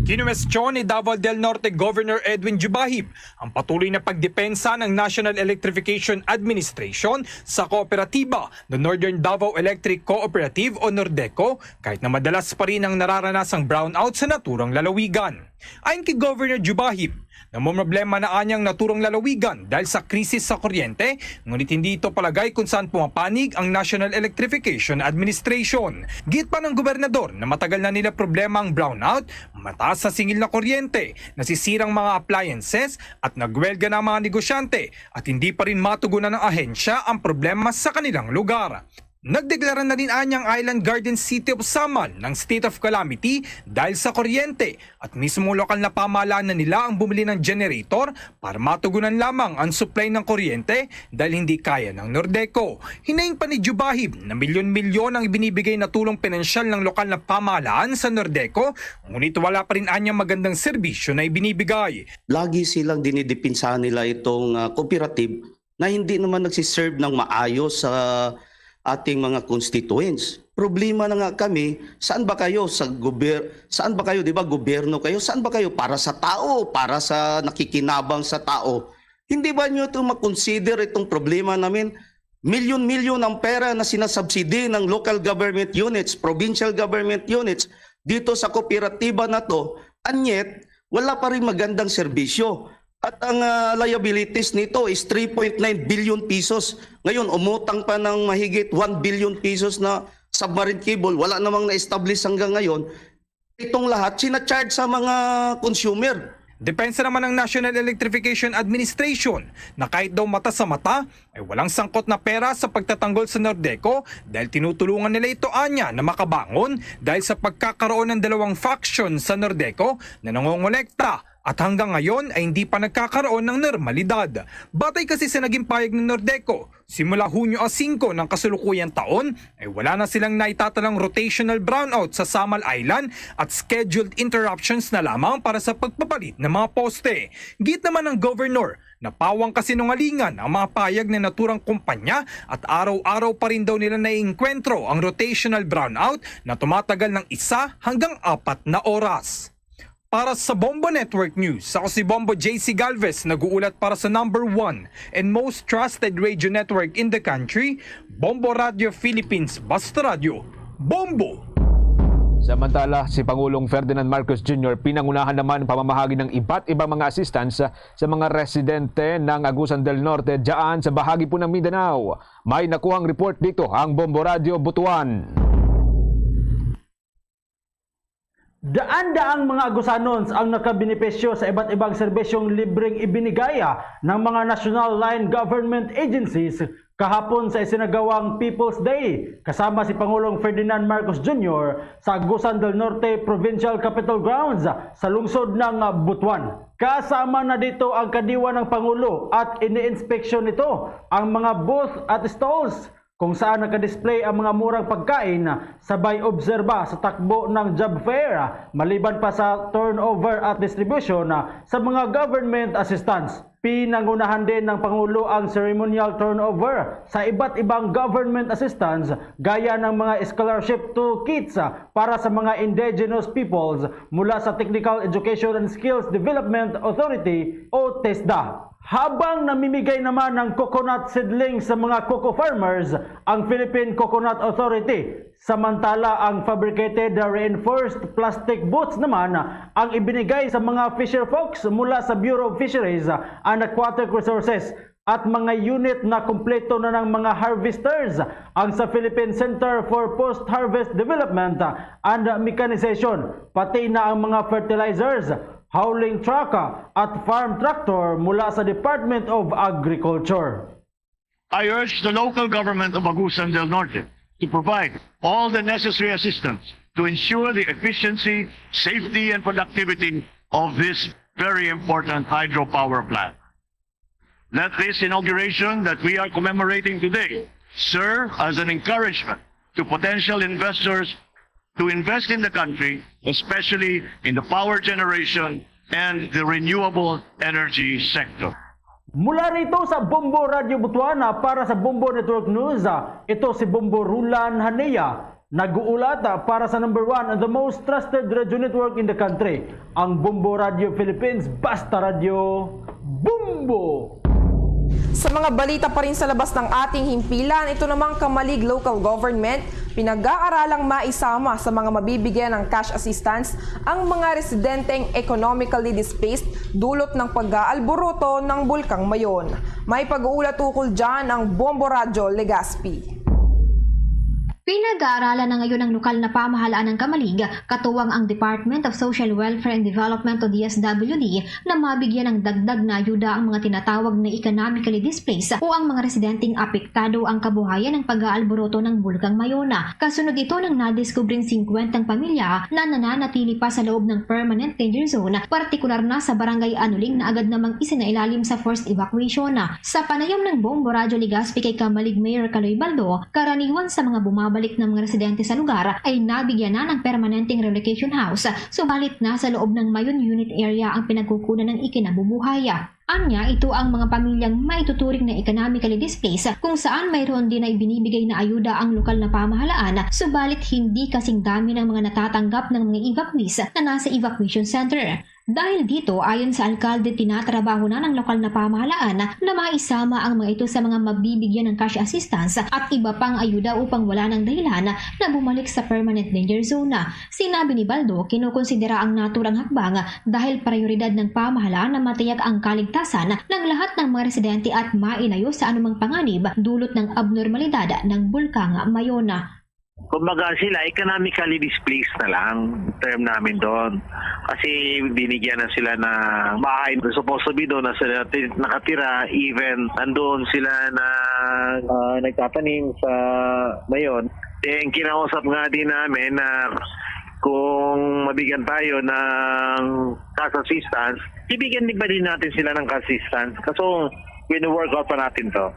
Kinwestiyon ni Davao del Norte Governor Edwin Jubahib ang patuloy na pagdepensa ng National Electrification Administration sa kooperatiba na Northern Davao Electric Cooperative o Nordeco, kahit na madalas pa rin ang nararanasang brownout sa naturang lalawigan. Ayon kay Governor Jubahib, namomroblema na anyang naturang lalawigan dahil sa krisis sa kuryente, ngunit hindi ito palagay kung saan pumapanig ang National Electrification Administration. Giit pa ng gobernador na matagal na nila problema ang brownout, mataas sa singil na kuryente, nasisirang mga appliances, at nagwelga na ang mga negosyante, at hindi pa rin matugunan ng ahensya ang problema sa kanilang lugar. Nagdeklara na rin anyang Island Garden City of Samal ng state of calamity dahil sa kuryente, at mismo lokal na pamahalaan na nila ang bumili ng generator para matugunan lamang ang supply ng kuryente dahil hindi kaya ng Nordeco. Hinaing pa ni Jubahib na milyon-milyon ang ibinibigay na tulong pinansyal ng lokal na pamahalaan sa Nordeco, ngunit wala pa rin anyang magandang serbisyo na ibinibigay. Lagi silang dinidipinsahan nila itong, ah, cooperative na hindi naman nagsiserve ng maayos sa ating mga constituents. Problema na nga kami, saan ba kayo sa gober-, saan ba kayo, di ba, gobyerno kayo? Saan ba kayo? Para sa tao, para sa nakikinabang sa tao? Hindi ba nyo ito makonsider itong problema namin? Milyon-milyon ang pera na sinasubsidy ng local government units, provincial government units dito sa kooperatiba na to, and yet, wala pa rin magandang serbisyo. At ang, ah, liabilities nito is three point nine billion pesos. Ngayon, umutang pa ng mahigit one billion pesos na submarine cable. Wala namang na-establish hanggang ngayon. Itong lahat, sinacharge sa mga consumer. Depensa naman ng National Electrification Administration na kahit daw mata sa mata, ay walang sangkot na pera sa pagtatanggol sa Nordeco dahil tinutulungan nila ito anya na makabangon dahil sa pagkakaroon ng dalawang faction sa Nordeco na nangongolekta at hanggang ngayon ay hindi pa nagkakaroon ng normalidad. Batay kasi sa naging pahayag ng Nordeco, simula Hunyo a singko ng kasalukuyang taon ay wala na silang naitatalang rotational brownout sa Samal Island at scheduled interruptions na lamang para sa pagpapalit ng mga poste. Giit naman ng Governor, napawang kasinungalingan ang mga pahayag ng naturang kumpanya at araw-araw pa rin daw nila naiengkwentro ang rotational brownout na tumatagal ng isa hanggang apat na oras. Para sa Bombo Network News, ako si Bombo J C Galvez, nag-uulat para sa number one and most trusted radio network in the country, Bombo Radio Philippines, Basta Radio, Bombo! Samantala, si Pangulong Ferdinand Marcos Junior pinangunahan naman pamamahagi ng iba't ibang mga assistance sa mga residente ng Agusan del Norte dyan sa bahagi po ng Mindanao. May nakuhang report dito ang Bombo Radio Butuan. Daan-daang mga Agusanons ang nakabenepisyo sa iba't ibang serbisyong libreng ibinigay, ah, ng mga national line government agencies kahapon sa isinagawang People's Day, kasama si Pangulong Ferdinand Marcos Junior sa Agusan del Norte Provincial Capitol Grounds sa lungsod ng Butuan. Kasama na dito ang kadiwa ng Pangulo at ini-inspeksyon nito ang mga booth at stalls kung saan nakadisplay ang mga murang pagkain, sabay obserba sa takbo ng job fair, maliban pa sa turnover at distribution sa mga government assistance. Pinangunahan din ng Pangulo ang ceremonial turnover sa iba't ibang government assistance, gaya ng mga scholarship toolkits para sa mga indigenous peoples mula sa Technical Education and Skills Development Authority o TESDA. Habang namimigay naman ng coconut seedling sa mga coco farmers ang Philippine Coconut Authority, samantala ang fabricated reinforced plastic boots naman ang ibinigay sa mga fisher folks mula sa Bureau of Fisheries and Aquatic Resources at mga unit na kumpleto na ng mga harvesters ang sa Philippine Center for Post-Harvest Development and Mechanization, pati na ang mga fertilizers, hauling truck, at farm tractor mula sa Department of Agriculture. I urge the local government of Agusan del Norte to provide all the necessary assistance to ensure the efficiency, safety, and productivity of this very important hydropower plant. Let this inauguration that we are commemorating today serve as an encouragement to potential investors to invest in the country, especially in the power generation and the renewable energy sector. Mula rito sa Bombo Radio Butuana para sa Bombo Network News, ah, ito si Bombo Rulan Hanea, nag-uulat, ah, para sa number one and the most trusted radio network in the country, ang Bombo Radio Philippines, Basta Radio, Bombo! Sa mga balita pa rin sa labas ng ating himpilan, ito namang Camalig Local Government, pinag-aaralang maisama sa mga mabibigyan ng cash assistance ang mga residenteng economically displaced dulot ng pag-aalburuto ng Bulkang Mayon. May pag-uulat ukol dyan ang Bombo Radyo Legazpi. Pinag-aaralan na ngayon ng lokal na pamahalaan ng Camalig, katuwang ang Department of Social Welfare and Development o D S W D, na mabigyan ng dagdag na ayuda ang mga tinatawag na economically displaced o ang mga residenteng apektado ang kabuhayan ng pag-aalburuto ng Bulkang Mayona. Kasunod ito ng nadiskubreng singkwentang pamilya na nananatili pa sa loob ng permanent danger zone, partikular na sa barangay Anuling na agad namang isinailalim sa forced evacuation. Sa panayam ng Bombo Radyo Legazpi kay Camalig Mayor Caloy Baldo, karaniwan sa mga bumabalik na mga residente sa lugar ay nabigyan na ng permanenteng relocation house, subalit nasa loob ng Mayon Unit Area ang pinagkukunan ng ikinabubuhay. Anya, ito ang mga pamilyang maituturing na economically displaced, kung saan mayroon din na ibinibigay na ayuda ang lokal na pamahalaan, subalit hindi kasing dami ng mga natatanggap ng mga evacuees na nasa evacuation center. Dahil dito, ayon sa alkalde, tinatrabaho na ng lokal na pamahalaan na maisama ang mga ito sa mga mabibigyan ng cash assistance at iba pang ayuda upang wala ng dahilan na bumalik sa permanent danger zone. Sinabi ni Baldo, kinukonsidera ang naturang hakbang dahil prioridad ng pamahalaan na matiyak ang kaligtasan ng lahat ng mga residente at mailayo sa anumang panganib dulot ng abnormalidad ng Bulkang Mayona. Kumbaga sila, economically displaced na lang, term namin doon. Kasi binigyan na sila ng bahay. Supposed to be doon na sila ti-, nakatira, even nandoon sila na, ah, nagtatanim sa Mayon. Then kinausap nga din namin na Kung mabigyan tayo ng cash assistance, bibigyan din ba din natin sila ng cash assistance? Kaso, wino-work out pa natin to.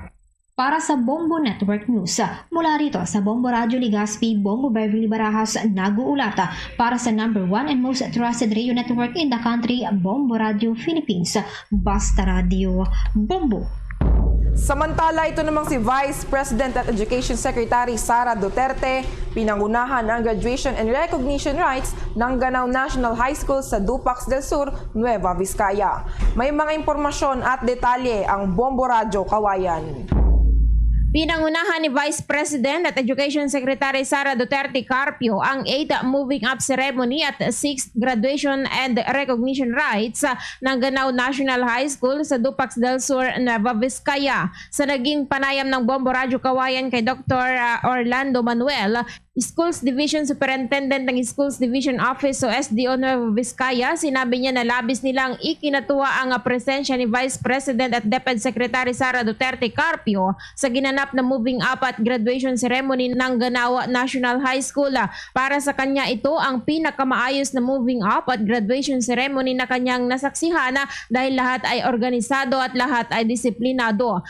Para sa Bombo Network News, mula rito sa Bombo Radyo Legazpi, Bombo Beverly Barajas nag-uulata para sa number one and most trusted radio network in the country, Bombo Radyo Philippines. Basta Radyo Bombo. Samantala, ito namang si Vice President at Education Secretary Sara Duterte, pinangunahan ang graduation and recognition rites ng Ganao National High School sa Dupax del Sur, Nueva Vizcaya. May mga impormasyon at detalye ang Bombo Radyo Kawayan. Pinangunahan ni Vice President at Education Secretary Sara Duterte Carpio ang eighth moving up ceremony at sixth graduation and recognition rites ng Ganao National High School sa Dupax del Sur, Nueva Vizcaya. Sa naging panayam ng Bombo Radyo Kawayan kay Doktor Orlando Manuel, Schools Division Superintendent ng Schools Division Office o S D O Nueva Vizcaya, sinabi niya na labis nilang ikinatuwa ang presensya ni Vice President at DepEd Secretary Sara Duterte Carpio sa ginanap na moving up at graduation ceremony ng Ganao National High School. Para sa kanya, ito ang pinakamaayos na moving up at graduation ceremony na kanyang nasaksihan dahil lahat ay organisado at lahat ay disiplinado.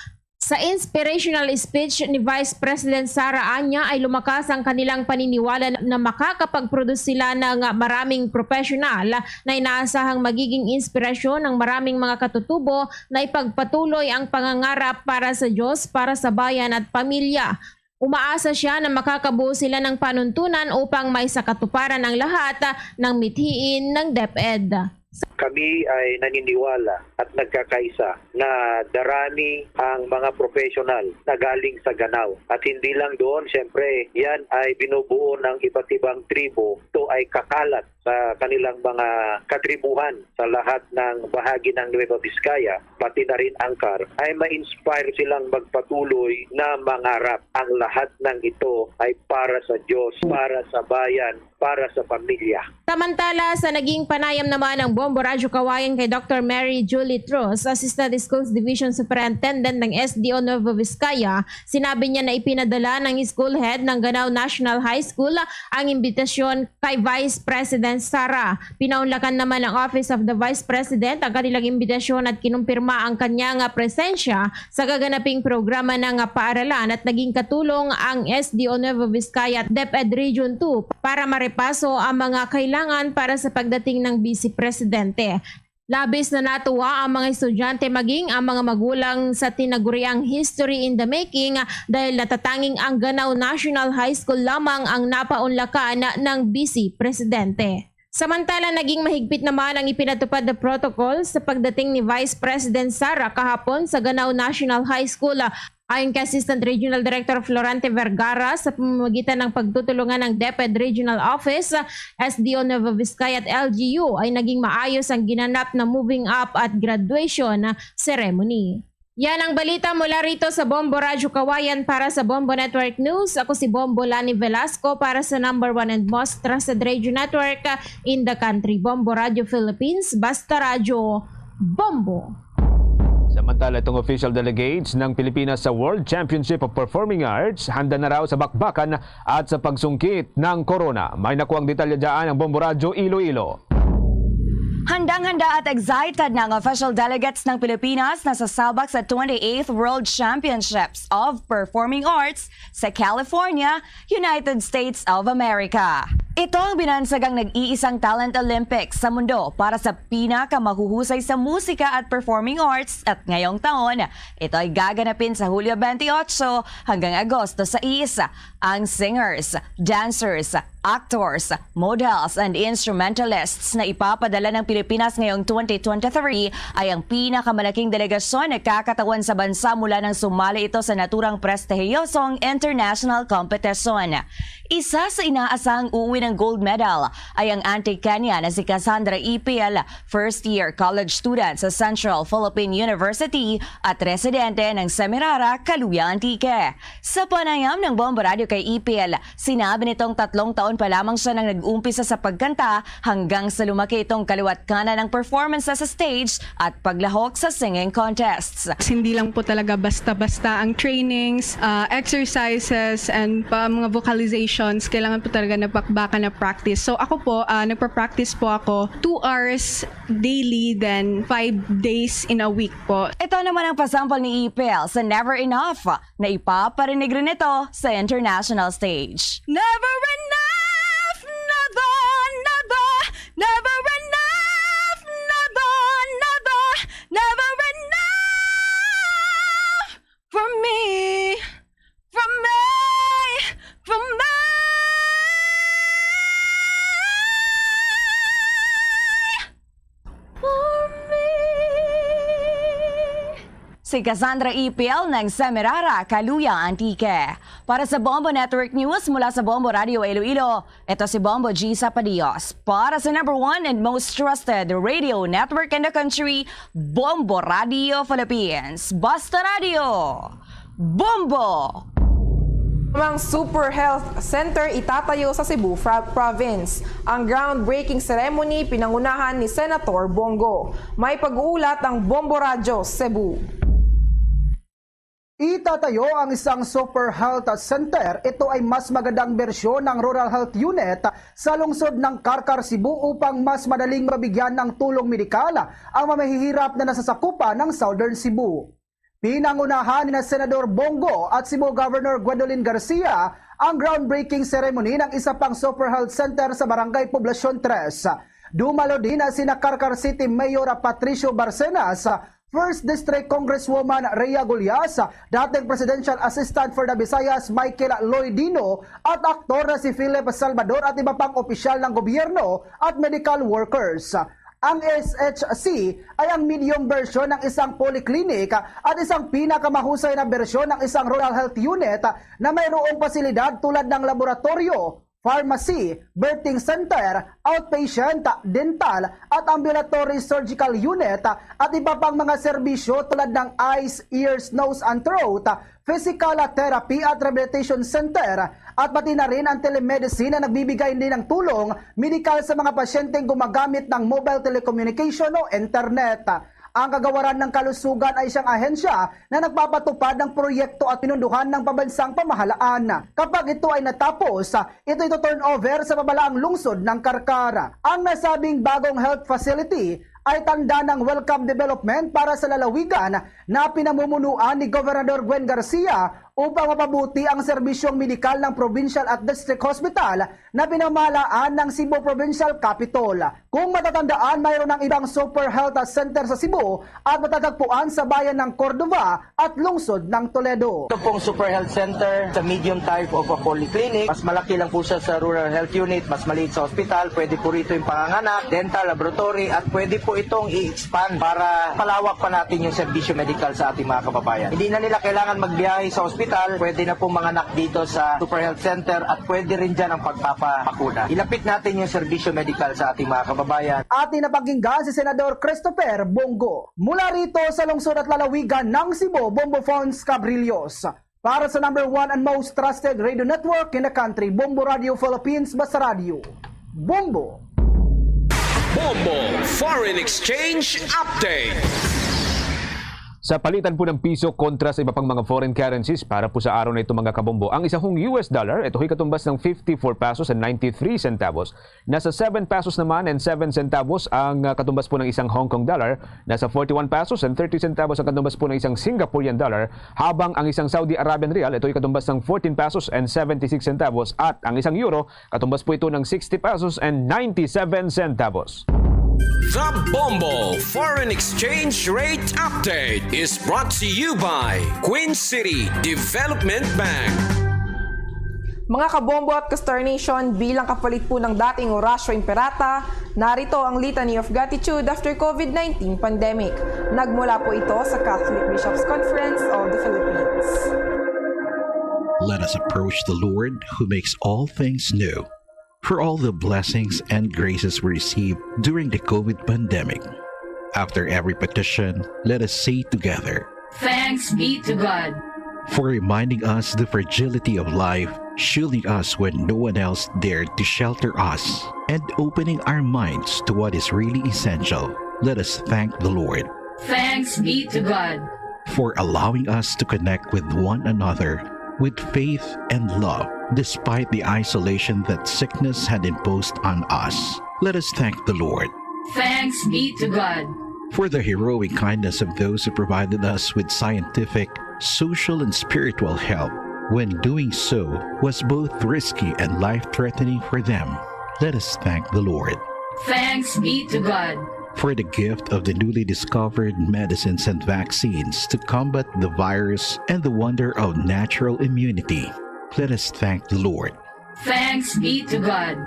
Sa inspirational speech ni Vice President Sara Anya ay lumakas ang kanilang paniniwala na makakapag-produce sila ng maraming professional na inaasahang magiging inspirasyon ng maraming mga katutubo na ipagpatuloy ang pangangarap para sa Diyos, para sa bayan at pamilya. Umaasa siya na makakabuo sila ng panuntunan upang maisakatuparan ang lahat ng mithiin ng DepEd. Kami ay naniniwala at nagkakaisa na darami ang mga professional na galing sa Ganao. At hindi lang doon, siyempre, yan ay binubuo ng iba't ibang tribo. Ito ay kakalat sa kanilang mga katribuhan sa lahat ng bahagi ng Nueva Vizcaya, pati na rin Angkar, ay ma-inspire silang magpatuloy na mangarap. Ang lahat ng ito ay para sa Diyos, para sa bayan, para sa pamilya. Samantala, sa naging panayam naman ng Bombo Radyo Kawayan kay Doktor Mary Julie Trus, Assistant Schools Division Superintendent ng S D O Nueva Vizcaya, sinabi niya na ipinadala ng school head ng Ganao National High School ang imbitasyon kay Vice President Sara. Pinaunlakan naman ng Office of the Vice President ang kanilang imbitasyon at kinumpirma ang kanyang presensya sa gaganaping programa ng paaralan at naging katulong ang S D O Nueva Vizcaya at DepEd Region two para marepaso ang mga kailangan para sa pagdating ng Vice Presidente. Labis na natuwa ang mga estudyante maging ang mga magulang sa tinaguriang history in the making dahil natatanging ang Ganao National High School lamang ang napaunlakan ng Vice Presidente. Samantala, naging mahigpit naman ang ipinatupad na protocol sa pagdating ni Vice President Sara kahapon sa Ganao National High School. Ayon kay Assistant Regional Director Florante Vergara, sa pamamagitan ng pagtutulungan ng DepEd Regional Office, S D O Nueva Vizcaya at L G U, ay naging maayos ang ginanap na moving up at graduation ceremony. Yan ang balita mula rito sa Bombo Radyo Kawayan para sa Bombo Network News. Ako si Bombo Lani Velasco para sa number one and most trusted radio network in the country, Bombo Radyo Philippines. Basta Radyo, Bombo! Samantala, itong official delegates ng Pilipinas sa World Championship of Performing Arts handa na raw sa bakbakan at sa pagsungkit ng corona. May nakuang detalye dyan ang Bombo Radyo Iloilo. Handang-handa at excited na ang official delegates ng Pilipinas na sasabak sa twenty-eighth World Championships of Performing Arts sa California, United States of America. Ito ang binansagang nag-iisang Talent Olympics sa mundo para sa pinakamahuhusay sa musika at performing arts at ngayong taon, ito ay gaganapin sa Hulyo twenty-eight hanggang Agosto sais. Ang singers, dancers, actors, models, and instrumentalists na ipapadala ng Pilipinas ngayong twenty twenty-three ay ang pinakamalaking delegasyon na kakatawan sa bansa mula nang sumali ito sa naturang prestihiyosong international competition. Isa sa inaasahang uuwi ng gold medal ay ang Antiqueña na si Cassandra Ipil, first-year college student sa Central Philippine University at residente ng Semirara, Caluya, Antique. Sa panayam ng Bombo Radyo kay Ipil, sinabi nitong tatlong taon pa lamang siya nang nag-umpisa sa pagkanta hanggang sa lumaki itong kaliwat kanan ng performance sa stage at paglahok sa singing contests. Hindi lang po talaga basta-basta ang trainings, ah, exercises, and pa mga vocalization. Kailangan po talaga na bakbakan na practice. So ako po, ah, nagpa-practice po ako two hours daily, then five days in a week po. Ito naman ang pasample ni Ipil sa Never Enough na ipaparinig rin ito sa international stage. Never enough, never, never, never enough, never, never, never enough for me, for me, for me. For me. Si Cassandra Ipil ng Semirara, Caluya, Antique. Para sa Bombo Network News mula sa Bombo Radio Iloilo, ito si Bombo G Sapadios. Para sa number one and most trusted radio network in the country, Bombo Radio Philippines. Basta Radio, Bombo! Ang Super Health Center itatayo sa Cebu Fra- Province. Ang groundbreaking ceremony pinangunahan ni Senator Bong Go. May pag-uulat ang Bombo Radyo Cebu. Itatayo ang isang Super Health Center. Ito ay mas magandang bersyon ng Rural Health Unit sa lungsod ng Carcar, Cebu, upang mas madaling mabigyan ng tulong medikal ang mga mahihirap na nasasakupan ng Southern Cebu. Pinangunahan ni Senador Bong Go at Cebu Governor Gwendolyn Garcia ang groundbreaking ceremony ng isa pang Super Health Center sa Barangay Poblacion Tres. Dumalo din sina Carcar City Mayor Patricio Barcenas, First District Congresswoman Rhea Gullas, dating Presidential Assistant for the Visayas Michael Lloydino, at aktor na si Philip Salvador at iba pang opisyal ng gobyerno at medical workers. Ang S H C ay ang medium version ng isang polyclinic at isang pinakamahusay na bersyon ng isang rural health unit na mayroong pasilidad tulad ng laboratorio, pharmacy, birthing center, outpatient, dental, at ambulatory surgical unit, at iba pang mga serbisyo tulad ng eyes, ears, nose, and throat, physical therapy at rehabilitation center, at pati na rin ang telemedicine na nagbibigay din ng tulong medikal sa mga pasyenteng gumagamit ng mobile telecommunication o internet. Ang Kagawaran ng Kalusugan ay siyang ahensya na nagpapatupad ng proyekto at pinunduhan ng pambansang pamahalaan. Kapag ito ay natapos, ito ito turnover sa pabalaang lungsod ng Carcar. Ang nasabing bagong health facility ay tanda ng welcome development para sa lalawigan na pinamumunuan ni Gobernador Gwen Garcia upang mapabuti ang serbisyong medikal ng provincial at district hospital na pinamahalaan ng Cebu Provincial Capitol. Kung matatandaan, mayroon ng ibang Super Health Center sa Cebu at matatagpuan sa bayan ng Cordova at lungsod ng Toledo. Ito pong Super Health Center sa medium type of a polyclinic. Mas malaki lang po siya sa rural health unit, mas maliit sa ospital. Pwede po rito yung panganganak, dental, laboratory, at pwede po itong i-expand para palawak pa natin yung serbisyo medikal sa ating mga kababayan. Hindi na nila kailangan magbiyahe sa ospital, pwede na po manganak dito sa Super Health Center at pwede rin dyan ang pagpapabakuna. Ilapit natin yung serbisyo medikal sa ating mga kababayan. Ating napakinggan si Senador Christopher Bong Go. Mula rito sa lungsod at lalawigan ng Cebu, Bombo Fons Cabrillos. Para sa number one and most trusted radio network in the country, Bombo Radio Philippines, Basta Radio. Bombo! Bombo Foreign Exchange Update. Sa palitan po ng piso kontra sa iba pang mga foreign currencies para po sa araw na ito, mga kabombo, ang isang U S dollar, ito ay katumbas ng fifty-four pesos and ninety-three centavos. Nasa seven pesos naman and seven centavos ang, ah, katumbas po ng isang Hong Kong dollar. Nasa forty-one pesos and thirty centavos ang katumbas po ng isang Singaporean dollar, habang ang isang Saudi Arabian rial, ito ay katumbas ng fourteen pesos and seventy-six centavos, at ang isang euro, katumbas po ito ng sixty pesos and ninety-seven centavos. The Bombo Foreign Exchange Rate Update is brought to you by Queen City Development Bank. Mga kabombo at ka-Star Nation, bilang kapalit po ng dating Oratio Imperata, narito ang Litany of Gratitude after COVID nineteen pandemic. Nagmula po ito sa Catholic Bishops' Conference of the Philippines. Let us approach the Lord who makes all things new, for all the blessings and graces we received during the COVID pandemic. After every petition, let us say together, Thanks be to God. For reminding us the fragility of life, shielding us when no one else dared to shelter us, and opening our minds to what is really essential. Let us thank the Lord. Thanks be to God. For allowing us to connect with one another with faith and love, despite the isolation that sickness had imposed on us. Let us thank the Lord. Thanks be to God. For the heroic kindness of those who provided us with scientific, social, and spiritual help, when doing so was both risky and life-threatening for them. Let us thank the Lord. Thanks be to God. For the gift of the newly discovered medicines and vaccines to combat the virus and the wonder of natural immunity. Let us thank the Lord. Thanks be to God.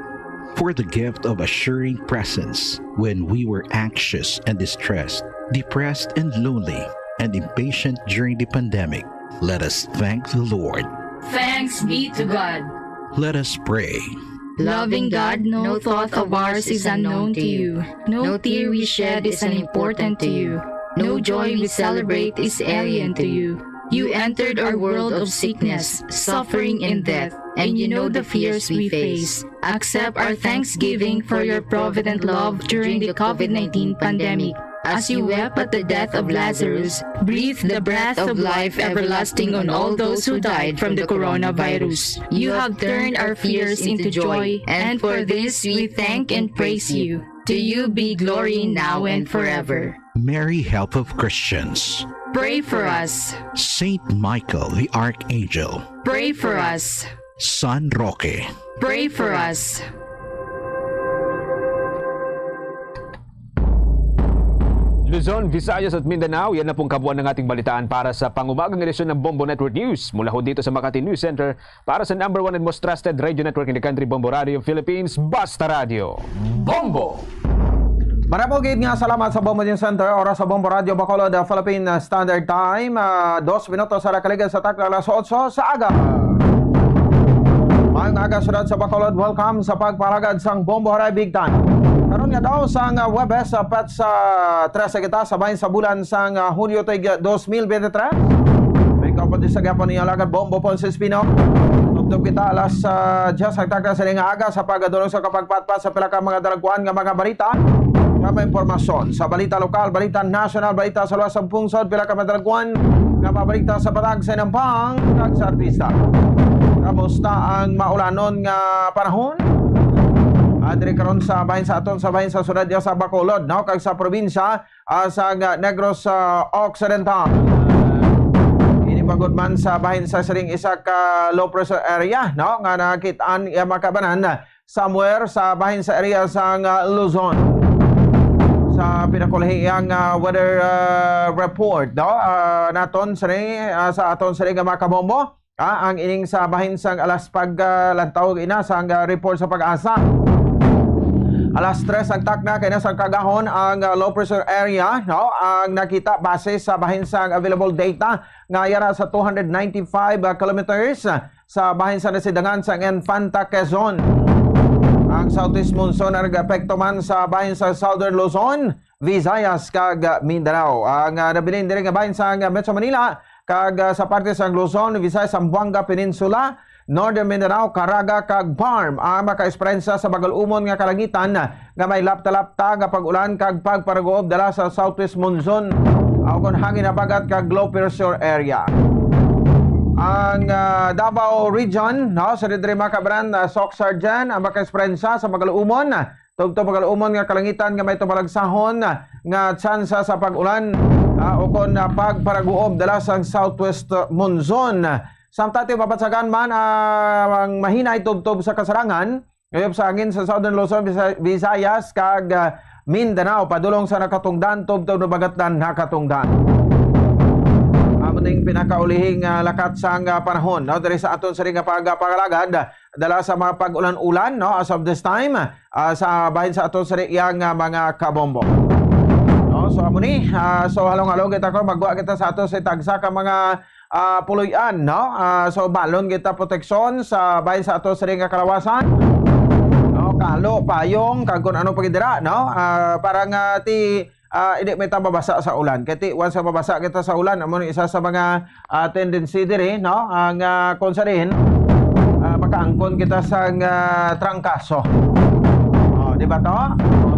For the gift of assuring presence when we were anxious and distressed, depressed and lonely, and impatient during the pandemic. Let us thank the Lord. Thanks be to God. Let us pray. Loving God, no thought of ours is unknown to you. No tear we shed is unimportant to you. No joy we celebrate is alien to you. You entered our world of sickness, suffering, and death, and you know the fears we face. Accept our thanksgiving for your provident love during the COVID nineteen pandemic. As you wept at the death of Lazarus, breathe the breath of life everlasting on all those who died from the coronavirus. You have turned our fears into joy, and for this we thank and praise you. To you be glory now and forever. Mary, help of Christians. Pray for us. Saint Michael the Archangel. Pray for us. San Roque. Pray for us. Luzon, Visayas at Mindanao, yan na pong kabuuan ng ating balitaan para sa pangumagang edisyon ng Bombo Network News. Mula ho dito sa Makati News Center, para sa number one and most trusted radio network in the country, Bombo Radio Philippines, Basta Radio. Bombo! Maramo gid nga salamat sa Bombo News Center, oras sa Bombo Radio Bacolod, uh, Philippine, uh, Standard Time, uh, dos minutos sa nakaligid sa takna alas otso sa aga. Maayong aga, siyudad sa Bacolod, welcome sa pagpalagad sang Bombo Haray Big Time. Karon nga daw sang, uh, Huwebes, uh, petsa trese kita sa bahin sa bulan sang, uh, Hunyo tuig, uh, dos mil bente tres. May kapatid sa gihapon ninyo alagad Bombo Ponce Espino. Tubtob kita alas, ah, diyes ang takna sini nga aga sa pagdulong sa kapagpatpat sa pila ka mga dalagkuan nga mga balita. Nga may impormasyon sa balita lokal, balita nasyonal, balita sa luwas sang pungsod, pila ka mga dalagkuan nga mga balita sa patag, sa inampang, kag sa artista. Kamusta ang maulanon nga panahon? Ah, diri karon sa bahin sa aton, sa bahin sa siyudad sa Bacolod, no? Kag sa probinsya, ah, sang, ah, Negros, ah, Occidental. Ini pa gud man sa bahin sa siring isa ka low pressure area, no, nga nakit-an iya makabanan somewhere sa bahin sa area sang, ah, Luzon. Sa pinakaulihi ang, ah, weather, ah, report, no, ah, naton sini, ah, sa aton sini nga mga kabombo. Ah, ang ining sa bahin sang alas pag, ah, lantaw ina sang, ah, report sa PAGASA. Alas tres ang takna kay nasa kagahon ang, ah, low pressure area, no? Ang nakita base sa bahin sang available data nga yara sa two hundred ninety-five, ah, kilometers, ah, sa bahin sa nasidangan sang Infanta, Quezon. Ang southeast monsoon ang nag-epekto man sa bahin sa Southern Luzon, Visayas kag Mindanao. Ang, ah, nabilin diri nga bahin sang Metro Manila kag, ah, sa parte sang Luzon, Visayas, Zamboanga Peninsula, Northern Mindanao, Caraga kag Guam ang makaesperyensya sa bagol-umon nga kalangitan nga may lapta-lapta nga pag-ulan kag pagparaguob dala sa southwest monsoon, ah, ukon hangin habagat kag low pressure area. Ang, ah, Davao Region, no, sa diri makabanan, ah, Soc Sargen ang makaesperyensya sa bagol-umon tubtob pagkaluumon nga kalangitan nga may tumalagsahon nga tsansa sa pag-ulan, ah, ukon, ah, pagparaguob dala sang southwest monsoon. Samtang ti mabatsagan man, ah, ang mahinay tubtob sa kasarangan, uyop sa hangin sa Southern Luzon, Visa-, Visayas, kag, ah, Mindanao, padulong sa nakatungdan tubtob nabagatnan nakatungdan. Amo ning pinakaulihing, ah, lakat sang, ah, panahon, no? Diri sa aton siring nga pag-, pangalagad, dala sa mga pag-ulan-ulan, no, as of this time, ah, sa bahin sa aton sini iya nga mga kabombo. No, so amo ni, ah, so halong-halong kita ko, magwa kita sa ato sa tagsa ka mga, ah, puloy-an, no? Ah, so balon kita proteksyon sa bahin sa ato sini nga kalawasan. No, kalo, payong, kag kun ano pa gid dira, no? Ah, para nga ti ah, hindi may ta mabasa sa ulan. Kay ti, once nga mabasa kita sa ulan, amo ni isa sa mga, ah, tendency diri, no? Ang, ah, kung sa diin, ah, makaangkon kita sa, ah, trangkaso. Oh, di ba to?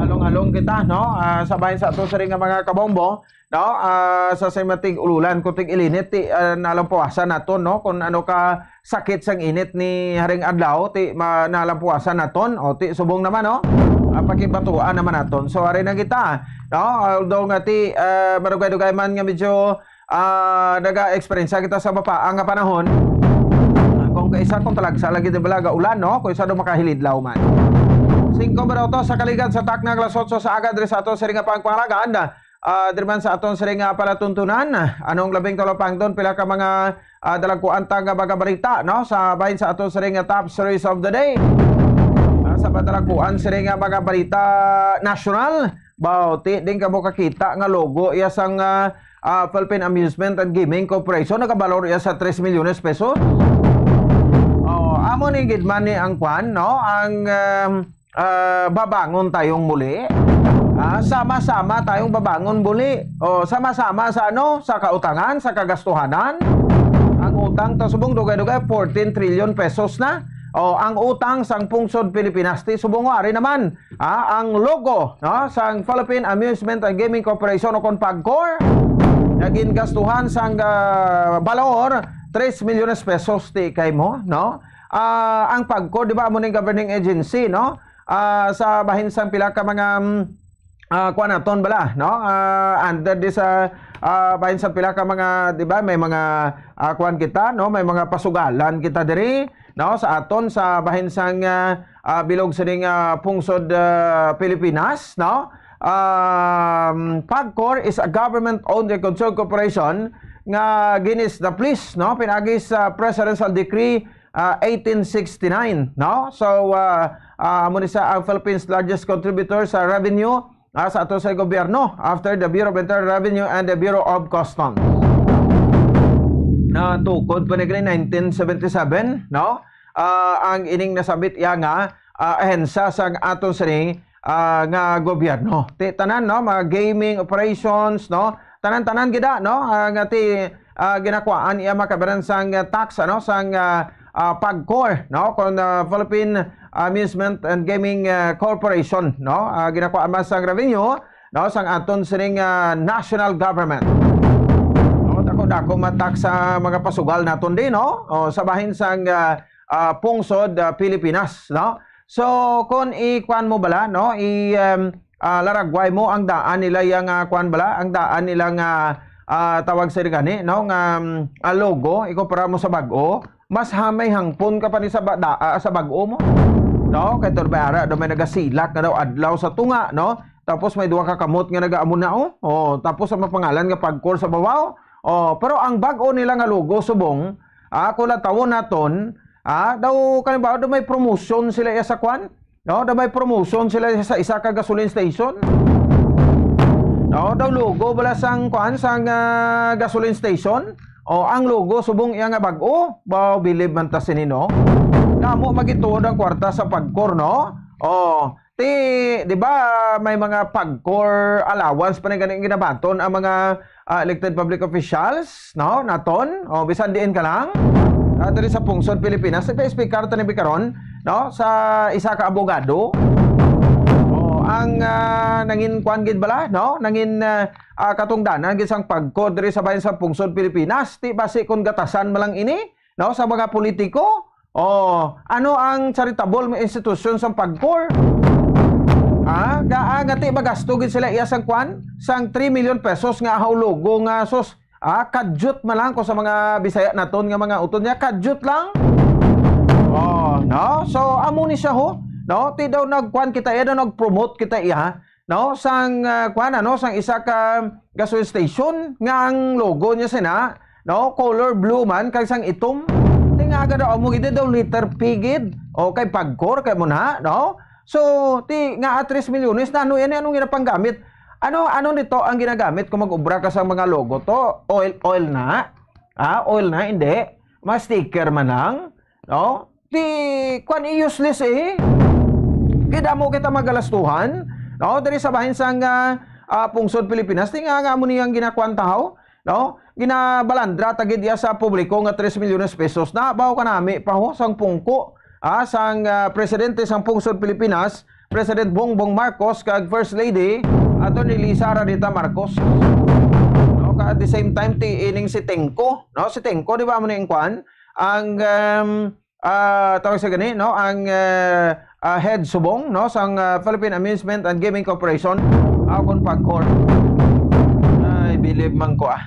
Halong-halong kita, no? Ah, sa bahin sa ato siring nga mga kabombo, no? Ah, sa simatig ululan, kung tig-ilinit, ti, ah, nalampuasan naton, no? Kung ano ka sakit sang init ni haring adlaw, ti ma-, nalampuasan naton, o ti subong naman, no? Ah, pakibatuan naman naton. So, ari na kita, no? Although nga ti, ah, marugay-dugay man nga medyo, ah, naga-eksperyensya kita sa mapaang nga panahon, ah, kung kaisa, kung talagsa lagi, di ba, laga ulan, no? Kung isa daw makahilidlaw man. Singko minuto sa kaligad sa takna, alas otso sa aga, diri sa aton siring nga pangpangalagaan, ah, diri man sa aton siring nga palatuntunan, anong labing talapangton, pila ka mga, ah, dalagkuan ta nga mga balita, no? Sa bahin sa aton siring nga top stories of the day. Ah, sa padalagkuan siring nga mga balita nasyonal, baw, ti, din ka mo kakita nga logo iya sang, ah, ah, Philippine Amusement and Gaming Corporation, nagabalor iya sa tres milyones pesos. Oh, amo ni gid man ni ang kwan, no? Ang, um, ah, babangon tayong muli. Ah, sama-sama tayong babangon muli. O, sama-sama sa ano? Sa kautangan, sa kagastuhanan. Ang utang ta subong dugay-dugay fourteen trillion pesos na. O, ang utang sang pungsod Pilipinas ti subong wari naman. Ah, ang logo, no, sang Philippine Amusement and Gaming Corporation o kon PAGCOR, nagin gastuhan sang, ah, balor tres milyones pesos ti kay mo, no? Ah, ang PAGCOR, di ba, amo ning governing agency, no? Ah, sa bahin sang pila ka mga, mm, ah, kuan naton bala, no? Ah, under this, ah, ah, bahin sang pila ka mga, di ba, may mga, ah, kuan kita, no? May mga pasugalan kita diri, no? Sa aton, sa bahin sang, ah, ah, bilog sining, ah, pungsod, ah, Pilipinas, no? Um, PAGCOR is a government-owned and controlled corporation nga ginis-establish, no? Pinaagi sa Presidential Decree ah, eighteen sixty-nine, no? So, ah, ah, amo ni sa ang Philippines largest contributor sa revenue, ah, sa ato sa gobyerno after the Bureau of Internal Revenue and the Bureau of Customs. Natukod pa ni kini nineteen seventy-seven, no? Ah, ang ining nasabit iya nga, ah, ahensya sa aton sini, ah, nga gobyerno. Ti-, tanan, no, mga gaming operations, no? Tanan-tanan gid, ah, no? Ah, nga ti, ah, ginakuhaan iya makabaran sang, ah, tax, ano, sang, ah, ah, PAGCOR, no? Kon, ah, Philippine Amusement and Gaming, ah, Corporation, no? Ah, ginakuhaan man sang revenue, no, sang aton sining, ah, national government. No, dako-dako man tax sa mga pasugal naton din, no? O, sa bahin sang, ah, ah, pungsod, ah, Pilipinas, no? So, kung ikuan mo bala, no, i, um, ah, laragway mo ang daan nila yang, ah, kuan bala, ang daan nila nga, ah, tawag sa gani, no, nga, um, ah, logo, ikumpara mo sa bag-o, mas ha-, may hangpon ka pa ni sa ba-, da-, ah, sa bag-o mo. No? Kay Torbe ara daw may nagasilak nga daw adlaw sa tunga, no? Tapos may duha ka kamot nga nagaamuna, oh. Oh, tapos ang mapangalan nga PAGCOR sa babaw. Oh, pero ang bag-o nila nga logo subong, ah, kung latawon naton, ah, daw, kalimbawa, daw may promotion sila iya sa kwan, no? Daw may promotion sila sa isa ka gasoline station, no? Daw logo bala sang kwan, sang, ah, gasoline station. O, ang logo subong iya nga bag-o. Wow, bilib man ta sini, no? Damo magituod ang kwarta sa PAGCOR, no? O, ti, di ba, may mga PAGCOR allowance pa na gani ang ginabaton ang mga, ah, elected public officials, no? Naton, o, bisan diin ka lang. Ah, diri sa pungsod Pilipinas, nagpa-speaker ta ni karon, no? Sa isa ka abogado. O, ang, ah, nangin kuan gid bala, no? Nangin, ah, ah, katungdanan gid sang PAGCOR diri sa bahin sa pungsod Pilipinas. Ti basi kon gatasan man lang ini, no, sa mga politiko? O, ano ang charitable nga institusyon sang PAGCOR? Ha? Ga-, ah, nga ti magasto gid sila iya sang kwan? Sang three million pesos nga ahaw logo nga sus, ah, kadyot man lang ko sa mga Bisaya naton nga mga utod niya, kadyot lang. O, no? So, amo ni siya ho. No? Ti daw nagkwan kita iya, daw nag-promote kita iya. No, sang, ah, kuan, ano, sang isa ka gasoline station nga ang logo niya sina, no, color blue man kag sang itom. Ti nga aga daw amo gid daw letter P gid. O kay PAGCOR kay mo na, no? So, ti nga, ah, tres milyones na, ano yan, anong ginapanggamit? Ano, ano nito ang ginagamit kung mag-obra ka sa mga logo to? Oil, oil na? Ah, oil na, hindi. Mga sticker man lang, no? Ti, kwan, eh, useless, eh. Kay damo kita magalastuhan, no? Diri sa bahin sang, ah, ah, pungsod Pilipinas, ti nga, nga amo niyang ginakuan taho, no? Ginabalandra ta gid iya sa publiko nga tres milyones pesos. Nabaw ka nami pa ho, sang pungko, ah, sang, ah, presidente sang pungsod Pilipinas, President Bongbong Marcos kag First Lady Attorney Lisa Araneta Marcos. No, ka at the same time ti ining si Tengko, no? Si Tengko, di ba, mo ni ang kwan? Ang, um, ah, tawag sa gani, no? Ang, ah, ah, head subong, no, sang, ah, Philippine Amusement and Gaming Corporation, ah, kon PAGCOR. Ay, bilib man ko, ah.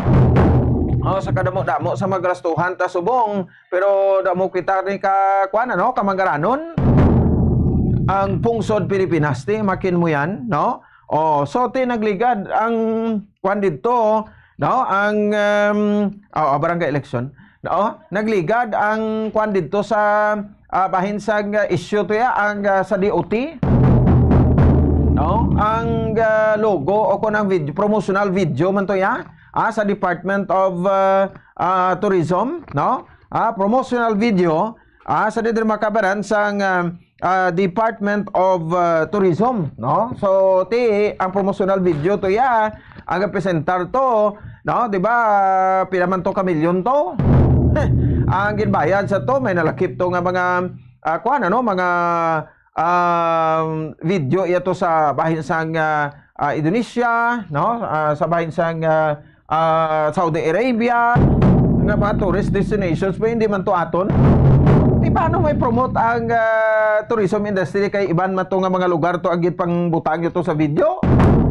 Oh, sa kadamo-damo sa mga gastuhan ta subong, pero damo kita ni ka, kuan, ano, kamangaranon. Ang pungsod Pilipinas, ti, makin mo yan, no? Oh, so, ti, nagligad ang, kuan, dito, no? Ang, um, oh, barangay election. No? Nagligad ang, kuan, dito sa, ah, bahin sa, ah, issue to ya, ang, ah, sa D O T. No? Ang, ah, logo o kung ang video, promotional video man to ya, ah, sa Department of, ah, ah, Tourism, no? Ah, promotional video, ah, sa diri makabaran sang, ah, ah, Department of, ah, Tourism, no? So, ti, ang promotional video to ya, ang presentar to, no? Di ba, pila man to ka milyon to? Ang ginbayad sa to, may nalakip to nga mga, ah, kuan, ano, mga, um, video iya to sa bahin sang, ah, ah, Indonesia, no? Ah, sa bahin sang, ah, ah, Saudi Arabia, nga mga tourist destinations, ba hindi man to aton? Di paano may promote ang, ah, tourism industry kay iban man to nga mga lugar to ang ginpangbutang nyo to sa video?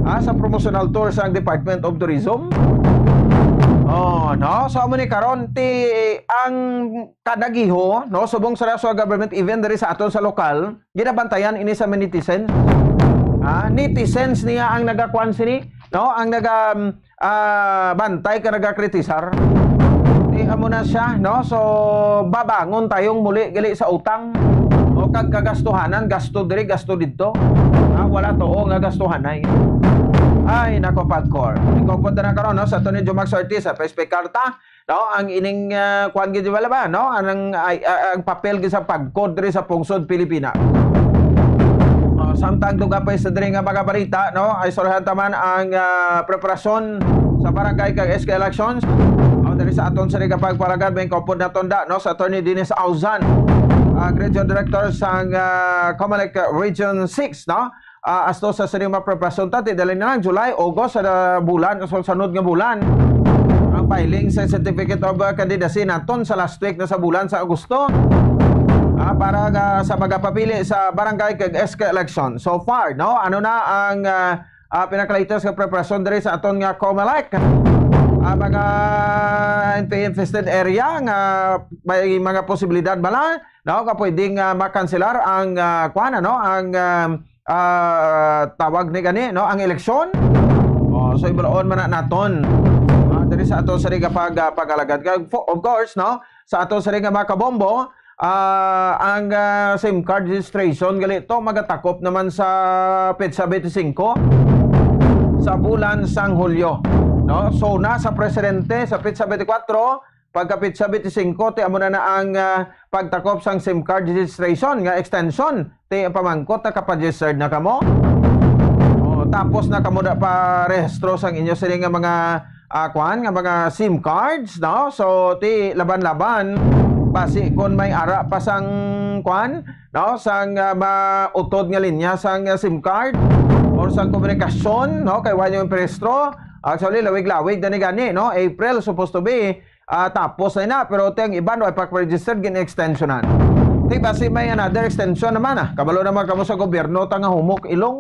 Ah, sa promotional tour sang Department of Tourism? Oh, no? So, amo ni karon, ti, ang kadagiho, no, subong sa, sa government, even diri sa aton sa lokal, ginabantayan ini sa mga netizens. Ah, netizens niya ang nagakuan sini, no? Ang naga, um, ah, bantay ka nagakritisar. Di amo na siya, no? So, babangon tayong muli gali sa utang. O kag kagastuhanan, gasto diri, gasto didto. Ah, wala to nga gastuhanay. Ay, nako, PAGCOR. Ikaw po na karon, no? Sa aton ni Jumax Ortiz, sa P S P Karta, no? Ang ining, ah, kuan gid, wala ba, no? Ang, ay, ah, ang papel gid sa PAGCOR diri sa pungsod Pilipinas. Oh, samtang dugapay sa diri nga mga balita, no? Ay, istoryahan ta man ang, ah, preparasyon sa barangay kag S K elections. Oh, diri sa aton sa nga pagpalagad, may kaupod naton da, no? Sa Attorney Dennis Auzan, ang Region Director sang, ah, Comelec Region six, no? Ah, asto sa sini nga preparasyon ta, ti dali na lang, July, August, sa bulan, sa sunod nga bulan. Ang filing sa Certificate of, ah, Candidacy naton sa last week na sa bulan sa Agosto. Ah, para nga sa magapapili sa barangay kag S K election. So far, no? Ano na ang, ah, ah, pinaka-latest nga preparasyon diri sa aton nga Comelec? Ah, mga N P A infested area nga may mga posibilidad bala, no, nga pwedeng, ah, makanselar ang, ah, kuan, ano, ang, ah, ah, tawag ni gani, no, ang eleksyon. Oh, so, ibaloon man na naton, ah, diri sa aton sa nga pag, ah, pag-alagad. Kag fo-, of course, no, sa aton sa nga mga kabombo, ah, ang, ah, sim card registration gali to magatakop naman sa petsa twenty-five sa bulan sang Hulyo, no? So, na sa presidente sa petsa twenty-four, pagka petsa twenty-five, ti amo na na ang, ah, pagtakop sang sim card registration nga extension. Ti ang pamangkot, nakapa-registered na kamo? O, tapos na kamo da pa rehistro sang inyo sini nga mga, ah, kuan, nga mga sim cards, no? So, ti laban-laban, basi kon may ara pa sang, kuan, no? Sang, ah, mautod nga linya sang, ah, sim card or sang komunikasyon, no? Kay wa nyo yung rehistro. Actually, lawig-lawig na ni gani, no? April supposed to be, ah, tapos na na, pero ti ang iban wa pa registered, gin-extensionan. Ti basi may another extension naman, ah. Kabalo naman kamo sa gobyerno, ta nga humok ilong.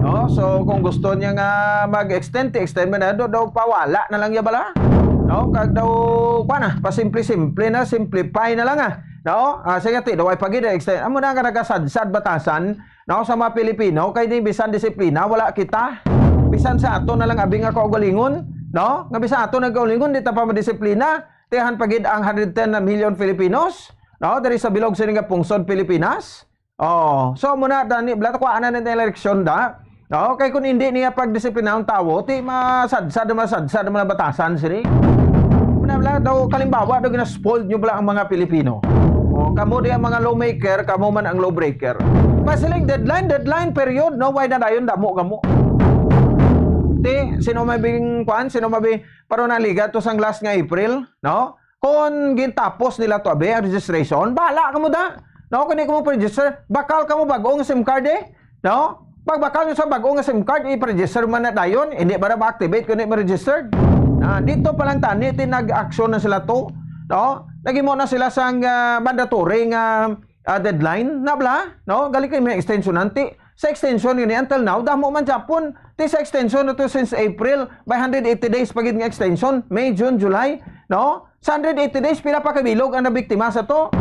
No? So, kung gusto niya nga mag-extend, ti extend man na, do, do, pawala na lang ya bala. No? Kag daw, kwa na, pasimple-simple na, simplify na lang, ah. No? Ah, sige, ti, daw ay pagid, extend. Amo na nga nagasadsad batasan, no, sa mga Pilipino, kay ni bisan disiplina, wala kita. Bisan sa ato na lang abi nga kaugalingon, no? Nga bisan ato nagkaugalingon, di ta pa madisiplina. Tihan pa gid ang hundred ten na million Filipinos, no? Diri sa bilog sini nga pungsod Pilipinas. Oh, so muna, dani, bala, kuha na ng eleksyon da. No? Kay kung hindi niya pagdisiplina ang tawo, ti masadsad, masadsad, mga batasan sini. Muna, bala, daw, kalimbawa, daw, gina-spoiled nyo bala ang mga Pilipino. Oh, kamo di ang mga lawmaker, kamo man ang lawbreaker. Pasiling deadline, deadline, period, no? Why na dayon, damo, kamo. Ti, sino mabing, kwan, sino mabi, pero naliga to sang last nga April, no? Kung gintapos nila to, abi, ang registration, bahala kamo da. No, kung di ka mo register, bakal ka mo bag-o nga SIM card, eh. No? Pagbakal nyo sa bag-o nga SIM card, i-register man na dayon, hindi ba na ma-activate kung di mo registered? Na, dito pa lang tani, ti nag-action na sila to. No? Naghimo na sila sang, ah, mandatory nga, ah, deadline. Na bala? No? Gali kay may extension nanti. Sa extension yun, eh, until now, damo man Japon. Ti sa extension na to since April, by hundred eighty days pa gid nga extension. May, June, July. No? Sa hundred eighty days, pila pa ka bilog ang nabiktima sa to?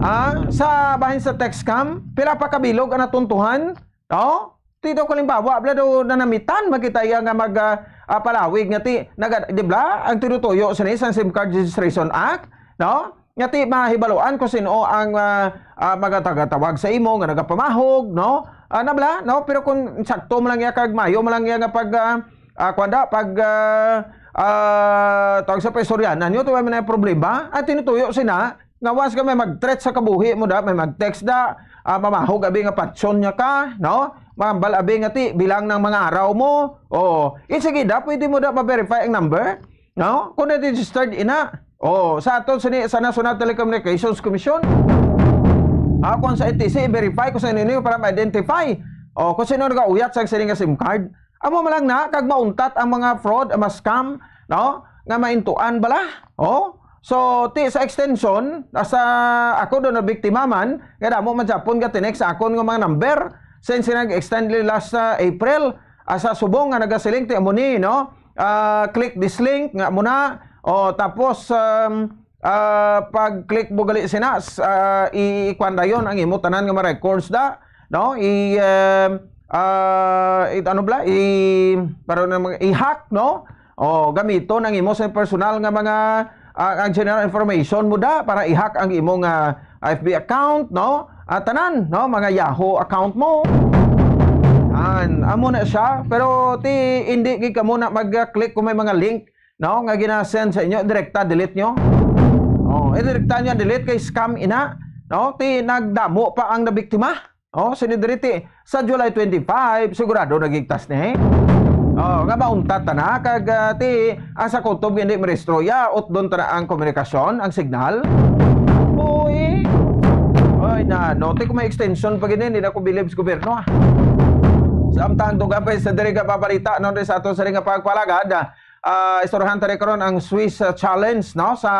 Ah, sa bahin sa text scam, pila pa ka bilog ang natuntuhan? No? Ti daw, kalimbawa, bala daw nanamitan, makita iya nga mag, ah, ah, palawig nga ti, naga-, di ba? Ang tinutuyo sini sang SIM Card Registration Act, no? Nga ti mahibaluan kung sino ang, ah, ah, magatagatawag sa imo nga nagapamahog, no? Ah, na bala, no? Pero kung sakto mo lang iya kag mayo mo lang iya nga pag, ah, ah, kuwan da, pag, ah, ah, tawag sa paistoryanan nyo, tuwa man ang problema, ang tinutuyo sina, nga once ka may mag-threat sa kabuhi mo da, may mag-text da, ah, mamahog abi nga patsyon niya ka, no? Mambal abi nga ti, bilang ng mga araw mo, o, eh, sige da, pwede mo da ma-verify ang number, no? Kung na-registered ina, o, sa aton sini, sa National Telecommunications Commission, ah, kung sa N T C, i-verify kung sa inyo para ma-identify, o, kung sino nagauyat sa sini nga SIM card. Amo man lang na, kag mauntat ang mga fraud, ang mga scam, no? Nga maintuan bala. Oh? So, ti sa extension, sa ako do nabiktima man, nga damo man Japon ga tinext sa akon nga mga number, since nag-extend li last, ah, April, ah, sa subong nga nagasiling ti amo ni, no? Ah, click this link nga amo na. O, tapos, um, ah, pag-click mo gali sina, s-, ah, i-, ikuan dayon ang imo tanan nga mga records da, no? I, um, ah, it-, ano bala? I, para na mga, i-hack, no? O, gamiton ang imo sa personal nga mga, ah, ang general information mo da para i-hack ang imo nga F B account, no? At tanan, no? Mga Yahoo account mo. An, amo na siya. Pero ti, hindi gid kamo na mag-click kung may mga link, no, nga gina-send sa inyo, direkta delete nyo. Oh, eh, direkta nyo delete kay scam ina, no? Ti nagdamo pa ang nabiktima. Oh, sini diri ti sa July twenty-five, sigurado nagigtas ni. Oh, nga mauntat ta na kag, ah, ti ang sa kutob nga hindi marehistro, ya, utdon ta na ang komunikasyon, ang signal. Uy. Oy, na, no, ti kung may extension pa gini, hindi na ko bilib sa gobyerno, ah. Samtang dugang pa sa diri nga pabalita, no, sa ato sa ring nga pagpalagad, ah, ah, istoryahan ta rin karon ang Swiss, ah, challenge, no, sa,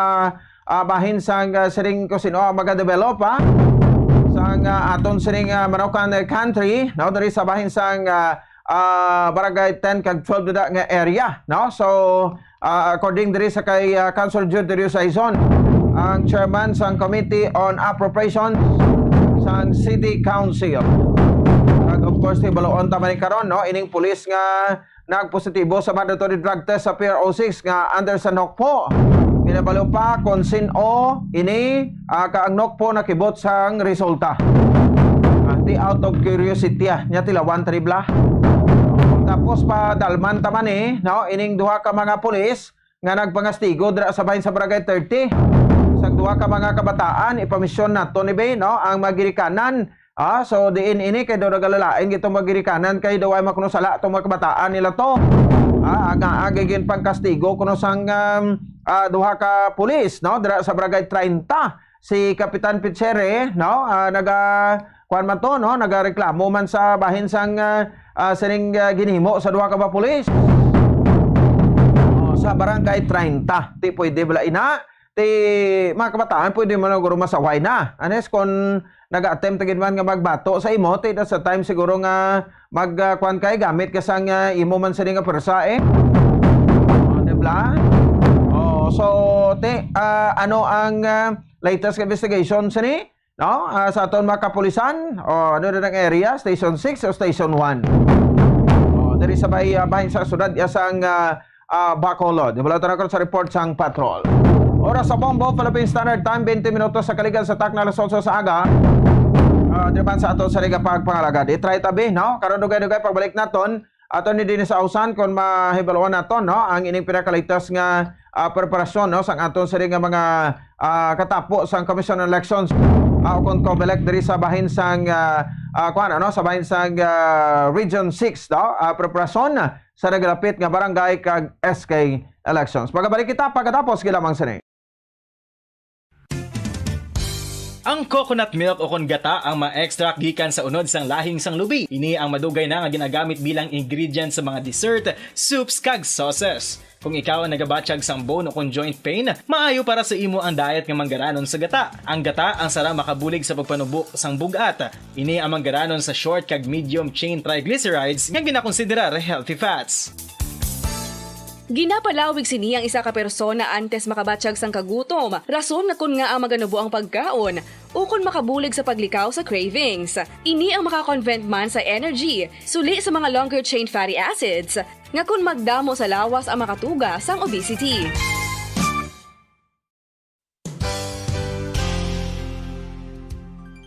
ah, bahin sang, ah, siring ko sino ang magadevelop, ah, sang, ah, aton siring, ah, Manukan, eh, country, no, diri sa bahin sang, ah, ah, barangay ten kag twelve na nga area, no? So, ah, according diri sa kay, ah, Councilor Jude Diosaison, ang chairman sang Committee on Appropriations sang City Council. Kag of course, tibaluon ta man ni karon, no, ining pulis nga nagpositibo sa mandatory drug test sa P R O six nga under sa NOCPO. Ginabalo pa kung sin-o ini, ah, ka ang NOCPO nakibot sang resulta. Ah, ti out of curiosity, ah, nya tilawan ta ni bala. Tapos padalman ta man ni, no, ining duha ka mga pulis nga nagpangastigo dira sa bahin sa Barangay thirty. Sa duha ka mga kabataan, ipamisyon nato ni bay, no, ang mga ginikanan. Ah, so diin ini kay daw nagalalain gitong mga ginikanan kay daw ay makunusala tong mga kabataan nila to. Ah, aga-aga gid pangkastigo kuno sang, um, ah, duha ka pulis, no, dira sa Barangay treinta. Si Kapitan Picheri, no, ah, naga-, kuwan man to, no, nagareklamo man sa bahin sang, ah, ah, sining, ah, ginhimo sa duha ka mga pulis. Oh, sa Barangay treinta, ti pwede bala ina, ti mga kabataan pwede man guro masaway na. Anes, kung naga-attempt gid man nga magbato sa imo, ti sa time siguro nga mag, ah, kuwan kay gamit ka sang, ah, imo man sini nga pwersa, eh. Oh, di ba? Oh, so, ti, ah, ano ang, ah, latest investigation sini? No? Ah, sa aton mga kapulisan, o ano na ang area, Station six o Station one? O, diri sa bay, ah, bahin sa syudad, ya sang, ah, ah, Bacolod. Wala ta na sa report sang patrol. Oras sa Bombo, Philippine Standard Time, twenty minutos sa kaligan sa takna alas otso sa aga. Ah, di ba sa ato sa Liga Pagpangalagad? I-try tabi, no? Karon dugay-dugay, pagbalik naton, ato ni din sa ausan kung mahibaluan naton, no? Ang ining pinakalitas nga, ah, preparasyon, no? Sang aton sini nga mga, ah, katapo sang Commission on Elections, ah, o kung COMELEC diri sa bahin sang, ah, ah, kuwan, ano? Sa bahin sang, ah, Region six, no? Ah, preparasyon sa nagalapit nga barangay kag S K elections. Pagabalik kita pagkatapos gilamang sini. Ang coconut milk ukon gata ang ma-extract gikan sa unod sang lahing sang lubi. Ini ang madugay na nga ginagamit bilang ingredient sa mga dessert, soups, kag sauces. Kung ikaw ang nagabatyag sang bone ukon joint pain, maayo para sa imo ang diet nga manggaranon sa gata. Ang gata ang sara makabulig sa pagpanubo sang bug-at. Ini ang manggaranon sa short kag medium chain triglycerides nga ginakonsiderar healthy fats. Ginapalawig sini ang isa ka persona antes makabatyag sang kagutom, rason nga kon ngaa maganubo ang pagkaon, ukon makabulig sa paglikaw sa cravings. Ini ang makakonvert man sa energy, suli sa mga longer chain fatty acids, nga kon magdamo sa lawas ang makatuga sang obesity.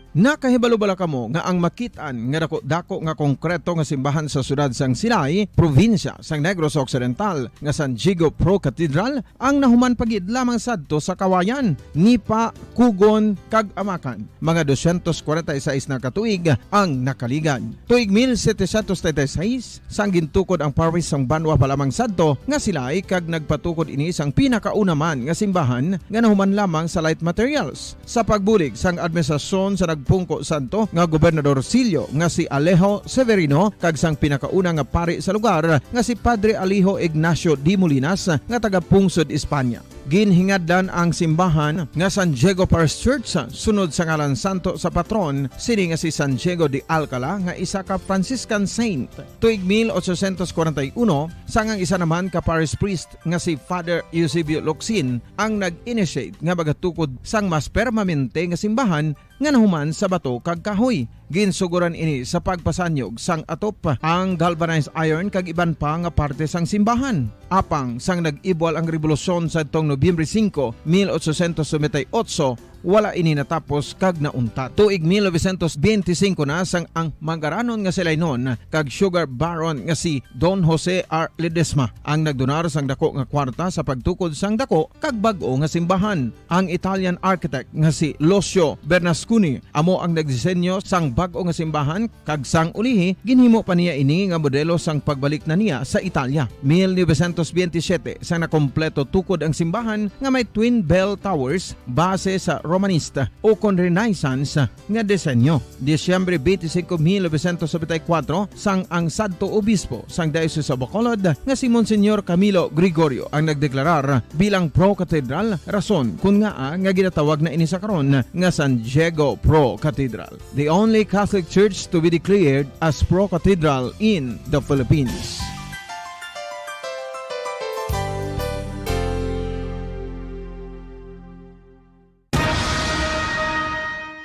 Nakahibalo bala kamo nga ang makit-an nga dako-dako nga konkreto nga simbahan sa siyudad sang Silay, probinsya sang Negros Occidental, nga San Diego Pro Cathedral, ang nahuman pa gid lamang sadto sa Kawayan, Nipa, Cogon, kag Amacan? Mga dosyentos kwarenta y seis na ka tuig ang nakaligad. Tuig mil setecientos treinta y seis, sang gintukod ang parish sang banwa pa lamang sadto nga Silay, kag nagpatukod ini sang pinakauna man nga simbahan nga nahuman lamang sa light materials. Sa pagbulig sang administrasyon sa nagpungko sadto nga gobernadorcillo nga si Alejo Severino kag sang pinakauna nga pari sa lugar nga si Padre Alejo Ignacio de Molinas nga taga-pungsod Espanya. Ginhingadlan ang simbahan nga San Diego Parish Church sunod sa ngalan santo sa patron sini nga si San Diego de Alcala nga isa ka Franciscan saint. Tuig mil ochocientos kwarenta y uno, sang ang isa naman ka parish priest nga si Father Eusebio Locsin ang nag-initiate nga magatukod sang mas permanente nga simbahan nga nahuman sa bato kag kahoy. Ginsugoran ini sa pagpasanyog sang atop, ang galvanized iron kag iban pa nga parte sang simbahan. Apang sang nag-ibwal ang rebolusyon sadtong Nobyembre singko, mil ochocientos noventa y ocho, wala ini natapos kag nauntat. Tuig mil novecientos benti singko na sang ang manggaranon nga Silaynon kag sugar baron nga si Don Jose R. Ledesma ang nagdonar sang dako nga kwarta sa pagtukod sang dako kag bag-o nga simbahan. Ang Italian architect nga si Lucio Bernasconi amo ang nagdisenyo sang bag-o nga simbahan, kag sang ulihi ginhimo pa niya ini nga modelo sang pagbalik na niya sa Italia. Mil novecientos benti siyete, sang nakompleto tukod ang simbahan nga may twin bell towers base sa Romanista ukon Renaissance nga disenyo. Disyembre benti singko, mil novecientos nobenta y kuwatro, sang ang sadto obispo sang Diocese of Bacolod nga si Monsignor Camilo Gregorio ang nagdeklarar bilang pro-cathedral, rason kon ngaa nga ginatawag na ini sa karon nga San Diego Pro Cathedral, the only Catholic church to be declared as pro-cathedral in the Philippines.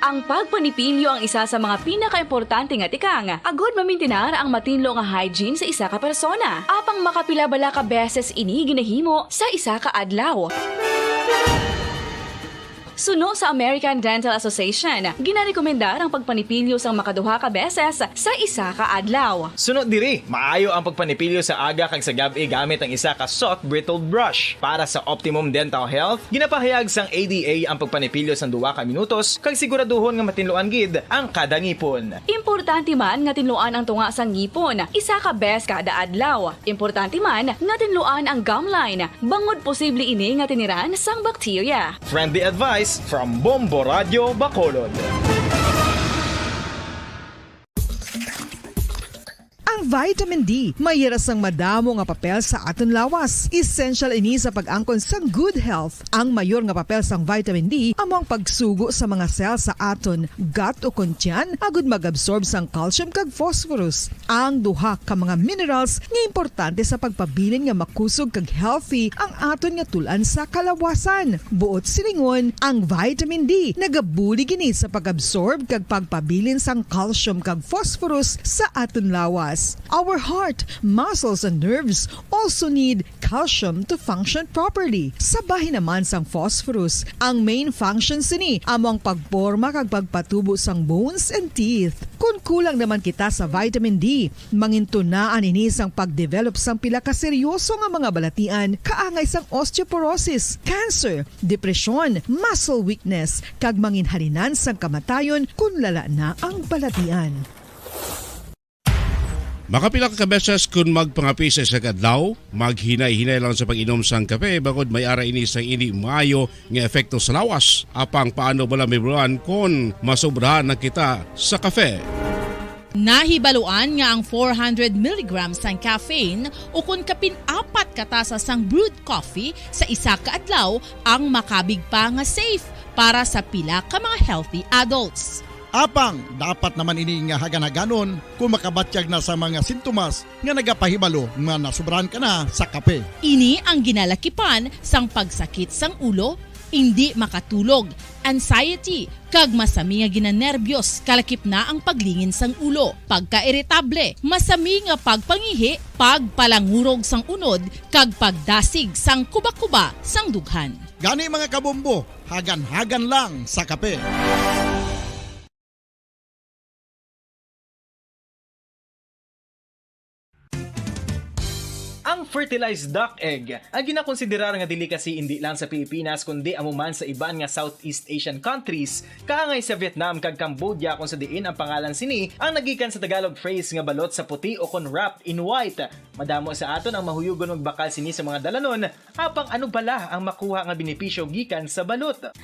Ang pagpanipilyo ang isa sa mga pinakaimportante nga tikang agod mamintinar ang matinlo nga hygiene sa isa ka persona. Apang makapila bala ka beses ini ginahimo sa isa ka adlaw? Suno sa American Dental Association, ginarekomendar ang pagpanipilyo sang makaduha ka beses sa isa ka adlaw. Suno diri, maayo ang pagpanipilyo sa aga kag sa gab-i gamit ang isa ka soft bristled brush. Para sa optimum dental health, ginapahayag sang A D A ang pagpanipilyo sang duha ka minutos kag siguraduhon nga matinluan gid ang kada ngipon. Importante man nga tinluan ang tunga sang ngipon isa ka bes kada adlaw. Importante man nga tinluan ang gum line bangod posible ini nga tiniran sang bakterya. Friendly advice from Bombo Radio Bacolod. Ang vitamin D may hira sang madamo nga papel sa aton lawas. Essential ini sa pag-angkon sang good health. Ang mayor nga papel sang vitamin D amo ang pagsugo sa mga cell sa aton gut ukon tiyan agud mag-absorb sang calcium kag phosphorus, ang duha ka mga minerals nga importante sa pagpabilin nga makusog kag healthy ang aton nga tul-an sa kalawasan. Buot silingon, ang vitamin D nagabulig ini sa pag-absorb kag pagpabilin sang calcium kag phosphorus sa aton lawas. Our heart, muscles, and nerves also need calcium to function properly. Sa bahin naman sang phosphorus, ang main function sini amo ang pagporma kag pagpatubo sang bones and teeth. Kon kulang naman kita sa vitamin D, mangintunaan ini sang pag-develop sang pila ka seryoso nga mga balatian, kaangay sang osteoporosis, cancer, depresyon, muscle weakness, kag manginhalinan sang kamatayon kon lala na ang balatian. Makapila ka beses kun magpangape sa isa ka adlaw, maghinay-hinay lang sa pag-inom sang kape, bangod may ara ini sang indi maayo nga epekto sa lawas. Apang paano bala mahibaluan kon masobrahan na kita sa kape? Nahibaluan nga ang four hundred milligrams sang caffeine ukon kapin apat ka tasa sang brewed coffee sa isa ka adlaw ang makabig pa nga safe para sa pila ka mga healthy adults. Apang dapat naman ini nga hagan-haganon kung makabatyag na sa mga sintomas nga nagapahibalo nga nasubrahan ka na sa kape. Ini ang ginalakipan sang pagsakit sang ulo, indi makatulog, anxiety, kag masami nga ginanerbyos, kalakip na ang paglingin sang ulo, pagkairitable, masami nga pagpangihi, pagpalangurog sang unod, kag pagdasig sang kuba-kuba sang dughan. Gani, mga kabombo, hagan-hagan lang sa kape. Ang fertilized duck egg, ang ginakonsiderar nga delicacy indi lang sa Pilipinas, kundi amo man sa iban nga Southeast Asian countries, kaangay sa Vietnam kag Cambodia, kung sa diin ang pangalan sini ang nagikan sa Tagalog phrase nga balot sa puti o kon wrapped in white. Madamo sa aton ang mahuyugon magbakal sini sa mga dalanon, apang ano bala ang makuha nga benepisyo gikan sa balot?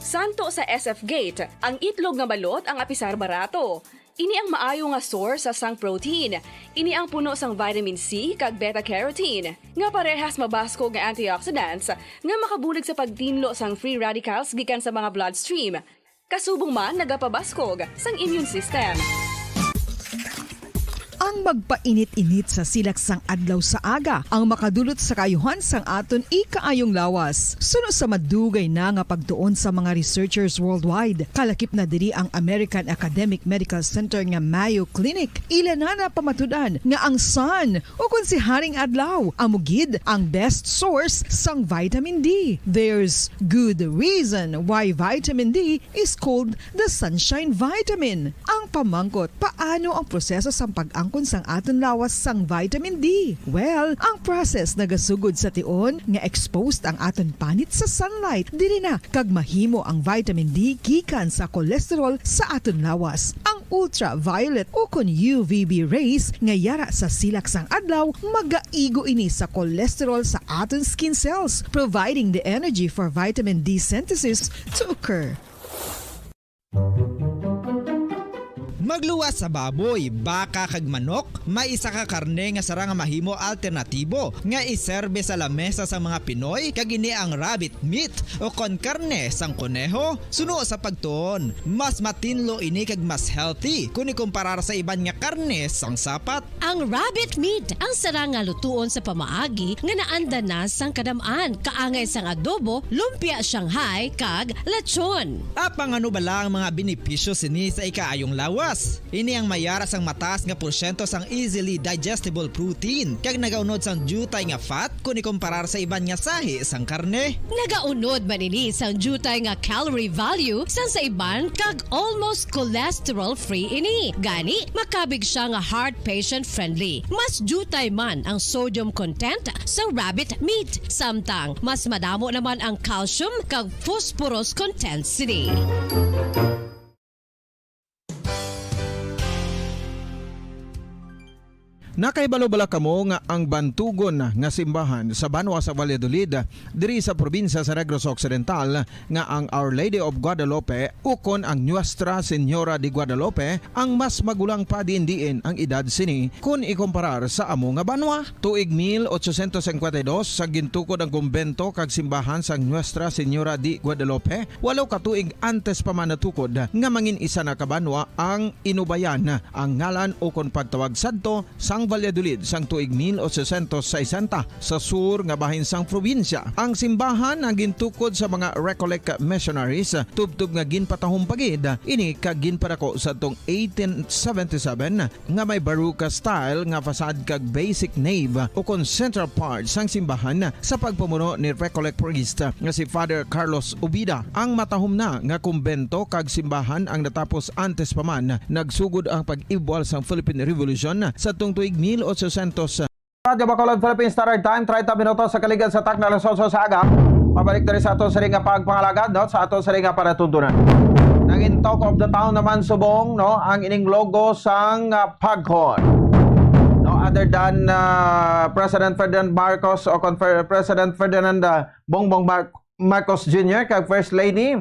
Santo sa S F Gate, ang itlog nga balot ang apisar barato. Ini ang maayo nga source sang protein. Ini ang puno sang vitamin C kag beta carotene, nga parehas mabaskog nga antioxidants nga makabulig sa pagtinlo sang free radicals gikan sa mga bloodstream. Kasubong man nagapabaskog sang immune system. Ang magpainit-init sa silak sang adlaw sa aga ang makadulot sa kaayuhan sang aton ikaayong lawas. Suno sa madugay na nga pagtuon sa mga researchers worldwide, kalakip na diri ang American Academic Medical Center nga Mayo Clinic, ila na napamatud-an nga ang sun, ukon si Haring Adlaw, amo gid ang best source sang vitamin D. There's good reason why vitamin D is called the sunshine vitamin. Ang pamangkot, paano ang proseso sang pag-angkon sang aton lawas sang vitamin D? Well, ang process nagasugod sa tion nga exposed ang aton panit sa sunlight, diri na kag mahimo ang vitamin D gikan sa cholesterol sa aton lawas. Ang ultraviolet ukon U V B rays nga yara sa silak sang adlaw magaigo ini sa cholesterol sa aton skin cells, providing the energy for vitamin D synthesis to occur. Magluwas sa baboy, baka, kag manok, may isa ka karne nga sarang nga mahimo alternatibo nga iserbe sa lamesa sang mga Pinoy, kag ini ang rabbit meat, ukon karne sang koneho. Suno sa pagtuon, mas matinlo ini kag mas healthy kon ikumparar sa iban nga karne sang sapat. Ang rabbit meat ang sarang nga lutuon sa pamaagi nga naanda na sang kadam-an, kaangay sang adobo, lumpia Shanghai, kag lechon. Apang ano bala ang mga benepisyo sini sa ikaayong lawas? Ini ang may ara sang mataas nga porsyento sang easily digestible protein, kag nagaunod sang diutay nga fat kon ikumparar sa iban nga sahi sang karne. Nagaunod man ini sang diutay nga calorie value sang sa iban, kag almost cholesterol-free ini. Gani, makabig siya nga heart patient-friendly. Mas diutay man ang sodium content sa rabbit meat, samtang mas madamo naman ang calcium kag phosphorus content sini. Nakahibalo bala kamo nga ang bantugon nga simbahan sa banwa sa Valladolid, diri sa probinsya sa Negros Occidental, nga ang Our Lady of Guadalupe ukon ang Nuestra Señora de Guadalupe ang mas magulang pa diin-diin ang edad sini kon ikumparar sa amo nga banwa? Tuig mil ochocientos cincuenta y dos sa gintukod ang kumbento kag simbahan sang Nuestra Señora de Guadalupe, walo ka tuig antes pa man natukod nga mangin isa na ka banwa ang Inubayan ang ngalan ukon pagtawag sadto sang Valladolid sang tuig mil ochocientos sesenta sa sur nga bahin sang probinsya. Ang simbahan ang gintukod sa mga Recollect missionaries, tubtob nga ginpatahom pa gid ini kag ginpadako sadtong eighteen seventy-seven nga may Baroque style nga facade kag basic nave ukon central part sang simbahan sa pagpamuno ni Recollect priest nga si Father Carlos Ubida. Ang matahom na nga kumbento kag simbahan ang natapos antes pa man nagsugod ang pag-ibwal sang Philippine Revolution sadtong tuig mil ochocientos. Radyo Bacolod, Philippine Standard Time, treinta minutos sa kaligad sa takna alas otso sa aga. Pabalik diri sa aton sini nga pagpangalagad, no, sa aton sini nga palatuntunan. Nangin talk of the town naman subong, no, ang ining logo sang, ah, Paghon. Ferdinand, ah, President Ferdinand Marcos o kon Fer-, President Ferdinand, ah, Bongbong Mar-, Marcos Junior kag First Lady,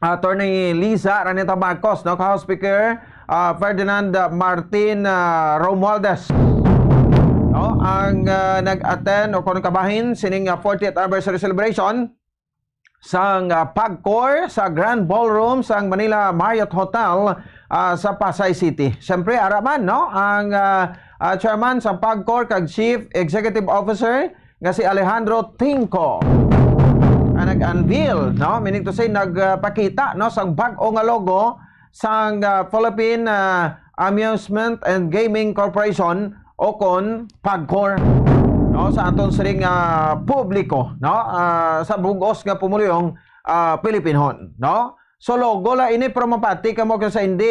Attorney Liza Araneta Marcos, no, kag House Speaker, ah, Ferdinand, ah, Martin, ah, Romualdez, no, ang, ah, nag-attend o kon kabahin sining, ah, fortieth anniversary celebration sang, ah, PAGCOR sa Grand Ballroom sang Manila Marriott Hotel, ah, sa Pasay City. Siyempre, ara man, no, ang, ah, ah, chairman sang PAGCOR kag Chief Executive Officer nga si Alejandro Tingco, nga nag-unveil, no, meaning to say, nagpakita, no, sang bag-o nga logo sang, ah, Philippine, ah, Amusement and Gaming Corporation o kon PAGCOR, no, sa aton siring, ah, publiko, no, ah, sa bug-os nga pumuluyong, ah, Pilipinhon, no? So, logo la ini, pero mapati kamo kung sa hindi,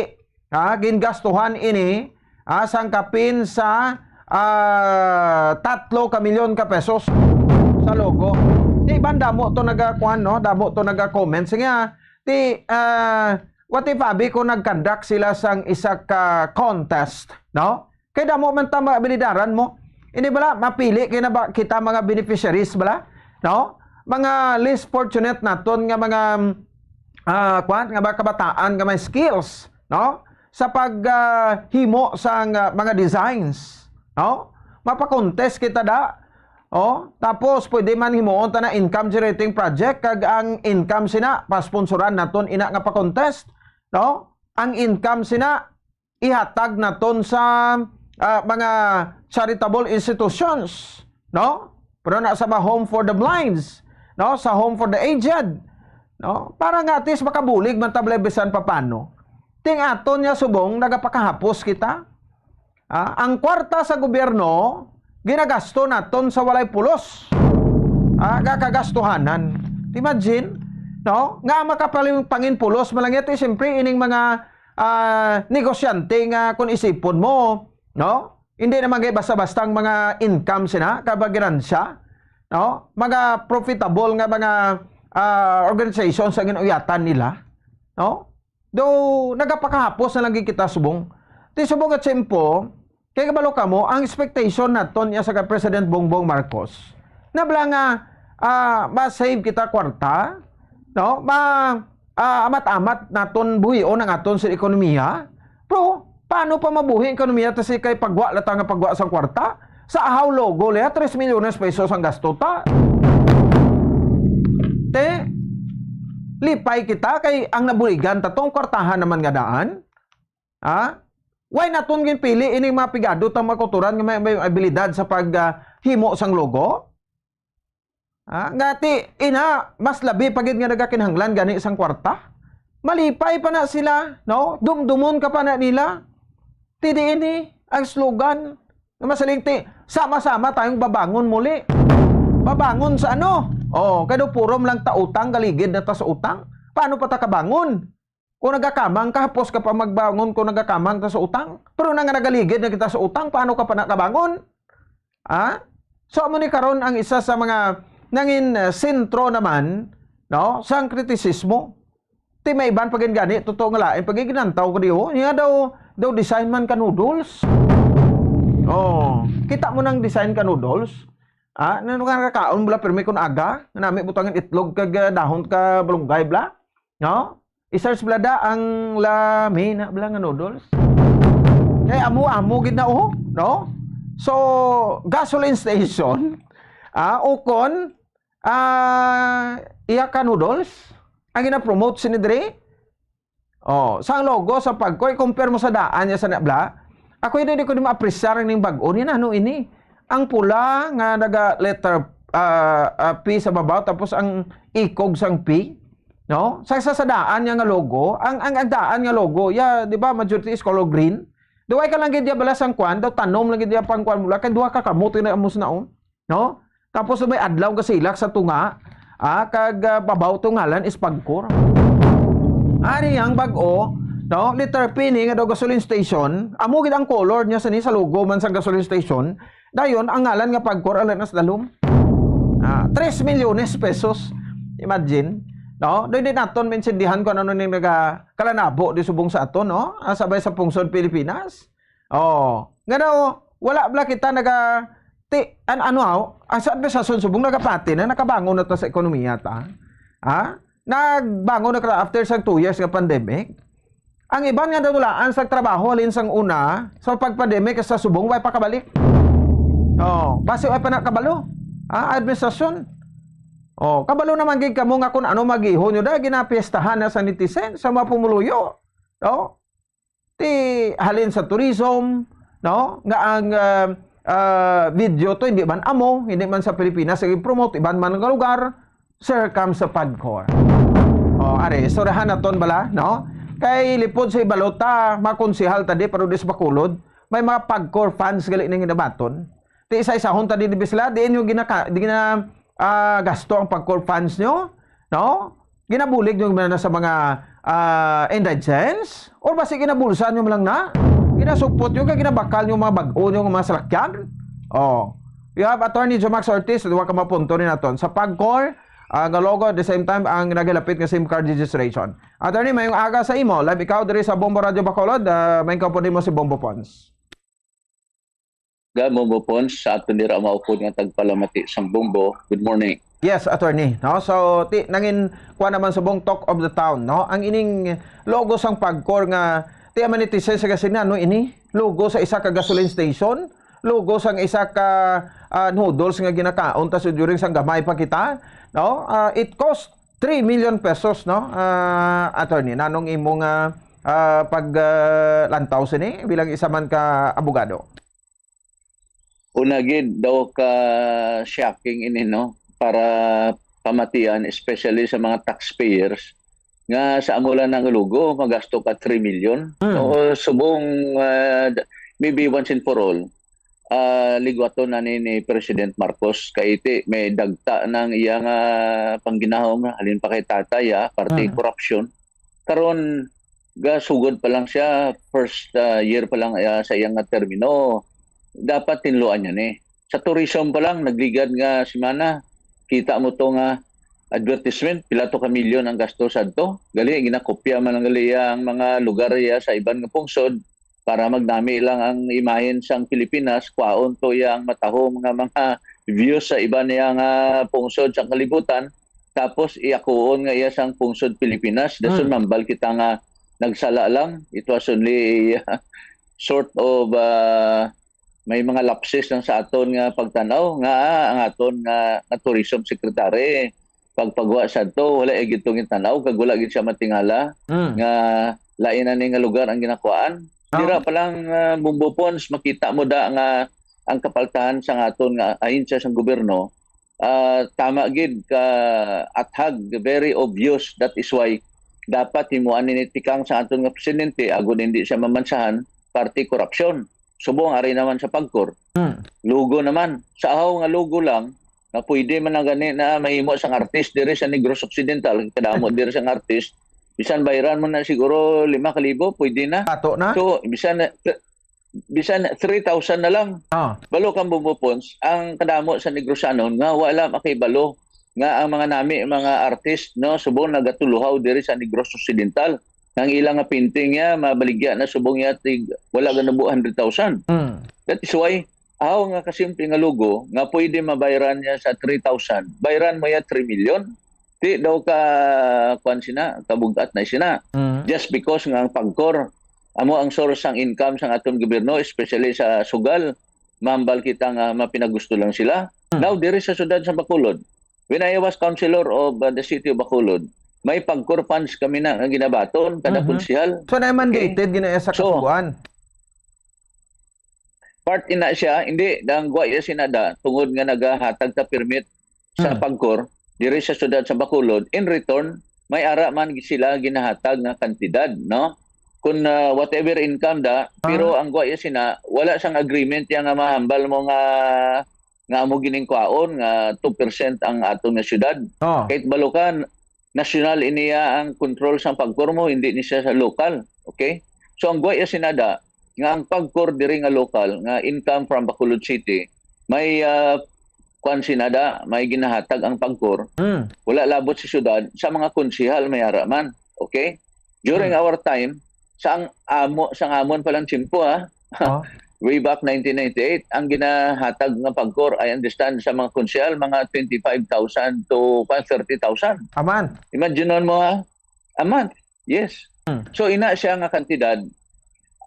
ha, gingastuhan ini, ha, sang kapin sa, ah, tatlo ka milyon ka pesos sa logo. Di ba, damo to nagakuan, no? Damo to naga-comment. Sige, ah, di, ah, what if, abi, kung nag-conduct sila sang isa ka contest, no? Kay damo man ta mga abilidaran mo. Ini bala, mapili kay na ba kita mga beneficiaries bala? No? Mga less fortunate naton nga mga, ah, kwan, nga mga kabataan nga may skills, no? Sa pag, ah, himo sang, ah, mga designs, no? Mapa-contest kita da. Oh, tapos pwede man himuon ta na income generating project kag ang income sina pasponsoran naton ina nga pa-contest, no? Ang income sina ihatag naton sa, ah, mga charitable institutions, no? Pero na sa mga Home for the Blinds, no? Sa Home for the Aged, no? Para nga at least makabulig man ta bala bisan papano. Ting aton nga subong nagapakahapos kita. Ah, ang kwarta sa gobyerno ginagasto naton sa walay pulos. Ah, gakagastuhanan. Imagine, no? Nga makapalipangin pulos man lang ito, siyempre, ining mga ah, negosyante nga kung isipon mo, no? Hindi naman kay basta-basta ang mga income sina, kag mga ganansya, no? Mga profitable nga mga, ah, organizations ang ginuyatan nila, no? Though, nagapakahapos na lang gid kita subong. Ti subong nga tiyempo, kay kabalo kamo, ang expectation naton ya sa kay President Bongbong Marcos, na bala nga, ah, ma-save kita kwarta, no? Ma-, ah, amat-amat naton buhion ang aton sa ekonomiya. Pero, paano pa mabuhi ang ekonomiya ta si kay pagwa la ta nga pagwa sang kwarta? Sa ahaw logo liya, tres milyones pesos ang gasto ta. Te, lipay kita kay ang nabuligan ta tong kwartahan naman nga daan. Ha? Why naton ginpili ining mga pigado tang mga kulturan nga may, may abilidad sa pag, ah, himo sang logo? Ha? Nga ti, ina, mas labi pa gid nga nagakinahanglan gani sang kwarta. Malipay pa na sila, no? Dumdumon ka pa na nila. Ti diin ni ang slogan nga masaling ti, "Sama-sama tayong babangon muli." Babangon sa ano? Oh, kay daw puro lang ta utang, galigid na ta sa utang. Paano pa ta kabangon? Kung nagakamang ka, hapos ka pa magbangon kung nagakamang ka sa utang. Pero na nga nagaligid na kita sa utang, paano ka pa nakabangon? Ha? So, amo ni karon ang isa sa mga nangin, eh, sentro naman, no, sang kritisismo. Ti may iban pa gid gani, totoo nga lain pa gid ginantaw ko diho. Niya daw, daw design man ka noodles. Oh, kita mo nang design ka noodles? Ah, ano nga nakakaon bala pirmi kun aga? Nga nami butangan itlog kag, ah, dahon ka balunggay bala? No? I-search bala da ang Lamina bala nga noodles. Kay amo-amo gid na, oh, no? So, gasoline station, ah, ukon, ah, iya ka noodles ang gina-promote sini diri. Oh, sa logo sa pagkoy, compare mo sa daan niya sa nabla. Ako ini, di ko di maapresyar ning bag-o ni nano ini. Ang pula nga naga letter, ah, ah, P sa babaw, tapos ang ikog sang P, no? Sa, sa, sa daan niya nga logo, ang, ang, ang daan nga logo, ya, di ba, majority is color green. Duway ka lang gid ya bala sang kwan, daw tanom lang gid ya pang kwan mula, kay duha ka kamot na amos na, oh. No? Tapos may adlaw nga silak sa tunga, ah, kag, ah, babaw to ngalan is pagkor. Ari ang bag-o, no? Letter P ni nga daw gasoline station, amo gid ang color niya sa ni sa logo man sa gasoline station. Dayon, ang ngalan nga pagkor, ala nas dalom. Ah, tres milyones pesos. Imagine, no? Daw di naton maintindihan kung ano ning naga-, kalanabo di subong sa aton, no? Ah, sabay sa pungsod Pilipinas. Oh, nga daw, Wala bala kita naga-, ti-, an-, ano, aw, ang sa administrasyon subong nagapati na, nakabangon na ta sa ekonomiya ta. Ha? Nagbangon na ka after sa two years nga pandemic. Ang iban nga nadulaan sa trabaho halin sang una, sa pag-pandemic sa subong, way pa kabalik. Oh, basi way pa nakabalo. Ah, administrasyon. Oh, kabalo naman gid kamo nga kung ano mag-ihon nyo da, ginapiestahan na sa netizen, sa mga pumuluyo. No? Ti halin sa tourism, no? Nga ang, ah, ah, video to, hindi man amo, hindi man sa Pilipinas ang i-promote, iban man nga lugar, sir, come sa Pagcor. Oh, are, istoryahan naton bala, no? Kay lipod sa ibalota, mga konsehal ta di, pero di sa Bacolod, may mga Pagcor fans gali ning hinabaton. Ti isa-isahon ta di, di ba sila, di inyo ginaka-, di gina-, ah, gasto ang Pagcor fans nyo, no? Ginabulig nyo man na sa mga, ah, indigents? Or basi ginabulsa nyo man lang na? Ginasugpot nyo kay ginabakal nyo mga bag-o nyo nga mga salakyan? Oh. You have Attorney Jomax Ortiz, duha ka mga punto ni naton. Sa Pagcor, ah, nga logo, at the same time, ang nagalapit nga SIM card registration. Attorney, mayong aga sa imo. Live ikaw diri sa Bombo Radio Bacolod. Ah, may kaupod nimo si Bombo Pons. Ga Bombo Pons, sa aton dira maupod nga tagpalamati sang Bombo. Good morning. Yes, attorney, no? So, ti, nangin kuha naman subong talk of the town, no? Ang ining logo sang Pagcor nga, ti, ang mga netizen sa Gasinan, no, ini logo sa isa ka gasoline station, logo sang isa ka, ah, noodles nga ginakaon ta sa during sang gamay pa kita, no? Ah, it cost three million pesos, no? Ah, attorney, nanong imo nga, ah, pag, ah, lantaw sini bilang isa man ka abogado? Una gid daw ka shocking ini, no, para pamatian, especially sa mga taxpayers, nga sa amo lang nga logo magasto ka three million. Hmm. O subong, ah, d-, maybe once and for all, ah, ligwaton na ni, ni President Marcos kay ti may dagta nang iya nga pangginahom halin pa kay tatay, ah, parte Hmm. korupsyon. Karon, gasugod pa lang siya, first, ah, year pa lang, ah, sa iyang nga termino, dapat tinluan niya ni. Sa tourism pa lang, nagligad nga semana, kita mo to nga advertisement, pila to ka milyon ang gasto sadto. Gali, ginakopya man lang gali ang mga lugar iya sa iban nga pungsod para magnami lang ang imahen sang Pilipinas, kwaon to iya ang matahom nga mga views sa iban niya nga pungsod sa kalibutan. Tapos, iakuon nga iya sang pungsod Pilipinas. Dason Hmm. mambal kita nga nagsala lang. It was only, sort of, ah, may mga lapses lang sa aton nga pagtanaw nga ang aton nga, nga tourism secretary pagpagwa sadto, wala ay gid tong tan-aw kag wala gid siya matingala Mm. nga lain na ni nga lugar ang ginakuhaan. Ah. Dira pa lang, ah, Bombo Pons, makita mo da nga ang kapaltahan sa aton nga ahensya sa gobyerno, ah, tama gid ka athag, very obvious. That is why dapat himuan ni tikang sa aton nga presidente, agud hindi siya mamansahan, parte korupsyon. Subong ari naman sa Pagcor. Hmm. Logo naman. Sa ahaw nga logo lang, nga pwede man na gani na mahimo sang artist diri sa Negros Occidental, kadamo diri sang artist, bisan bayran mo na siguro lima ka libo, pwede na. Ato na? So, bisan na, bisan three thousand na lang. Ah. Balo kang Bombo Pons, ang kadamo sa Negrosanon nga wala makibalo nga ang mga nami, mga artist, no, subong nagatuluhaw diri sa Negros Occidental. Nang ilang nga painting niya, mabaligya na subong niya tig wala ganabu hundred thousand. Mm. That is why, aw nga kasimple nga logo, nga pwede mabayran niya sa three thousand, bayran mo ya three million. Di daw ka, kuwan sina, kabugat na sina. Mm. Just because nga ang Pagcor, amo ang source sang income sang aton gobyerno, especially sa sugal, mahambal kita nga mapinagusto lang sila. Mm. Now, diri sa siyudad sa Bacolod, when I was councilor of, uh, the city of Bacolod, may Pagcor funds kami na nga ginabaton kada Mhm. konsehal. So, na Okay? mandated gina sa So, kasubuan? Part ina siya, hindi, dangwa iya sinada, tungod nga nagahatag ta permit sa Hmm. Pagcor, diri sa siyudad sa Bacolod. In return, may ara man sila ginahatag nga kantidad, no? Kung, ah, whatever income da, Ah. pero ang gwa iya sina, wala sang agreement ya nga mahambal mo nga, nga amo gining kwaon nga two percent ang aton nga syudad. Oh. Kahit balukan, nasyonal iniya ang control sa Pagcor mo, hindi ni siya sa lokal. Okay? So, ang gwa iya sinada, nga ang Pagcor diri nga lokal, nga income from Bacolod City, may, ah, kwan sinada, may ginahatag ang Pagcor. Mm. Wala labot sa syudad, sa mga konsehal may ara man. Okay? During Mm. our time, sa ang amo, sa ang amon pa lang tiyempo, ha? Oh. way back nineteen ninety-eight, ang ginahatag nga PAGCOR, I understand, sa mga konsehal, mga twenty-five thousand to, pa, thirty thousand. A month. Imagine mo, ha? A month. Yes. Hmm. So, ina siya nga kantidad,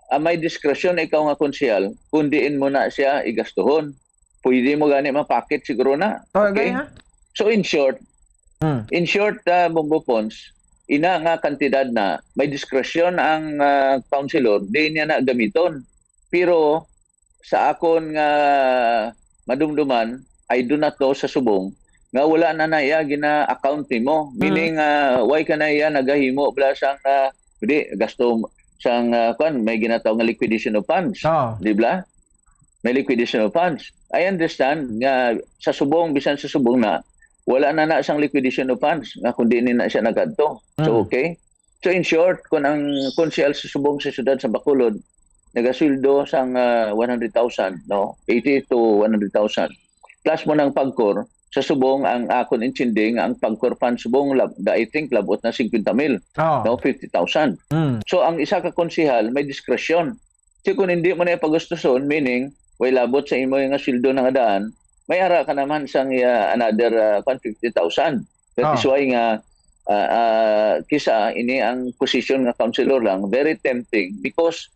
ah, may diskresyon ikaw nga konsehal kung diin mo na siya igastuhon. Pwede mo gani mapakit siguro na. Oh, okay? Gaya. So, in short, Hmm. In short, ah, Bombo Pons, ina nga kantidad na may diskresyon ang, ah, councilor, di niya na gamiton. Pero sa akon nga madumduman, I do not know sa subong nga wala na na iya gina-account nimo. Hmm. Meaning, ah, why ka na iya nagahimo bala sang, ah, di, gasto sang, ah, kwan, may ginatawag nga liquidation of funds. Oh. Di ba? May liquidation of funds. I understand nga sa subong, bisan sa subong na, wala na na sang liquidation of funds nga kundi ni na siya nagadto. So, Mm. okay. So, in short, kung ang konsehal sa subong sa siyudad sa Bacolod, nagasweldo sang, ah, one hundred thousand, no? Eighty to one hundred thousand. Plus mo ng PAGCOR, sa subong ang akon intindi nga ang PAGCOR fund subong, lab-, I think, labot na fifty mil, Oh. no? Fifty thousand. Mm. So, ang isa ka konsehal may diskresyon. So, kung hindi mo na ipagustuson, meaning, way labot sa imo nga sweldo na nga daan, may ara ka naman sang, ah, another, ah, kwan, fifty thousand. That is Ah. why nga, ah, ah, kisa ini ang position nga councilor lang, very tempting because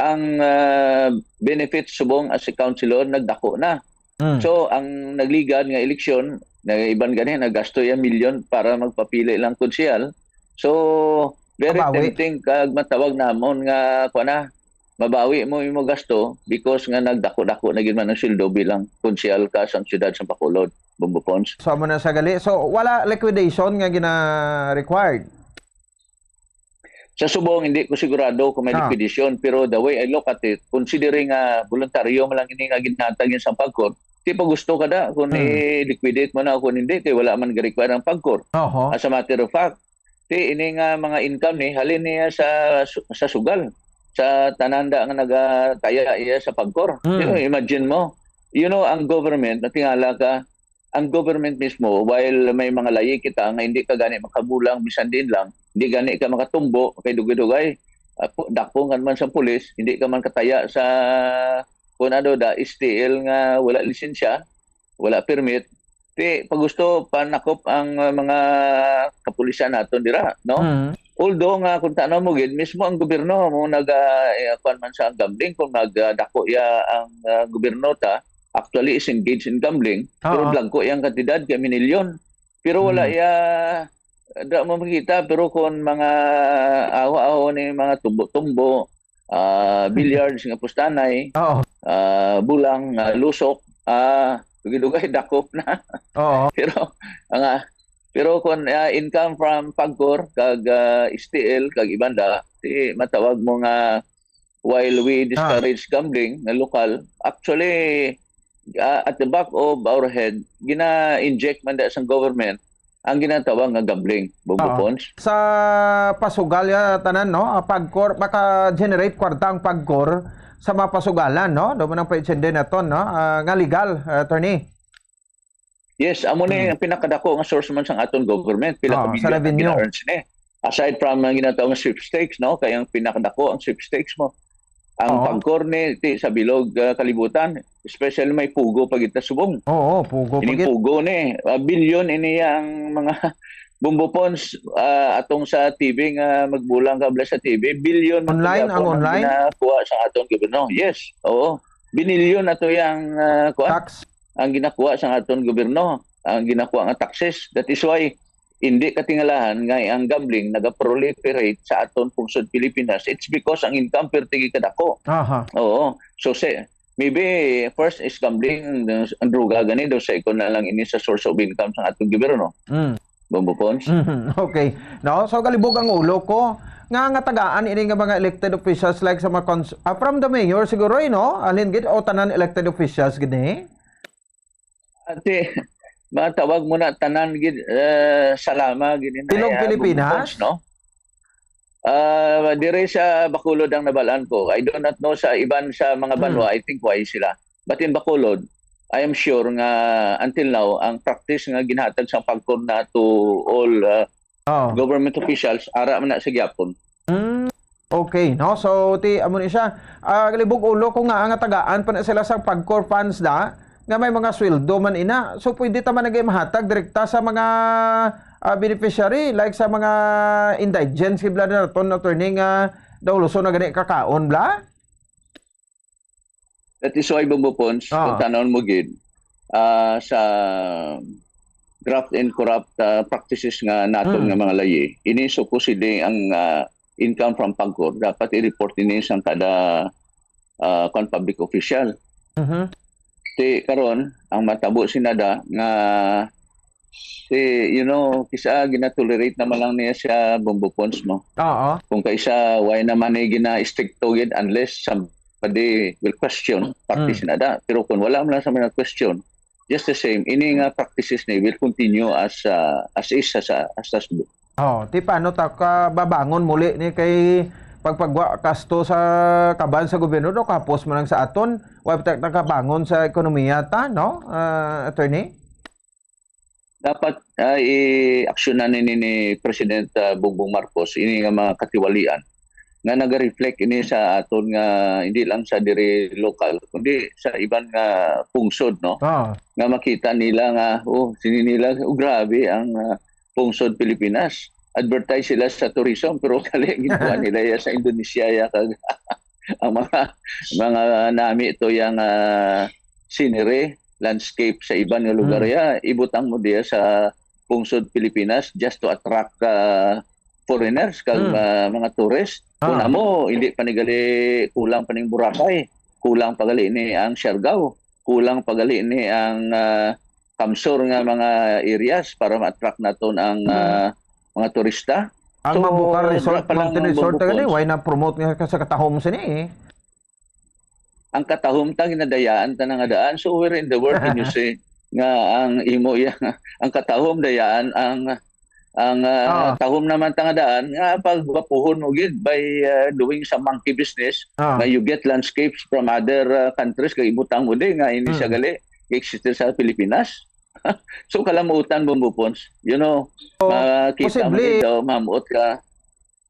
ang, ah, benefits subong as a councilor nagdako na. Mm. So, ang nagligad nga eleksyon, na iban gani, nagasto iya milyon para magpapili lang konsehal. So, very Mabawi. tempting kag matawag namon nga, kuwan na, mabawi mo imo gasto because nga nagdako-dako na gid man ang sweldo bilang konsehal ka sa siyudad sa Bacolod, Bombo Pons. So, amo na sa gali. So, wala liquidation nga gina-required? Sa subong, hindi ko sigurado kung may Ah. liquidation, pero the way I look at it, considering nga voluntaryo man lang ini nga ginhatag niya sa PAGCOR, di pa gusto ka da kung Hmm. i-liquidate mo na o kung hindi, kay wala man ga-require ang PAGCOR. Oho. As a matter of fact, di ini nga mga income ni, halin niya sa su-, sa sugal, sa tanan da nga nagataya iya sa PAGCOR. Hmm. You know, imagine mo, you know, ang government, natingala ka, ang government mismo, while may mga layi kita nga hindi ka gani makabulang, bisan din lang, hindi gani ka makatumbo, kay dugay-dugay, ah, pu-, dakpon ka naman sa pulis, hindi ka man kataya sa, kung ano da, S T L nga wala lisensya, wala permit, di, pag gusto, panakop ang, ah, mga kapulisan naton dira, no? Mm. Although nga, kung tanaw mo gid, mismo ang gobyerno mo nag, ah, eh, kuwan man sa gambling, kung nagdako ya ang, ah, gobyerno ta, actually is engaged in gambling, pero Oo. dagko yang kantidad kay minilyon. Pero wala Mm. ya, da mo makita, pero kung mga aho-aho ni mga tumbo-tumbo, ah, billiards nga pustanay, Oo. ah, bulang, ah, lusok, ah, dugay-dugay dakop na. Oo. Pero, ang, ah, pero kung, ah, income from PAGCOR, kag, ah, S T L, kag iban da, di matawag mo nga while we Ah. discourage gambling na lokal, actually, ah, at the back of our head, gina-inject man da sang government ang ginatawag nga gambling, Bombo Oo. Pons. Sa pasugal ya tanan, no? Ah, PAGCOR, maka-generate kwarta ang PAGCOR sa mga pasugalan, no? Doon man ang paitsende naton, no? Ah, nga legal, ah, attorney. Yes, amo ni Hmm. ang pinakadako nga source man sang aton government. Pila Oo, ka sa bilyon ang revenue. gina-earns ni. Aside from ang ginatawag nga sweepstakes, no? Kay ang pinakadako ang sweepstakes mo. Ang Oo. PAGCOR ni, ti, sa bilog, ah, kalibutan, especially may POGO pa kita subong. Oo, POGO pa Ining gid. POGO ni, ah, bilyon ini ang mga Bombo Pons, ah, atong sa T V nga magbulang ka bala sa T V, bilyon na Online, pud ang ang online? ginakuha sa aton gobyerno. Yes, oo. Binilyon na to yang, ah, kuwan. Tax. ang ginakuha sa aton gobyerno, ang ginakuha nga taxes. That is why hindi katingalahan nga ang gambling nagaproliferate sa aton pungsod Pilipinas. It's because ang income perti kadako. Aha. Oo. So, say, maybe first is gambling, ang druga gani, do second na lang ini sa source of income sa atong gobyerno. Mm. Bombo Pons? Mhm. Okay. No? So, kalibog ang ulo ko nga, nga tagaan ini nga mga elected officials like sa mga cons-, ah, from the mayor siguro, eh, no? Alin gid o tanan elected officials gid ni? Ate, matawag mo na tanan gid, eh, salama gid ni Bilog na, ah, Pilipinas? Bombo Pons, no? Ah, dire sa Bacolod ang nabalaan ko. I do not know sa iban sa mga Hmm. banwa, I think why sila. But in Bacolod, I am sure nga until now, ang practice nga ginhatag sa PAGCOR na to all, ah, Oo. government officials, ara man na sa gyapon. Hmm. Okay, no? So, ti, amo ni siya. Ah, kalibog ulo ko nga ang tagaan pa na sila sa PAGCOR funds da, nga may mga sweldo man ina. So, pwede ta man nagay mahatag direkta sa mga, ah, beneficiary, like sa mga indigents, kay bla naton, attorney, nga daw luso na gani kakaon, bla? That is why, Bombo Pons, Ah. kung tanawon mo gid, ah, sa graft and corrupt, ah, practices nga naton Mm. nga mga layi, ini supposedly ang, ah, income from PAGCOR. Dapat i-report ini sang kada, ah, kwan, public official. Mhm. Ti karon, ang matabo sinada nga si, you know, kisa ginatolerate naman lang niya siya, Bombo Pons, no? Oo. Kung kaisa, why naman ni gina-stricto gid unless somebody will question, parte Mm. sinada. Pero kung wala man lang sa mga question, just the same, ini nga practices ni will continue as, ah, as is, as, as, as Oh, ti paano ta ka babangon muli ni kay pagpagwa kasto sa kaban sa gobyerno do, kapos man lang sa aton, wa ta nakabangon sa ekonomiya ta, no? Ah, attorney? Dapat, ah, i-aksyonan ini ni President, ah, Bongbong Marcos, ini nga mga katiwalian nga naga-reflect ini sa aton nga hindi lang sa diri lokal kundi sa iban nga pungsod, no? Oh. Nga makita nila nga, oh, sini nila, oh, grabe ang, ah, pungsod Pilipinas. Advertise sila sa tourism pero kali ginkuha nila ya sa Indonesia ya kag ang mga mga nami to yang, ah, scenery, landscape sa iban nga lugar Mm. ya ibutang mo diya sa pungsod Pilipinas just to attract, ah, foreigners kag, Mm. ah, mga tourist. Kung Ah. amo, hindi pa ni gali kulang pa ning Boracay, kulang pa gali ni ang Siargao, kulang pa gali ni ang, ah, CamSur nga mga areas para ma-attract naton ang, Mm. ah, mga turista. Ang So, Mambucar wala Resort, pa lang Mountain ang Resort, Bombo gani, Pons. Why na promote nga sa, sa katahom sini eh? Ang katahom ta ginadayaan ta na nga daan. So where in the world can you say nga ang imo ya, ang katahom dayaan ang ang, ah, Ah. tahom naman ta nga daan nga pagwapuhon mo gid by, ah, doing sa monkey business Ah. nga you get landscapes from other, ah, countries kag ibutang mo di nga ini siya Mm. gali exist sa Pilipinas. So kalamutan, Bombo Pons. You know, So, makita mo posible- dito, mamuot ka.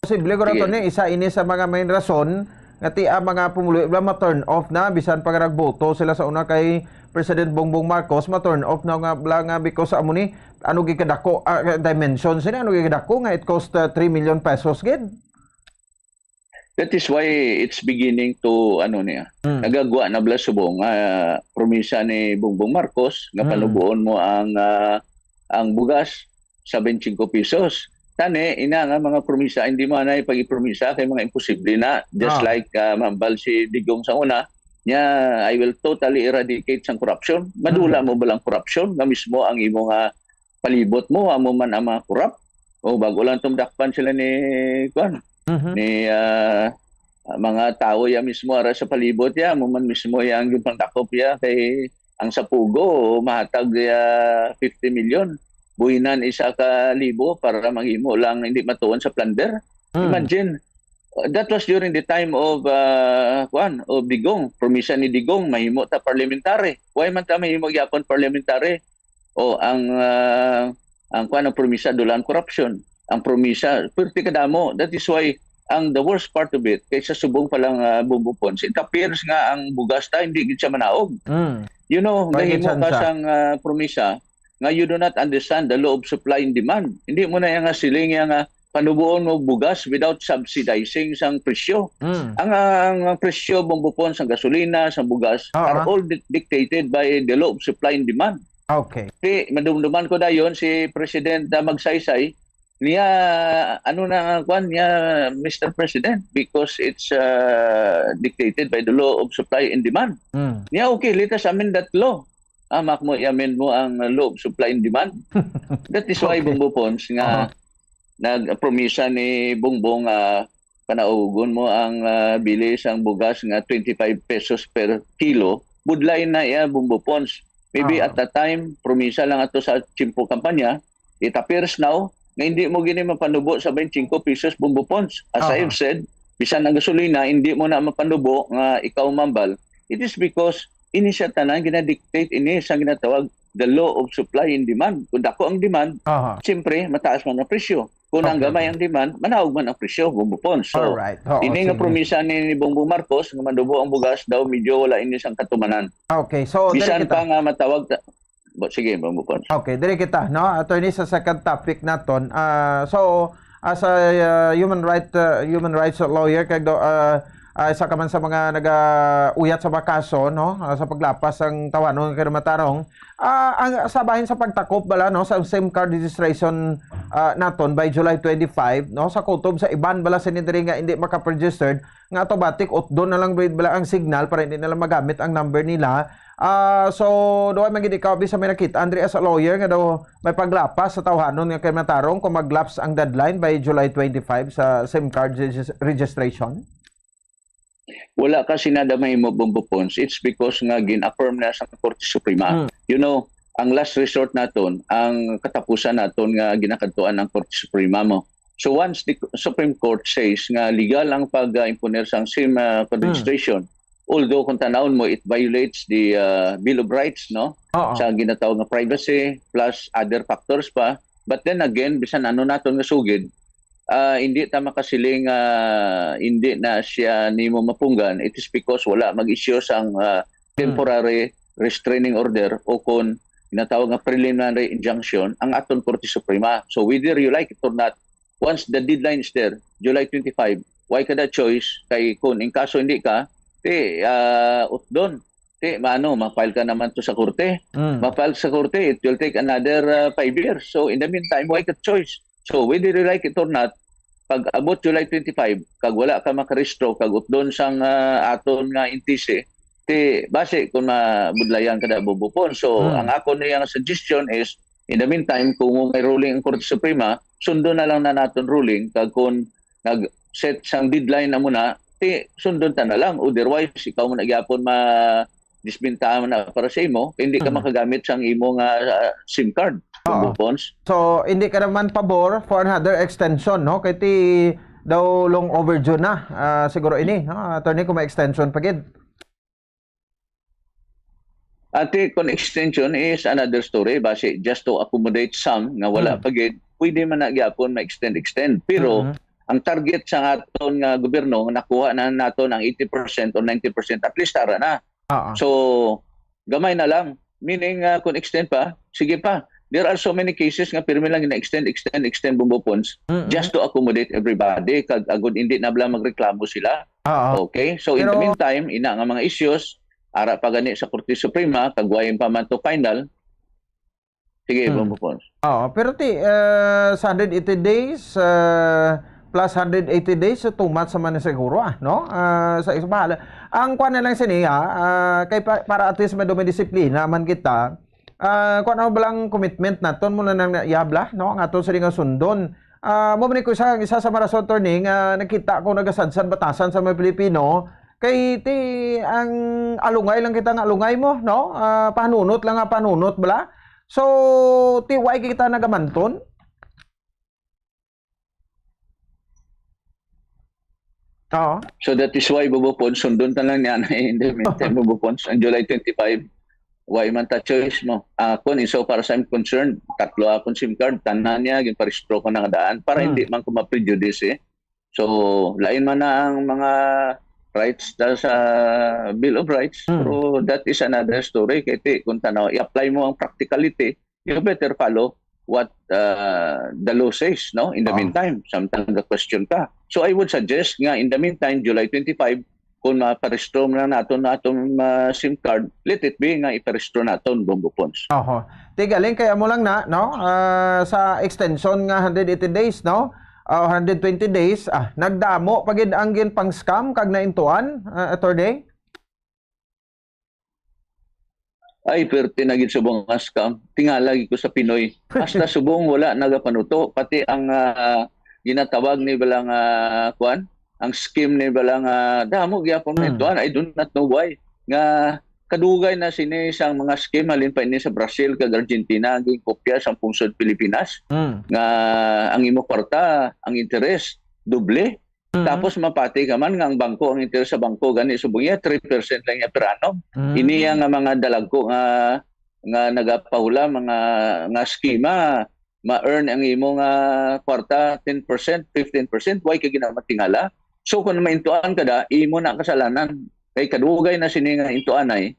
Posible ko ra Sige. to ni isa ini sa mga main rason nga ti ang mga pumuluyo bla ma-turn off na bisan pa nga nagboto sila sa una kay President Bongbong Marcos, ma-turn off na nga bla nga because sa amo ni ano gikadako, ah, dimension sini, ano gikadako nga it cost, ah, three million pesos gid. That is why it's beginning to, ano niya, Mm. nagagwa na bla subong nga promisa ni Bongbong Marcos nga Mm. panubuon mo ang, ah, ang bugas sa twenty-five pesos. Tani, ina nga mga promisa, hindi mo anay pag-ipromisa kay mga imposible na. Just Ah. like, ah, mambal si Digong sa una, niya, "I will totally eradicate sang corruption." Madula Mm. mo ba lang corruption nga mismo ang imo nga palibot mo, amo man ang mga corrupt? O bago lang tumdakpan sila ni, kuan, Mhm. ni, ah, mga tawo ya mismo ara sa palibot ya, amo man mismo ya ang gipangdakop ya kay ang sa Pugo mahatag ya fifty million. Buhinan isa ka libo para manghimo lang hindi matuon sa plunder. Mm. Imagine, uh, that was during the time of, uh, kuan, of Digong. Promisa ni Digong, mahimo ta parliamentary. Why man ta mahimo gyapon parliamentary? O ang, uh, ang kuan, ang promisa, dulaan korupsyon. Ang promisa, perti kadamo. That is why ang the worst part of it, kaysa subong pa lang, uh, Bombo Pons, it appears nga ang bugas ta, hindi gid siya manaog. Mm. You know, May gahimo ka tsansa. sang, ah, promisa nga you do not understand the law of supply and demand. Hindi mo na yang siling yang, ah, panubuon mo bugas without subsidizing sang presyo. Mm. Ang, ang, ang presyo, Bombo Pons, sang gasolina, sang bugas, Oo. are all di- dictated by the law of supply and demand. Okay. Si, madumduman ko dayon si President, ah, Magsaysay, niya, ano na ang kwan niya, Mister President, because it's, ah, dictated by the law of supply and demand. Mm. Niya, okay, let us amend that law. Ah, mak mo, i-amend mo ang law of supply and demand. That is why, Okay. Bombo Pons, nga Aha. nagpromisa ni Bongbong nga panaugon mo ang, ah, bili sang bugas nga twenty-five pesos per kilo. Budlay na iya, Bombo Pons. Maybe Ah. at that time, promisa lang ato sa tiyempo kampanya, it appears now nga hindi mo gini mapanubo sa twenty-five pesos, Bombo Pons. As I Ah. have said, bisan ang gasolina, hindi mo na mapanubo nga ikaw mambal. It is because ini siya tanan ginadictate ini sa ginatawag the law of supply and demand. Kung dako ang demand, Aha. siyempre, mataas man ang presyo. Kung ang Okay, gamay okay. ang demand, manaog man ang presyo, Bongbong Pons. So, Alright. Oo, ini nga sige. promisa ni, ni Bongbong Marcos nga manubo ang bugas daw, medyo wala ini sang katumanan. Okay, so, dali Bisan kita. pa nga matawag ta-, Bo-, sige, Bongbong Pons. Okay, dali kita, no? Attorney, sa second topic naton. Ah, so, as a, ah, human right, ah, human rights lawyer, kag do-, ah, ah, isa ka man sa mga nagauyat sa mga kaso, no? Ah, sa paglapas sang tawhanon nga kinamatarong. Ah, ang sa bahin sa pagtakop bala, no, sa SIM card registration, ah, naton by July twenty-five, no, sa kutob sa iban bala sini diri nga hindi makaregistered, nga automatic utdon na lang bala ang signal para hindi na lang magamit ang number nila. Ah, so, duha man gid ikaw, bisa may nakita, Andre, as a lawyer, nga daw may paglapas sa tawhanon nga kinamatarong kung mag-lapse ang deadline by July twenty-five sa SIM card regis-, registration? Wala ka sinada mahimo, Bongbong Pons. It's because nga gin-affirm na sa Korte Suprema. Mm. You know, ang last resort naton, ang katapusan naton nga ginakadtuan ang Korte Suprema mo. So once the Supreme Court says nga legal ang pag-imponer sang SIM, ah, card Mm. registration, although kung tanawon mo, it violates the, ah, Bill of Rights, no? Oo. Sa ginatawag nga privacy plus other factors pa. But then again, bisan ano naton nga sugid, ah, hindi ta makasiling, ah, hindi na siya nimo mapunggan. It is because wala mag-issue sang, ah, Hmm. temporary restraining order o kon ginatawag nga preliminary injunction ang aton Korte Suprema. So whether you like it or not, once the deadline is there, July twenty-five, why ka da choice? Kay kung in kaso hindi ka, ti, ah, utdon. Ti, maano, ma-file ka naman to sa korte. Hmm. Ma-file sa korte, it will take another, ah, five years. So in the meantime, why ka choice? So whether you like it or not, pag abot July twenty-five, kag wala ka makarehistro, kag utdon sang, ah, aton nga N T C, ti basi kung mabudlayan ka na, Bongbong Pons. So, Hmm. ang ako niya nga suggestion is, in the meantime, kung may ruling ang Korte Suprema, sundon na lang na naton ruling, kag kung nag-set sang deadline na muna, ti sundon ta na lang. Otherwise, ikaw mo na gyapon ma-, disbentahan na para sa imo, hindi ka Mhm. makagamit sang imo nga, ah, SIM card, Oo. Bongbong Pons. So, hindi ka naman pabor for another extension, no? Kay ti daw long overdue na, ah, siguro ini, no? Attorney, kung may extension pa gid. Ati, kung extension is another story, basi just to accommodate some nga wala Hmm. pa gid, pwede man na gyapon ma-extend, extend. Pero Mhm. ang target sa aton nga gobyerno, nakuha na naton ang eighty percent or ninety percent, at least ara na. Oo. So, gamay na lang. Meaning, ah, kung extend pa, sige pa. There are so many cases nga pirmi lang gina-extend, extend, extend, Bongbong Pons, Mm-mm. just to accommodate everybody. Kag agud hindi na bala magreklamo sila. Oo. Okay? So, in the Pero meantime, ina nga mga issues, ara pa gani sa Korte Suprema, kag way pa man to final. Sige, Hmm. Bongbong Pons. Oo, pero ti, eh, sa hundred eighty days, eh, plus hundred eighty days, so too much naman na siguro, ah, no? Ah, sa isa, bahala. Ang kuwan na lang sini, ah, ah, kay pa-, para at least may dumidisiplina man kita, ah, kuwan, ano ba lang commitment naton mo na nang yabla, no? Ang aton sini nga sundon. Ah, mo man ko isa, isa sa mga rason, attorney, nga nakita ko nagasadsan batasan sa mga Pilipino, kay ti ang alungay lang kita nga alungay mo, no? Ah, panunot lang nga panunot bala. So, ti why kita nagamanton? Oo. So that is why, Bongbong Pons, sundon ta lang niya na in the meantime, Bongbong Pons, ang July twenty-five, why man ta choice mo? Ako, in so far as I'm concerned, tatlo akong SIM card, tanan niya, ginparehistro ko na nga daan para Hmm. hindi man ko ma-prejudice, eh. So, lain man na ang mga rights ta sa Bill of Rights, Hmm. pero that is another story. Kay ti, kung tanaw, i-apply mo ang practicality, you better follow what, uh, the law says, no? In the Ah. meantime, samtang ga-question ka. So, I would suggest nga, in the meantime, July twenty-five, kung maparehistro na naton, naton, uh, SIM card, let it be nga iparehistro naton, Bongbong Pons. Oho. Ti galing kay amo lang na, no? Ah, sa extension nga hundred eighty days, no? Ah, hundred twenty days, ah, nagdamo pa gid ang ginpang-scam kag naintuan, ah, attorney? Ay, perti na gid subong nga scam. Tingala gid ko sa Pinoy. Hasta subong wala nagapanuto. Pati ang, ah, ginatawag ni bala nga, kuan, ang scheme ni bala nga damo gyapon Hmm. naintuan. I do not know why. Nga kadugay na sini sang mga scheme, halin pa ini sa Brazil kag Argentina, ang ginkopya sa pungsod Pilipinas. Hmm. Nga ang imo kwarta, ang interes, doble. Mm. Tapos mapati ka man nga ang bangko, ang interes sa bangko, gani subong iya, three percent lang iya per annum. Mm. Ini iya nga mga dalagko nga, nga nagapahula mga, nga eskema, ma-earn ang imo nga kwarta ten percent, fifteen percent, why ka ginamatingala? So kung maintuan ka da, imo na kasalanan. Kay kadugay na sini nga intuanay,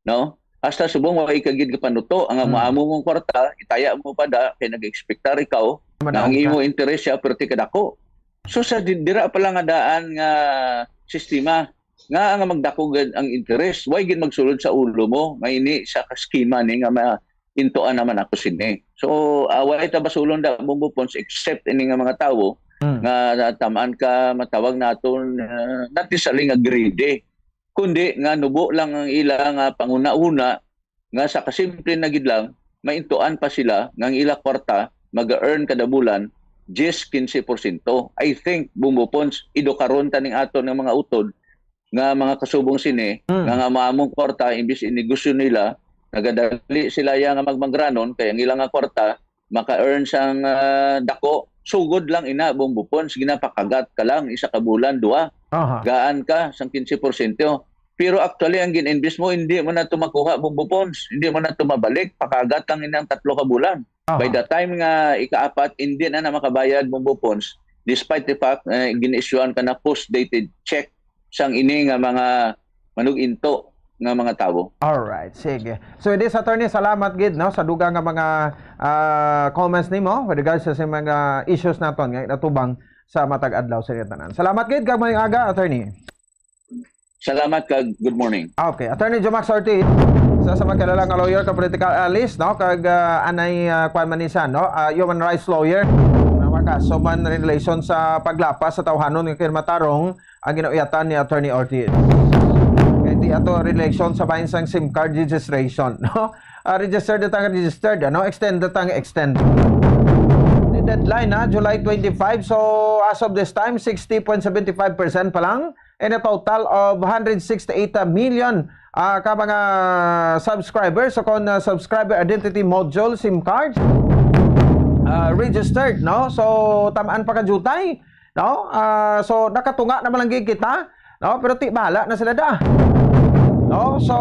no? Hasta subong wa ika gid kapanuto ang, hmm, maamo mong kwarta, itaya mo pa da kay nag-expectar ikaw na ang imo interest siya perti kadako. So sa di-, dira pa lang nga daan nga sistema nga ang magdako gid ang interest, why gid magsulod sa ulo mo nga ini sa kaskema ni nga ma-, intuan naman ako sini. So, ah, wala ta basulon da, Bombo Pons, except ini nga mga tawo, hmm, nga tamaan ka, matawag naton, ah, not necessarily nga greedy, kundi nga nubo lang ang ila nga panguna-una, nga sa kasimple na gid lang, maintuan pa sila nga ang ila kwarta mag-earn kada bulan diyes, kinse porsyento. I think, Bombo Pons, edukaron ta ning aton nga mga utod nga mga kasubong sini, hmm, nga, nga maamong kwarta, imbis inegosyo nila, nagadali sila ya nga magmangranon, kay ang ila nga kwarta maka-earn sang, ah, dako. Sugod lang ina, Bombo Pons, ginapakagat ka lang isa ka bulan, duha. Aha. Gaan ka sang kinse porsyento. Pero actually, ang gin-invest mo, hindi mo na to makuha, Bombo Pons. Hindi mo na to mabalik. Pakagat lang ina ang tatlo ka bulan. Aha. By the time nga ikaapat, hindi na na makabayad, Bombo Pons, despite the fact, eh, gin-issuean ka na post-dated check sang ini nga mga manuginto nga mga tawo. Alright, sige. So, this, attorney, salamat gid, no, sa dugang nga mga, ah, comments nimo with regards sa, sa mga issues naton nga natubang sa matag adlaw sa tanan. Salamat gid kag maayong aga, attorney. Salamat kag good morning. Okay, Attorney Jomax Ortiz, isa sa magkilala nga lawyer kag political analyst, no? Kag, ah, anay, ah, kwan man ni siya, no? Ah, human rights lawyer. Nga mga kaso man in relation sa paglapas sa tawhanon nga kinamatarong ang ginauyatan ni Attorney Ortiz. Kay di ato relation sa bahin sang SIM card registration, no? Ah, registered na tang registered, ano? Extend na tang extend. The deadline, ha, July twenty-five. So, as of this time, sixty point seventy-five percent pa lang in a total of one hundred sixty-eight million, ah, ka mga subscribers. So, kung, ah, subscriber identity module, SIM card, ah, registered, no? So, tamaan pa ka jutay, no? Ah, so, nakatunga naman lang gid kita, no? Pero ti bahala na sila da. No? So,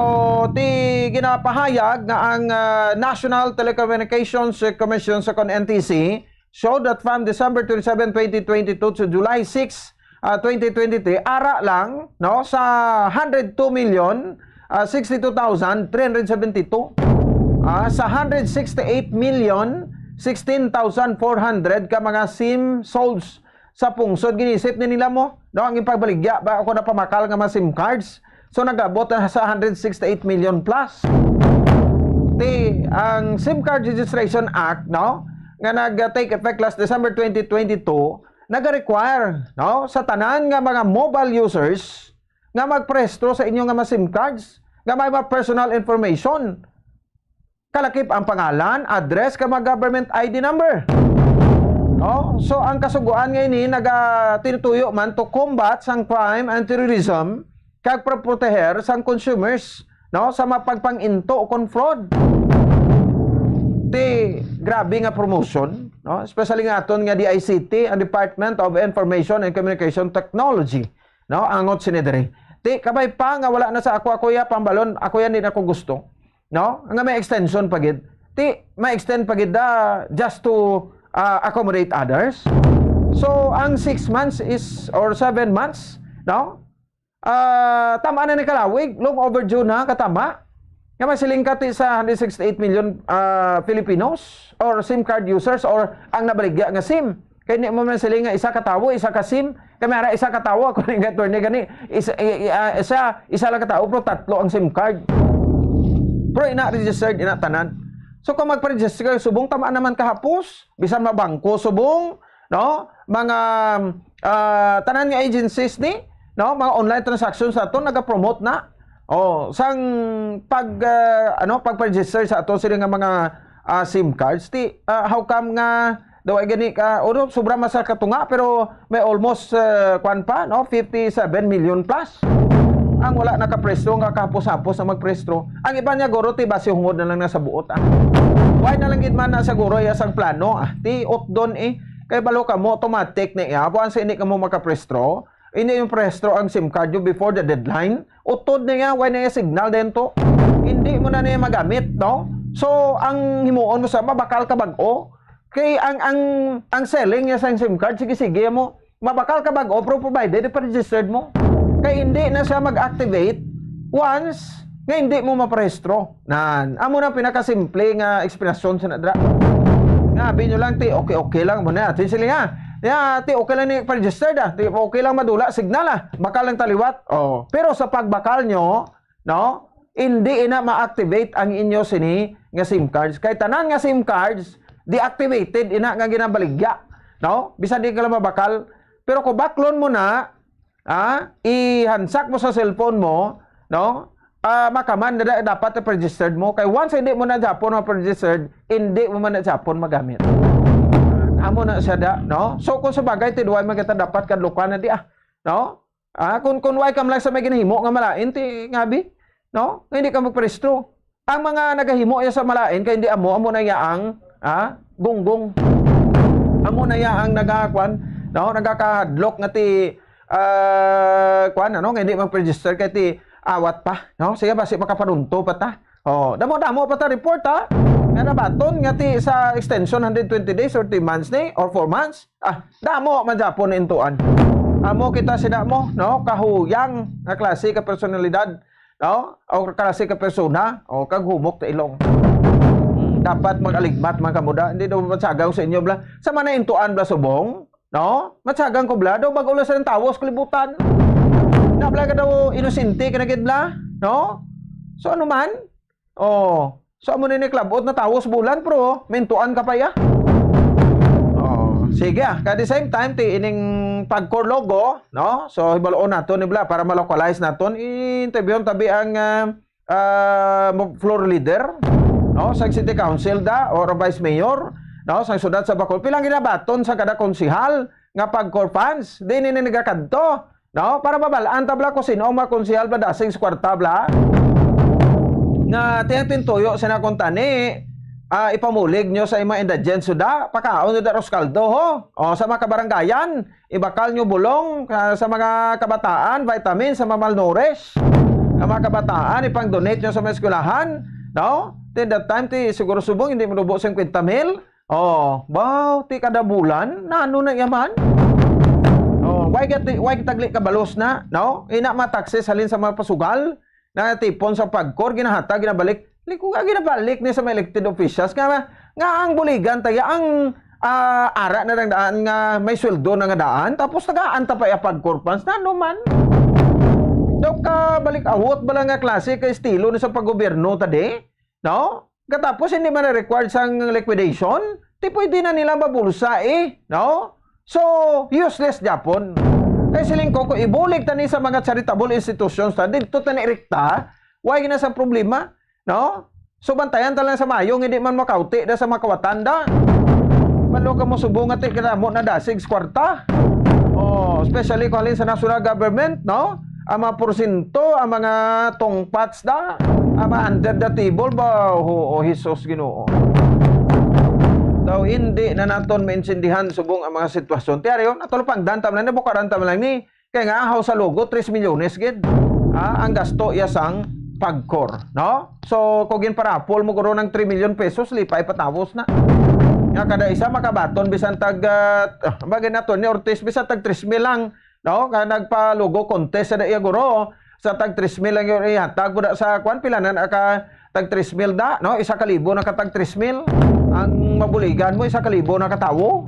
ti ginapahayag nga ang, ah, National Telecommunications Commission sa kon N T C showed that from December twenty-seven, twenty twenty-two to July six, ah, twenty twenty-three, ara lang, no, sa hundred two million, ah, sixty-two thousand three hundred seventy-two, ah, sa hundred sixty-eight million sixteen thousand four hundred ka mga SIM solds sa pungsod, ginisip ni nila mo, no, ang ipagbaligya ba ako napamakal nga mga SIM cards. So, nag-abot na sa hundred sixty-eight million plus. Ti, ang SIM Card Registration Act, no, nga nag-take effect last December twenty twenty-two, nag-require, no, sa tanan nga mga mobile users nga magparehistro sa inyo nga mga SIM cards nga may mga personal information. Kalakip ang pangalan, address, kag mga government I D number. No? So, ang kasugoan nga ini naga-, tinutuyo man to combat sang crime and terrorism kag proteher sang consumers, no, sa mapagpang-into kon fraud. Ti, grabe nga promotion, no? Especially nga aton nga D I C T, ang Department of Information and Communication Technology, no? Angot sini diri. Ti, kabay pa nga wala na sa ako, ako ya, pambalon, ako yan, di na ko gusto. No? Nga may extension pa gid. Ti, may extend pa gid da just to, ah, accommodate others. So, ang six months is, or seven months, no? Ah, tama na ni kalawig, long overdue na, katama. Nga may siling ka ti sa hundred sixty-eight million, ah, Filipinos or SIM card users or ang nabaligya nga SIM. Kay di mo man siling nga isa ka tawo, isa ka SIM. Kay may ara isa ka tawo, ako ning attorney gani, isa, i-, i-, ah, isa, isa lang ka tawo, pero tatlo ang SIM card. Pero ina registered, ina tanan. So kung magpa-register ka, subong tamaan naman kahapos, bisan mabangko, subong, no? Mga, ah, tanan nga agencies ni, no? Mga online transactions nato, naga-promote na. Oh, sang pag, ah, ano, pag-register sa ato sila nga mga, ah, SIM cards, ti, ah, how come nga daw ay gani ka, oro, sobra man sa katunga, pero may almost, ah, kwan pa, no? Fifty-seven million plus. Ang wala nakaprehistro nga kahapos-hapos na magprehistro. Ang iba niya, guro, ti, basi hungod na lang na sa buot, ah. Why na lang gid man na sa guro, iya sang plano, ah. Ti, utdon, eh. Kay balo ka mo, automatic na iya. Buwan sa hindi ka mo makaprehistro, hindi yung prehistro ang SIM card nyo before the deadline. Utod na iya, why na iya signal din to? Hindi mo na niya magamit, no? So, ang himuon mo sa mabakal ka bag-o, kay ang, ang, ang selling niya sa SIM card, sige-sige mo. Mabakal ka bag-o, pero provided ipa-registered mo. Kay hindi na siya mag-activate once nga hindi mo maparehistro. Nan, amo na ang pinakasimple nga eksplanasyon sa nadra. Nga, abi nyo lang, ti, okay, okay lang mo na. Ti, sila, ha? Ya, ti, okay lang ni pa-registered, ah. Ti, okay lang madula, signal, ah. Bakal lang taliwat. Oh. Pero sa pagbakal nyo, no? Hindi ina ma-activate ang inyo sini nga SIM cards. Kay tanan nga SIM cards, deactivated ina nga ginabaligya, no? Bisan di ka lang mabakal. Pero kung baklon mo na, ah, ihansak mo sa cellphone mo, no? Ah, makaman na da-, dapat registered mo. Kay once hindi mo na Japon ma-registered, hindi mo man na Japon magamit. Amo na siya da, no? So, kung sa bagay, tidway man kita dapat kadlukan na di, ah, no? Ah, kung, kung way ka man lang sa may ginahimo nga malain, ti ngabi, no? Nga hindi ka magparehistro. Ang mga nagahimo ya sa malain, kay hindi amo, amo na ya ang, ah, gunggong. Amo na ya ang nagakwan, no? Nagakahadlok nga ti, ah, kwan, ano, nga hindi mag-register kay ti awat pa, no? Siya ba si makapanunto pa ta? Oh, damo-damo pa ta report, ha? Nga nabaton nga ti sa extension hundred twenty days or three months ni or four months. Ah, damo man gyapon na intuan. Amo kita sila mo, no? Kahuyang nga klase ka personalidad, no? O klase ka persona, o kag humok ta ilong. Hmm, dapat mag-aligmat man kamo da. Hindi daw matsagang sa inyo bla. Sa man na intuan bla subong, no? Matsagang ko bla, daw bag-o lang sa tawos kalibutan. Na bla ka daw inosente ka na gid bla, no? So ano man? Oh, so amo ni klabot na tawos bulan, pero mintuan ka pa ya. Oh, sige, ah. At the same time, ti ining pagkor logo, no? So hibaloon nato ni bla para ma-localize naton, i-interviewon tabi ang ah, ah, mo-, floor leader, no? Sa city council da or vice mayor, no? Sa syudad sa Bacolod, pilang ginabaton sa kada konsehal nga pagkor funds, di ni nagakadto. No? Para mabal-an ta bala kung sino ang mga konsehal ba dasig sa kwarta bala. Nga tiyang tintuyo sa nakon tani, ah, ipamulig nyo sa imong indigent suda, pakaon nyo da ros kaldo, ho. O, sa mga kabarangayan, ibakal nyo bulong, ah, sa mga kabataan, vitamins sa mga malnourished. Ang mga kabataan, ipang-donate nyo sa mga eskwelahan, no? Then that time, ti, siguro subong, hindi manubo singkwenta mil. Oh, baw, ti kada bulan, nano na yaman? Oh, why ka ti-, why tagli ka balos na, no? Ina ma taxes halin sa mga pasugal, na tipon sa pagkor, ginahatag, ginabalik. Liko nga ginabalik ni sa mga elected officials nga, nga ang buligan tayo, ang, ah, ara na lang daan nga may sweldo na nga daan, tapos tagaan ta pa iya pagkor funds, nano man? Daw ka balik awot bala nga klase ka estilo ni sa paggobyerno tadi, no? Katapos hindi man na-required sang liquidation, ti pwede na nila mabulsa eh, no? So, useless gyapon. Kay siling ko, kung ibulig tani sa mga charitable institutions ta, didto tani rekta, why na sa problema, no? So, bantayan ta lang sa mayo, hindi man makauti da sa makawatan da. Malo ka mo subong nga ti kadamo na dasig sa kwarta. Oh, especially kung halin sa national government, no? Ang mga porsyento, ang mga tongpats da, ang mga under the table ba? Oo, Jesus, Ginoo. Daw hindi na naton maintindihan subong ang mga sitwasyon. Tiyan, yun, natulupangdan ta man lang, nabukaran ta man lang ni. Kaya nga, ahaw sa logo, tres milyones gid. Ah, ang gasto iya sang pagkor, no? So, kung ginparapol mo guro ng three million pesos, lipay patapos na. Nga kada isa makabaton bisan tag, ah, ah, bagay nato ni Ortiz, bisan tag tres mil lang, no? Kaya nagpa-logo contest sa iya guro, sa tag tres mil lang yung ihatag mo na sa kwan, pila na naka tag tres mil da, no? Isa ka libo na ka tag tres mil. Ang mabuligan mo, isa ka libo na ka tawo.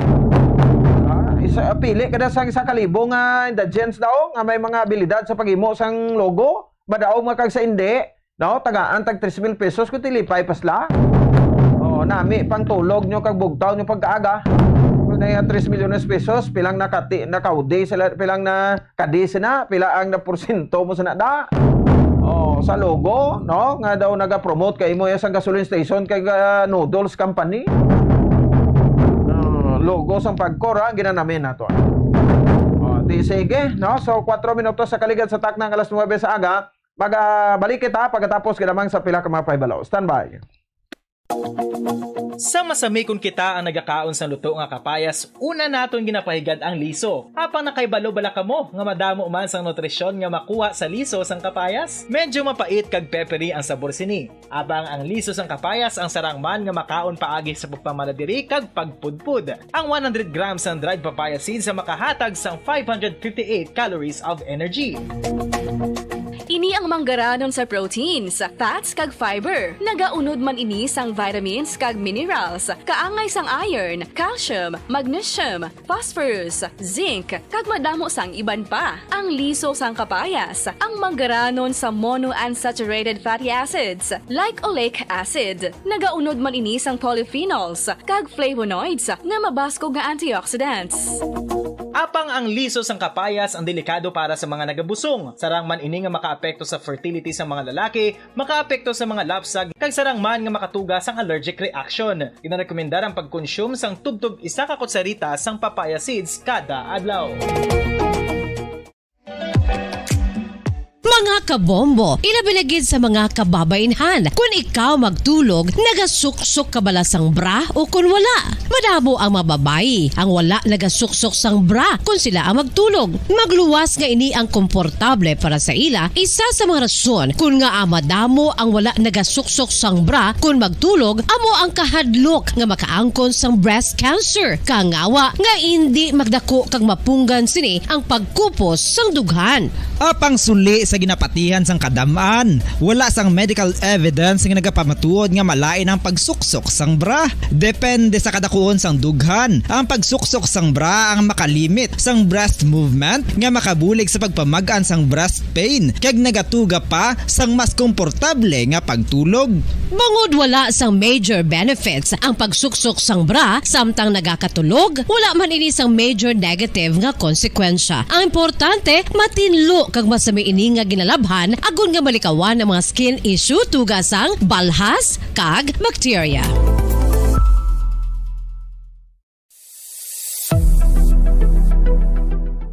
Ah, isa, pili ka na sang isa ka libo nga indigents daw, nga may mga abilidad sa paghimo sang logo, madaog nga kag sa indi, no? Tagaan tag tres mil pesos, kung tilipay pa sila. Oh, nami pang tulog nyo kag bugtaw nyo pagkaaga. Kung na yung tres milyones pesos, pilang nakati, nakaudi sila, pilang na kadi sina, pila ang naporsyento mo sina da? Oh, sa logo, no? Nga daw nagapromote kay mo sa gasoline station kay, ah, noodles company. Ah, logo sang pagkor, ha? Ginanamin nato. Oh, di sige, no? So, kwatro minutos sa kaligad sa takna nga alas nuwebe sa aga. Mag, ah, balik kita pagkatapos kinamang sa pila ka mga pahibalo. Standby. Sa masami kon kita ang nagakaon sang luto nga kapayas, una naton ginapahigad ang liso. Apang nakahibalo bala kamo nga madamo man sang nutrisyon nga makuha sa liso sang kapayas? Medyo mapait kag peppery ang sabor sini. Apang ang liso sang kapayas ang sarang man nga makaon paagi sa pagpamala diri kag pagpudpod. Ang one hundred grams sang dried papaya seeds sa makahatag sang five hundred fifty-eight calories of energy. Ini ang manggaranon sa proteins, fats, kag fiber. Nagaunod man ini sang vitamins kag minerals, kaangay sang iron, calcium, magnesium, phosphorus, zinc, kag madamo sang iban pa. Ang liso sang kapayas, ang manggaranon sa monounsaturated fatty acids, like oleic acid. Nagaunod man ini sang polyphenols kag flavonoids nga mabaskog nga antioxidants. Apang ang liso sang kapayas ang delikado para sa mga nagabusong. Sarang man ini nga makaapekto sa fertility sa mga lalaki, makaapekto sa mga lapsag, kag sarang man nga makatuga sang allergic reaction. Ginarekomendar ang pagkonsume sang tubtob isa ka kutsarita sang papaya seeds kada adlaw. Mga kabombo, ilabi na gid sa mga kababainhan, kun ikaw magtulog, nagasuksok ka bala sang bra o kun wala? Madamo ang mga babayi ang wala nagasuksok sang bra kun sila ang magtulog. Magluwas nga ini ang komportable para sa ila, isa sa mga rason kun ngaa madamo ang wala nagasuksok sang bra kun magtulog, amo ang kahadlok nga makaangkon sang breast cancer. Kangawa nga indi magdako kag mapunggan sini ang pagkupos sang dughan. Apang suli sa ginapatihan sang kadam-an, wala sang medical evidence nga nagapamatuod nga malain ang pagsuksok sang bra. Depende sa kadakuon sang dughan. Ang pagsuksok sang bra ang makalimit sang breast movement nga makabulig sa pagpamag-an sang breast pain, kag nagatuga pa sang mas komportable nga pagtulog. Bangod wala sang major benefits ang pagsuksok sang bra samtang nagakatulog, wala man ini sang major negative nga konsekwensya. Ang importante, matinlo kag masami ini nga ginalabhan, agod nga malikawan ang mga skin issue, tuga sang balhas kag bakterya.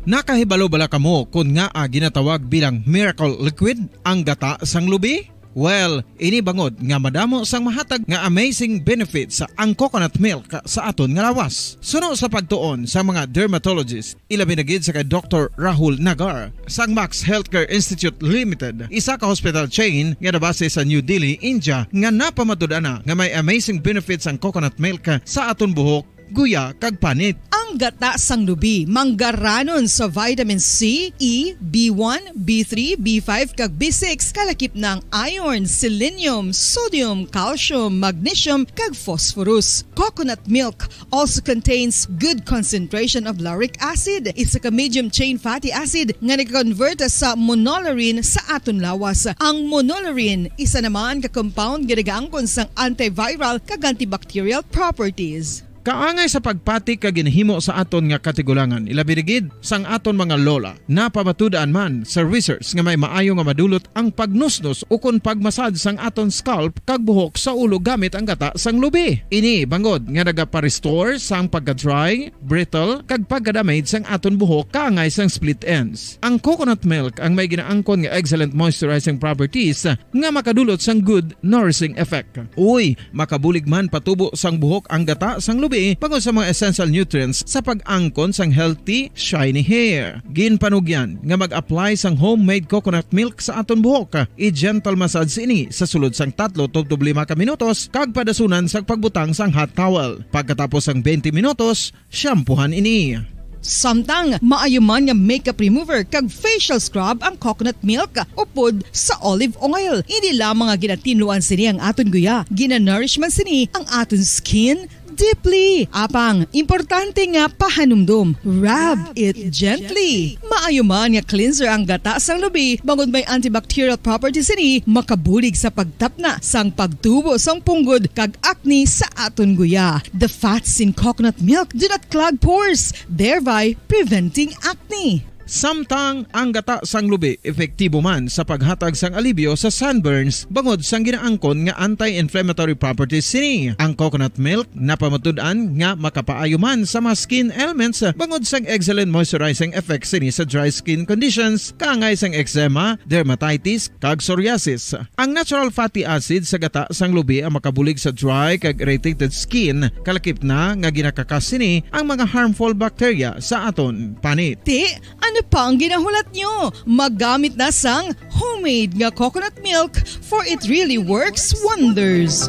Nakahibalo bala kamo kon ngaa ginatawag bilang miracle liquid ang gata sang lubi? Well, ini bangod nga madamo sang mahatag nga amazing benefits ang coconut milk sa aton nga lawas. Suno sa pagtuon sa mga dermatologist, ilabi na gid sa kay Doktor Rahul Nagar sang Max Healthcare Institute Limited, isa ka hospital chain nga nabase sa New Delhi, India, nga napamatud-an na nga may amazing benefits ang coconut milk sa aton buhok, guya, kag panit. Ang gata sang lubi manggaranon sa vitamin C, E, B one, B three, B five, kag B six, kalakip na ang iron, selenium, sodium, calcium, magnesium, kag phosphorus. Coconut milk also contains good concentration of lauric acid, isa ka medium chain fatty acid nga nag-convert sa monolaurin sa aton lawas. Ang monolaurin isa naman ka compound nga nagaangkon sang antiviral kag antibacterial properties. Kaangay sa pagpati kag ginhimo sa aton nga katigulangan, ilabi na gid sang aton mga lola. Napamatud-an man sa research nga may maayo nga madulot ang pagnusnos ukon pagmasad sang aton scalp kag buhok sa ulo gamit ang gata sang lubi. Ini bangod nga nagapa-restore sang pagka-dry, brittle, kag pagka-damage sang aton buhok kaangay sang split ends. Ang coconut milk ang may ginaangkon nga excellent moisturizing properties nga makadulot sang good nourishing effect. Uy, makabulig man patubo sang buhok ang gata sang lubi bangod sa mga essential nutrients sa pag-angkon sang healthy, shiny hair. Ginpanugyan nga mag-apply sang homemade coconut milk sa aton buhok. I-gentle massage ini sa sulod sang tatlo tubtob lima ka minutos kag padasunan sang pagbutang sang hot towel. Pagkatapos sang twenty minutos, shampoohan ini. Samtang maayo man nga makeup remover kag facial scrub ang coconut milk upod sa olive oil. Hindi lamang nga ginatinluan sini ang aton guya, ginanourish man sini ang aton skin deeply. Apang, importante nga pahanumdom, rub it gently. Maayo man nga cleanser ang gata sang lubi, bangod may antibacterial properties sini, makabulig sa pagtapna sang pagtubo sang punggod kag acne sa aton guya. The fats in coconut milk do not clog pores, thereby preventing acne. Samtang ang gata sang lubi epektibo man sa paghatag sang alibyo sa sunburns bangod sang ginaangkon nga anti-inflammatory properties sini. Ang coconut milk napamatud-an nga makapaayo man sa mga skin ailments bangod sang excellent moisturizing effect sini sa dry skin conditions kaangay sang eczema, dermatitis, kag psoriasis. Ang natural fatty acid sa gata sang lubi ang makabulig sa dry kag irritated skin, kalakip na nga ginakakas sini ang mga harmful bacteria sa aton panit. Ti, ano pa ang ginahulat nyo? Maggamit na sang homemade nga coconut milk, for it really works wonders.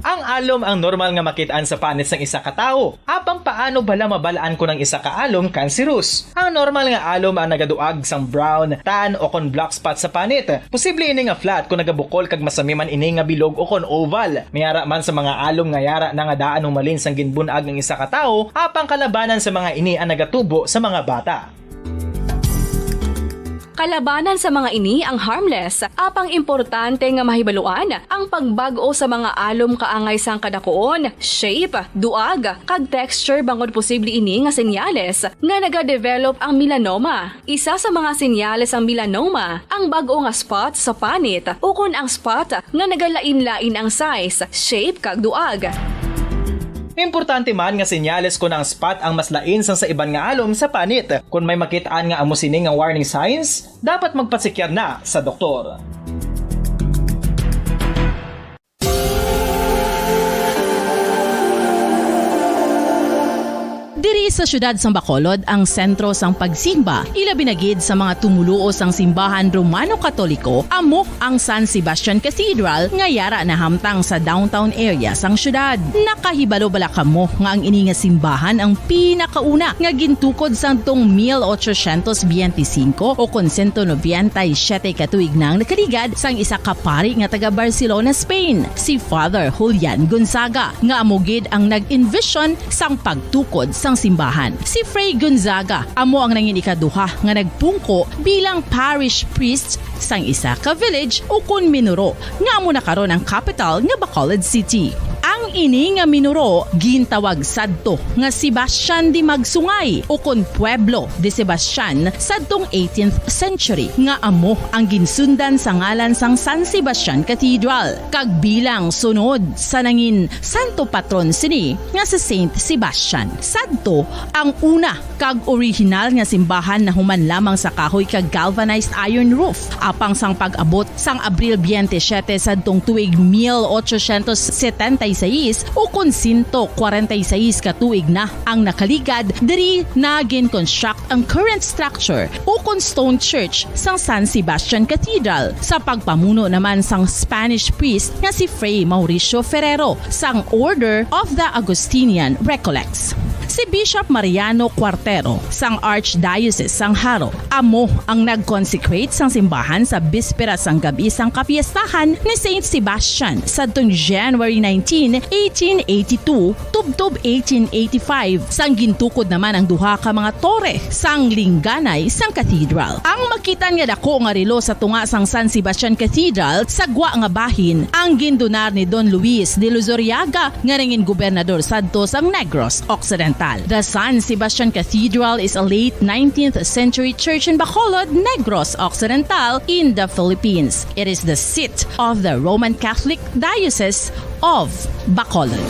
Ang alom ang normal nga makit-an sa panit sang isa ka tawo. Apang paano bala mabal-an kon ang isa ka alom cancerous? Ang normal nga alom ang nagaduag sang brown, tan, o kon black spot sa panit. Posible ini nga flat kon nagabukol kag masami man ini nga bilog o kon oval. May ara man sa mga alom nga yara na nga daan humalin sang ginbun-ag ang isa ka tawo, apang kalabanan sa mga ini ang nagatubo sa mga bata. Kalabanan sa mga ini ang harmless, apang importante nga mahibaluan ang pagbag-o sa mga alom kaangay sang kadakuon, shape, duag, kag texture bangod posible ini nga senyales nga nagadevelop ang melanoma. Isa sa mga senyales sang melanoma ang bag-o nga spot sa panit ukon ang spot nga nagalain-lain ang size, shape, kag duag. Importante man nga senyales kon ang spot ang mas lain sang sa iban nga alom sa panit. Kon may makit-an nga amo sini nga warning signs, dapat magpasikyar na sa doktor. Diri sa siyudad sang Bacolod ang sentro sang pagsimba, ilabi na gid sa mga tumoluo sang simbahan Romano-Katoliko, amo ang San Sebastian Cathedral nga yara nahamtang sa downtown area sang siyudad. Nakahibalo bala kamo nga ang ini nga simbahan ang pinakauna nga gintukod sadtong mil ochocientos biyente singko o kon sento nobenta y siyete ka tuig na ang nakaligad sang isa ka pari nga taga Barcelona, Spain, si Father Julian Gonzaga, nga amo gid ang nag-envision sang pagtukod sang simbahan. Si Fray Gonzaga amo ang nangin ikaduha nga nagpungko bilang parish priest sang isa ka village ukon minuro nga amo na karon ang kapital nga Bacolod City. Ang ini nga minuro gintawag sadto nga Sebastian de Magsungay ukon Pueblo de Sebastian sadtong eighteenth century, nga amo ang ginsundan sa ngalan sang San Sebastian Cathedral, kag bilang sunod sa nangin santo patron sini nga si Saint Sebastian. Sadto ang una kag orihinal nga simbahan nahuman lamang sa kahoy kag galvanized iron roof. Apang sang pag-abot sang Abril biyente siyete sadtong tuig mil ochocientos setenta y seis, ukon sento kwarenta y seis ka tuig na ang nakaligad, diri na gin-construct ang current structure ukon stone church sang San Sebastian Cathedral, sa pagpamuno naman sang Spanish priest nga si Fray Mauricio Ferrero sang Order of the Augustinian Recollects. Si Bishop Mariano Cuartero sang Archdiocese sang Jaro amo ang nag-consecrate sang simbahan sa bispera sang gab-i sang kapiestahan ni Saint Sebastian sadtong January nineteen, eighteen eighty-two, tubtob eighteen eighty-five, sang gintukod naman ang duha ka mga tore sang lingganay sang cathedral. Ang makit-an nga dako nga relo sa tunga sang San Sebastian Cathedral sa gwa nga bahin ang gindonar ni Don Luis de Luzuriaga nga nangin gobernador sadto sang Negros Occidental. The San Sebastian Cathedral is a late nineteenth century church in Bacolod, Negros Occidental, in the Philippines. It is the seat of the Roman Catholic Diocese of Bacolod.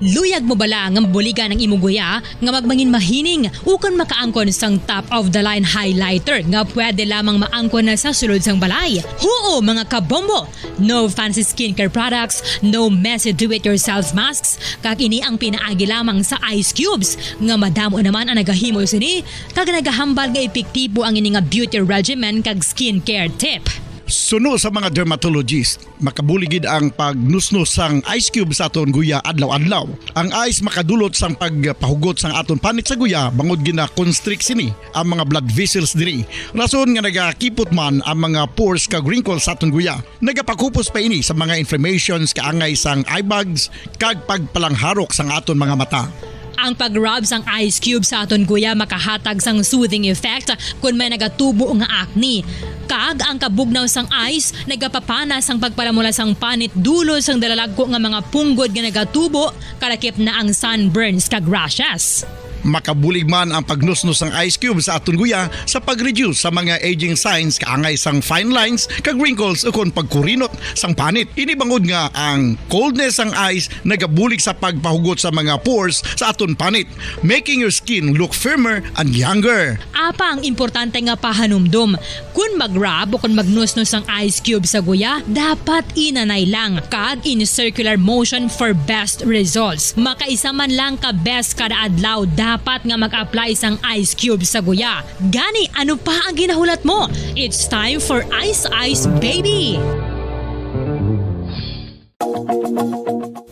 Luyag mo bala nga mabuligan ang imong guya nga magmangin mahining ukon makaangkon sang top of the line highlighter nga pwede lamang maangkon na sa sulod sang balay? Huo, mga kabombo! No fancy skincare products, no messy do-it-yourself masks, kag ini ang pinaagi lamang sa ice cubes, nga madamo naman ang nagahimo sini, kag nagahambal nga epektibo ang ini nga beauty regimen kag skincare tip. Suno sa mga dermatologist, makabulig gid ang pagnusnos sang ice cube sa aton guya adlaw-adlaw. Ang ice makadulot sang pagpahugot sang aton panit sa guya, bangod gina-constrict sini ang mga blood vessels diri. Rason nga nagakipot man ang mga pores kag wrinkles sa aton guya. Nagapakupos pa ini sa mga inflammations kaangay sang eye bags kag pagpalangharok sang aton mga mata. Ang pag-rub sang ice cube sa aton guya makahatag sang soothing effect kon may nagatubo nga acne. Kag ang kabugnaw sang ice nagapapana sang pagpalamula sang panit dulot sang dalalagko nga mga punggod nga nagatubo, kalakip na ang sunburns kag rashes. Makabulig man ang pagnusnos sang ice cube sa aton guya sa pag-reduce sa mga aging signs kaangay sang fine lines kag wrinkles ukon pagkurinot sang panit. Ini bangod nga ang coldness sang ice nagabulig sa pagpahugot sa mga pores sa aton panit, making your skin look firmer and younger. Apa ang importante nga pahanumdom, kon mag-rub o kon magnusnos ang ice cube sa guya, dapat inanay lang kag in circular motion for best results. Makaisa man lang ka beses kada adlaw dapat nga mag-apply sang ice cube sa guya. Gani, ano pa ang ginahulat mo? It's time for Ice Ice Baby!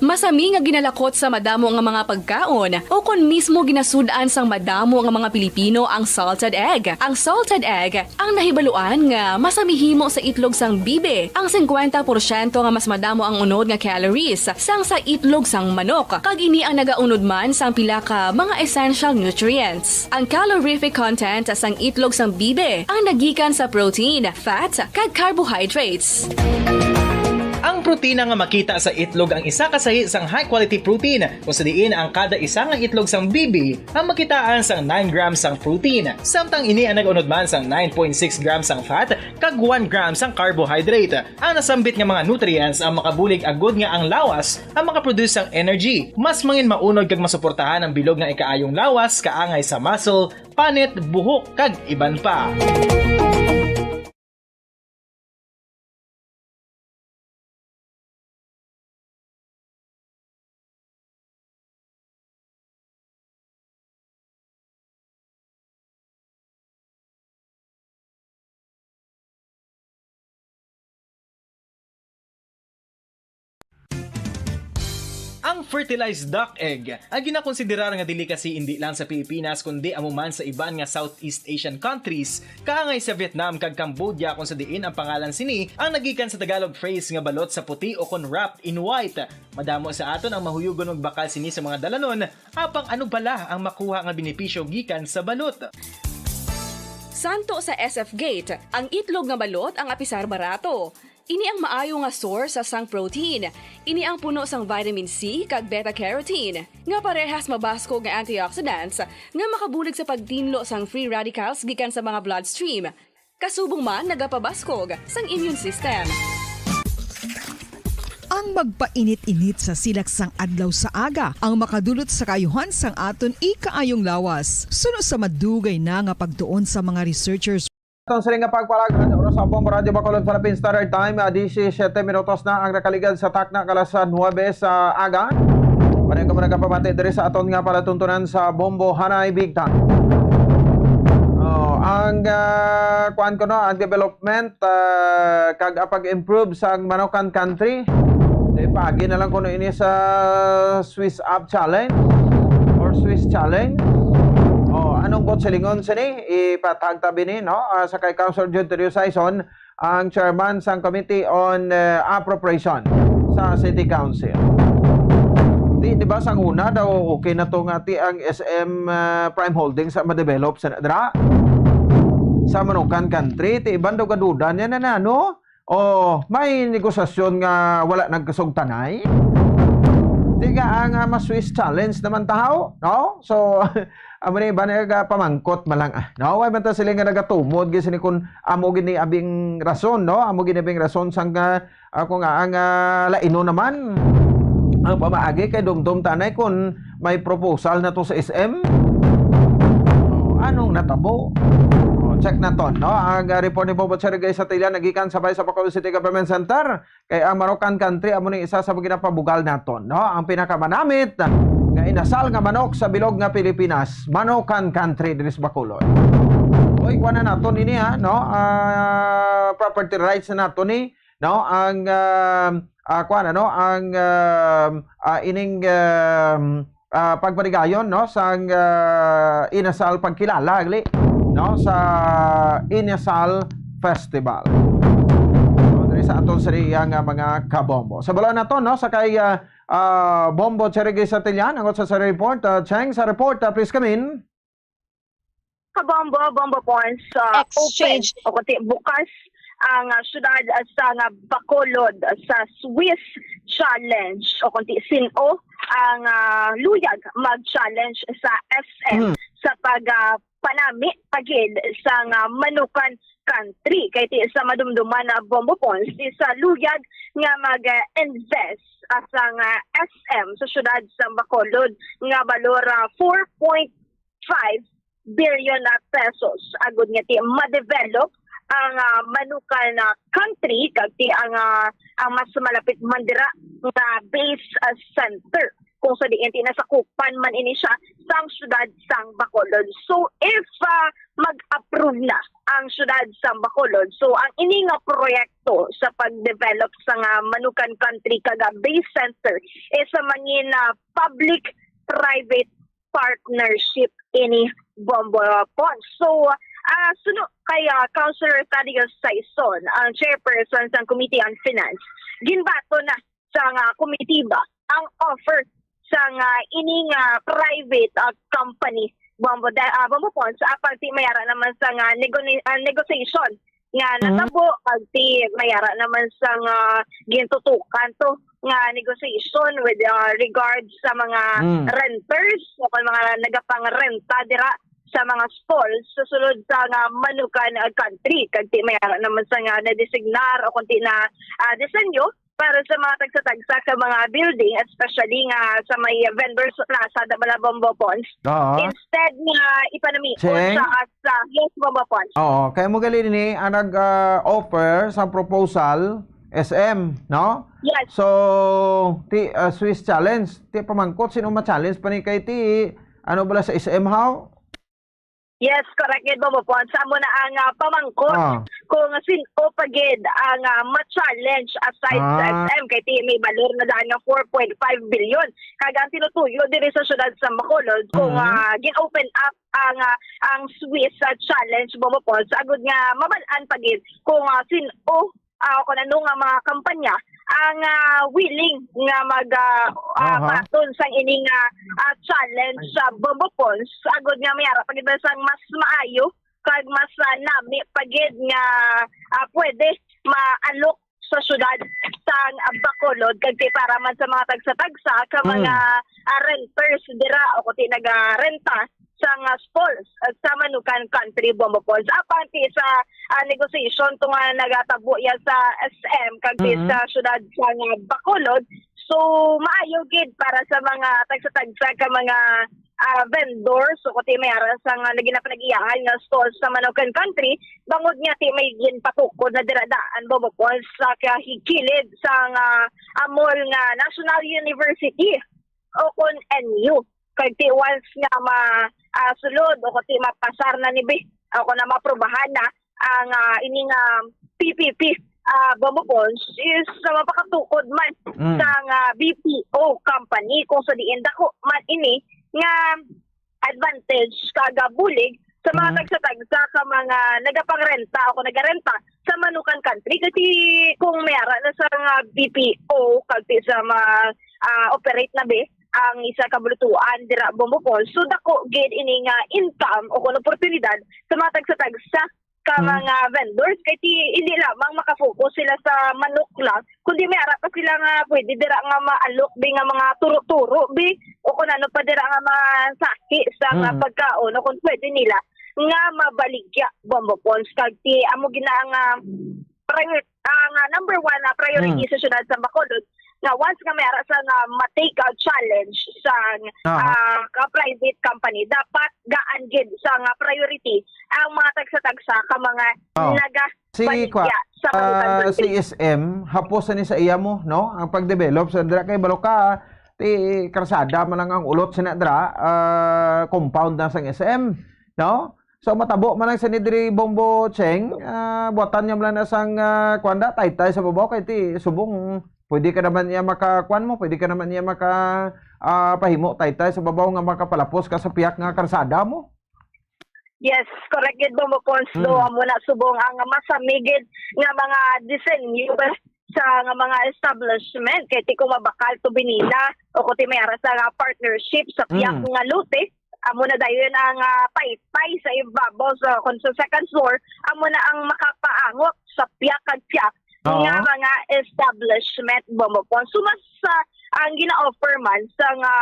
Masami nga ginalakot sa madamo nga mga pagkaon, o kon mismo ginasud-an sang madamo nga mga Pilipino ang salted egg. Ang salted egg ang nahibaluan nga masami himo sa itlog sang bibi. Ang singkwenta porsyento nga mas madamo ang unod nga calories sang sa itlog sang manok, kag ini ang nagaunod man sang pila ka mga essential nutrients. Ang calorific content sang itlog sang bibi ang nagikan sa protein, fat, kag carbohydrates. Ang protina nga makita sa itlog ang isa ka sahi sang high-quality protein, kung sa diin ang kada isa nga itlog sang bibi ang makitaan sang nine grams sang protein, samtang ini ang nag-unod man sang nine point six grams sang fat kag one gram sang carbohydrate. Ang nasambit nga mga nutrients ang makabulig agud nga ang lawas ang makaproduce sang energy, mas mangin maunod kag masuportahan ang bilog nga ikaayong lawas kaangay sa muscle, panit, buhok, kag iban pa. Ang fertilized duck egg ay ginakonsiderar nga delicacy indi lang sa Pilipinas, kundi amo man sa iban nga Southeast Asian countries, kaangay sa Vietnam kag Cambodia, kung sa diin ang pangalan sini ang nagikan sa Tagalog phrase nga balot sa puti o kon wrapped in white. Madamo sa aton ang mahuyugon magbakal sini sa mga dalanon, apang ano bala ang makuha nga benepisyo gikan sa balot? Santo sa S F Gate, ang itlog nga balot ang apisar barato. Ini ang maayo nga source sang protein. Ini ang puno sang vitamin C kag beta carotene, nga parehas mabaskog nga antioxidants nga makabulig sa pagtinlo sang free radicals gikan sa mga bloodstream. Kasubong man nagapabaskog sang immune system. Ang magpainit-init sa silak sang adlaw sa aga ang makadulot sa kaayuhan sang aton ikaayong lawas. Suno sa madugay na nga pagtuon sa mga researchers, Atong siling nga pagpalagad, oras sa Bombo Radyo Bacolod, Philippine Standard Time, ah, disisyete minutos na ang nakaligad sa takna kalas sa nuwebe sa aga. Pareho kamo nagapamati diri sa aton nga palatuntunan sa Bombo Hanay Big Time. Oh, ang, ah, kuan ko, no, ang development, ah, kag ang pag-improve sang Manokan Country. Di, paagi na lang kuno ini sa Swiss Up Challenge or Swiss Challenge. Oh, anong buot silingon sini? Ipatag ta bini, no? Ah, sa kay Councilor Jude Terio Sison, ang chairman sang Committee on, eh, Appropriation sa City Council. Di, di ba, sang una daw okay na to nga ti ang S M, ah, Prime Holdings sa ma-develop sa dra? Sa Manokan Country, ti iban daw gaduda niya na, na, no? Oh, may negosasyon nga wala nagkasugtanay. Di nga ang, ah, mas Swiss challenge naman tahaw, no? So, amo ni ba nga pamangkot man lang, ah, no? Way man ta sila nga nagatumod gid sini kung amo gid ni abing rason, no? Amo gid ni abing rason sang, ah, ako nga ang, ah, laino naman ang pamaagi kay dumdom tanay kung may proposal na to sa S M. Oh, anong natabo? Oh, check naton, no? Ang, ah, report ni Bobo Sergey Satilla nagikan sa Bay sa Bacolod City Government Center. Kay ang Manokan Country amo ni isa sa mga ginapabugal naton, no? Ang pinakamanamit nga inasal nga manok sa bilog nga Pilipinas, Manokan Country diri sa Bacolod. Oy, kuha na naton ini, ha, no? Ah, property rights na naton ni, no? Ang, ah, ah, kuha na, no? Ang, ah, ah, ining, ah, ah, pagpaligayon, no, sang, ah, Inasal pagkilala, gali, no, sa Inasal Festival. No, diri sa aton sa iya nga mga kabombo. Sa bala nato, no, sa kay, ah, ah, Bombo Cherry Gisatilian, ang sa, sa report, ah, Cheng, sa report, ah, please come in. Kabombo, Bombo Pons, ah, Exchange. Open o kunti bukas ang, ah, syudad, ah, sa nga Bacolod, ah, sa Swiss Challenge o kunti sin-o ang, ah, luyag mag-challenge sa S M Hmm. sa pag, ah, panami pa gid sa nga Manukan Country. Kay ti sa madumduman na Bombo Pons, ti sa luyag nga mag-invest, ah, sa nga S M sa syudad sa Bacolod nga balor, ah, four point five billion na pesos agud nga ti ma-develop ang, ah, Manukan na Country kag ti ang, ah, ang mas malapit man dira nga base, ah, center kung sa diin ti nasakupan man ini siya sang syudad sang Bacolod. So if, ah, mag-approve na ang syudad sang Bacolod, so ang ini nga proyekto sa pag-develop sa nga Manukan Country kag, ah, base center is sa mangin, ah, public-private partnership ini, Bombo Pons. So, ah, suno kay, ah, Councilor Thaddeus Saison, ang chairperson sang Committee on Finance, ginbaton na sang, ah, komitiba ang offer sang, ah, ini nga private, ah, company, Bombo, da-, ah, Bombo Pons, apang ti may ara naman sang, ah, nego-, ah, negotiation nga Mhm. natabo, kag ti may ara naman sang, ah, gintutukan to nga negotiation with, ah, regards sa mga Mm. renters o kon mga nagapangrenta dira sa mga stalls sa sulod sa nga Manukan, ah, Country. Kag ti may ara naman sang, ah, nadesignar o kon ti na, ah, disenyo para sa mga tagsa-tagsa ka mga building, especially nga sa may vendors plaza, da bala, Bombo Pons. Oo. Instead nga ipanamion Cheng? siya as, ah, yes, Bombo Pons. Oo, kay mo gali ni ang nag, ah, offer sa proposal, S M, no? Yes. So, ti, ah, Swiss Challenge, ti pamangkot, sino ma-challenge pa ni kay ti, ano bala sa S M, how? Yes, correct gid, Bombo Pons. Amo na ang, ah, pamangkot Ah. kung sin-o pa gid ang, ah, ma-challenge aside sa Ah. S M, kay ti may balor na daan nga four point five billion. Kag ang tinutuyo diri sa siyudad sa Bacolod, kung, Mhm. ah, gin-open up ang, ah, ang Swiss, ah, Challenge, Bombo Pons, agud nga mabal-an pa gid kung, ah, sin-o, ah, kung ano nga mga kampanya ang, ah, willing nga mag, ah, ah, Aha. baton sang ining, ah, ah, challenge sa Bombo Pons, agud nga may ara pa gid sang mas maayo kag mas, ah, nami pa gid nga, ah, pwede maalok sa syudad sang Bacolod, kag ti para man sa mga tagsa-tagsa ka Mm. mga, ah, renters dira o kung ti nagarenta sang, ah, stalls, ah, sa Manukan Country, Bombo Pons. Apang ti sa, ah, negotiation to nga nagatabo ya sa S M kag ti Mm. sa syudad sang Bacolod, so maayo gid para sa mga tagsa-tagsa ka mga, ah, vendors o kung ti may ara sang, ah, ginapanag-iyahan nga stalls sa Manukan Country, bangod nga ti may ginpatukod na dira daan, Bombo Pons, sa kahigkilid sang, ah, mall nga National University o kon N U. Kag ti once nga ma, ah, sulod o kon ti mapasar na ni bi, o kon na maaprubahan na ang, ah, ini nga P P P, ah, Bombo Pons is, ah, mapakatukod man Mm. sa nga B P O company kung sa diin dako man ini nga advantage kag bulig sa mga Mm. tagsa-tagsa ka mga nagapangrenta o kung nagarenta sa Manukan Country. Kasi kung may ara na sa nga B P O kag ti sa mga, ah, operate na bi ang isa ka bulutuan dira, Bombo Pons, so dako gid ini nga income o kung oportunidad sa mga tagsa-tagsa ka Mm. mga vendors, kay ti hindi lamang makafocus sila sa manok lang, kundi may ara pa sila nga pwede dira nga maalok bi nga mga turo-turo bi o kung ano pa dira nga mga saki sa nga Mm. pagkaon o kung pwede nila nga mabaligya, Bombo Pons. Kag ti amo gina nga prior-, ah, nga number one na priority Mm. sa siyudad sa Bacolod, nga once nga may ara sa nga ma-take out challenge sa, Aha. ah, ka private company, dapat gaan gid sa nga priority ang mga tagsa-tagsa ka mga Oh. naga Si baligya kwa-, sa Manukan ah, Country. Si S M, hapos ni sa iya mo, no? Ang pag-develop sa dira kay balo ka, ti karsada man lang ang ulot sina dira, ah, compound na sang S M, no? So, matabo man lang sini diri, Bombo Cheng, ah, buhatan niya man lang na sang, ah, kuwan da, taytay sa babaw, kay ti subong, pwede ka naman niya maka, kuwan mo, pwede ka naman niya maka, ah, pahimo taytay sa babaw nga makapalapos ka sa piyak nga karsada mo. Yes, correct gid, Bombo Pons. Do, Mm. amo na subong ang masamigid nga mga disenyo sa nga mga establishment kay ti kung mabakal to binila o kung ti may ara sa nga partnership sa piyak Mm. nga lote, amo na dayon ang ah, paypay sa ibabaw sa kung sa second floor, amo na ang makapaangot sa piyak kag piyak nga Oo. mga establishment, Bombo Pons. So mas ah, ang gina-offer man sa nga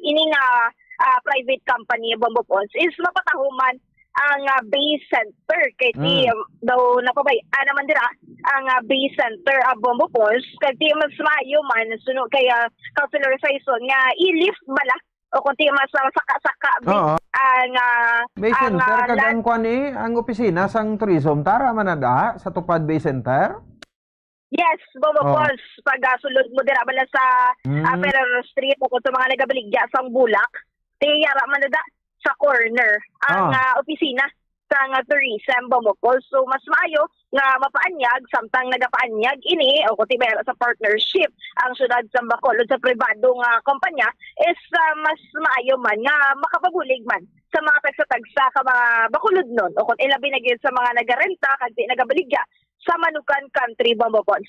ini nga ah, private company, Bombo Pons, is mapatahuman ang ah, Bay Center kay ti Mm. um, daw napabay-an naman dira ang ah, Bay Center, ah, Bombo Pons, kay ti mas maayo man suno kay ah, Councilor Saison nga i-lift bala o kung ti mas ah, saka-saka bi- Oo. ang ah, Bay ang Center, ah, kag land ang kwan eh, ang opisina sang tourism, tara man na da sa Tupad Bay Center? Yes, Bombo Oh. Pons. Pag ah, sulod mo dira bala sa ah, Mm. Ferrer Street o kung sa mga nagabaligya sang Bulak, ti ara man na da sa corner ang Ah. ah, opisina sang ah, tourism, Bombo Pons. So mas maayo nga mapaanyag samtang nagapaanyag ini o kung ti may ara sa partnership ang syudad sa Bacolod sa pribado nga kompanya is ah, mas maayo man nga makapabulig man sa mga tagsa-tagsa ka mga Bacolodnon o kung ilabi na gyud sa mga nagarenta kag di nagabaligya sa Manukan Country, Bombo Pons.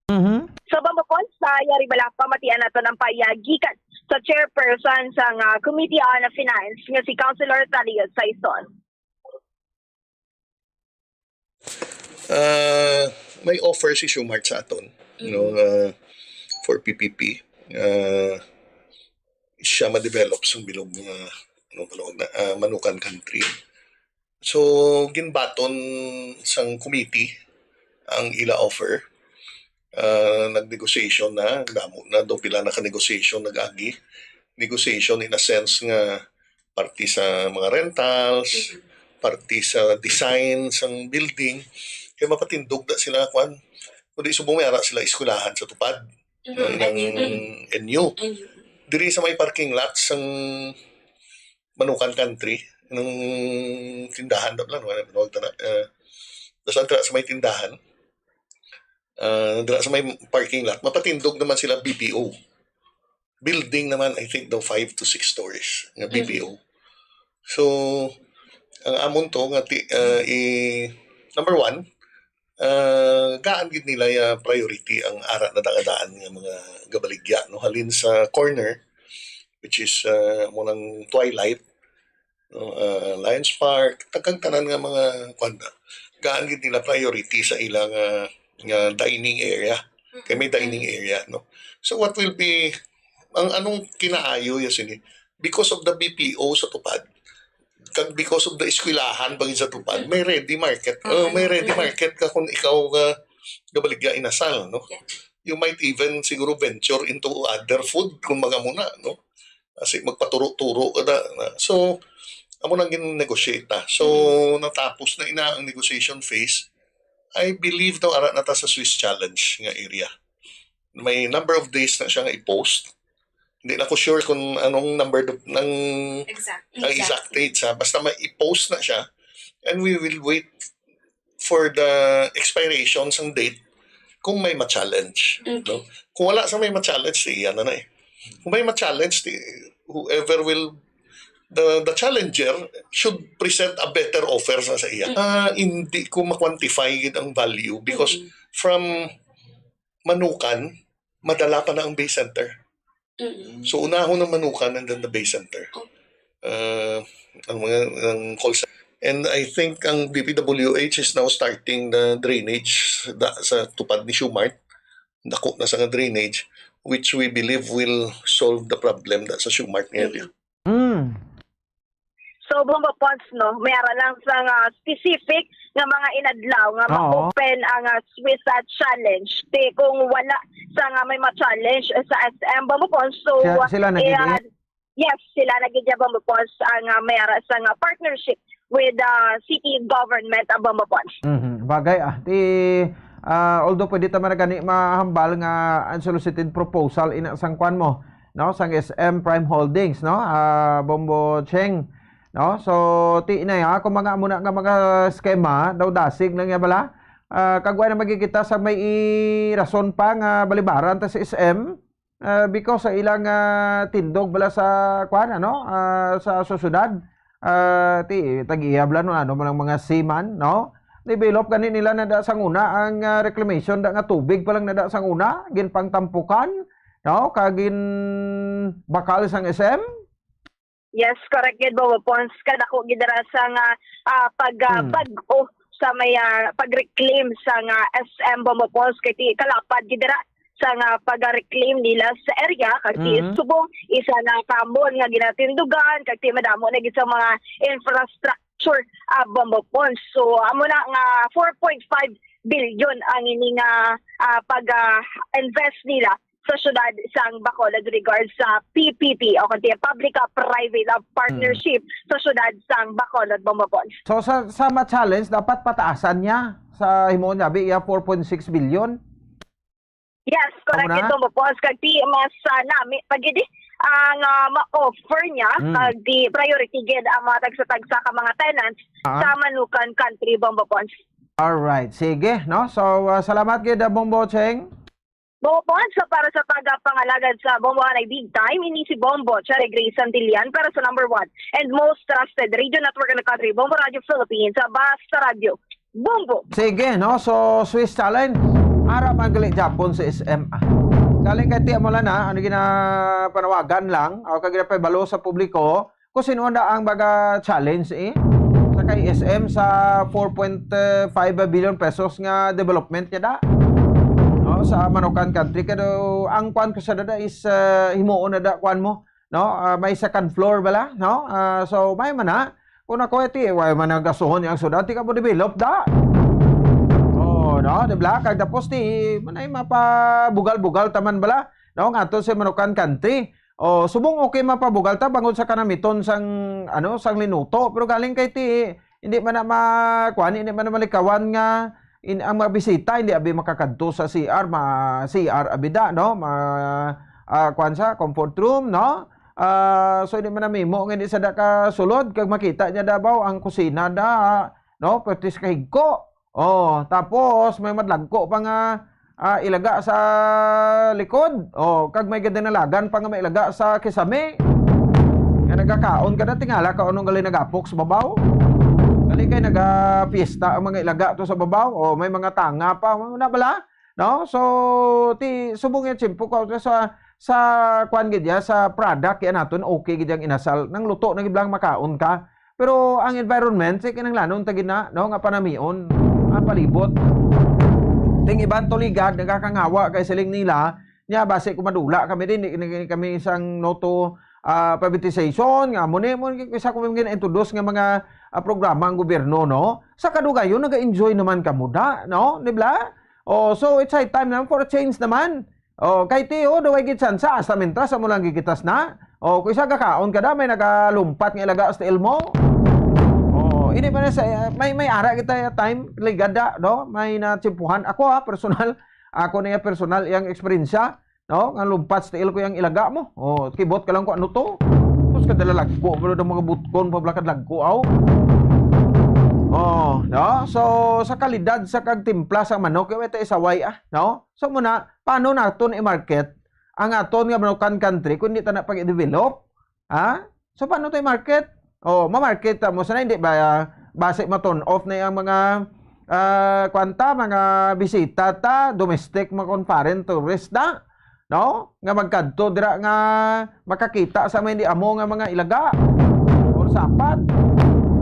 Mhm. So, Bombo Pons, sa yari bala pamatian naton ang pahayag gikan sa chairperson sang ah, Committee on Finance nga si Councilor Talia Saison. Ah, may offer si Shumart sa aton, no, ah, for P P P. Ah, siya ma-develop sang bilog nga, ano, ano, ah, Manukan Country. So, ginbaton sang committee ang ila offer. Ah, nag-negotiation na, damo na, do pila na ka negotiation nag-agi. Negotiation in a sense nga parte sa mga rentals, parte sa design sang building. Kaya mapatindog na sila, kwan. Kundi subong may ara sila eskwelahan sa Tupad, no, Mhm. ng N U. N U. N U. Diri sa may parking lot sang Manukan Country, ng tindahan, da lang, wala, wala, wala, uh, basta dira sa may tindahan, ah, dira sa may parking lot, mapatindog naman sila B P O. Building naman, I think, daw five to six stories nga Mhm. B P O. So, ang amon to nga ti, ah, i, number one, ah, gaan gid nila ya priority ang ara na dangadaan nga mga gabaligya, no? Halin sa corner, which is ah, mo nang Twilight, no? Ah, Lions Park, tagkang tanan nga mga kwan na. Gaan gid nila priority sa ilang ah, nga dining area. Kay may dining area, no? So what will be, ang anong kinaayo ya sini? Because of the B P O sa Tupad, kag because of the eskwelahan bangin sa Tupad, may ready market. Oh, may ready market ka kung ikaw ka gabaligya inasal, no? Yeah. You might even siguro venture into other food kung mga muna, no? Kasi magpaturo-turo ka na, na. So, amo nang gin-negotiate na. So, natapos na ina ang negotiation phase. I believe daw ara na ta sa Swiss challenge nga area. May number of days na siya nga i-post. Hindi na ko sure kung anong number do- ng Exact. ang exact date sa basta may i-post na siya, and we will wait for the expiration sang date kung may ma-challenge, Okay. no? Kung wala sa may ma-challenge, si iyan na na eh. Kung may ma-challenge, di, whoever will, the the challenger should present a better offer sa sa iya. Ah, hindi ko ma-quantify gid ang value because Mm. from Manukan, madala pa na ang Bay Center. Mm. So, unahon ang Manukan and then the Bay Center. Oh. Uh, ang mga ang call center. And I think ang D P W H is now starting the drainage da, sa Tupad ni Shumart. Dako na sa nga drainage, which we believe will solve the problem da sa Shumart nga area. Mm. So, Bombo Pons, no, may ara lang sa nga specific nga mga inadlaw nga Oo. ma-open ang ah, Swiss ah, challenge. Ti kung wala sa nga may ma-challenge sa S M Bombo Pons, so Siya- sila na gid, ah, eh? Yes, sila na gid ya, Bombo Pons, ang ah, may ara sa nga partnership with the city government, ah, Bombo Pons. Mhm. Bagay ah. Ti ah, although pwede ta man gani mahambal nga unsolicited proposal ina sang kwan mo, no, sang S M Prime Holdings, no, ah, Bombo Cheng, no. So ti inay ha, kung mga amo na nga mga eskema daw dasig lang ya bala. Ah, kag wa na magkikita sa may i-, rason pa nga balibaran ta sa S M, ah, because sa ilang ah, tindog bala sa kwan, ano, ah, sa sosyedad. Ah, ti, tag-iya bala, no, ano man ang mga seaman, no? Develop gani nila na da sang una ang, ah, reclamation da nga tubig pa lang na da sang una, ginpangtampukan, no? Kag ginbakal sang S M. Yes, correct gid, Bobo Pons. Kadako gid dira sa nga, ah, pag, ah, Hmm. bag-o sa may, ah, pag-reclaim sa nga S M, Bobo Pons, kay ti kalapad gid dira sa nga pag-reclaim nila sa area, kag ti Mhm. subong isa na ka mall nga ginatindugan, kag ti madamo na gid sa mga infrastructure, ah, Bobo Pons. So, amo na nga four point five billion ang ini nga, ah, pag, ah, invest nila sa syudad sang Bacolod regards sa P P P o kon ti public, ah, private, ah, partnership sa syudad sang Bacolod, Bobo Pons. So, sa, sa ma-challenge, dapat pataasan niya sa himuon niya, bi, iya four point six billion? Yes, correct. Amo na? Ito, Bobo Pons, kag ti mas, ah, nami pa gid ang, ah, ma-offer niya, Mm. kag ti priority gid ang mga tagsa-tagsa ka mga tenants Ah. sa Manukan Country, Bobo Pons. Alright, sige, no? So, ah, salamat gid, ah, Bombo Cheng. Bobo Pons, so para sa pagpangalagad sa Bombo Anay Big Time, ini si Bombo Cherry Grace Santillan para sa number one and most trusted radio network in the country, Bombo Radio Philippines, sa Basta Radio Bombo. Sige, no? So, Swiss Challenge. Ara man gali Japon sa S M, ah. Galing kay Tia Molana, ano ginapanawagan lang, o kag ginapahibalo sa publiko, kung sino na ang baga challenge, eh. Sa kay S M sa four point five billion pesos nga development niya da. No, sa Manukan Country. Pero ang kwan ko sa dada is, ah, himuon na da, kwan mo, no? Ah, may second floor bala, no? Ah, so, may man na. Kung ako, iti, why man nagasuhon ang sudan, di ka mo develop da. Oh, no? Di ba? Kag tapos, ti, manay mapabugal-bugal taman bala, no? Nga to sa Manukan Country. Oh, subong okay mapabugal ta bangod sa kanamiton sang, ano, sang linuto. Pero galing kay ti, hindi man na ma-, kuan, hindi man na malikawan nga in, ang mga bisita hindi abi makakadto sa C R, ma-, C R abi da, no? Ma-, ah, kuan sa comfort room, no? Ah, so hindi man na mimo nga hindi sa da ka sulod kag makita niya dabaw ang kusina da, no? Pertis kahigko. Oh, tapos may madlagko pa nga, ah, ilaga sa likod. Oh, kag may gadinalagan pa nga may ilaga sa kisame. Nga nagakaon ka na, tingala ka anong gali nagapok sa babaw. Gali kay nagapiesta ang mga ilaga to sa babaw. Oh, may mga tanga pa. Ano na bala? No? So, ti, subong yung tiyempo ko sa, sa kwan gid ya, sa product yan naton, okay gid yung inasal. Nang luto na gid lang makaon ka. Pero ang environment, sa kinahanglanon ta gid na, no, nga panamion ang palibot. Ting iban tuligad, nagakangawa kay siling nila, nya basi ko madula kami din, di, di kami sang no to, ah, privatization, nga mo ni, mo ni, isa ko mga introduce nga mga, ah, programa ang gobyerno, no? Sa kadugayon, nag-enjoy naman kamo da, no? Di ba? Oh, so it's high time naman for a change naman. Oh, kay ti, oh, daw ay gid sansa, hasta mintras amo lang gigitas na. Oh, kung isa ka kaon ka da, may nagalumpat nga ilaga sa tiil mo. Oh, ini pa na sa, may, may ara kita time, ligada, no? May natsimpuhan. Ako, ha, personal, ako niya personal, iyang eksperyensya, no? Nga lumpat sa tiil ko yung ilaga mo. Oh, kibot ka lang kung ano to. Tapos kadala lagko, pero daw mga butkon, pablakad lagko, aw. Oh, no? So, sa kalidad sa kagtimpla sa manok, yung ito isaway, ah, no? So, muna, paano naton i-market ang aton nga Manukan Country kung di ta na pag-develop? Ha? So, paano tayo market? Oh, ma-market ta mo. Sana hindi ba, ah, base ma-turn off na yung mga, ah, kwanta, mga bisita ta, domestic, mga foreign tourist na, no? Nga magkadto dira nga makakita sa may hindi amo nga mga ilaga or sapat.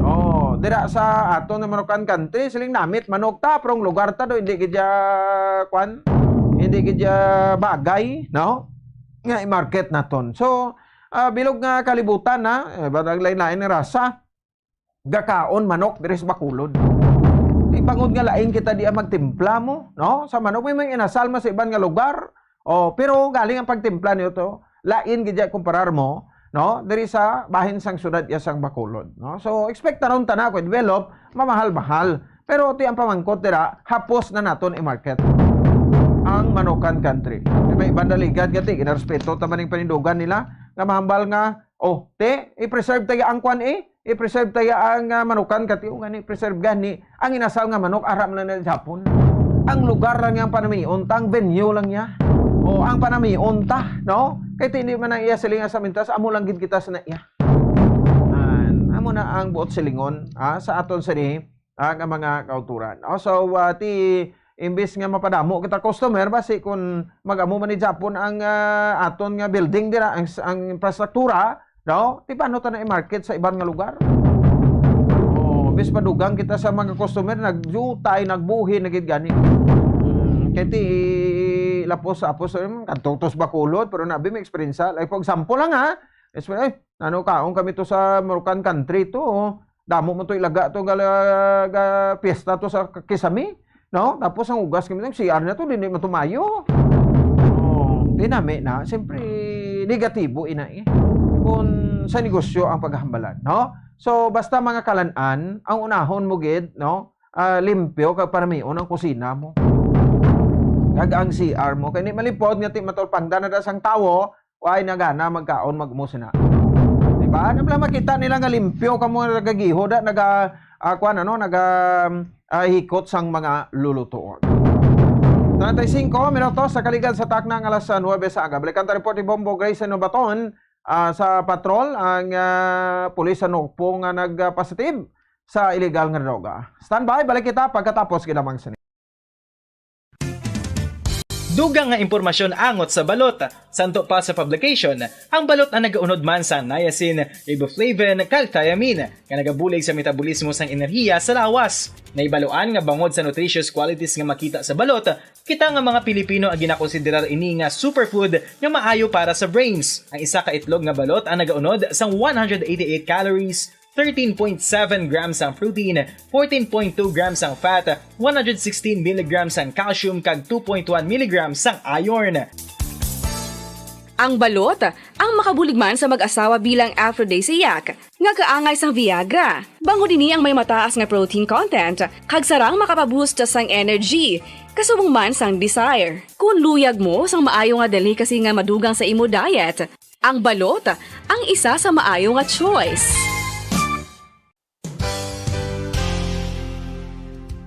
Oh, dira sa aton nga Manukan Country, siling namit, manok ta, prong lugar ta do, hindi gid ya, kwan, hindi gid ya bagay, no? Nga i-market naton. So, ah, bilog nga kalibutan, ha? Eh, ba, naglain-lain nga rasa. Gakaon manok diri sa Bacolod. Di bangod nga lain kita di magtimpla mo, no? Sa manok, may mga inasal man sa iban nga lugar. Oh, pero galing ang pagtimpla niyo to, lain gid ya kumparar mo, no? Diri sa bahin sang syudad ya sang Bacolod, no? So, expect ta ron ta na ko develop, mamahal-mahal. Pero ti ang pamangkot dira, hapos na naton i-market ang Manukan Country. Kay may iban daligad gati, ginarespeto ta man ning panindugan nila, nga mahambal nga, oh, te, i-preserve tayo ang kwan, eh, i-preserve tayo ang, ah, Manukan Country, o nga ni, preserve gani, ang inasal nga manok, ara man lang na Japon. Ang lugar lang yang panamion ta, ang venue lang niya. O, ang panamion ta, no? Kay ti, hindi man ang iya siling sa mintas, amo lang gid kita sa na iya. An, Mo na ang buot silingon, ah, sa aton sini, ah, nga mga kauturan. Oh, so, ah, ti, imbis nga mapadamo kita customer, basi kung mag-amo man ni Japon ang, ah, aton nga building dira, ang, ang infrastruktura, no? Ti paano ta na i-market sa iban nga lugar? Oh, imbis padugang kita sa mga customer, nagjutay, nagbuhi, na gid gani. Hmm, kay ti, lapos sa apos, um, kadto to sa Bacolod, pero nabi may eksperyensya. Like, for example lang, ha? Yes, eh, ano, kaon kami to sa Moroccan country to, oh. Damo man to ilaga to, gala-, ga-, fiesta to sa Kisame, no? Tapos ang ugas kami, ang C R na to, di, di man to mayo. Oh, tinami na, siyempre, negatibo ina eh. Kung sa negosyo ang paghambalan, no? So, basta mga kalan-an, ang unahon mo gid, no? Ah, limpyo kag paramion ang kusina mo. Kag ang C R mo. Kay di malipod nga ti matulpangdan na da sang tawo, way na gana magkaon, mag-umos na. Di ba? Ano lang makita nila nga limpyo kamo nga nagagiho da, naga, ah, kuwan, ano, naga, ah, hikot sang mga lulutuon. Treinta y cinco minutos sa kaligal sa takna nga alas nuebe sa aga. Balikan ta report ni Bombo Grayson Nobaton, ah, sa patrol ang, ah, pulis sa Nokpo nga nag-positive sa illegal nga droga. Standby, balik kita pagkatapos gid lamang sini. Dugang nga impormasyon angot sa balot. Santo pa sa publication, ang balot ang nagaunod man sang niacin, riboflavin, kag thiamine, nga nagabulig sa metabolismo sang enerhiya sa lawas. Nahibaluan nga bangod sa nutritious qualities nga makita sa balot, kita nga mga Pilipino ang ginakonsiderar ini nga superfood nga maayo para sa brains. Ang isa ka itlog nga balot ang nagaunod sang one hundred eighty-eight calories, thirteen point seven grams ang protein, fourteen point two grams ang fat, one hundred sixteen milligrams ang calcium, kag two point one milligrams ang iron. Ang balot, ang makabulig man sa mag-asawa bilang aphrodisiac, nga kaangay sang Viagra. Bangod ini ang may mataas nga protein content, kag sarang makapaboost sang energy, kasubong man sang desire. Kung luyag mo sang maayo nga delicacy nga madugang sa imo diet, ang balot ang isa sa maayo nga choice.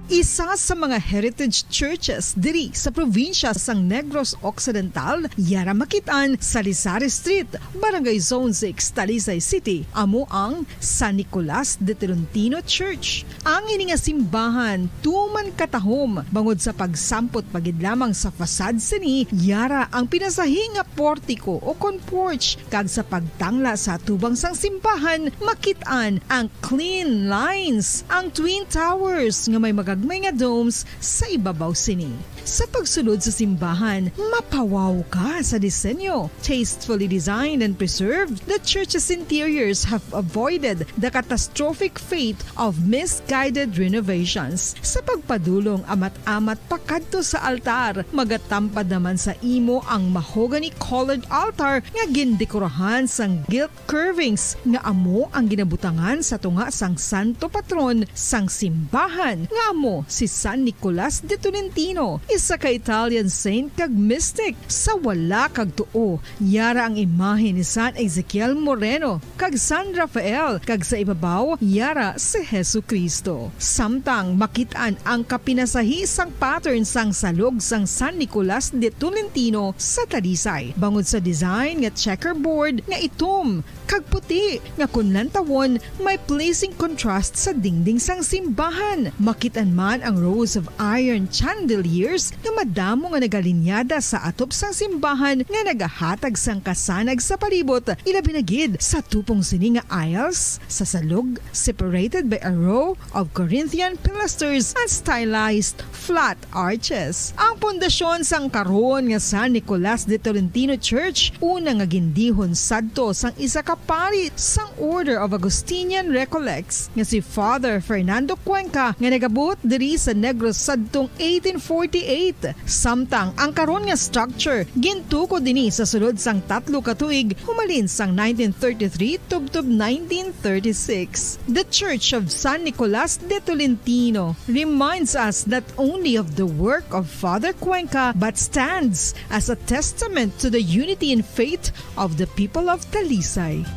Isa sa mga heritage churches diri sa probinsya sang Negros Occidental, yara makit-an sa Lisari Street, Barangay Zone six, Talisay City, amo ang San Nicolas de Tolentino Church. Ang ini nga simbahan tuman katahom bangod sa pagsampot pa gid lamang sa facade sini, yara ang pinasahi nga portiko o kon porch, kag sa pagtangla sa atubang sang simbahan, makit-an ang clean lines, ang twin towers nga may magagmay nga domes sa ibabaw sini. Sa pagsulod sa simbahan, mapawaw ka sa disenyo. Tastefully designed and preserved, the church's interiors have avoided the catastrophic fate of misguided renovations. Sa pagpadulong amat-amat pakadto sa altar, magatampad naman sa imo ang mahogany-colored altar nga gindekorahan sang gilt curvings nga amo ang ginabutangan sa tunga sang santo patron sang simbahan, nga amo si San Nicolas de Tolentino, isa ka Italian saint kag mystic. Sa wala kag tuo, yara ang imahe ni San Ezekiel Moreno kag San Rafael, kag sa ibabaw, yara si Jesu-Cristo. Samtang makit-an ang kapinasahi sang pattern sang salog sang San Nicolas de Tolentino sa Talisay, bangod sa design nga checkerboard nga itom kag puti, nga kon lantawon, may pleasing contrast sa dingding sang simbahan. Makit-an man ang rows of iron chandeliers nga madamo nga nagalinyada sa atop sang simbahan nga nagahatag sang kasanag sa palibot, ilabi na gid sa tupong sini nga aisles, sa salog, separated by a row of Corinthian pilasters and stylized flat arches. Ang pundasyon sang karon nga San Nicolas de Tolentino Church, una nga gindihon sadto sang isa ka pari sang Order of Augustinian Recollects nga si Father Fernando Cuenca, nga nagabot diri sa Negros sadtong eighteen forty-eight. Samtang ang karon nga structure gintukod dinhi sa sulod sang tatlo ka tuig, humalin sang nineteen thirty-three tubtob nineteen thirty-six. The Church of San Nicolas de Tolentino reminds us not only of the work of Father Cuenca, but stands as a testament to the unity in faith of the people of Talisay.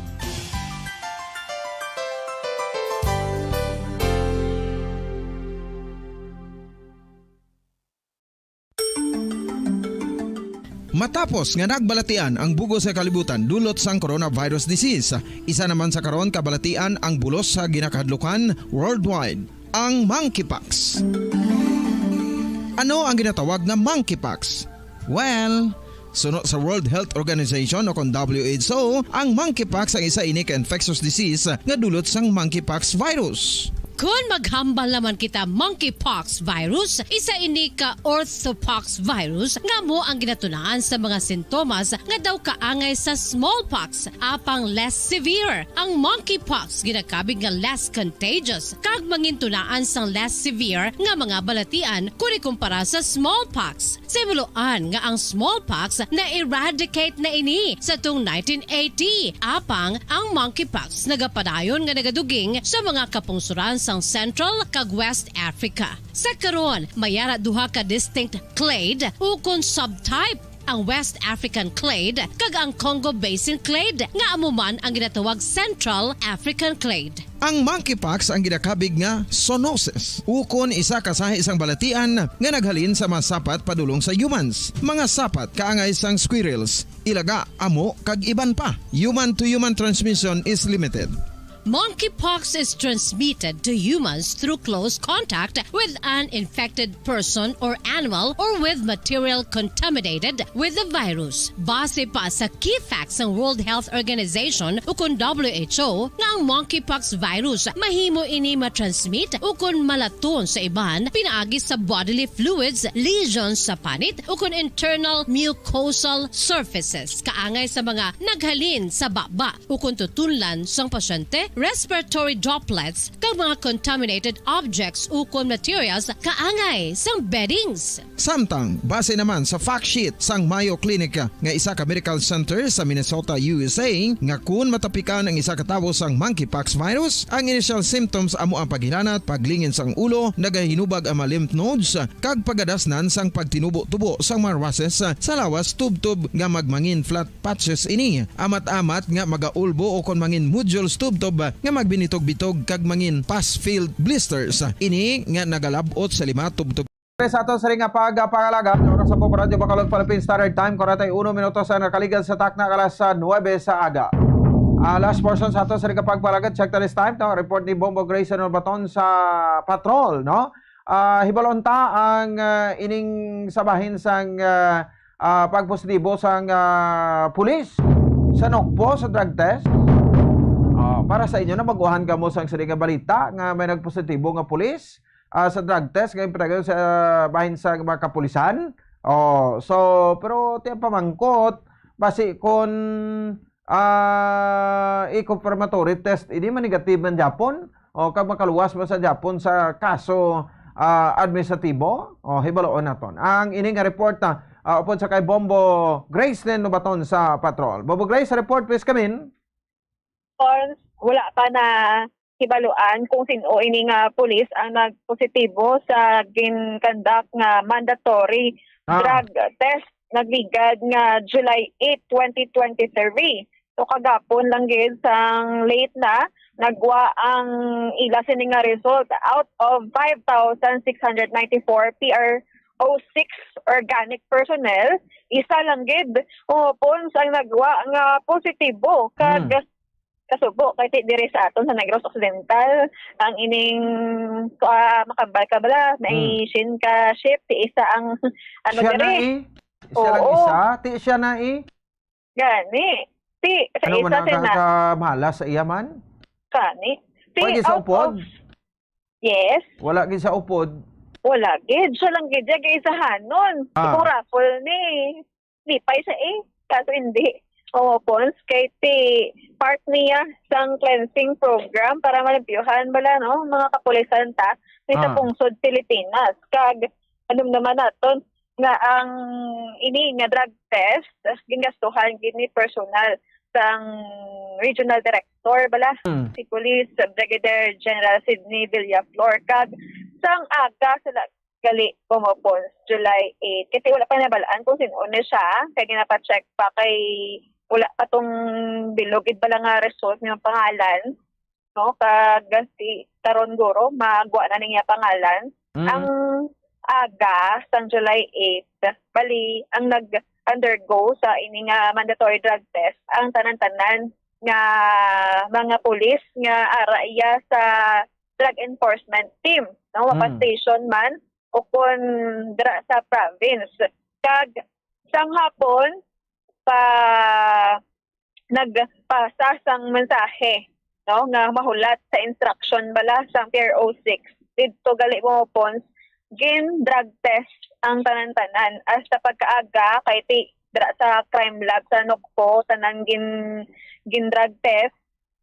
Matapos nga nagbalatian ang bug-os nga kalibutan dulot sang coronavirus disease, isa naman sa karon kabalatian ang bulos sa ginakahadlukan worldwide, ang monkeypox. Ano ang ginatawag nga monkeypox? Well, suno sa World Health Organization o kon W H O, ang monkeypox ang isa ini ka infectious disease nga dulot sang monkeypox virus. Kon maghambal naman kita, monkeypox virus, isa ini ka orthopox virus nga amo ang ginatunaan sa mga sintomas nga daw kaangay sa smallpox, apang less severe. Ang monkeypox ginakabig nga less contagious kag mangintunaan sang less severe nga mga balatian kon ikumpara sa smallpox. Sa hibaluan nga ang smallpox na-eradicate na ini sa tung nineteen eighty, apang ang monkeypox nagapadayon nga nagaduging sa mga kapungsoran sang Central kag West Africa. Sa karon, may ara duha ka distinct clade ukon subtype, ang West African clade kag ang Congo Basin clade, nga amo man ang ginatawag Central African clade. Ang monkeypox ang ginakabig nga zoonosis, ukon isa ka sahi sang balatian nga naghalin sa mga sapat padulong sa humans, mga sapat kaangay sang squirrels, ilaga, amo, kag iban pa. Human-to-human transmission is limited. Monkeypox is transmitted to humans through close contact with an infected person or animal or with material contaminated with the virus. Base pa sa key facts sang World Health Organization ukon W H O, nga ang monkeypox virus mahimo ini ma-transmit ukon malaton sa iban pinaagi sa bodily fluids, lesions sa panit, ukon internal mucosal surfaces, kaangay sa mga naghalin sa baba ukon tutunlan sang pasyente, respiratory droplets, kag mga contaminated objects ukon materials kaangay sang beddings. Samtang, base naman sa fact sheet sang Mayo Clinic nga isa ka medical center sa Minnesota, U S A, nga kun matapikan ang isa ka tawo sang monkeypox virus, ang initial symptoms amo ang paghilanat, paglingin sang ulo, nagahinubag ang mga lymph nodes, kag pagadasnan sang pagtinubo-tubo sang mga rushes sa lawas tubtob nga magmangin flat patches ini, amat-amat nga magaulbo o kon mangin nodules tubtob nga magbinitog-bitog kag mangin pus-filled blisters ini nga nagalab-ot sa lima tubtob. Sa ato sa ring nga pagpangalagad, oras sa Pop Radio Bacolod Philippine Standard Time, kwarenta y uno minutos ang nakaligad sa takna alas nuebe sa aga. Ah, last portion sa ato sa ring nga pagpangalagad, check the list time, no? Report ni Bombo Grayson Baton sa patrol, no? Ah, hibalon ta ang, ah, ining sa bahin sang, ah, ah, pagpositibo sang, ah, pulis sa Nokpo sa drug test. Ah, para sa inyo na baguhan kamo sang sini nga balita nga may nagpositibo nga pulis, ah, sa drug test nga ginpadayon sa bahin sa mga kapulisan. Oh, so, pero ti ang pamangkot, basi kon, ah, i-confirmatory test, ini man negative man gyapon, o kag makaluwas man sa gyapon sa kaso, ah, administratibo. O, hibaluon naton ang ini nga report na, ah, upod sa kay Bombo Gracelyn Nubaton sa Patrol. Bombo Grace, report please come in. Response, wala pa na hibaluan kung sin-o ini nga pulis ang nagpositibo sa gin-conduct nga mandatory Ah. drug test nagligad nga July eight, twenty twenty-three. So, kagapon lang gid sang late na, nagwa ang ila sini nga result. Out of five thousand six hundred ninety-four P R O six organic personnel, isa lang gid, o, pons ang nagwa nga positibo. Kag Hmm. kasubo kay ti diri sa aton sa Negros Occidental ang ining, ah, makambal ka bala, may Hmm. Shin ka ship, ti isa ang, ano, Siya na diri. eh. Siya lang Oo. isa. Ti siya na eh. Gani. Ti, sa Ano man isa ang sina. Ka-, kamalas sa iya man? Gani. Ti Pwede sa out upod? of Yes. Wala gid sa upod. Wala gid. Siya lang gid, yung isahanon. Ah. Kung raffle ni, lipay siya eh. Kaso hindi. Oo, pons, kay ti part niya sang cleansing program para malimpyuhan bala, no? Mga kapulisan ta, ni sa Ah. pungsod Pilipinas. Kag, anong naman naton, nga ang ini nga drug test, gingastuhan gid ni personal sang regional director bala, Hmm. si Police Brigadier General Sidney Villaflor. Kag sang aga sila gali pumupon, July eight. Kasi wala pa nabalaan kung sino na siya. Kaya ginapa-check pa kay wala pa tong bilog gid bala nga result nga pangalan, no? Kag si karon guro, magwa na niya pangalan. Mm. Ang aga sang July eight, bali, ang nag-, undergo sa ini nga mandatory drug test ang tanan-tanan nga mga pulis nga ara iya sa drug enforcement team, no? Mm. Mapa-station man o kon dira sa province. Kag sang hapon pa nagpasa sang mensahe, no, nga mahulat sa instruction bala sang P R O six. Didto gali, Bombo Pons, gin-drug test ang tanan-tanan. Hasta pagkaaga, kay ti, dira sa crime lab sa Nokpo, tanan gin, gin-drug test.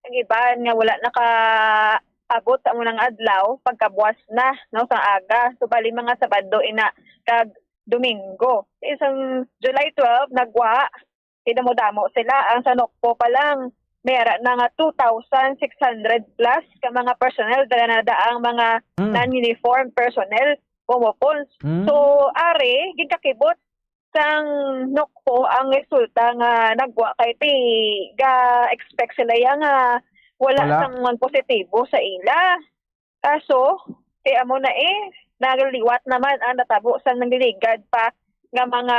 Ang iban nga wala nakaabot sa amo nang adlaw, pagkabuas na, no, sa aga. So, bali mga Sabado ina kag Domingo. Isang July twelve, nagwa, kay damo-damo sila. Ang sa Nokpo pa lang, may ara na nga two thousand six hundred plus ka mga personnel, dala na da ang mga Hmm. non-uniform personnel, Bombo Pons. Hmm. So, ari, ginkakibot sang Nokpo ang resulta nga nagwa kay ti ga-expect sila ya nga wala Wala. sang magpositibo sa ila. Kaso, kay amo na eh, nagaliwat naman ang natabo sa nagligad pa nga mga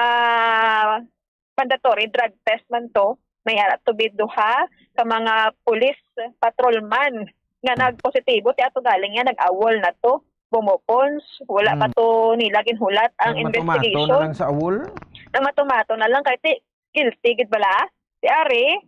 mandatory drug test man to. May ara to bi duha ka mga police patrolman nga Hmm. nagpositibo, ti ato galing nga nag-awol na to. Bombo Pons, wala pa Hmm. to nila ginhulat ang Nagmatumato na investigation. lang sa awol? Nagmatumato na lang kay ti guilty gid bala. Ti ari,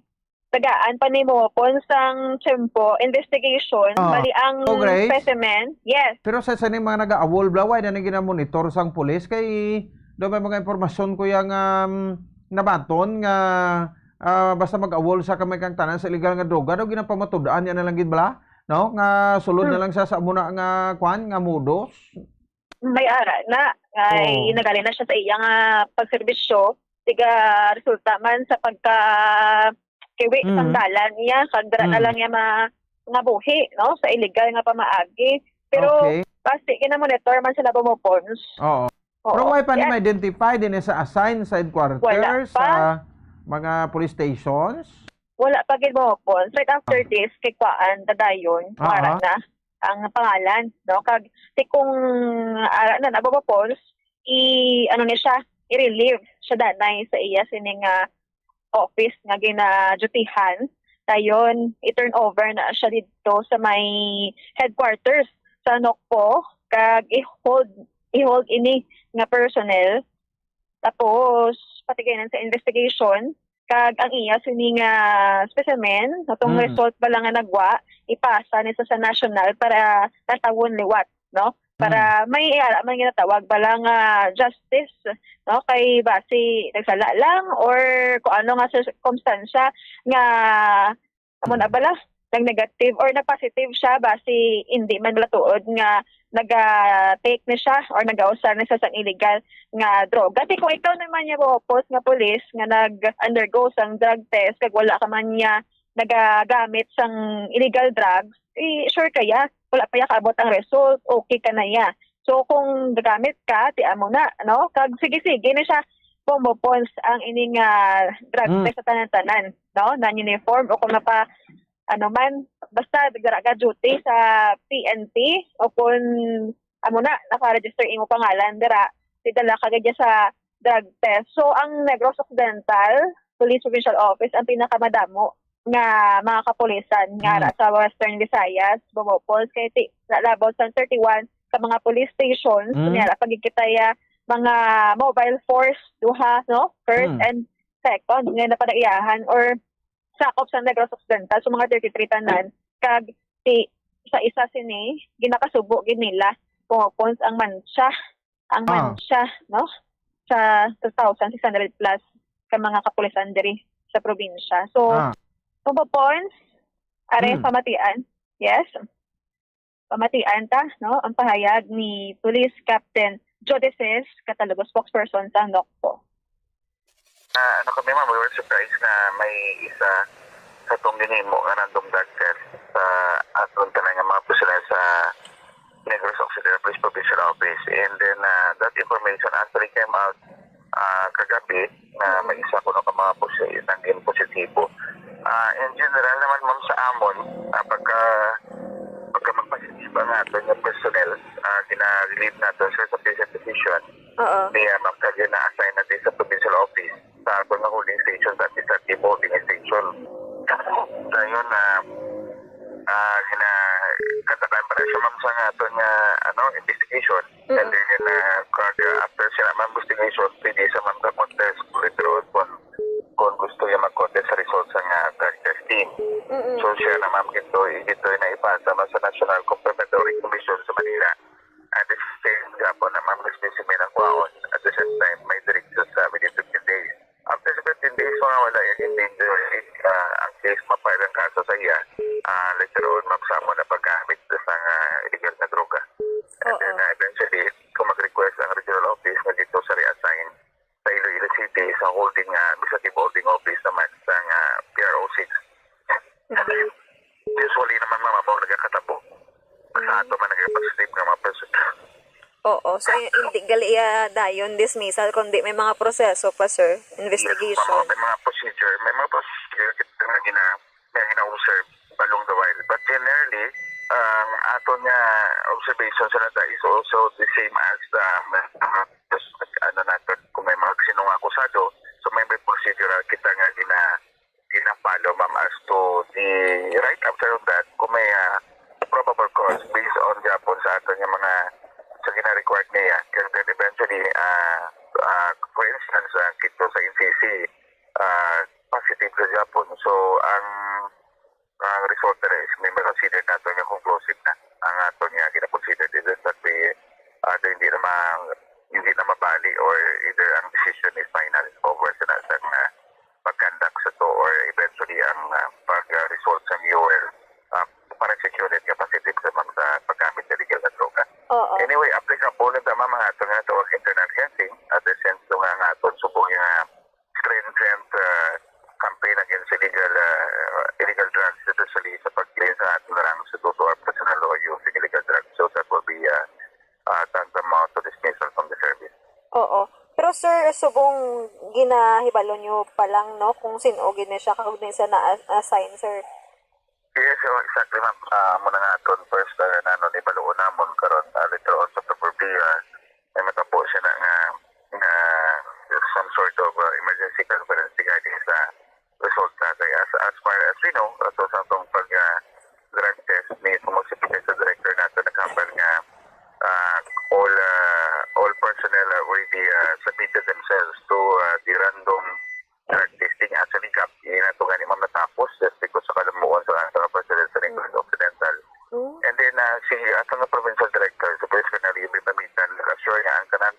tagaan pa ni Bombo Pons sang tiyempo, investigation, Ah. Bali ang Oh, Grace? specimen. Yes. Pero sa sini mga nag-aawol, bala, wala na ginamonitor sang pulis kay do may mga impormasyon ko yang, um, nabaton nga, ah, basta mag-awol sa kamay kang tanan sa illegal nga droga, daw ginapamatud-an niya na lang gid bala, no? Nga sulod na Hmm. lang sa, sa amo na nga kwan, nga modus. May ara na. Ay, Oo. nagali na siya sa iya nga pagserbisyo. Tiga resulta man sa pagka kiwi sang Mm. dalan niya, kag dira na Mm. lang niya ma-, mangabuhi, no, sa illegal nga pamaagi. Pero Okay. basi, gina-monitor man sila, Bombo Pons. Oo. Oo. Pero wala pa ni Yes. ma-identify din sa assign sa headquarters, Wala pa. sa mga police stations? Wala pa gid, Bombo Pons. Right after Ah. this, kay kuan, dadayon, Aha. wala na ang pangalan, no? Kag, ti kung, ara na, na, Bombo Pons, i-, ano ni siya, i-relieve siya danay sa iya sini nga office nga ginadyutihan. Dayon, i-turn over na siya didto sa may headquarters sa Nokpo, kag i-hold, i-hold ini nga personnel. Tapos, patigayon sa investigation, kag ang iya sini nga specimen, atong Mm. result bala nga nagwa, ipasa ni sa, sa national para lantawon liwat, no? Para Mm. may ara man ginatawag bala nga justice, no? Kay basi nagsala lang or kung ano nga sirkumstansya nga amo na bala, nag-negative or nag-positive siya, basi hindi man bala tuod nga naga-take ni siya or nagausar ni siya sang illegal nga droga. Ti kung ikaw naman niya, Bombo Pons, nga pulis nga nag-undergo sang drug test kag wala ka man niya nagagamit sang illegal drugs, eh, sure ka ya, wala pa ya kaabot ang result, okay ka na ya. So, kung gagamit ka, ti amo na, no? Kag sige-sige na siya, Bombo Pons, ang ining, ah, drug Mm. test sa tanan-tanan, no? Non-uniform o kung napa-, ano man, basta gara ka duty sa P N P o kung amo na, naka-register imo pangalan dira, ti dala ka gid sa drug test. So, ang Negros Occidental Police Provincial Office ang pinakamadamo nga mga kapulisan nga Mm. ara sa Western Visayas, Bombo Pons, kay ti, nalabot sa thirty-one ka mga police stations, Mm. kunyara, pag kita ya, mga mobile force, duha, no? First Mm. and second, nga napadaiyahan or sakop sa Negros Occidental, so mga thirty-three tanan, kag ti, sa isa sini, ginakasubo gid nila, Bombo Pons, ang mantsa, ang Ah. mantsa, no? Sa two thousand six hundred plus ka mga kapulisan diri sa probinsya. So, Ah. Bombo Pons, are, Hmm. pamatian. Yes. Pamatian ta, no? Ang pahayag ni Police Captain Jodeces Catalugo, spokesperson sa Nokpo. Ah, ano kami, ma'am, we were surprised na may isa sa tong ginhimo nga random drug test sa aton tanan nga mga personnel sa Negros Occidental Police Provincial Office. And then, ah, that information actually came out, ah, kagabi na may isa kuno ka mga pusi-, naging positibo. Ah, in general naman, ma'am, sa amon, ah, pagka, pagka magpositibo ang aton nga personnel, ah, gina-relieve naton sila sa patient physician. Oo. Niya, ma'am, kag gina-assign natin sa provincial office. aton nga, ano, investigation. And then, uh, kag, uh, after sila, ma'am, investigation, pwede sa, ma'am, ka-contest, later on, kung, kung gusto niya mag-contest sa result sa nga drug testing. So, siya na, ma'am, ito, ito na ipasa, ma'am, sa National Complementary Commission sa Manila. At the same gapon na, ma'am, specimen ang kwaon. At the same time, may direction sa within fifteen days. After sa fifteen days, mga wala yung in danger, uh, ang case, ma-file ang kaso sa iya, uh, later on, ma'am, sa amo na paggamit sa nga illegal na droga. And then, uh, eventually, kung mag-request ang regional office nga dito sa reassign sa Iloilo City, sa holding, uh, administrative holding office naman sa nga P R O six. Usually naman, ma'am, amo nagakatabo. Sa ato man nagapag-sleep nga mga person. Oo, so, hindi gali iya dayon dismissal, kundi may mga proseso pa, sir. Investigation. Yes, ma'am, may mga procedure, may mga procedure kita nga gina-, nga gina-observe along the while. But generally, ang aton nga observation sa nata is also the same as, uh, ano natin, kung may mga sinong akusado, so may, may procedural kita nga gina-, gina-follow, ma'am, as to the right after of that, kung may, ah, probable cause based on gihapon sa aton nga mga, sa gina-required niya. And then eventually, ah, ah, for instance, ang kito sa N C C, ah, positive sa gihapon. So, ang, ang result na is may consider nato nga conclusive na ang aton nga gina-consider is that we, ah, hindi na ma-, hindi na mabali or either ang decision is final over sa nasa nga pag-conduct sa to or eventually ang, ah, pag-result sa U L, ah, forensic unit nga positive sa mga sa paggamit sa illegal na droga. Oo. Anyway, applicable na tama mga ato nga tawag internal fencing at the sense nga nga aton subong nga stringent, ah, campaign against illegal, ah, illegal drugs, especially sa pag-clean sa aton ranks due to our personnel who are using illegal drugs. So that will be, ah, uh, tantamount to dismissal from the service. Oo. Pero sir, subong ginahibalo nyo pa lang, no, kung sin-o gid ni siya, kag di siya na-assign, sir? Yes, so exactly, ma'am. Ah, amo na nga aton first, uh, nanon, ibaluon namon karon, ah, later on sa February, ah, may matabo siya na nga, nga some sort of, uh, emergency conference regarding sa resulta. Kay as, as far as we know, uh, so sa atong pag, uh, drug test, may sumusupply sa director nato naghambal nga, uh, all, uh, all personnel already, uh, submitted themselves to, uh, the random drug testing. Actually, gap, yun na to gani, ma'am, natapos just because sa kalamuon sa, sa personnel sa Negros Occidental. And then, uh, si, ato nga provincial director sa Police Colonel Yubi Pamitan, nag-assure nga ang tanan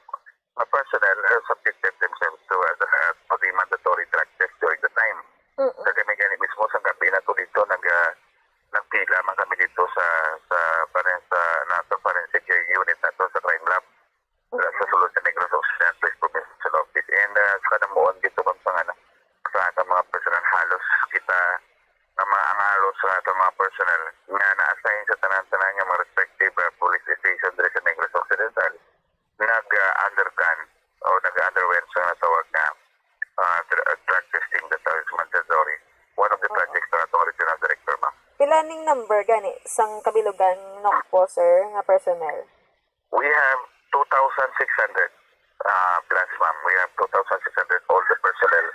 nga personnel are subjected themselves to, uh, the, uh, to the mandatory drug test during the time. Sa kami gani mismo, sa gabi na to dito, nag, uh, nagpila man kami dito sa, sa, paren-, sa, na, sa forensic unit nato sa crime lab. Sa sulod sa Negros Occidental Police Provincial Office. And, uh, sa kanamuon dito, ma'am, sa, ano, sa atong mga personnel, halos kita nga mga, ang halos sa atong mga personnel nga na-assign sa tanan-tanan nga mga respective, uh, police station diri sa Negros Occidental, nag, ah, undergone o nag-underwent sa natawag na, ah, dr-, drug testing that is mandatory. One of the projects sa atong regional director, ma'am. Pila ning number gani sang kabilugan, NOCPO, sir, nga personnel? We have two thousand six hundred, ah, plus, ma'am. We have two thousand six hundred all the personnel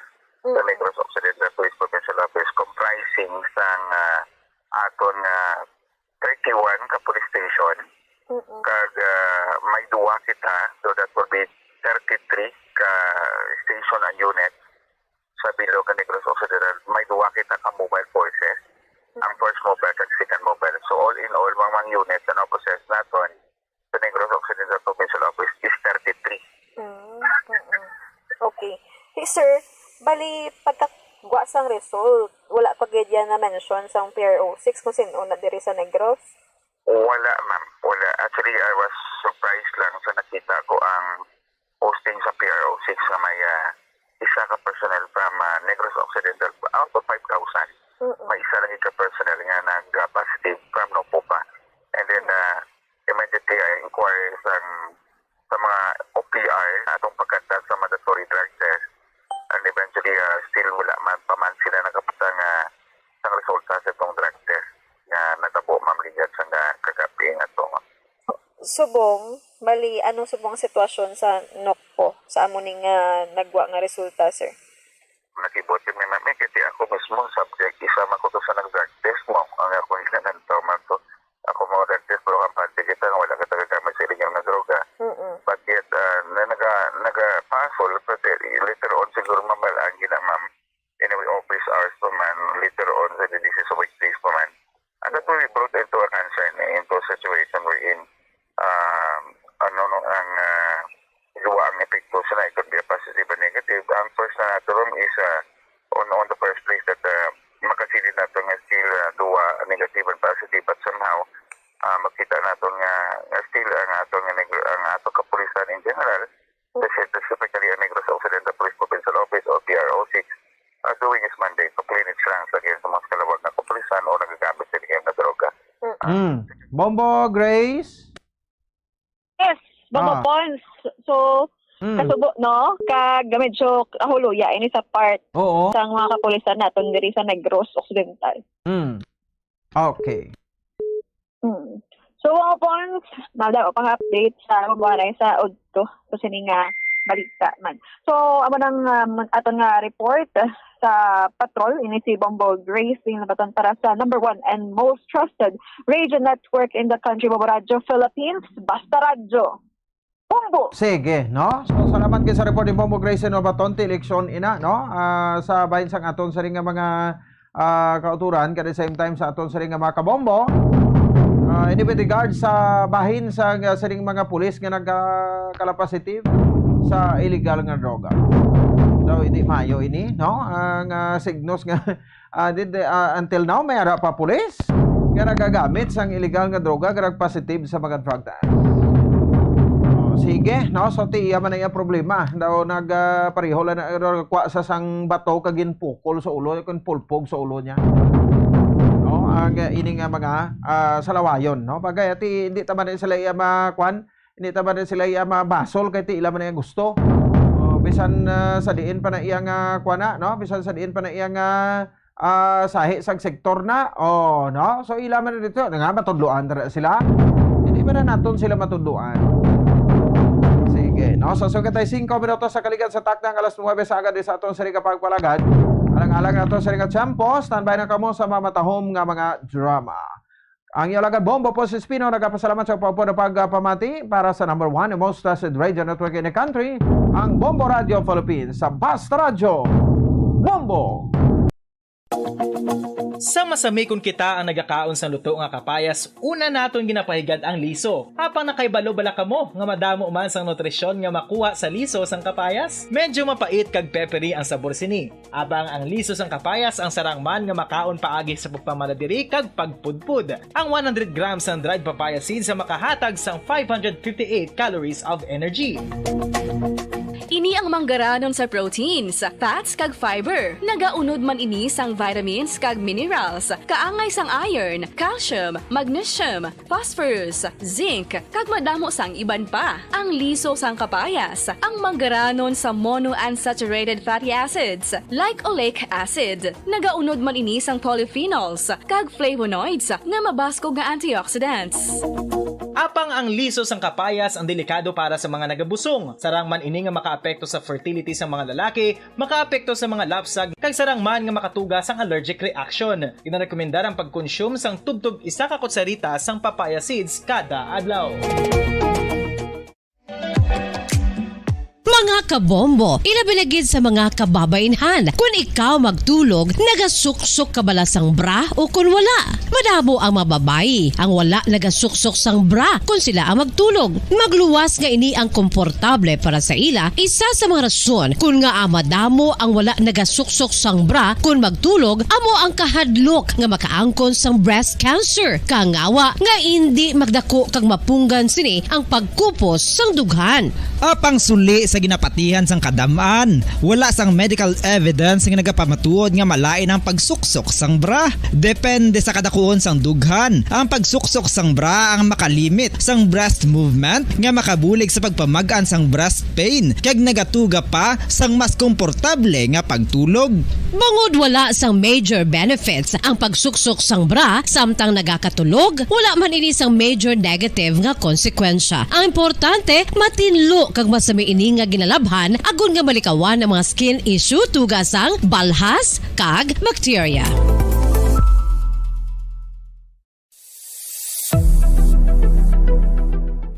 sa Negros Occidental Police Provincial Office, comprising sang, ah, aton nga thirty-one ka police station, kag, ah, may duwa kita, so that will be thirty-three ka station and unit sa bilog nga Negros Occidental. May duwa kita ka mobile forces, ang first mobile kag second mobile. So, all in all, mga, mga units and officers naton sa Negros Occidental Provincial Office is thirty-three. Mm, mm-mm. Okay. Hey, sir, bali, pagkagwa sang result, wala pa gid yan na-mention sang P R O six kung sin-o na diri sa Negros? Wala, ma'am. Wala. Actually, I was surprised lang sa nakita ko ang posting sa P R O six nga may, ah, isa ka personnel from, ah, Negros Occidental out of five thousand. May isa lang ka personnel nga nag, ah, positive from NOCPO pa. And then, ah, immediately, I inquire sa, sa mga O P R atong pagkanta sa mandatory drug test. And eventually, ah, still wala man pa man sila nakapasa nga sang resulta sa itong drug test nga natabo, ma'am, linyag sa nga kagabi nga to. Subong, bali, ano subong ang sitwasyon sa NOCPO sa amo ni nga nagwa nga resulta, sir? Nakibot kami, ma'am, eh, kasi ako mismo, subject, isa man ko to sa nag-drug test mo. Ang ako yung nanantaw man to. Ako mga drug test, pero kampante kita, Sa the disease of which days pa man. And that will be brought into a concern, eh, into a situation wherein, um, ano, no, ang, ah, duwa ang epekto sila. It could be a positive and negative. Ang first na nato ron is, ah, on, on the first place that, ah, makasili nato nga still, ah, duwa, negative and positive, but somehow, ah, makita nato nga, nga still ang ato nga neg-, ang ato kapulisan in general, specifically ang Negros Occidental Police Provincial Office o P R O six, are doing its mandate to clean its ranks against sa mga kalawag na kapulisan o nagagamit sa illegal nga droga. Mm. Bombo, Grace? Yes, Bombo Ah. Pons. So, Mm. kasubo, no? Kag medyo kahuluya ini sa part Oo. sang mga kapulisan naton diri sa Negros Occidental. Mm. Okay. Mm. So, mga Pons, madamo pang update sa mabuharay sa udto sa sini nga balita man. So, amo nang, um, aton nga report sa patrol, ini si Bombo Grace, yung labaton para sa number one and most trusted radio network in the country, Bombo Radyo Philippines, Basta Radyo. Bombo! Sige, no? So, salamat kay sa report ni Bombo Grace, no, baton ti eleksyon ina, no? Ah, sa bahin sang aton sa ring nga mga, ah, kauturan, at the same time sa aton sa ring nga mga kabombo. Ah, ini with regard sa bahin sa, nga sa ring mga pulis nga nagkala positive sa illegal nga droga. So, hindi mayo ini, no? Ang, ah, signos nga ah, did-, ah, until now, may ara pa pulis nga nagagamit sang illegal nga droga nga nagpositive sa mga drug test. Oh, sige, no? So, ti iya man ang iya problema. Daw nag, ah, pareho lang na, nagkuha sa sang bato kag ginpukol sa ulo, kung pulpog sa ulo niya. No? Ang, ah, ini nga mga, ah, salawayon, no? Bagay, ati, hindi ta man sila iya ma-, kwan, hindi ta ba din sila iya mabasol kay ti ila man ang gusto? Oh, bisan, ah, sa diin pa na iya nga kuwan na, no? Bisan sa diin pa na iya nga, ah, sahi sa sektor na. Oh, no? So, ila man dito, nga matudloan dira sila. Hindi ba na naton sila matudloan? Sige, no? So, sugad tayo singko minutos sa kaligan sa takna nga alas nuwebe sa agad sa aton sa Riga Pagpalagad. Alang-alang nato sa Riga Champo, standby na kamo sa mamatahom nga mga drama. Ang iyo lagad, Bombo Pons Espino, nagapasalamat sa pagpapamati para sa number one and most trusted radio network in the country, ang Bombo Radio Philippines, sa Basta Radyo. Bombo! Sa masamikon kita ang nagakaon sang luto nga kapayas, una naton ginapahigad ang liso. Apang nakahibalo bala kamo nga madamo man sang nutrisyon nga makuha sa liso sang kapayas? Medyo mapait kag peppery ang sabor sini. Abang ang liso sang kapayas ang sarang man nga makaon paagi sa pagpamanadiri kag pagpudpod. Ang one hundred grams sang dried papaya seeds ang makahatag sang five hundred fifty-eight calories of energy. Ini ang manggaranon sa proteins, fats, kag fiber. Nagaunod man ini sang vitamins kag minerals, kaangay sang iron, calcium, magnesium, phosphorus, zinc, kag madamo sang iban pa. Ang liso sang kapayas, ang manggaranon sa monounsaturated fatty acids, like oleic acid. Nagaunod man ini sang polyphenols kag flavonoids nga mabaskog nga antioxidants. Apang ang liso sang kapayas ang delikado para sa mga nagabusong. Sarang man ini nga makaapekto sa fertility sang mga lalaki, makaapekto sa mga lapsag, kag sarang man nga makatuga sang allergic reaction. Ginarekomendar ang pagkonsume sang tubtob isa ka kutsarita sang papaya seeds kada adlaw. Mga kabombo, ilabi na gid sa mga kababainhan. Kun ikaw magtulog, nagasuksok ka bala sang bra o kun wala? Madamo ang mga babayi ang wala nagasuksok sang bra kun sila ang magtulog. Magluwas nga ini ang komportable para sa ila, isa sa mga rason kun ngaa madamo ang wala nagasuksok sang bra kun magtulog amo ang kahadlok nga makaangkon sang breast cancer, kangawa nga indi magdako kag mapunggan sini ang pagkupos sang dughan. Apang suli sa ginapatihan sang kadam-an, wala sang medical evidence nga nagapamatuod nga malain ang pagsuksok sang bra. Depende sa kadakuon sang dughan, ang pagsuksok sang bra ang makalimit sang breast movement nga makabulig sa pagpamag-an sang breast pain kag nagatuga pa sang mas komportable nga pagtulog. Bangod wala sang major benefits ang pagsuksok sang bra samtang nagakatulog, wala man ini sang major negative nga konsekwensya. Ang importante, matinlo kag masami ini nga ginalabhan agod nga malikawan ang mga skin issue tuga sang balhas kag bakterya.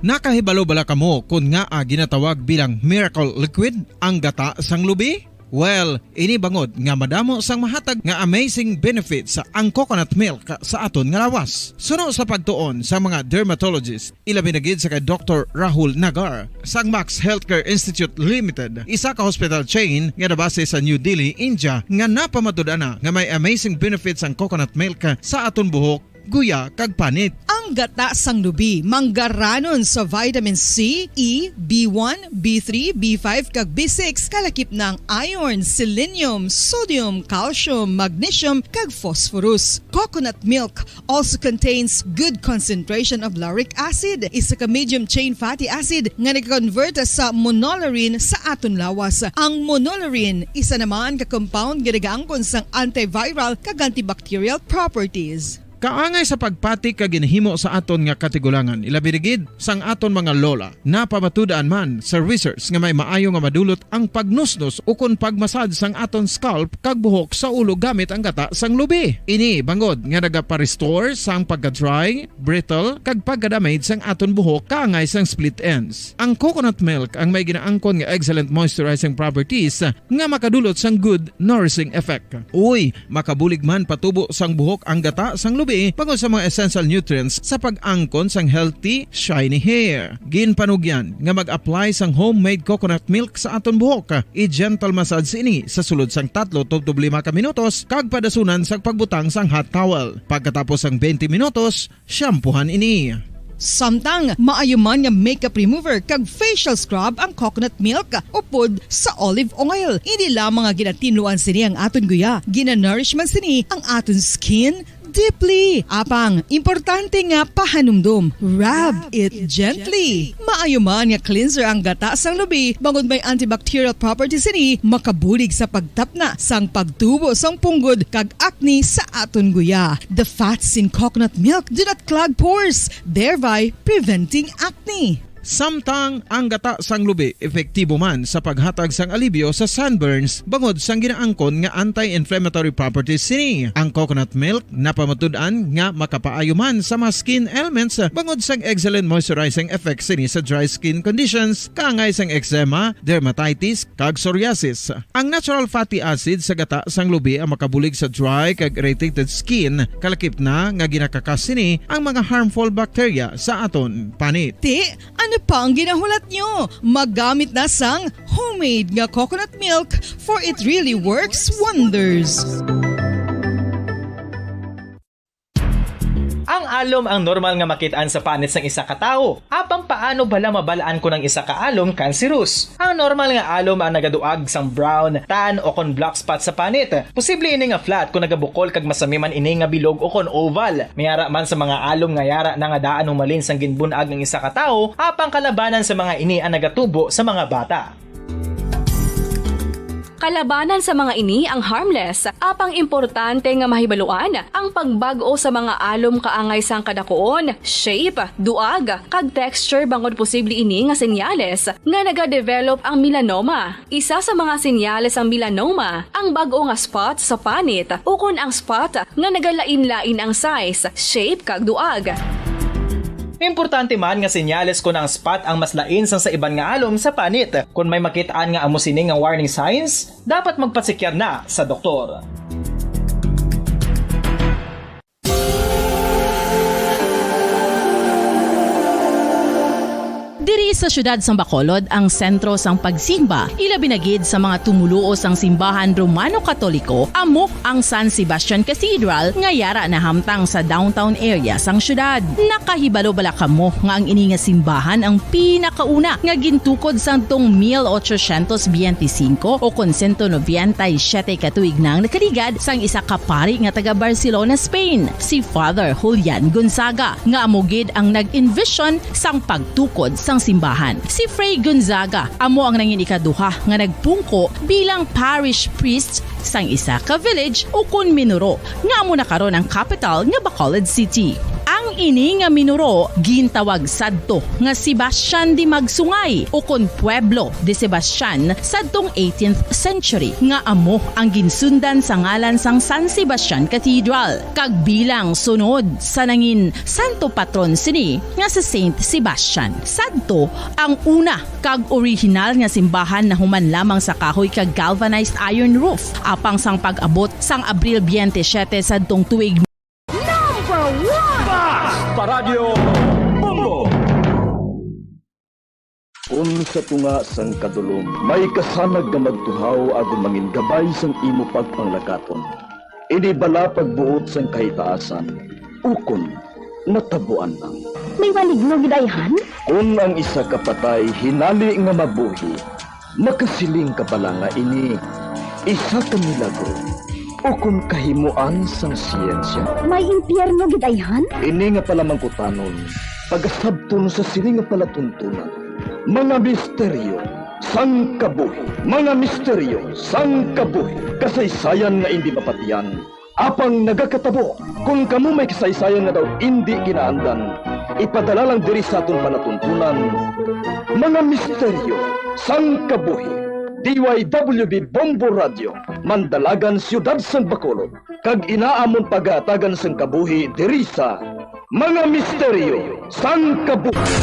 Nakahibalo bala kamo kon ngaa ginatawag bilang miracle liquid ang gata sang lubi? Well, ini bangod nga madamo sang mahatag nga amazing benefits ang coconut milk sa aton nga lawas. Suno sa pagtuon sa mga dermatologist, ilabi na gid sa kay Doktor Rahul Nagar sang Max Healthcare Institute Limited, isa ka hospital chain nga nabase sa New Delhi, India, nga napamatud-an na nga may amazing benefits ang coconut milk sa aton buhok, guya, kag panit. Ang gata sang lubi manggaranon sa vitamin C, E, B one, B three, B five, kag B six, kalakip na ang iron, selenium, sodium, calcium, magnesium, kag phosphorus. Coconut milk also contains good concentration of lauric acid, isa ka medium chain fatty acid nga nag-convert sa monolaurin sa aton lawas. Ang monolaurin, isa naman ka compound nga nagaangkon sang antiviral kag antibacterial properties. Kaangay sa pagpati kag ginhimo sa aton nga katigulangan, ilabi na gid sang aton mga lola. Napamatud-an man sa research nga may maayo nga madulot ang pagnusnos ukon pag-massage sang aton scalp kag buhok sa ulo gamit ang gata sang lubi. Ini bangod nga nagapa-restore sang pagka-dry, brittle, kag pagka-damage sang aton buhok kaangay sang split ends. Ang coconut milk ang may ginaangkon nga excellent moisturizing properties nga makadulot sang good nourishing effect. Uy, makabulig man patubo sang buhok ang gata sang lubi bangod sa mga essential nutrients sa pag-angkon sang healthy, shiny hair. Ginpanugyan nga mag-apply sang homemade coconut milk sa aton buhok. I-gentle massage ini sa sulod sang tatlo tubtob lima ka minutos kag padasunan sang pagbutang sang hot towel. Pagkatapos sang twenty minutos, shampoohan ini. Samtang maayo man nga makeup remover kag facial scrub ang coconut milk upod sa olive oil. Hindi lamang nga ginatinluan sini ang aton guya, ginanourish man sini ang aton skin deeply. Apang, importante nga pahanumdom, rub it gently. Maayo man nga cleanser ang gata sang lubi, bangod may antibacterial properties sini, makabulig sa pagtapna sang pagtubo sang punggod kag acne sa aton guya. The fats in coconut milk do not clog pores, thereby preventing acne. Samtang ang gata sang lubi epektibo man sa paghatag sang alibyo sa sunburns bangod sang ginaangkon nga anti-inflammatory properties sini. Ang coconut milk napamatud-an nga makapaayo man sa mga skin ailments bangod sang excellent moisturizing effects sini sa dry skin conditions, kaangay sang eczema, dermatitis, kag psoriasis. Ang natural fatty acid sa gata sang lubi ang makabulig sa dry kag irritated skin, kalakip na nga ginakakas sini ang mga harmful bacteria sa aton panit. Ti, ano pa ang ginahulat nyo? Magamit na sang homemade nga coconut milk, for it really works wonders. Ang alom ang normal nga makit-an sa panit sang isa ka tawo. Apang paano bala mabal-an kon ang isa ka alom kanserus? Ang normal nga alom ang nagaduag sang brown, tan, o kon black spot sa panit. Posible ini nga flat kon nagabukol kag masami man ini nga bilog o kon oval. May ara man sa mga alom nga yara na nga daan humalin sang ginbun-ag ang isa ka tawo, apang kalabanan sa mga ini ang nagatubo sa mga bata. Kalabanan sa mga ini ang harmless, apang importante nga mahibaluan ang pagbag-o sa mga alom kaangay sang kadakuon, shape, duag, kag texture bangod posible ini nga senyales nga nagadevelop ang melanoma. Isa sa mga senyales sang melanoma ang bag-o nga spot sa panit ukon ang spot nga nagalain-lain ang size, shape, kag duag. Importante man nga senyales kon ang spot ang mas lain sang sa iban nga alom sa panit. Kon may makit-an nga amo sini nga warning signs, dapat magpasekyar na sa doktor. Diri sa siyudad sang Bacolod ang sentro sang pagsimba, ilabi na gid sa mga tumoluo sang simbahan Romano-Katoliko, amo ang San Sebastian Cathedral nga yara nahamtang sa downtown area sang siyudad. Nakahibalo bala kamo nga ang ini nga simbahan ang pinakauna nga gintukod sadtong mil ochocientos biyente singko o kon sento nobenta y siyete ka tuig na ang nakaligad sang isa ka pari nga taga Barcelona, Spain, si Father Julian Gonzaga, nga amo gid ang nag-envision sang pagtukod sang simbahan. Si Fray Gonzaga amo ang nangin ikaduha nga nagpungko bilang parish priest sang isa ka village ukon minuro nga amo na karon ang kapital nga Bacolod City. Ang Ini nga minuro gintawag sadto nga Sebastian de Magsungay, ukon Pueblo de Sebastian, sadtong eighteenth century, nga amo ang ginsundan sa ngalan sang San Sebastian Cathedral, kag bilang sunod sa nangin santo patron sini nga si Saint Sebastian. Sadto ang una kag orihinal nga simbahan nahuman lamang sa kahoy kag galvanized iron roof, apang sang pag-abot sang Abril twenty-seven sadtong tuig, Number one! Basta Radyo Bombo! Kun sa tunga sang kadulom may kasanag nga magtuhaw agud mangin gabay sang imo pagpanglakaton, ini bala pagbuot sang kahitaasan, ukon natabuan lang. May maligno gid ayhan? Kun ang isa ka patay hinali nga mabuhi, makasiling ka bala nga ini isa ka milagro ukon kahimoan sang siyensya? May impyerno gid ayhan? Ini nga palamangkutanon pagasabton sa sini nga palatuntunan, mga misteryo sang kabuhi. Mga misteryo sang kabuhi. Kasaysayan nga indi mapatian, apang nagakatabo. Kon kamo may kasaysayan nga daw indi ginaandan, ipadala lang diri sa aton palatuntunan, mga misteryo sang kabuhi. D Y W B Bombo Radio, Mandalagan, Siyudad sang Bacolod, kag ina amon pagahatagan sang kabuhi diri sa Mga Misteryo sang Kabuhi.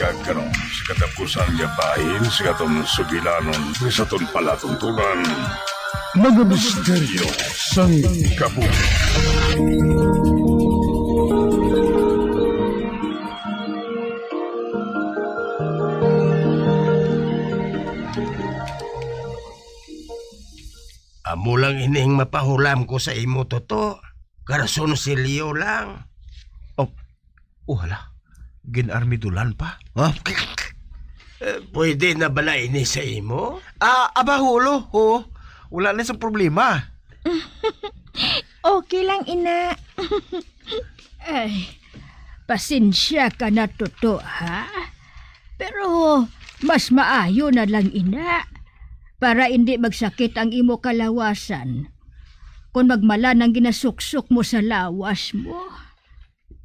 Kag karon, sa katapusan nga bahin sa aton sugilanon, sa aton palatuntunan, mga misteryo sang kabuhi. Amo lang ining mapahulam ko sa imo, Toto. Karson si Leo lang. Oh, oh, hala. Gin-armidulan pa. Ah, eh, pwede na bala ini sa imo? Ah, aba, hulo, ho. Wala na sa problema. Okay lang, ina. Ay, pasensya ka na, Toto, ha? Pero mas maayo na lang, ina, para indi magsakit ang imo kalawasan kon magmalan ang ginasuksok mo sa lawas mo.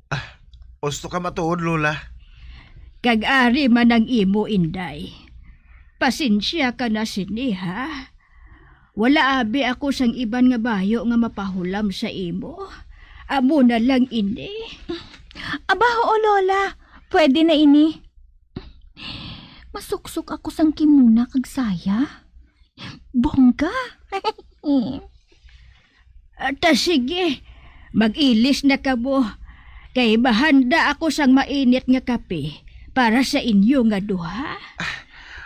Ah, husto ka matuod, Lola. Kag ari man ang imo, Inday. Pasensya ka na sini, ha? Wala abi ako sang iban nga bayo nga mapahulam sa imo. Amo na lang ini. Aba, oo, Lola. Pwede na ini. Masuksok ako sang kimuna kag saya. Bongga. Ah, ta sige, mag-ilis na kamo, kay mahanda ako sang mainit nga kape para sa inyo nga duha. Ah,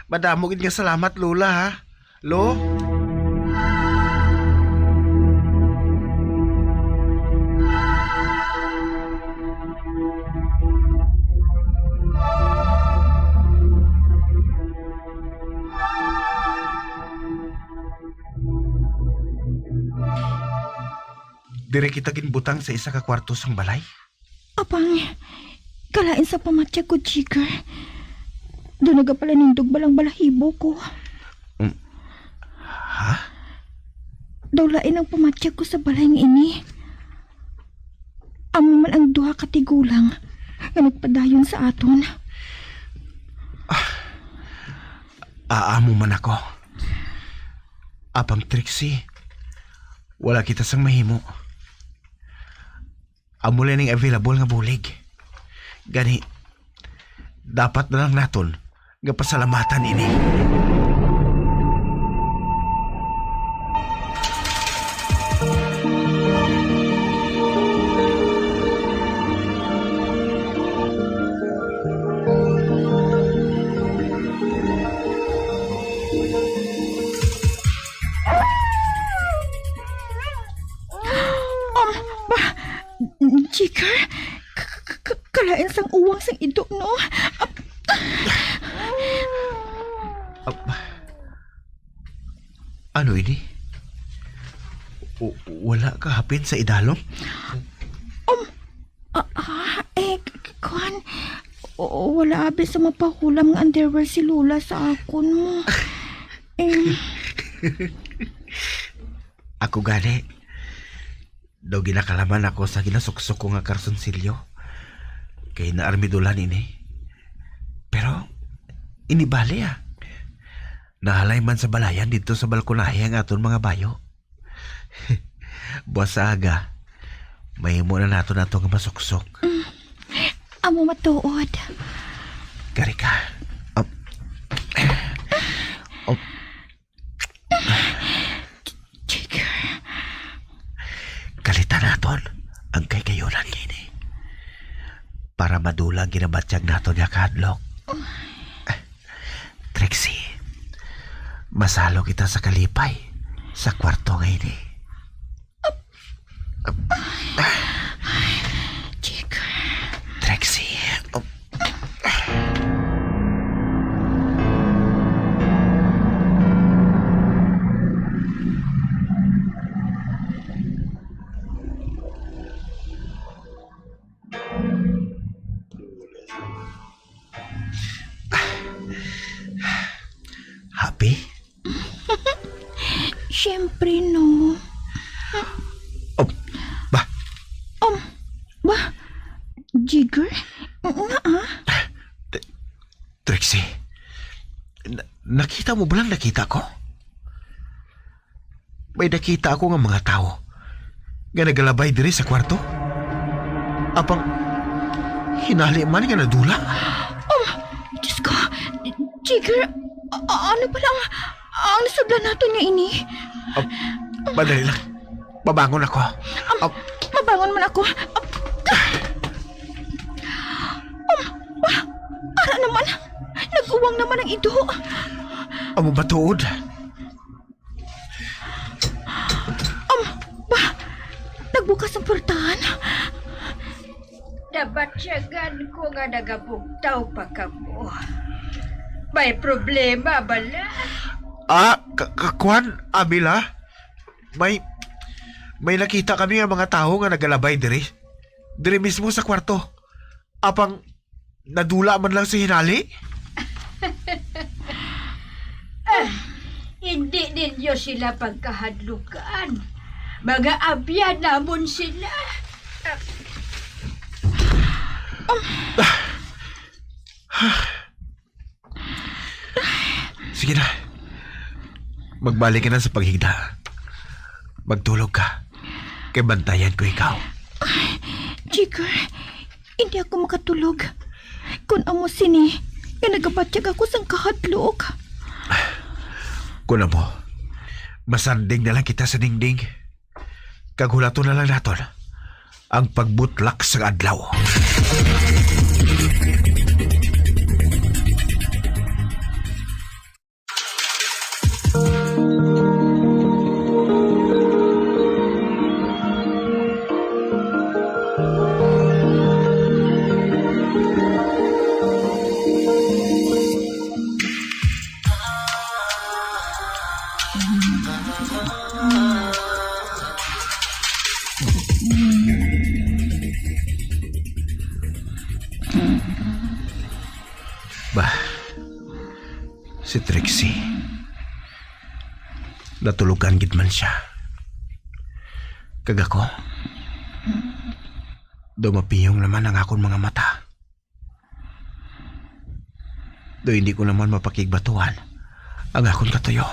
madamo gid nga salamat, Lola, ha? Lo? Diri kita ginbutang sa isa ka kwarto sang balay. Apang, kalain sa pamatyag ko, Jigger. Daw nagapalanindog balang balahibo ko. Mm. Ha? Daw lain ang pamatyag ko sa balay nga ini. Amo man ang duha ka tigulang nga nagpadayon sa aton. Ah, aamo man ako. Apang Trixie, wala kita sang mahimo. Amo lang ning available nga bulig. Gani, dapat na lang naton nga pasalamatan ini. Um, ba, Jigger, k-, k-, k-, kalain sang uwang sang ido, no? Ap-, Ap-, ano ini? O, wala ka hapin sa idalom? Um, ah, ah, eh, k-, k-, kuwan, o, wala abi sa mapahulam nga underwear si Lola sa akon mo. Eh. Ako gani, daw ginakalaman ako sa ginasuksok ko nga karsunsilyo. Kay naarmidulan ini. Pero, ini bali, ah. Nahalay man sa balayan didto sa balkonahe ang aton mga bayo. Buas sa aga, mahimo na naton ato nga masuksok. Mm. Amo matuod. Kari ka. Op. Op. Jigger. Kalitan naton ang kay kayunan nga ini para madula ang ginabatyag naton nga kahadlok. Trixie, masalo kita sa kalipay sa kwarto nga ini. Jigger. Trixie. Happy? Siyempre, no. Oh, ba? Um, ba? Jigger? Nga, ah? T-, Trixie, na-, nakita mo ba lang nakita ko? May nakita ako nga mga tawo nga nagalabay diri sa kwarto. Apang hinali man nga nadula. Um, Diyos ko, Jigger, a-, a-, ano pa lang ang nasudlan naton nga ini? Ah, madali lang. Mabangon ako. Um, Ah, mabangon man ako. Um, um, ah, ara naman. Nag-uwang naman ang ido. Amo ba tuod? Um, ba? Nagbukas ang portahan? Nabatyagan ko nga nagabugtaw pa kamo. May problema bala? Ah, ka-, ka-, kwan, Amila? May, may nakita kami nga mga tawo nga nagalabay diri. Diri mismo sa kwarto. Apang nadula man lang sa hinali? Ah, hindi ninyo sila pagkahadlukan. Mga abyan namon sila. Sige na. Magbalik ka na sa paghigda. Magtulog ka. Kay bantayan ko ikaw. Jigger, hindi ako makatulog. Kung amo sini, nga nagabatyag ako sang kahadlok. Kung amo, masanding na lang kita sa dingding. Kag hulaton na lang naton ang pagbutlak sang adlaw. Ba, si Trixie, natulogan gid man siya. Kag ako, daw mapiyong naman ang akon mga mata. Do hindi ko naman mapakigbatuhan ang akon katuyo.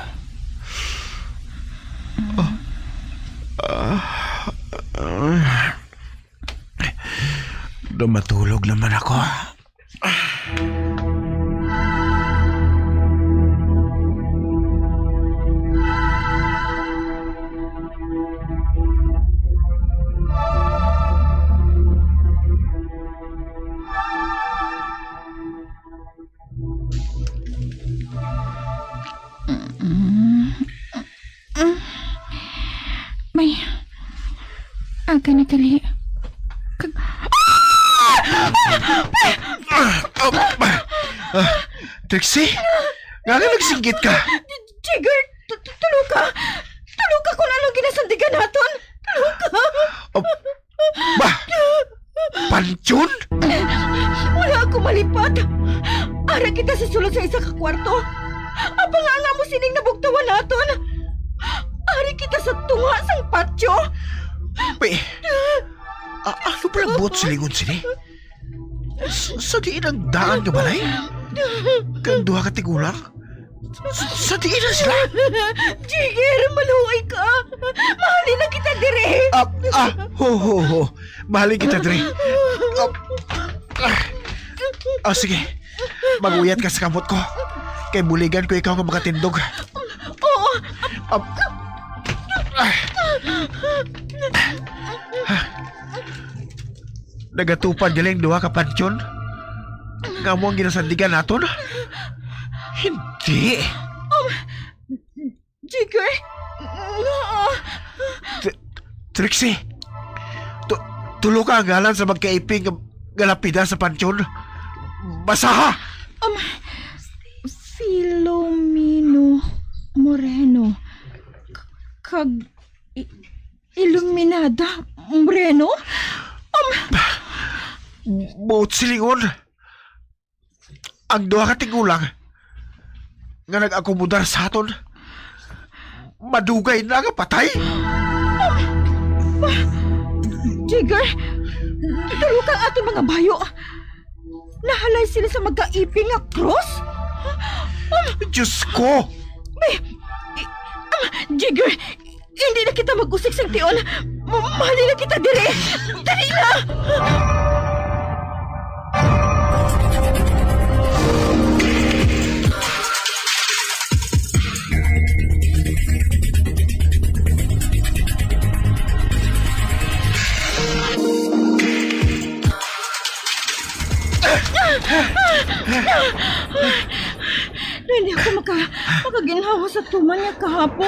Oh. Ah. Ah. Do matulog naman ako. Mm. Mm. May aga na gali. Kag-, ah! Ah, ah, ah, Trixie? Nga nga nagsinggit ka? Jigger, tu-, tu-, tulo ka. Tulo ka kung ano ginasandigan nato. kita sa sulod sa isa ka kwarto. Apang ang amo sining nabugtawan naton. Ari kita sa tunga sang patio. Pi, a-, ano pala buot silingon sini? S-, sa diin ang daan nga balay? Kang duha ka tigulang? S-, sa diin na sila? Jigger, maluoy ka. Mahalin na kita diri. Ah, ah, ho, ho, ho. Mahalin kita diri. Ah, ah. Ah, sige. Mag-uyat ka sa kamot ko. Kay buligan ko ikaw nga makatindog. Oo. Ah, ah. Nagatupad gali ang duha ka pantyon nga amo ang ginasandigan naton? Hindi. Jigger? Nga? T-, Trixie, tu-, tulo ka ang ngalan sa magkaiping nga, nga lapida sa pantyon. Basaha! Um, Filomeno Moreno. K-, kag i-, Iluminada Moreno? Um, Buot silingon, ang duha ka tigulang nga nag-akomodar sa aton, madugay na nga patay. Jigger, tulo ka aton mga bayo. Nahalay sila sa magkaiping nga cross. Diyos ko! May, i-, ah, Jigger, hindi na kita mag-usik sang tion. Ma-, mali na kita diri. Dali na! Hindi ako maka-, makaginhawa sa tuman nga kahapo.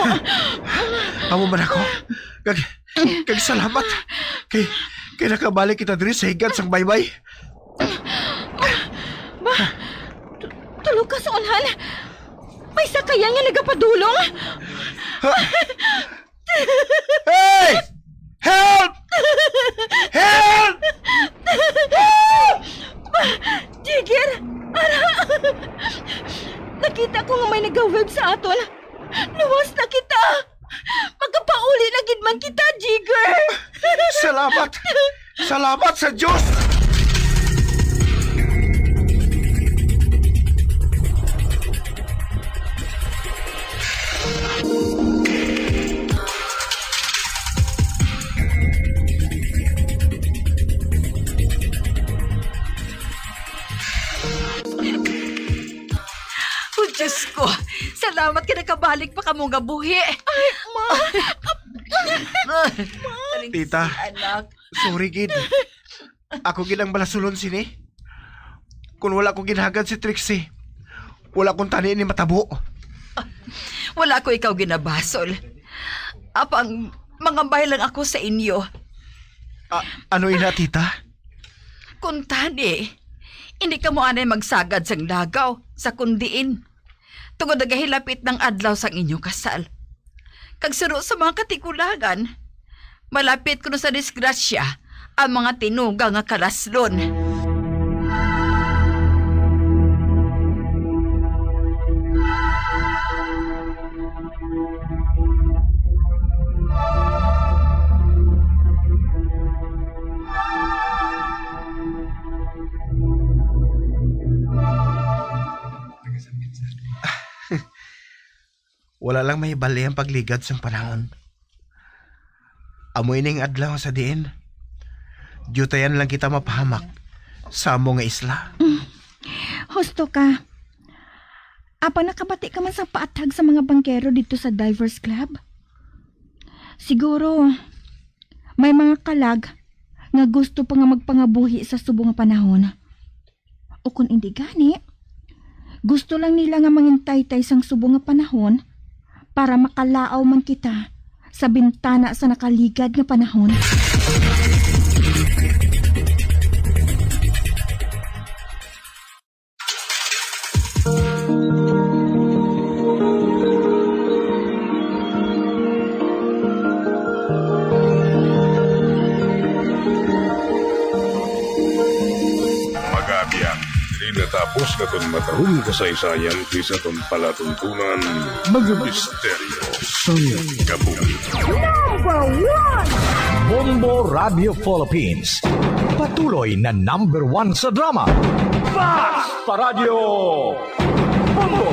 Amo man ako. Kag, kag salamat. Kay, kay nakabalik kita diri sa higad sang baybay. Ba, tu-, tulo ka sa unhan. May sakayan nga nagapadulong. Ha? Hey! Help! Help! Jigger! Ara! Nakita ko nga may nag-wave sa aton. Luwas na kita! Makapauli na gid man kita, Jigger! Salamat! Salamat sa Diyos! Oh, Diyos ko! Salamat kay nakabalik pa kamo nga buhi. Ay, ma! Tita, anak. Sorry gid. Ako gid ang balasulon sini. Kung wala ko ginhagad si Trixie, wala kuntani ini matabo. Wala ko ikaw ginabasol. Apang mangambay lang ako sa inyo. A-, ano ina, tita? Kuntani, hindi kamo anay magsagad sang lagaw sa kundiin. Tungod nagahilapit ang adlaw sang inyo kasal. Kag suno sa mga katigulangan, malapit kuno sa disgrasya ang mga tinuga nga kalaslon. Wala lang mahibal-i ang pagligad sang panahon. Amo ining adlaw sa diin diutayan lang kita mapahamak sa amo nga isla. Mm. Husto ka. Apang nakabati ka man sang paathag sa mga bangkero didto sa Divers Club? Siguro, may mga kalag nga gusto pa nga magpangabuhi sa subong nga panahon. O kon indi gani, gusto lang nila nga mangintaytay sang subong nga panahon para makalaaw man kita sa bintana sa nakaligad nga panahon. Mag-aabyan, diri na ta Mas aton matahong kasaysayan kaysa aton palatuntunan, mga misteryo sang kabuhi. Number one! Bombo Radio Philippines. Patuloy na number one sa drama. Basta Radyo Bombo!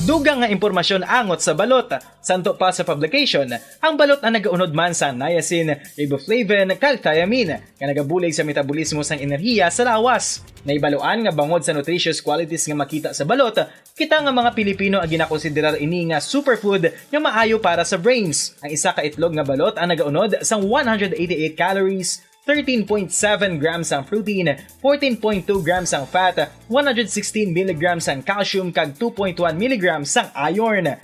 Dugang nga impormasyon angot sa balot. Santo pa sa publication, ang balot ang nagaunod man sa niacin, riboflavin, kag thiamine, nga nagabulig sa metabolismo sang enerhiya sa lawas. Nahibaluan nga bangod sa nutritious qualities nga makita sa balot, kita nga mga Pilipino ang ginakonsiderar ini nga superfood nga maayo para sa brains. Ang isa ka itlog nga balot ang nagaunod sang one hundred eighty-eight calories, thirteen point seven grams ang protein, fourteen point two grams ang fat, one hundred sixteen milligrams ang calcium, kag two point one milligrams ang iron.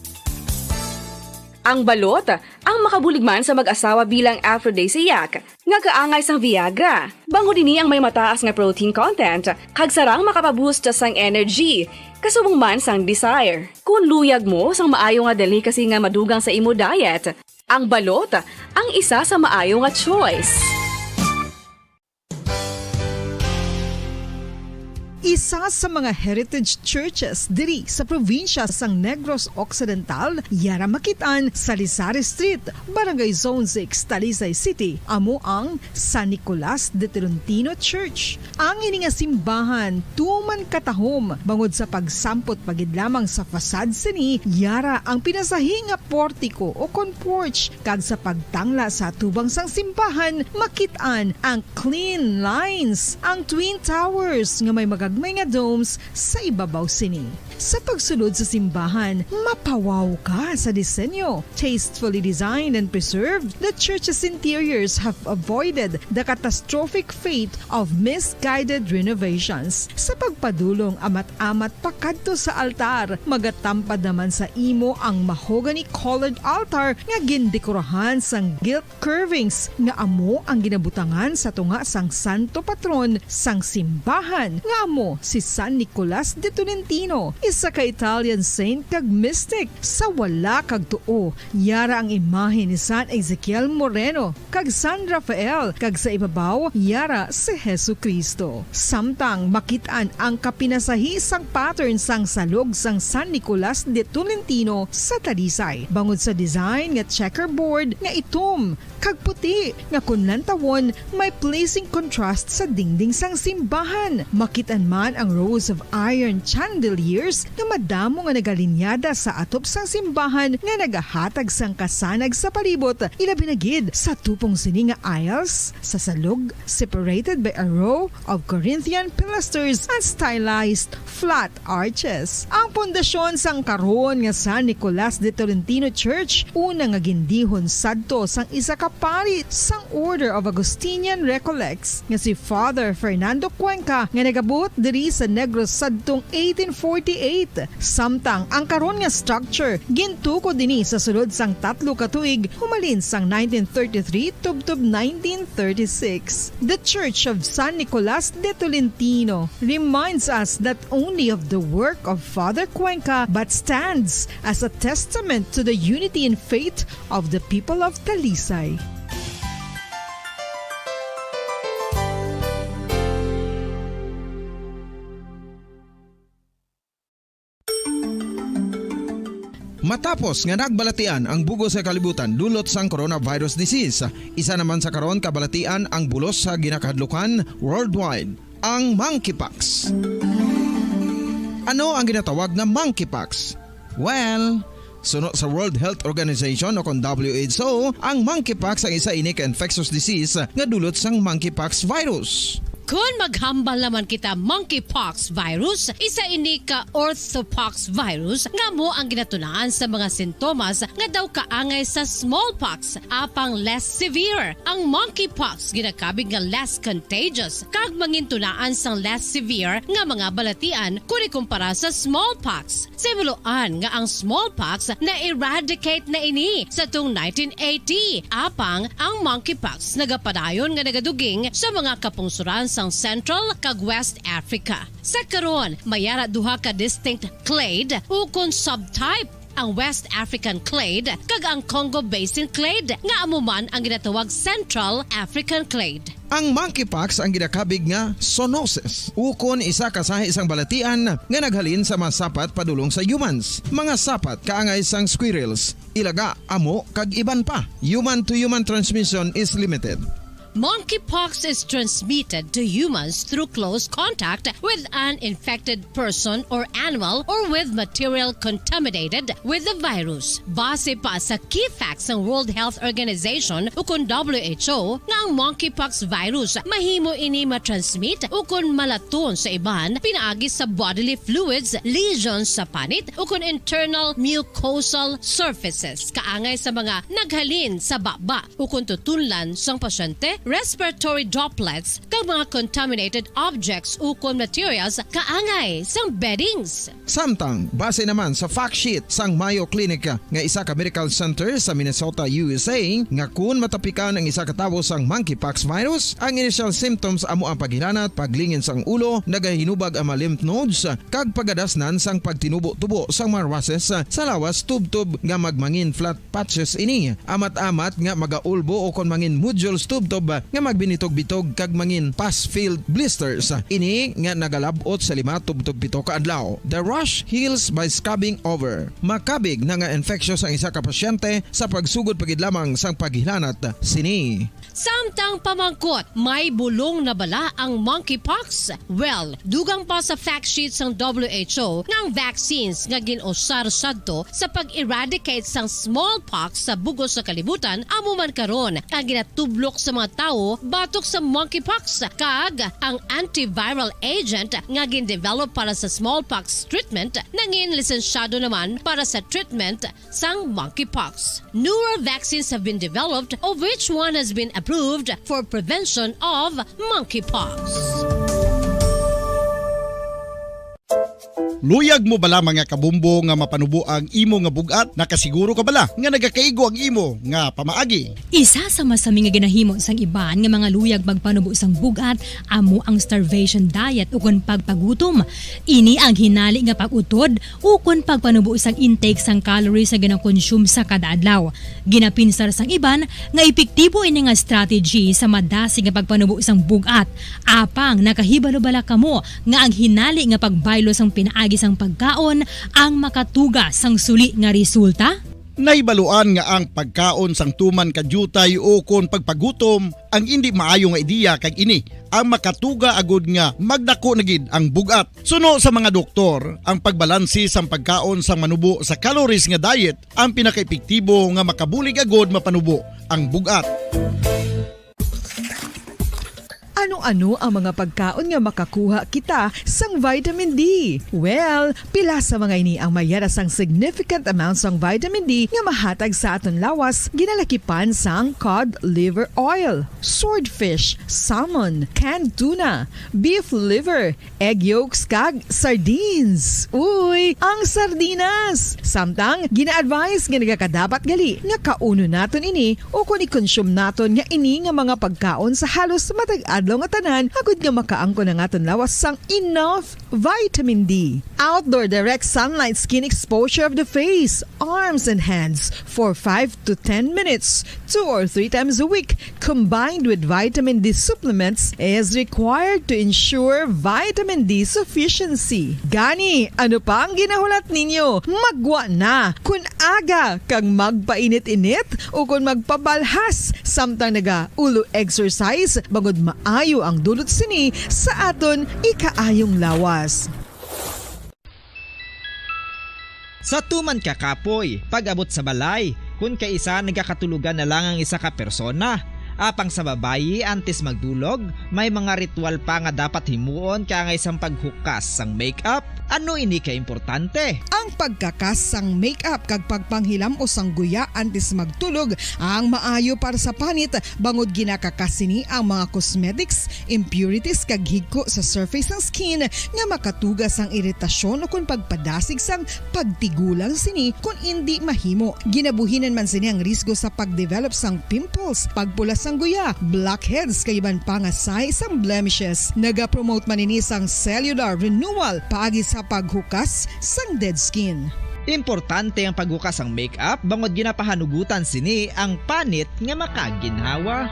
Ang balot, ang makabulig man sa mag-asawa bilang aphrodisiac, nga kaangay sang Viagra. Bangod ini ang may mataas nga protein content, kag sarang makapaboost sang energy, kasubong man sang desire. Kung luyag mo sang maayo nga delicacy nga madugang sa imo diet, ang balot ang isa sa maayo nga choice. Isa sa mga heritage churches diri sa probinsya sang Negros Occidental, yara makit-an sa Lisari Street, Barangay Zone six, Talisay City, amo ang San Nicolas de Tolentino Church. Ang ini nga simbahan tuman katahom bangod sa pagsampot pa gid lamang sa facade sini, yara ang pinasahi nga portiko o kon porch, kag sa pagtangla sa atubang sang simbahan makit-an ang clean lines, ang twin towers nga may magagmay nga domes sa ibabaw sini. Sa pagsulod sa simbahan, mapawaw ka sa disenyo. Tastefully designed and preserved, the church's interiors have avoided the catastrophic fate of misguided renovations. Sa pagpadulong amat-amat pakadto sa altar, magatampad naman sa imo ang mahogany-colored altar nga gindekorahan sang gilt curvings nga amo ang ginabutangan sa tunga sang santo patron sang simbahan, nga amo si San Nicolas de Tolentino, isa ka Italian saint kag mystic. Sa wala kag tuo, yara ang imahe ni San Ezekiel Moreno kag San Rafael, kag sa ibabaw, yara si Jesu-Cristo. Samtang makit-an ang kapinasahi sang pattern sang salog sang San Nicolas de Tolentino sa Talisay, bangod sa design nga checkerboard nga itom kag puti, nga kon lantawon, may pleasing contrast sa dingding sang simbahan. Makit-an man ang rows of iron chandeliers nga madamo nga nagalinyada sa atop sang simbahan nga nagahatag sang kasanag sa palibot, ilabi na gid sa tupong sini nga aisles sa salog, separated by a row of Corinthian pilasters and stylized flat arches. Ang pundasyon sang karon nga San Nicolas de Tolentino Church, una nga gindihon sadto sang isa ka pari sang Order of Augustinian Recollects nga si Father Fernando Cuenca, nga nagabuot diri sa Negros sadtong eighteen forty-eight. Samtang ang karon nga structure gintukod ini sa sulod sang tatlo ka tuig, humalin sang nineteen thirty-three tubtob nineteen thirty-six. The Church of San Nicolas de Tolentino reminds us not only of the work of Father Cuenca, but stands as a testament to the unity in faith of the people of Talisay. Matapos nga nagbalatian ang bug-os nga kalibutan dulot sang coronavirus disease, isa naman sa karon kabalatian ang bulos sa ginakahadlukan worldwide, ang monkeypox. Ano ang ginatawag nga monkeypox? Well, suno sa World Health Organization o kon W H O, ang monkeypox ang isa ini ka infectious disease nga dulot sang monkeypox virus. Kon maghambal naman kita monkeypox virus, isa ini ka orthopox virus nga amo ang ginatunaan sa mga sintomas nga daw kaangay sa smallpox, apang less severe. Ang monkeypox ginakabig nga less contagious kag mangintunaan sang less severe nga mga balatian kon ikumpara sa smallpox. Sa hibaluan nga ang smallpox na-eradicate na ini sa tung nineteen eighty, apang ang monkeypox nagapadayon nga nagaduging sa mga kapungsoran sang Central kag West Africa. Sa karon, may ara duha ka distinct clade ukon subtype ang West African clade, kag ang Congo Basin clade, nga amo man ang ginatawag Central African clade. Ang monkeypox ang ginakabig nga zoonosis, ukon isa ka sahi sang balatian nga naghalin sa mga sapat padulong sa humans, mga sapat kaangay sang squirrels, ilaga, amo, kag iban pa. Human to human transmission is limited. Monkeypox is transmitted to humans through close contact with an infected person or animal or with material contaminated with the virus. Base pa sa key facts sang World Health Organization ukon W H O nga ang monkeypox virus mahimo ini ma-transmit ukon malaton sa iban pinaagi sa bodily fluids, lesions sa panit ukon internal mucosal surfaces kaangay sa mga naghalin sa baba ukon tutunlan sang pasyente, respiratory droplets, kag mga contaminated objects ukon materials kaangay sang beddings. Samtang, base naman sa fact sheet sang Mayo Clinic nga isa ka medical center sa Minnesota, U S A, nga kun matapikan ang isa ka tawo sang monkeypox virus, ang initial symptoms amo ang paghilanat, paglingin sang ulo, nagahinubag ang mga lymph nodes, kag pagadasnan sang pagtinubo-tubo sang mga rushes sa lawas tubtob nga magmangin flat patches ini, amat-amat nga magaulbo ukon mangin nodules tubtob nga magbinitog-bitog kag mangin pus-filled blisters. Ini nga nagalab-ot sa lima tubtob pito ka adlaw. The rash heals by scabbing over. Makabig na nga infectious ang isa ka pasyente sa pagsugod pa gid lamang sang paghilanat sini. Samtang pamangkot, may bulong na bala ang monkeypox? Well, dugang pa sa fact sheet sang W H O nga ang vaccines nga gin-usar sadto sa pag-eradicate sang smallpox sa bug-os nga kalibutan amo man karon ang ginatublok sa mga tawo batok sa monkeypox, kag ang antiviral agent nga gin-develop para sa smallpox treatment nangin lisensyado naman para sa treatment sang monkeypox. Newer vaccines have been developed, of which one has been approved for prevention of monkeypox. Luyag mo bala, mga kabumbo, nga mapanubo ang imo nga bug-at? Nakasiguro ka bala nga nagakaigo ang imo nga pamaagi? Isa sa masami nga ginahimo sang iban nga mga luyag magpanubo sang bug-at amo ang starvation diet ukon pagpagutom. Ini ang hinali nga pag-utod ukon pagpanubo sang intake sang calories nga ginakonsume sa kada adlaw. Ginapinsar sang iban nga epektibo ini nga strategy sa madasig nga pagpanubo sang bug-at. Apang nakahibalo bala kamo nga ang hinali nga pagbaylo sang pinaagi sang pagkaon ang makatuga sang suli nga resulta? Nahibaluan nga ang pagkaon sang tuman ka diutay ukon pagpagutom ang indi maayo nga ideya, kag ini ang makatuga agud nga magdako na gid ang bug-at. Suno sa mga doktor, ang pagbalanse sang pagkaon sang manubo sa calories nga diet ang pinakaepektibo nga makabulig agud mapanubo ang bug-at. Ano-ano ang mga pagkaon nga makakuha kita sang vitamin D? Well, pila sa mga ini ang mayara sang significant amount sang vitamin D nga mahatag sa aton lawas, ginalakipan sang cod liver oil, swordfish, salmon, canned tuna, beef liver, egg yolks, kag sardines. Uy, ang sardinas! Samtang, gina-advise nga nagakadapat gali nga kaunon naton ini ukon i-consume naton nga ini nga mga pagkaon sa halos matag adlaw nga tanan, agud nga makaangkon ang aton lawas sang enough vitamin D. Outdoor direct sunlight skin exposure of the face, arms, and hands for five to ten minutes, two or three times a week, combined with vitamin D supplements, is required to ensure vitamin D sufficiency. Gani, ano pa ang ginahulat ninyo? Maggwa na! Kun aga kag magpainit-init ukon magpabalhas samtang nagaulo exercise, bangod maayo ang dulot sini sa aton ikaayong lawas. Sa tuman ka kapoy, pag-abot sa balay, kun kaisa nagakatulogan na lang ang isa ka persona. Apang sa babayi, antes magdulog, may mga ritual pa nga dapat himuon kaangay sang paghukas sang makeup. Ano ini ka importante? Ang pagkakas sang makeup kag pagpanghilam-os sang guya antes magtulog ang maayo para sa panit, bangod ginakakas sini ang mga cosmetics, impurities, kag higko sa surface sang skin nga makatuga sang iritasyon ukon pagpadasig sang pagtigulang sini kon indi mahimo. Ginabuhinan man sini ang risgo sa pag-develop sang pimples, pagpula sang guya, blackheads, kag iban pa nga sahi sang blemishes. Nagapromote man ini sang cellular renewal paagi sa paghukas sang dead skin. Importante ang paghukas sang make-up bangod ginapahanugutan sini ang panit nga makaginhawa.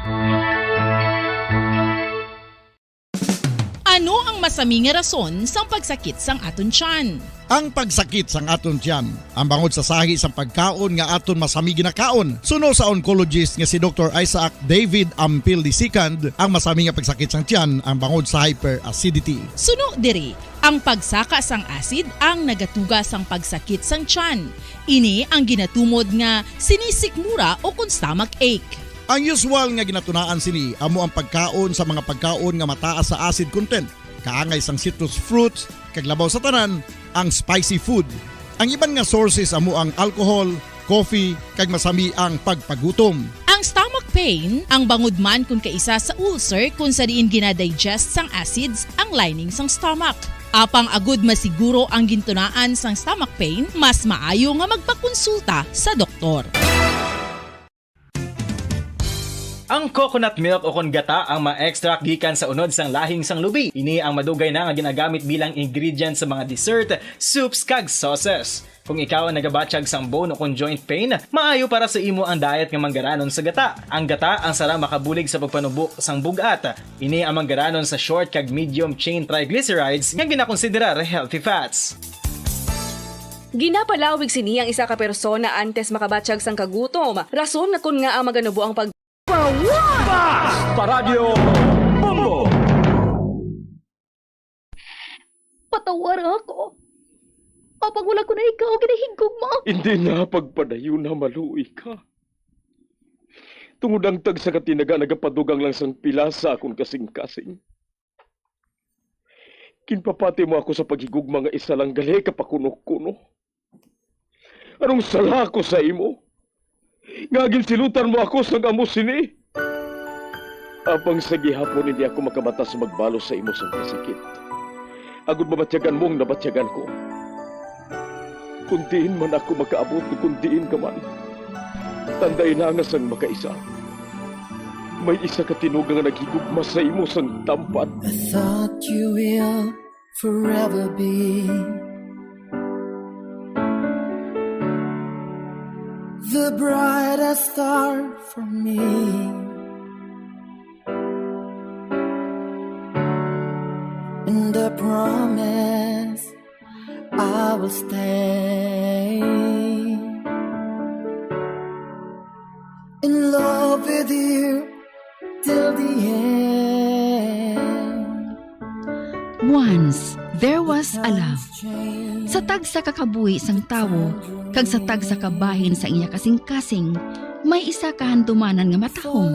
Ano ang masami nga rason sang pagsakit sang aton tiyan? Ang pagsakit sang aton tiyan, ang bangod sa sahi sang pagkaon nga aton masami ginakaon. Suno sa oncologist nga si Doktor Isaac David Ampil the second, ang masami nga pagsakit sang tiyan ang bangod sa hyperacidity. Suno diri, ang pagsaka sang acid ang nagatuga sang pagsakit sang tiyan. Ini ang ginatumod nga sinisikmura o kon stomach ache. Ang usual nga ginatunaan sini amo ang pagkaon sa mga pagkaon nga mataas sa acid content, kaangay sang citrus fruits, kag labaw sa tanan, ang spicy food. Ang iban nga sources amo ang alcohol, coffee, kag masami ang pagpagutom. Ang stomach pain, ang bangod man kon kaisa sa ulcer kon sa diin ginadigest sang acids ang lining sang stomach. Apang agud masiguro ang gintunaan sang stomach pain, mas maayo nga magpakonsulta sa doktor. Ang coconut milk o kon gata ang ma-extract gikan sa unod sang lahing sang lubi. Ini ang madugay na nga ginagamit bilang ingredient sa mga dessert, soups, kag sauces. Kung ikaw ang nagabatyag sang bone o kon joint pain, maayo para sa imo ang diet nga manggaranon sa gata. Ang gata ang sara makabulig sa pagpanubo sang bug-at. Ini ang manggaranon sa short kag medium chain triglycerides nga ginakonsiderar healthy fats. Ginapalawig sini ang isa ka persona antes makabatyag sang kagutom, rason nga kon ngaa maganubo ang pag- Fast Paradyo Bombo! Patawara ako. Apang wala ko na ikaw ginahigugma. Hindi na pagpadayon na maluoy ka. Tungod ang tagsa ka tinaga nagapadugang lang sang pila sa akon kasing-kasing. Ginpapati mo ako sa paghigugma nga isa lang gali ka pakuno-kuno. Anong sala ako sa imo? Nga ginsilutan mo ako sang amo sini? Apang sa gihapon hindi ako makabata sa magbalos sa imo sang kasakit. Agud mabatyagan mo ang nabatyagan ko. Kung diin man ako makaabot, kung diin ka man, tandai na nga sang makaisa, may isa ka tinuga nga naghigugma sa imo sang tampad. I thought you will forever be the brightest star for me. And I promise I will stay in love with you till the end. Once, there was a love. Sa tagsa ka kabuhi sang tawo kag sa tagsa ka bahin sa iya kasing-kasing, may isa ka handumanan nga matahom,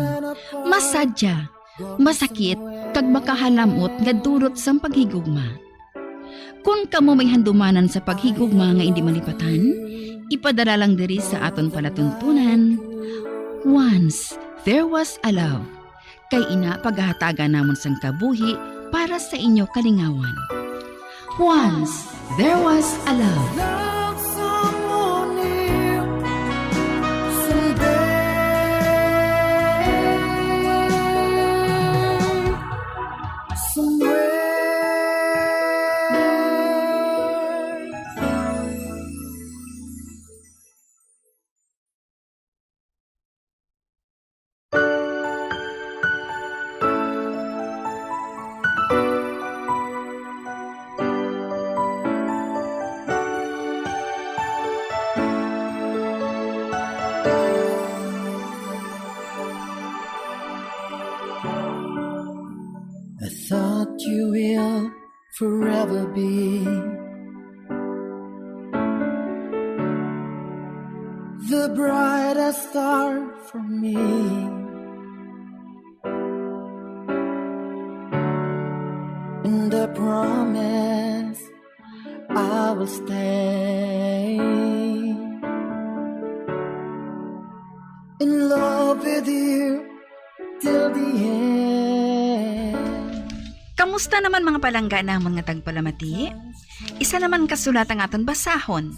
masadya, masakit, kag makahalamot nga dulot sang paghigugma. Kon kamo may handumanan sa paghigugma nga indi malipatan, ipadala lang diri sa aton palatuntunan. Once, there was a love. Kay ina pagahatagan namon sang kabuhi para sa inyo kalingawan. Once, there was a love. Love someone new someday, somewhere. I thought you will forever be the brightest star for me. And I promise I will stay in love with you till the end. Kamusta naman, mga palangga namon nga tagpalamati? Isa naman ka sulat ang aton basahon.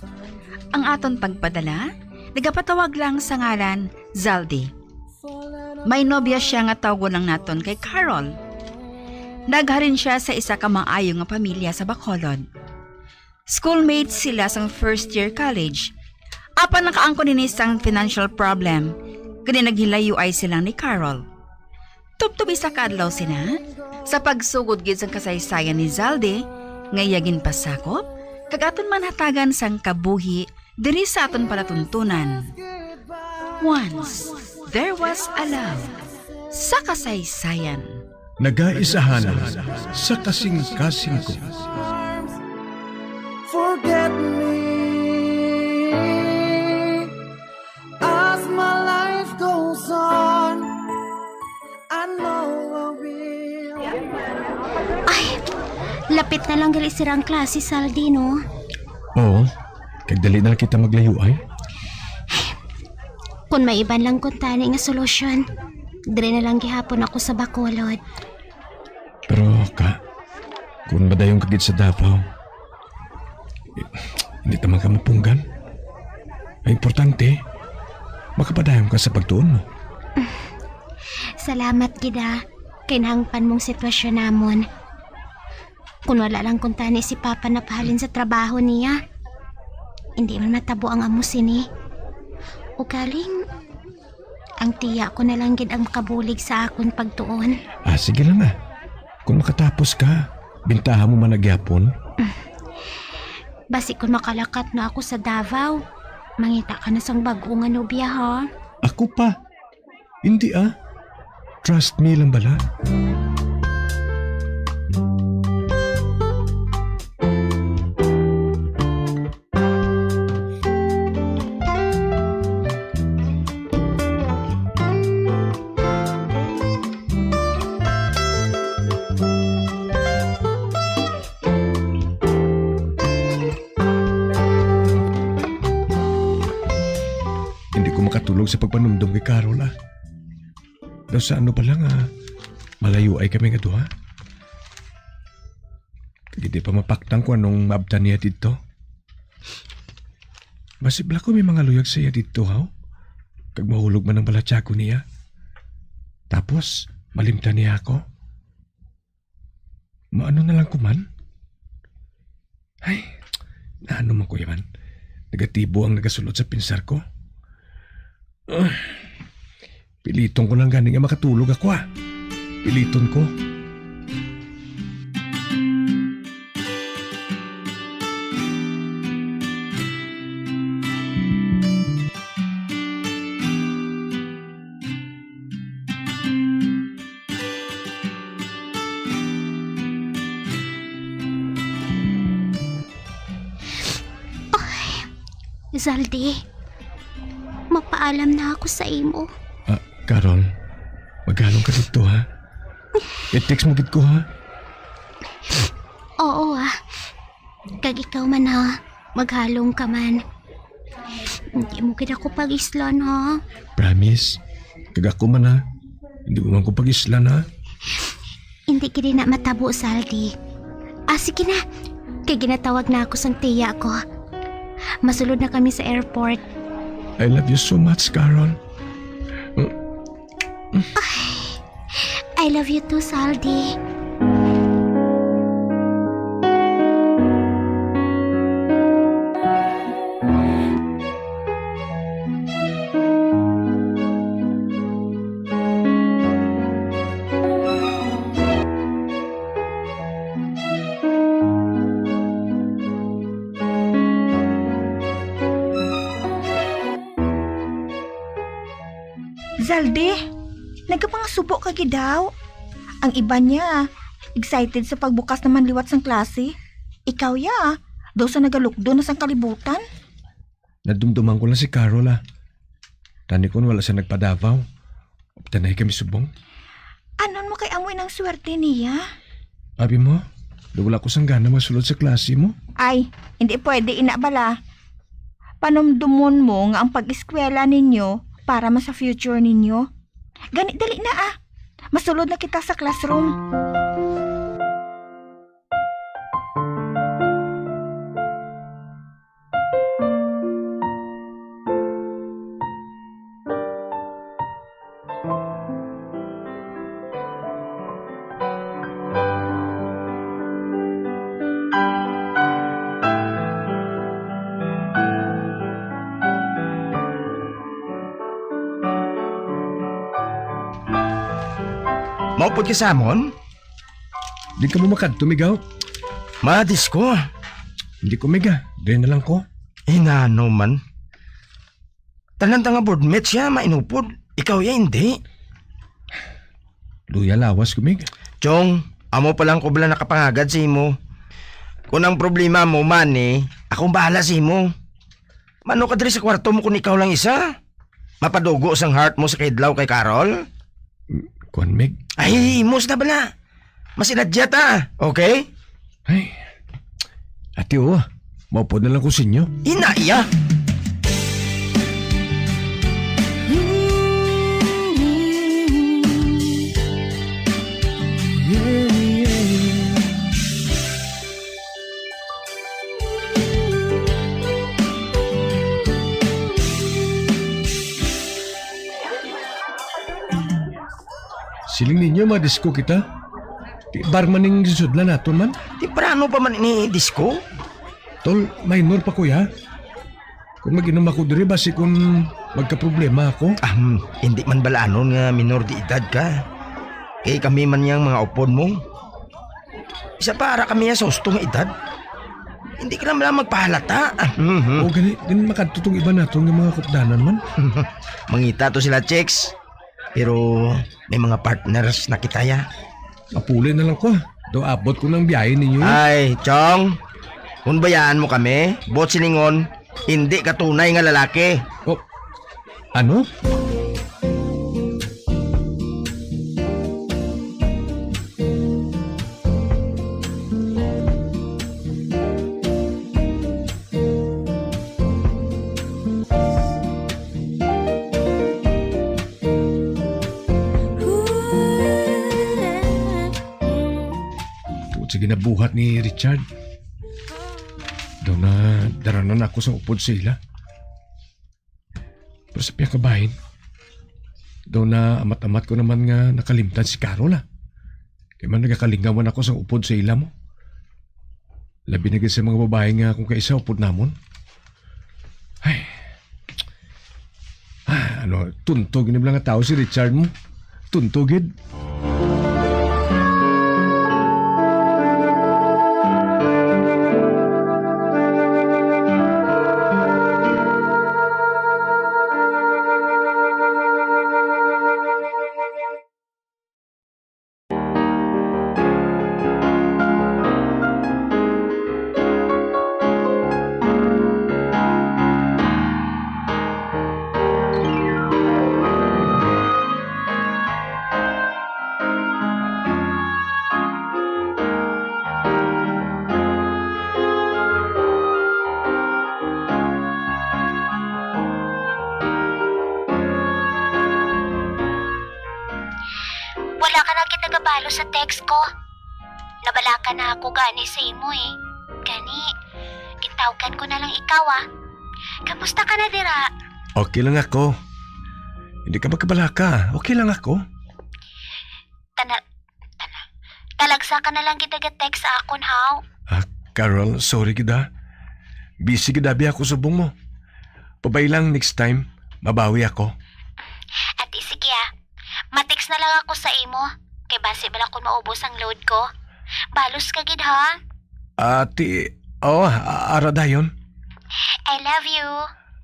Ang aton pagpadala, nagapatawag lang sa ngalan Zaldi. May nobya siya nga tawgon lang naton kay Carol. Naghalin siya sa isa ka maayo nga pamilya sa Bacolod. Schoolmates sila sang first year college. Apan nakaangkon ini sang financial problem, kani naghilayoay sila ni Carol. Tubtob isa ka adlaw sina, sa pagsugod gid sang kasaysayan ni Zaldy nga iya ginpasakop, kag aton man hatagan sang kabuhi diri sa aton palatuntunan. Once, there was a love sa kasaysayan. Nagaisahanan sa kasing-kasing ko. Forget me as my life goes on. I know I will. Ay, lapit na lang gali sira ang klase, Zaldy, no? Oo, kag dali na lang kita maglayo ay. Kung may iban lang kuntani nga solusyon, diri na lang gihapon ako sa Bacolod. Pero ka, kung madayon ka gid sa Davao, eh, hindi ta man ka mapunggan. Ang importante, makapadayon ka sa pagtuon mo. Salamat gid, ah, kay nahangpan mong sitwasyon namon. Kung wala lang kuntani si Papa napahalin sa trabaho niya, hindi man matabo ang amo sini. Ugaling, ang tiya ko na lang gid ang makabulig sa akon pagtuon. Ah, sige lang, ah. Kung makatapos ka, bintaha mo man na gyapon. Basi kung makalakat na ako sa Davao, mangita ka na sang bag-o nga nobya, ha? Ako pa. Hindi, ah. Trust me lang bala. Hindi ko makatulog sa pagpanumdom kay Carol, ah. Daw sa ano pa lang, ah, malayo ay kami nga duha. Kag hindi pa mapaktan ko anong maabtan niya didto. Basi bala ko may mga luyag sa iya didto, haw? Kag mahulog man ang balatyago niya. Tapos, malimtan niya ako. Maano na lang ko man? Ay, ano man ko yaman? Negatibo ang nagasulod sa pinsar ko. Ah, piliton ko lang gani nga makatulog ako, ah. Piliton ko. Ay, Zaldy, magpaalam na ako sa imo. Ah, Carol, maghalong ka didto, ha? I-text mo gid ko, ha? Oo, ah. Kag ikaw man, ha, maghalong ka man. Hindi mo gid ako pag-islan, ha? Promise. Kag ako man, ha. Hindi mo man ko pag-islan, ha? Hindi gid na matabo, Zaldy. Ah, sige na. Kay ginatawag na ako sang tiya ko. Masulod na kami sa airport. I love you so much, Carol. I love you too, Zaldy. Zaldy, nagapangasubo ka gid daw. Ang iban niya, excited sa pagbukas naman liwat sang klase. Ikaw ya, daw sa nagalukdo na sang kalibutan. Nadumduman ko lang si Carol, ah. Tani kon wala siya nagpa-Davao, aptan na kami subong. Anon mo kay amo inang swerte niya? Abi mo, daw wala ko sang gana masulod sa klase mo. Ay, hindi pwede ina bala. Panumdumon mo nga ang pag-eskwela ninyo para man sa future ninyo. Gani, dali na, ah. Masulod na kita sa classroom. Upod ka sa amon? Di ka mo makadto, Migaw? Madis ko. Hindi ko, Miga. Diri na lang ko. Inano man? Tanan ta nga board mates siya, mainupod. Ikaw ya, hindi. Luya lawas ko, Mig. Chong, amo pa lang ko bala nakapangagad sa imo. Kung ang problema mo, money, akong bahala sa imo. Mano ka diri sa kwarto mo kung ikaw lang isa? Mapadugo sang heart mo sa kaidlaw kay Carol? Kuan, Mig. Ay, himos na bala. Mas inadya ta, okay? Ay, ati, oh, maupod na lang ko sa inyo. Ina iya. Siling ninyo, madisco kita? Di bar man ning sudlan naton man? Temprano pa man ini disco? Tol, minor pa ko ya. Kung mag-inom ako diri, basi kung magkaproblema ako. Ah, hmm, hindi man bala anon nga minor de edad ka. Kay kami man yang mga upod mo. Isa pa, ara kami ya sa husto nga edad. Hindi ka lang bala magpahalata. Ah, mhm. O, gani, gani makadto tong iba naton nga mga kupdanan man. Mangita to sila, chicks. Pero may mga partners na kita ya. Mapuli na lang ko. Daw abot ko ng biyahe ninyo. Ay, Chong. Kung bayaan mo kami, buot silingon, hindi ka tunay nga lalaki. Oh, ano? Tungod sa ginabuhat ni Richard, daw na daranan ako sa upod sa ila. Pero sa piyakabahin, daw na amat-amat ko naman nga nakalimtan si Carol, ah. Kay man nagakalingawan ako sa upod sa ila mo. Labi na gid sa mga babae nga kung kaisa upod namon. Ay. Ah, ano, tunto gid lang nga tao si Richard mo. Tunto gid. Wala ka na gid nagabalo sa text ko. Nabalaka na ako gani sa imo, eh. Gani, gintawgan ko na lang ikaw, ah. Kamusta ka na dira? Okay lang ako. Hindi ka magkabalaka. Okay lang ako. Tana-, tana-, talagsa ka na lang gid naga-text sa akon, haw? Ah, Carol, sorry gid, ah. Busy gid abi ako subong mo. Pabay lang, next time, mabawi ako. Ati, sige, ah. Ma-text na lang ako sa imo. Kay basi bala kung maubos ang load ko. Balos ka gid, ha? Ati, oh, a-, ara dayon. I love you.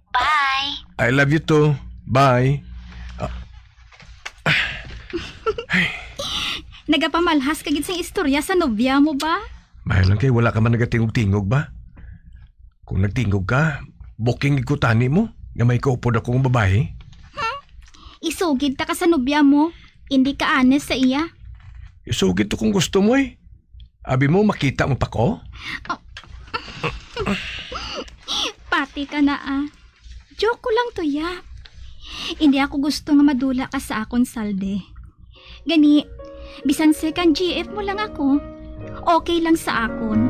Bye. I love you too. Bye. Ah. Nagapamalhas ka gid sing istorya sa nobya mo ba? Maayo lang kay wala ka man nagatingog-tingog ba? Kung nagtingog ka, booking gid ko tani mo nga may kaupod ako nga babayi. Hmm? Isugid ta ka sa nobya mo, hindi ka honest sa iya. Isugid to kung gusto mo eh. Abi mo, makita mo pa ko? Oh. Pati ka na, ah. Joke ko lang to, ya. Hindi ako gusto nga madula ka sa akon, Salde. Gani, bisan second G F mo lang ako, okay lang sa akon.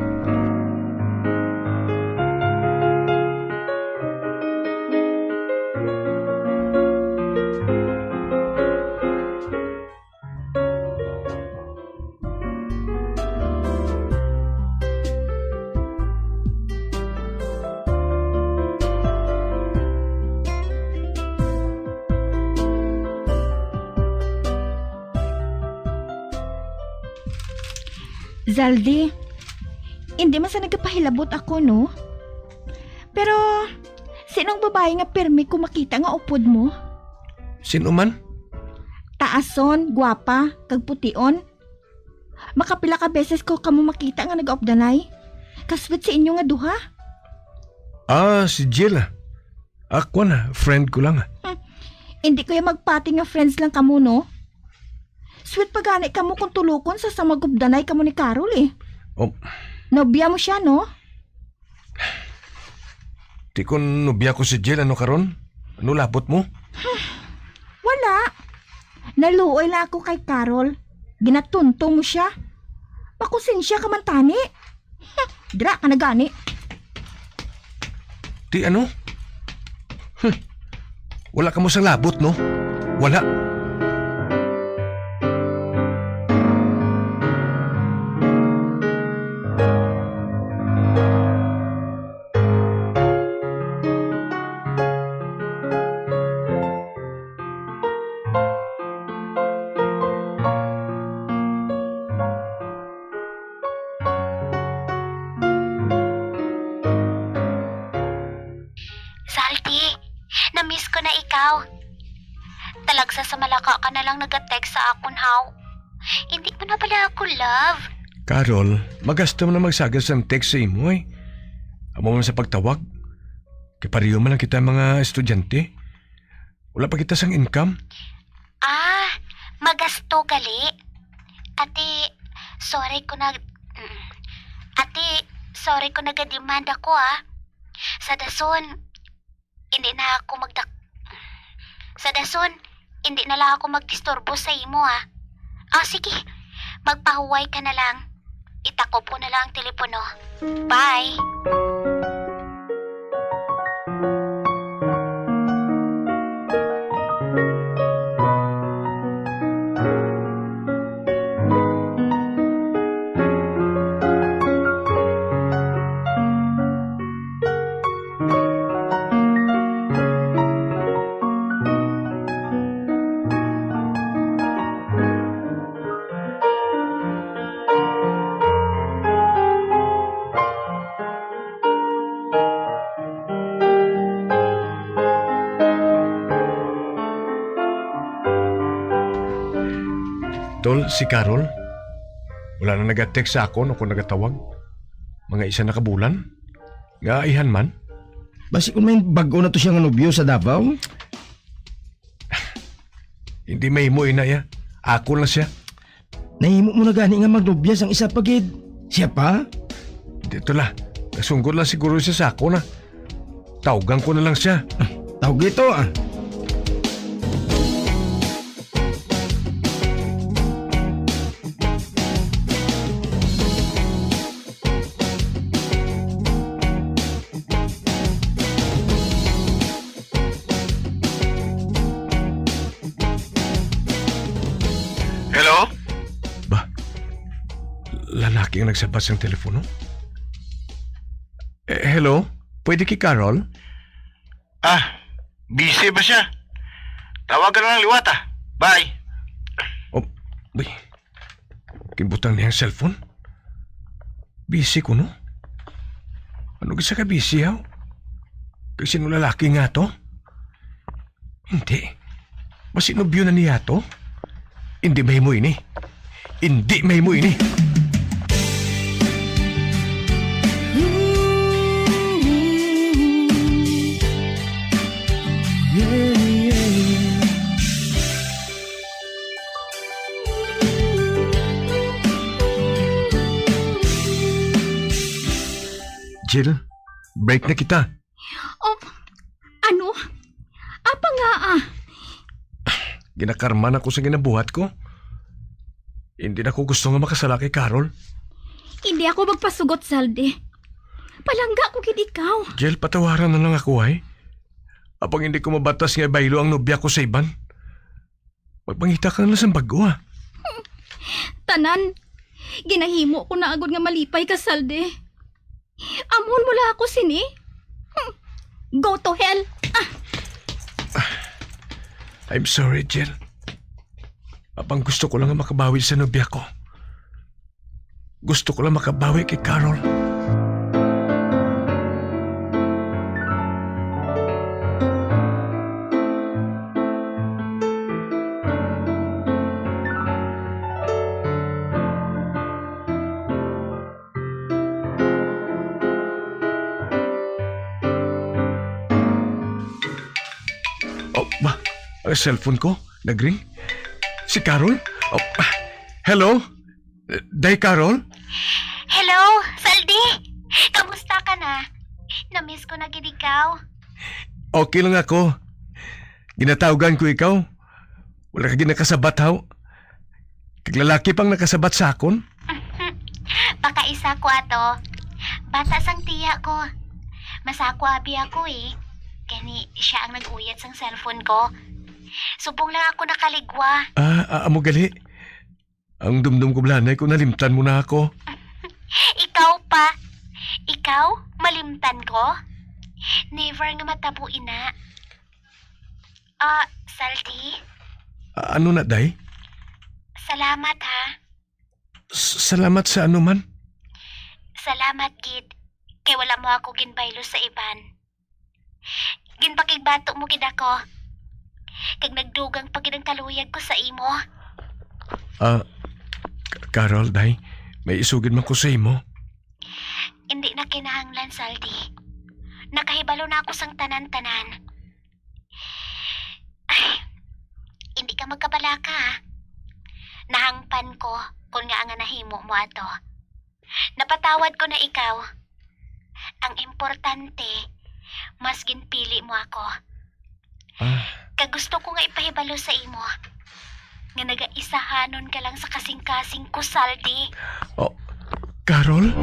Zaldi, hindi man sa nagapahilabot ako, no? Pero, sinong babae nga pirmi ko makita nga upod mo? Sino man? Taason, gwapa, kag pution. Makapila ka beses ko kamo makita nga nag-updanay. Kaswit sa inyo nga duha. Ah, si Jill. Ako na, friend ko lang. Hmm. Hindi ko yung magpati nga friends lang kamo, no? Sweet pa gani kamo kung tulukon sa sa magubdanay kamo ni Carol, eh. Oh. Nobya mo siya, no? Di ko nobya ko si Jill, ano karon? Ano labot mo? Wala. Naluoy lang ako kay Carol. Ginatunto mo siya. Makonsensya ka man tani. Dira ka na gani. Ti ano? Hmm. Wala ka mo sang labot, no? Wala. Salty, na-miss ko na ikaw. Talagsa sa malaka ka na lang nag-text sa akon, haw. Hindi mo na bala ako love. Carol, magasto man ang magsagad sang text sa imo, eh. Amo man sa pagtawag. Kay pareho man lang kita mga estudyante. Wala pa kita sang income. Ah, magasto gali. Ate, sorry ko nag-, mm. Ate, sorry ko nagademand ako, ah. Sa dason, hindi na ako magdak-, sa dason, hindi na lang ako magdisturbo sa imo, ah. Ah, sige. Magpahuway ka na lang. Itakop ko na lang ang telepono. Bye. Tol, si Carol, wala na naga-text sa akon o kung nagatawag. Mga isa na ka bulan. Nga, ayhan man? Basi kung may bag-o na to siya nga nobyo sa Davao? Hindi mahimo, ina, ya. Ako lang siya. Nahimo mo na gani nga magnobya sang isa pa gid. Siya pa? Dito la. Nasunggol lang siguro siya sa ako na. Tawgan ko na lang siya. Ah, tawag ito, ah. Hello? Ba, lalaki ang nagsabat sang telepono? Eh, hello? Pwede kay Carol? Ah, busy ba siya? Tawagan na lang liwat, ah. Bye. Oh, bay. Kinbutang niya ang cellphone. Busy ko, no? Ano gid sa ka busy, haw? Kay sino lalaki nga to? Hindi. Basi nobyo na niya to? Hindi mahimo ini. Hindi mahimo ini. Jill, break na kita. Oh, ano? Apa nga, ah? Ginakarma na ko sa ginabuhat ko. Hindi na ko gusto nga makasala kay Carol. Hindi ako magpasugot, Zaldi. Palangga ko gid ikaw. Jill, patawaran na lang ako, ay. Apang hindi ko mabatas nga ibaylo ang nobya ko sa iban. Magpangita ka na lang sang bag-o, ah. Tanan, ginahimo ko na agod nga malipay ka, Zaldi. Amon mo lang ako sini? Hmm. Go to hell! Ah! I'm sorry, Jill. Apang gusto ko lang nga makabawi sa nobya ko. Gusto ko lang makabawi kay Carol. Oh, ba? Ang cellphone ko? Nagring? Si Carol? Oh, ah, hello? Day Carol? Hello, Saldi! Kamusta ka na? Na-miss ko na gid ikaw. Okay lang ako. Ginatawgan ko ikaw. Wala ka ginakasabat, haw? Kag lalaki pang nakasabat sa akon? Pakaisa ko ato. Bata sang tiya ko. Masakwa abi ako, eh. Gani, siya ang nag-uyat sang cellphone ko. Subong lang ako nakaligwa. Ah, ah, amo gali. Ang dumdum ko, blanay, kung nalimtan mo na ako. Ikaw pa? Ikaw? Malimtan ko? Never nga matabo ina. Ah, Saldi? Ah, ano na, day? Salamat, ha? S-, salamat sa ano man? Salamat, gid. Kay wala mo ako ginbaylo sa iban. Ginpakigbato mo gid ako. Kag nagdugang pa gid ang kaluyag ko sa imo. Ah, K-, Carol, day, may isugid man ko sa imo. Hindi na kinahanglan, Saldi. Nakahibalo na ako sang tanan-tanan. Ay, hindi ka magkabalaka, ah. Nahangpan ko kon ngaa nga nahimo mo ato. Napatawad ko na ikaw. Ang importante, mas ginpili mo ako. Ah. Kag gusto ko nga ipahibalo sa imo nga nagaisahanon ka lang sa kasing-kasing ko, Saldi. Oh, Carol?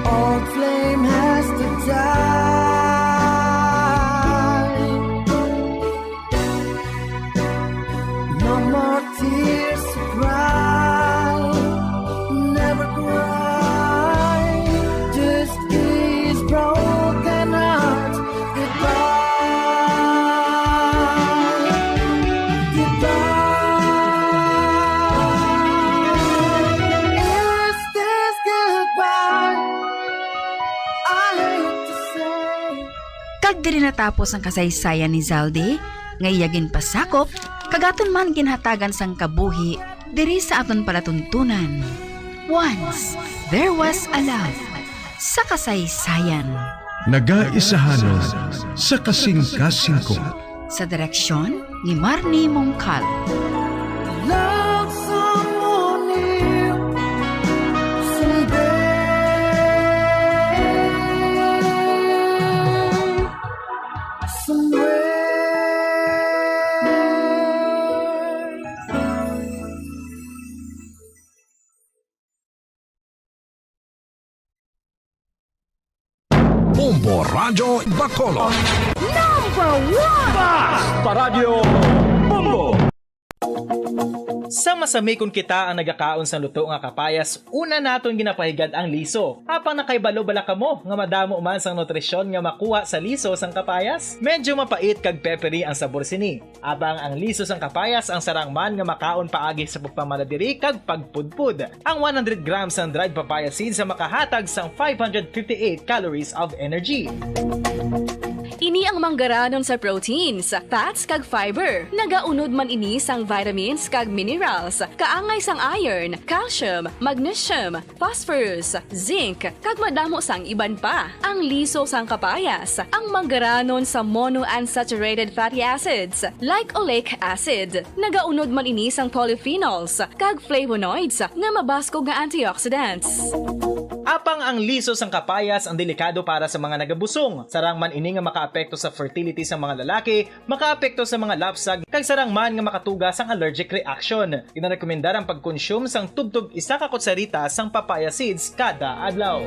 Old flame has to die. No more tears to cry. Never cry. Just kiss broken heart. Goodbye. Goodbye. Is this goodbye? I hate to say. Kag diri natapos ang kasaysayan ni Zaldy, nga iya ginpasakop, kag aton man ginhatagan sang kabuhi diri sa aton palatuntunan. Once, there was a love. Sa kasaysayan. Nagaisahanon sa kasing-kasing ko. Sa direksyon ni Marnie Mongcal. Love someone new someday. Somewhere. Bombo Radyo Bacolod. Number one! Basta Radyo Bombo! Sa masami kon kita ang nagakaon sang luto nga kapayas, una naton ginapahigad ang liso. Apang nakahibalo bala kamo nga madamo man sang nutrisyon nga makuha sa liso sang kapayas? Medyo mapait kag peppery ang sabor sini. Apang ang liso sang kapayas ang sarang man nga makaon paagi sa pagpamala diri kag pagpudpod. Ang one hundred grams sang dried papaya seeds ang makahatag sang five hundred fifty-eight calories of energy. Ini ang manggaranon sa proteins, fats, kag fiber. Nagaunod man ini sang vitamins kag minerals, kaangay sang iron, calcium, magnesium, phosphorus, zinc, kag madamo sang iban pa. Ang liso sang kapayas, ang manggaranon sa monounsaturated fatty acids, like oleic acid. Nagaunod man ini sang polyphenols kag flavonoids nga mabaskog nga antioxidants. Apang ang liso sang kapayas ang delikado para sa mga nagabusong. Sarang man ini nga makaapekto sa fertility sa mga lalaki, makaapekto sa mga lapsag, kag sarang man nga makatuga sang allergic reaction. Ginarekomendar ang pagkonsume sang tubtob isa ka kutsarita sang papaya seeds kada adlaw.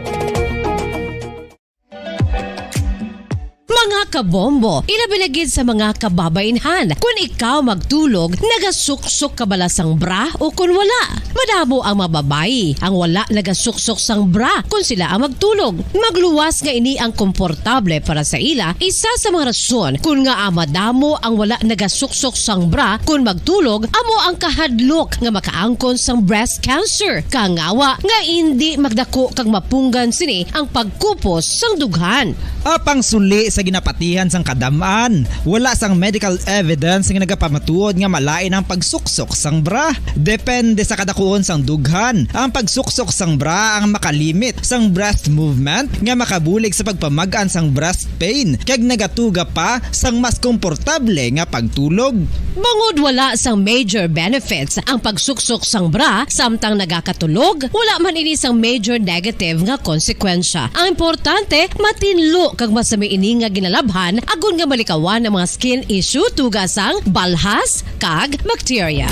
Mga kabombo, ilabi na gid sa mga kababainhan, kun ikaw magtulog, nagasuksok ka bala sang bra o kun wala? Madamo ang mga babayi ang wala nagasuksok sang bra kun sila ang magtulog. Magluwas nga ini ang komportable para sa ila, isa sa mga rason kun ngaa madamo ang wala nagasuksok sang bra kun magtulog, amo ang kahadlok nga makaangkon sang breast cancer. Kangawa nga indi magdako kag mapunggan sini ang pagkupos sang dughan. Apang suli sa ginapatihan sang kadam-an, wala sang medical evidence nga nagapamatuod nga malain ang pagsuksok sang bra. Depende sa kadakuon sang dughan, ang pagsuksok sang bra ang makalimit sang breast movement nga makabulig sa pagpamag-an sang breast pain kag nagatuga pa sang mas komportable nga pagtulog. Bangod wala sang major benefits ang pagsuksok sang bra samtang nagakatulog, wala man ini sang major negative nga konsekwensya. Ang importante, matinlo kag masami ini nga ginalabhan agod nga malikawan ang mga skin issue tuga sang balhas kag bakterya.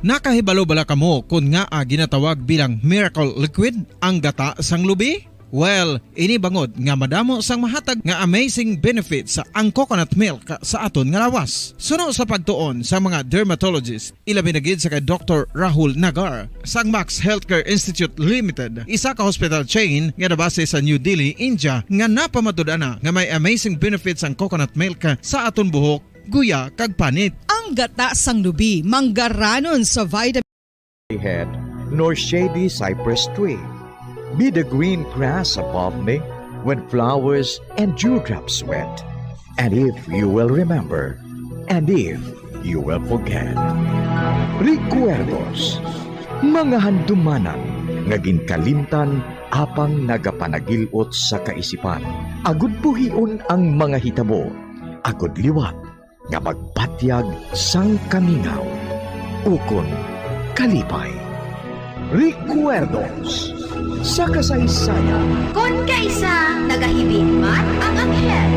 Nakahibalo bala kamo kon ngaa ginatawag bilang miracle liquid ang gata sang lubi? Well, ini bangod nga madamo sang mahatag nga amazing benefits ang coconut milk sa aton nga lawas. Suno sa pagtuon sa mga dermatologist, ilabi na gid sa kay Doktor Rahul Nagar sang Max Healthcare Institute Limited, isa ka hospital chain nga nabase sa New Delhi, India, nga napamatud-an na nga may amazing benefits ang coconut milk sa aton buhok, guya, kag panit. Ang gata sang lubi manggaranon sa vitamin head nor shady cypress tree. Be the green grass above me when flowers and dewdrops wet. And if you will remember, and if you will forget. Recuerdos, mga handumanan nga ginkalimtan apang nagapanagil-ot sa kaisipan. Agud buhion ang mga hitabo, agud liwat nga magpatyag sang kamingaw ukon kalipay. Recuerdos sa kasaysayan. Kon kaisa nagahibit man ang anghel.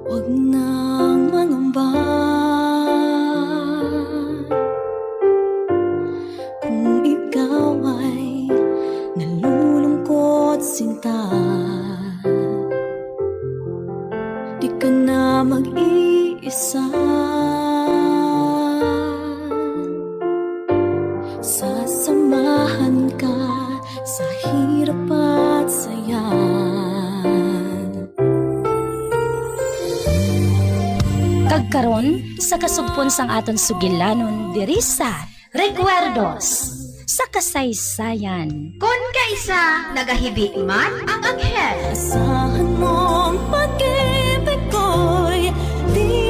Huwag nang mangamba kung ikaw ay nalulungkot, sinta. Di ka na mag-iisa. Sasamahan ka sa hirap at saya. Kag karon, sa kasugpon sang aton sugilanon diri sa Recuerdos sa Kasaysayan. Kon kaisa nagahibit man ang anghel. Asahan mong pag-ibig ko'y di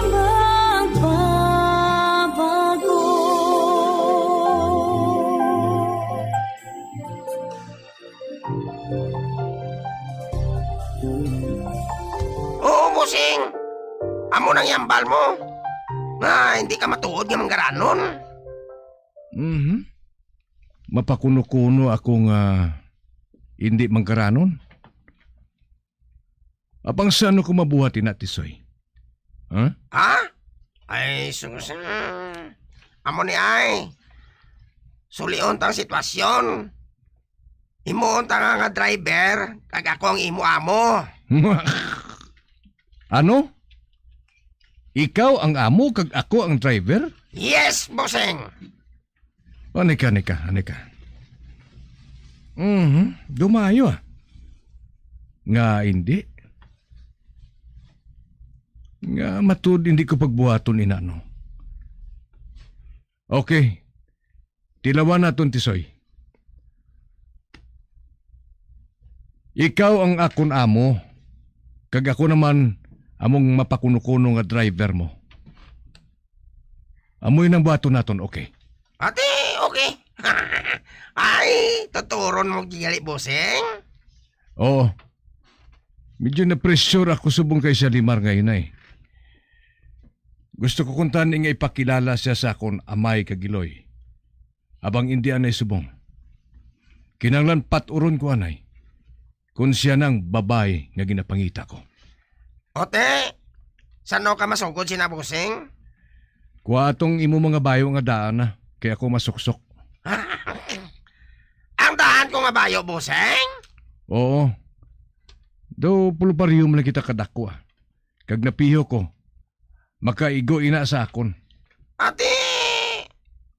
magbabago. Oo, bossing. Amo nang yambal mo nga hindi ka matuod nga manggaranon. Mhm. Mapakuno-kuno ako nga hindi manggaranon. Apang sa ano ko mabuhat ina, Tisoy? Ha? Ha? Ay, sus, ah. Amo ni ay. Sulion ta ang sitwasyon. Himuon ta nga, nga driver, kag ako ang imo amo. Ano? Ikaw ang amo kag ako ang driver? Yes, bossing. O, anika, anika, anika. Mhm, dumayo, ah. Nga hindi? Nga matud hindi ko pagbuhaton ina, no? Okay. Tilawan naton, Tisoy. Ikaw ang akon amo, kag ako naman among mapakuno-kuno nga driver mo. Amoy nang buhaton naton, okay? Ate, okay. Ay, tuturon mo gali, bossing? Oo. Medyo na-pressure ako subong kay Shalimar ngayon ay. Gusto ko kuntani nga ipakilala siya sa akon amay kag iloy. Abang indi anay subong. Kinahanglan pat-uron ko anay, kun siya nang babayi nga ginapangita ko. Ote, San-o ka masugod sina, bossing? Kuha atong imo mga bayo nga daan na, kay ako masuksok. Ang daan ko nga bayo, bossing? Oo. Do, pulupario man lang kita kadako, ah. Kag napiho ko, makaigo ina sa akon. Ate,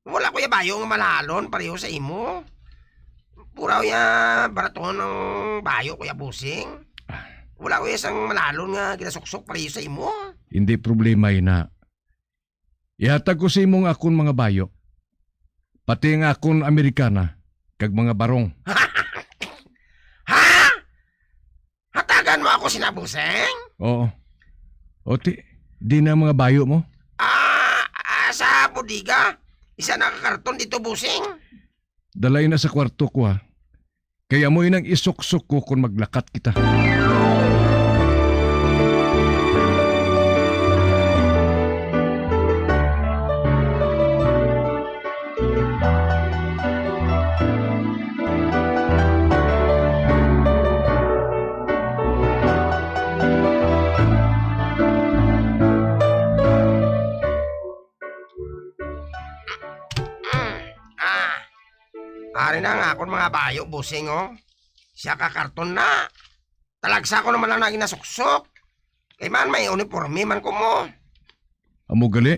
wala ko ya bayo nga malalon pareho sa imo. Pura ya baraton ang bayo ko ya, bossing. Wala ko ya sang malalon nga ginasuksok pareho sa imo. Hindi problema ina. Ihatag ko sa imo ang akon mga bayo, pati ang akon Amerikana kag mga barong. Ha? Hatagan mo ako sina, bossing? Oo. O, ti-, di na ang mga bayo mo? Ah, ah, sa bodega. Isa na ka karton dito, bossing. Dalay na sa kwarto ko, ha. Kay amo inang isuksok ko kon maglakat kita. Ah, ari na nga akon mga bayo, bossing, oh. Siya ka karton na. Talagsa ko naman lang na ginasuksok. Kay man may uniforme man ko mo. Amo gali.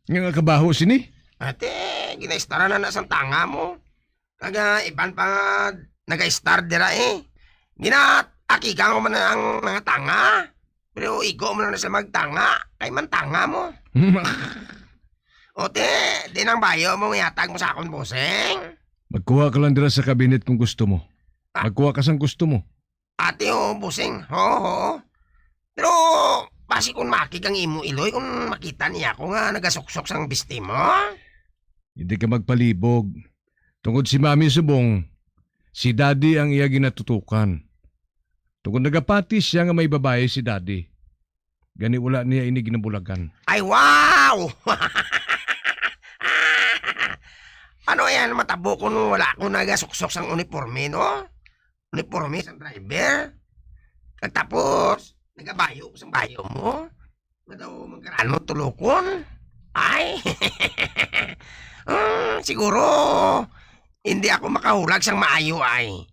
Nga nga kabaho sini? Ate, ginaistara na na sang tanga mo. Kag, ah, iban pa nga nag-star dira, eh. Ginaatigan ko man ang mga tanga. Pero igo mo na sa magtanga. Kay man tanga mo. O, ti, di nang bayo mo nga ihatag mo sa akon, bossing. Magkuha ka lang dira sa kabinet kung gusto mo. Ah. Magkuha ka sang gusto mo. Ate, oo, bossing. Oo, oo. Pero basi kung makig ang imo iloy kung makita niya ako nga nagasuksok sang bisti mo. Hindi ka magpalibog. Tungod si Mami subong, si Daddy ang iya ginatutukan. Tungod nagapati siya nga may babayi si Daddy. Gani wala niya ini ginabulagan. Ay, wow! Ano yan, matabo kung wala ko nagasuksok sang uniforme, no? Uniforme sang driver. Kag tapos, nagabayo ko sang bayo mo. Nga daw manggarano tulokon. Ay, mm, siguro, hindi ako makahulag sang maayo ay.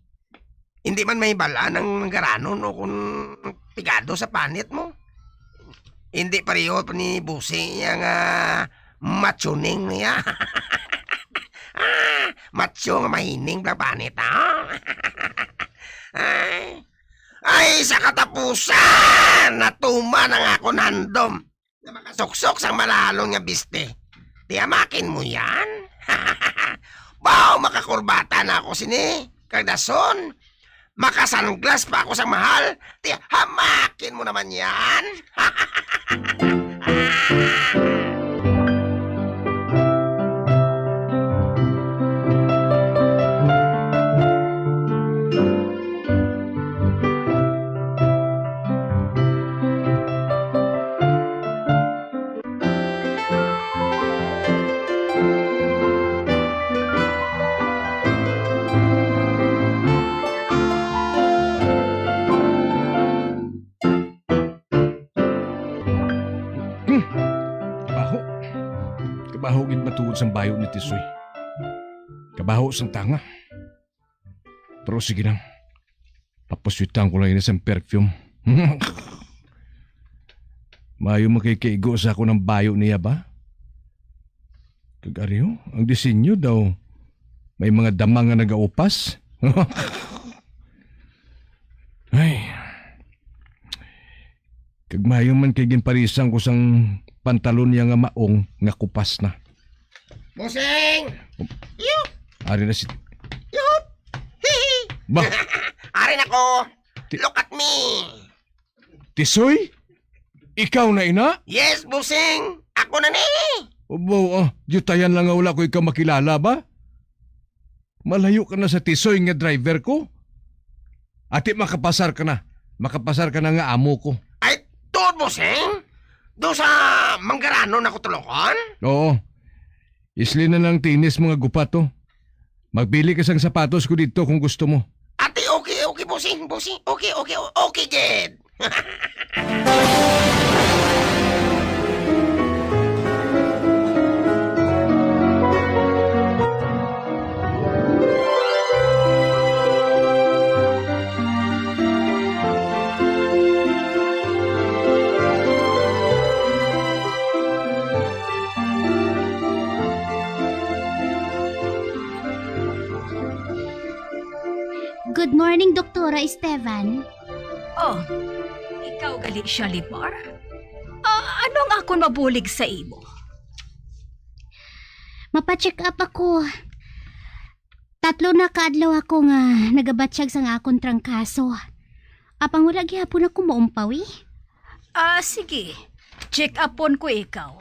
Hindi man mahibal-an ang manggarano, no, kung pigado sa panit mo. Hindi pareho pa ni Bossing iya nga matsuning niya. Ah, macho nga mahining bala panit, ha? Ay, ay, sa katapusan, natuman ang akon handom nga makasuksok sang malalon nga biste. Tiyamakin mo yan? Baw, makakurbata na ako sini. Kag dason, makasanglas pa ako sang mahal. Tiyamakin mo naman yan. Hmm. Kabaho. Kabaho gid matuod sang bayo ni Tisoy. Kabaho sang tanga. Pero sige lang. Papaswitan ko lang ini sang perfume. Maayo man kay kaigo sa ako ng bayo niya ba? Kag ari, oh, ang disenyo daw may mga dama nga nagaupas. Ay. Kag maayo man kay ginparisan ko sang pantalon niya nga maong nga kupas na. Bossing! Yup! Ari na si Yup! Hihi! Ba? Ari na ko! Ti- Look at me! Tisoy? Ikaw na ina? Yes, Bossing! Ako na ni! Obo, ah, diyutayan lang nga wala ko ikaw makilala ba? Malayo ka na sa Tisoy nga driver ko. Ati makapasar ka na. Makapasar ka na nga amo ko. Ay, tuod, Bossing? Do sa manggaranon ako tulokon? Oo. Isli na lang tinis mga gupat to. Magpili ka sang sapatos ko dito kung gusto mo. Ati, okay, okay, Bossing, Bossing. Okay, okay, okay, gid. Good morning, Doktora Esteban. Oh, ikaw gali, Shalimar? Ah, ano ang akon mabulig sa imo? Mapa-check up ako. Tatlo na ka adlaw ako nga nagabatyag sang akon trangkaso. Apang wala gihapon ako maumpaw, eh. Ah, sige. Check upon ko ikaw.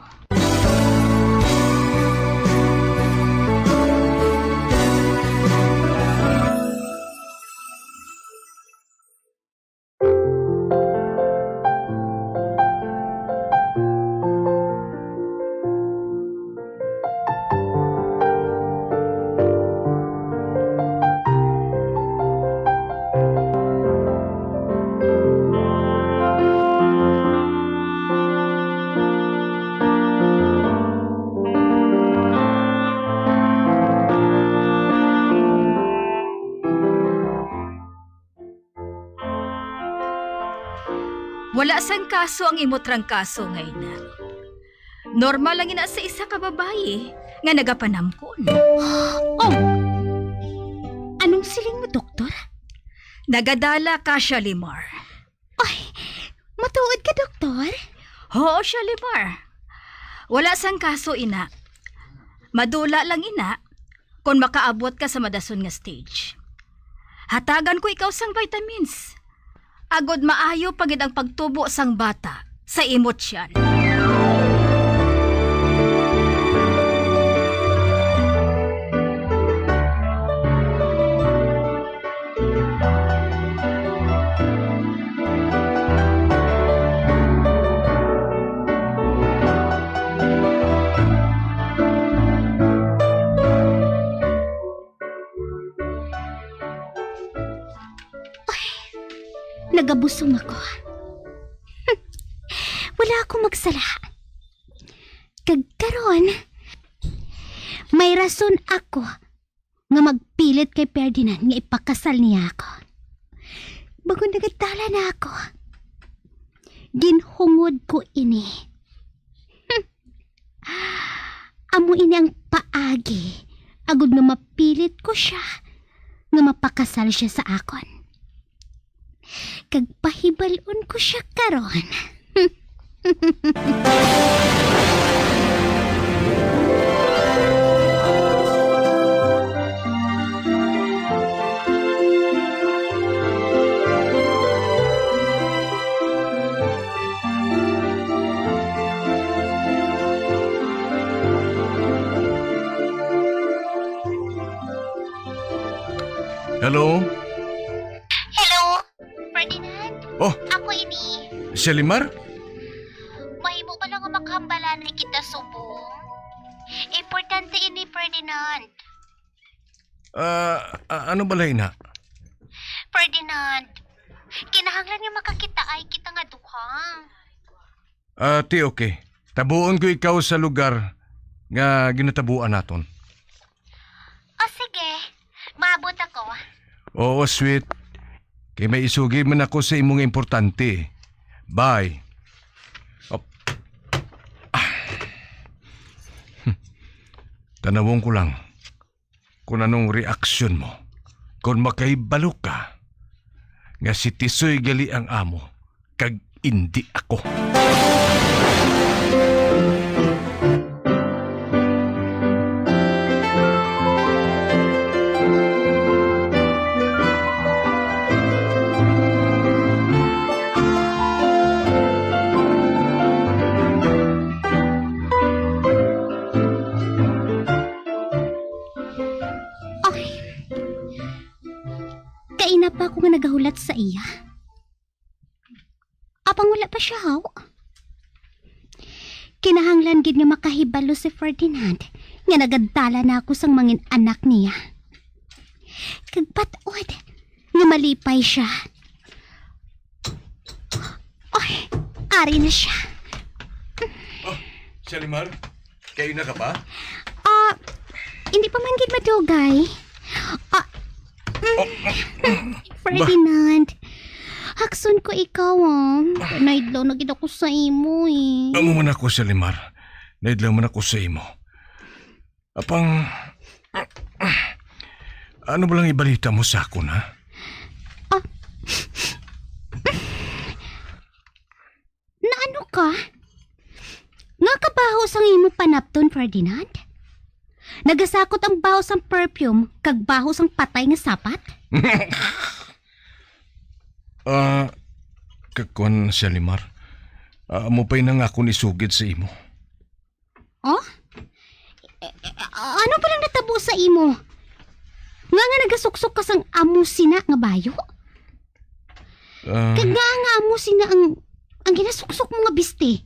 Wala sang kaso ang imo trangkaso nga ina. Normal lang ina sa isa ka babayi nga nagapanamkon. Oh! Anong siling mo, doktor? Nagadala ka, Shalimar. Ay, matuod ka, doktor? Oo, Shalimar. Wala sang kaso, ina. Madula lang, ina, kon makaabot ka sa madason nga stage. Hatagan ko ikaw sang vitamins, agod maayo pa gid ang pagtubo sang bata sa imo tiyan. Ay, nagabusong ako. Wala ako magsala. Kag karon, may rason ako nga magpilit kay Ferdinand nga ipakasal niya ako. Bangod nagadala na ako, ginhungod ko ini. Amo ini ang paagi agod nga mapilit ko sia nga mapakasal sia sa akon. Kag pahibal-on ko sia karon. Hello? Hello, Ferdinand? Oh. Ako ini. Shalimar? Mahimo ba lang nga makahambalan ni kita subong? Importante ini, Ferdinand. Ah, ah, ano bala ina? Ferdinand, kinahanglan nga makakitaay kita nga duha. Ah, ti, okay. Tabuon ko ikaw sa lugar nga ginatabuan naton. O sige, maabot ako. Oo, sweet. Kay may isugi man ako sa imo nga importante. Bye. Op. Ah. Hmm. Tanawon ko lang kung anong reaksyon mo kung makahibalo ka nga si Tisoy gali ang amo kag indi ako. Okay. Kaina pa ako nga nagahulat sa iya. Apang wala pa siya, haw? Kinahanglan gid nga makahibalo si Ferdinand nga nagadala na ako sang mangin anak niya. Kag bat-od nga malipay siya. Ay, ari na siya. Oh, Shalimar, kayo na ka pa? Ah, hindi pa man gid madugay. Ah, mm. Ferdinand, hakson ko ikaw, ah. Naidlaw na gid ako sa imo, eh. Amo man ako, Shalimar. Naidlaw man ako sa imo. Apang, ano ba lang ibalita mo sa akon, ha? Ah. Naano ka? Nga kabaho sang imo panapton, Ferdinand? Nagasakot ang baho sang perfume kag baho sang patay nga sapat? Ah, kakwan, Shalimar. Ah, amo pa'y nang akon isugid sa imo. Oh? Eh, eh, ano palang natabo sa imo? Nga nga nagasuksok ka sang amo sina nga bayo? Ah. Kag nga nga amo sina ang, ang ginasuksok mo nga bisti?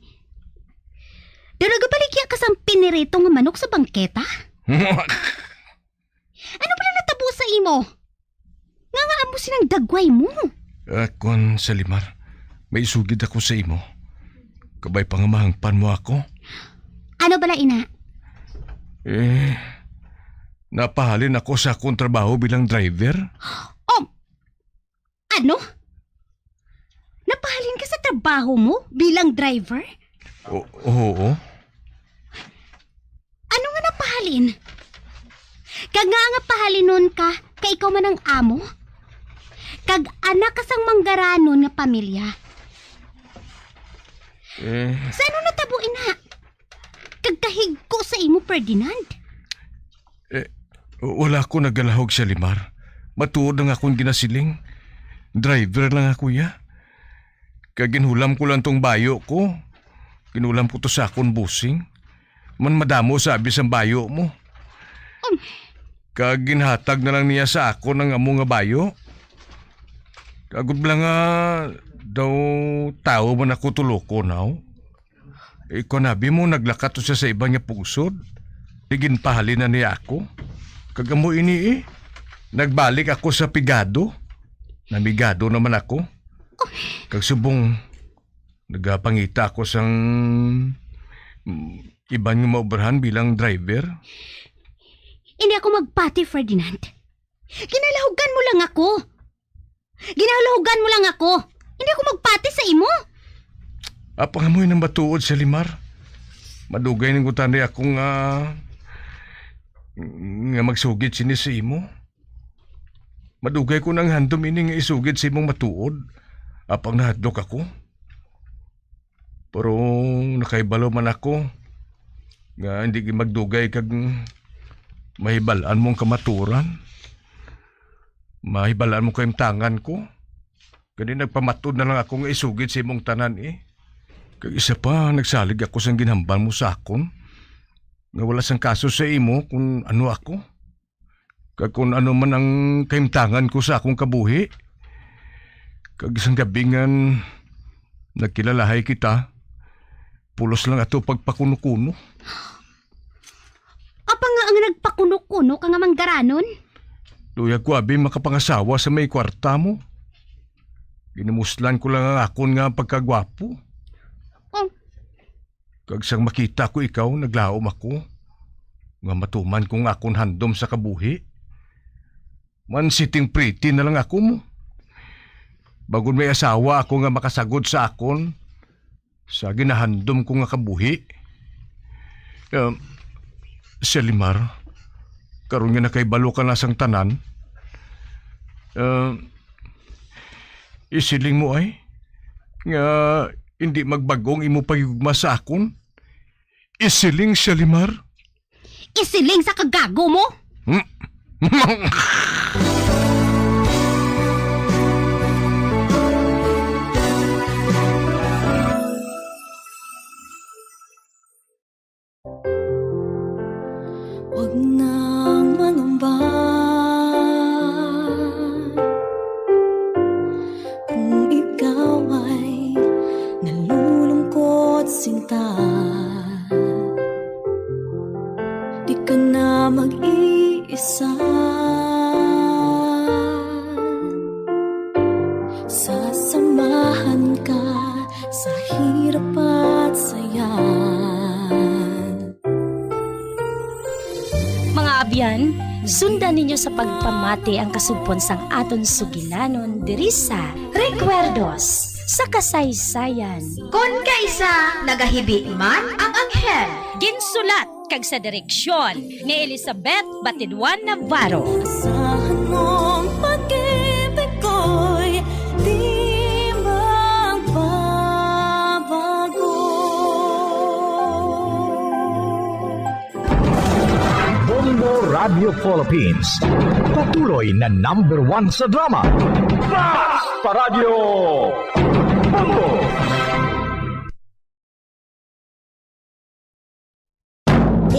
Daw nagabaligya ka sang pinirito nga manok sa bangketa? Ano palang natabo sa imo? Nga nga amo sinang dagway mo? Ah, kon Shalimar, may isugid ako sa imo. Kabay pa nga mahangpan mo ako. Ano bala ina? Eh, napahalin ako sa akong trabaho bilang driver. Oh, ano? Napahalin ka sa trabaho mo bilang driver? O-, oo. Ano nga napahalin? Kag nga nga pahalinon ka, kay ikaw man ang amo? Kag anak ka sang manggaranon nga pamilya? Eh. Sa ano natabo ina? Kag kahigko sa imo, Ferdinand? Eh, wala ko nagalahog sa Limar. Matuod ang akong ginasiling. Driver lang ako, ya. Kag ginhulam ko lang tong bayo ko. Ginhulam ko to sa akon busing. Man madamo sa abi sang bayo mo. Um. Kag ginhatag na lang niya sa akon ang amo nga bayo. Kag bala nga daw tawo man ako tulokon, haw? Ikaw nabi mo, naglakat to siya sa iban nga pungsod. Di ginpahalin na niya ako. Kag amo ini, eh. Nagbalik ako sa pigado. Namigado naman ako. Kag subong nagapangita ako sang, mm, iban nga maobrahan bilang driver. Hindi ako magpati, Ferdinand. Ginalahugan mo lang ako. Ginahulahugan mo lang ako. Hindi ako magpati sa imo. Apang amoy nang matuod sa Limar. Madugay ning utani ako nga, nga magsugid sini sa imo. Madugay ko nang handom ini nga isugid sa imong matuod. Apang nahadlok ako. Pero nakahibalo man ako nga hindi gid magdugay kag mahibal-an mo ang kamatuoran. Mahibal-an mo kahimtangan ko. Gani nagpamatud na lang ako nga isugid sa imong tanan, eh. Kag isa pa, nagsalig ako sang ginhambal mo sa akon, nga wala sang kaso sa imo kun ano ako, kag kun ano man ang kahimtangan ko sa akong kabuhi. Kag isang gabi nga nagkilalahay kita, pulos lang ato pagpakuno-kuno. Apa nga ang nagpakuno-kuno ka nga manggaranon? Luyag ko abi makapangasawa sa may kwarta mo. Ginamuslan ko lang ang akon nga pagkagwapo. Oh. Kag sang makita ko ikaw, naglaom ako nga matuman ko nga akon handom sa kabuhi. Man sitting pretty na lang ako mo. Bangod may asawa ako nga makasagod sa akon, sa ginahandom ko nga kabuhi. Um, Selimar, karon nga nakahibalo ka na sang tanan, um, isiling mo ay nga hindi magbag-o ang imo paghigugma sa akon. Isiling, Selimar. Isiling sa kagago mo? Hmm? Huwag nang mangamba kung ikaw ay nalulungkot, sinta. Di ka na mag-iisa. Sasamahan ka Yan, sundan ninyo sa pagpamati ang kasugpon sang aton sugilanon diri sa Recuerdos sa Kasaysayan. Kon kaisa nagahibi man ang anghel. Ginsulat kag sa direksyon ni Elizabeth Batidwan Navarro. Asahan mong pag-ibig ko'y di magbabago. Bombo Radio Philippines, patuloy na number one sa drama. Basta Radyo Bombo!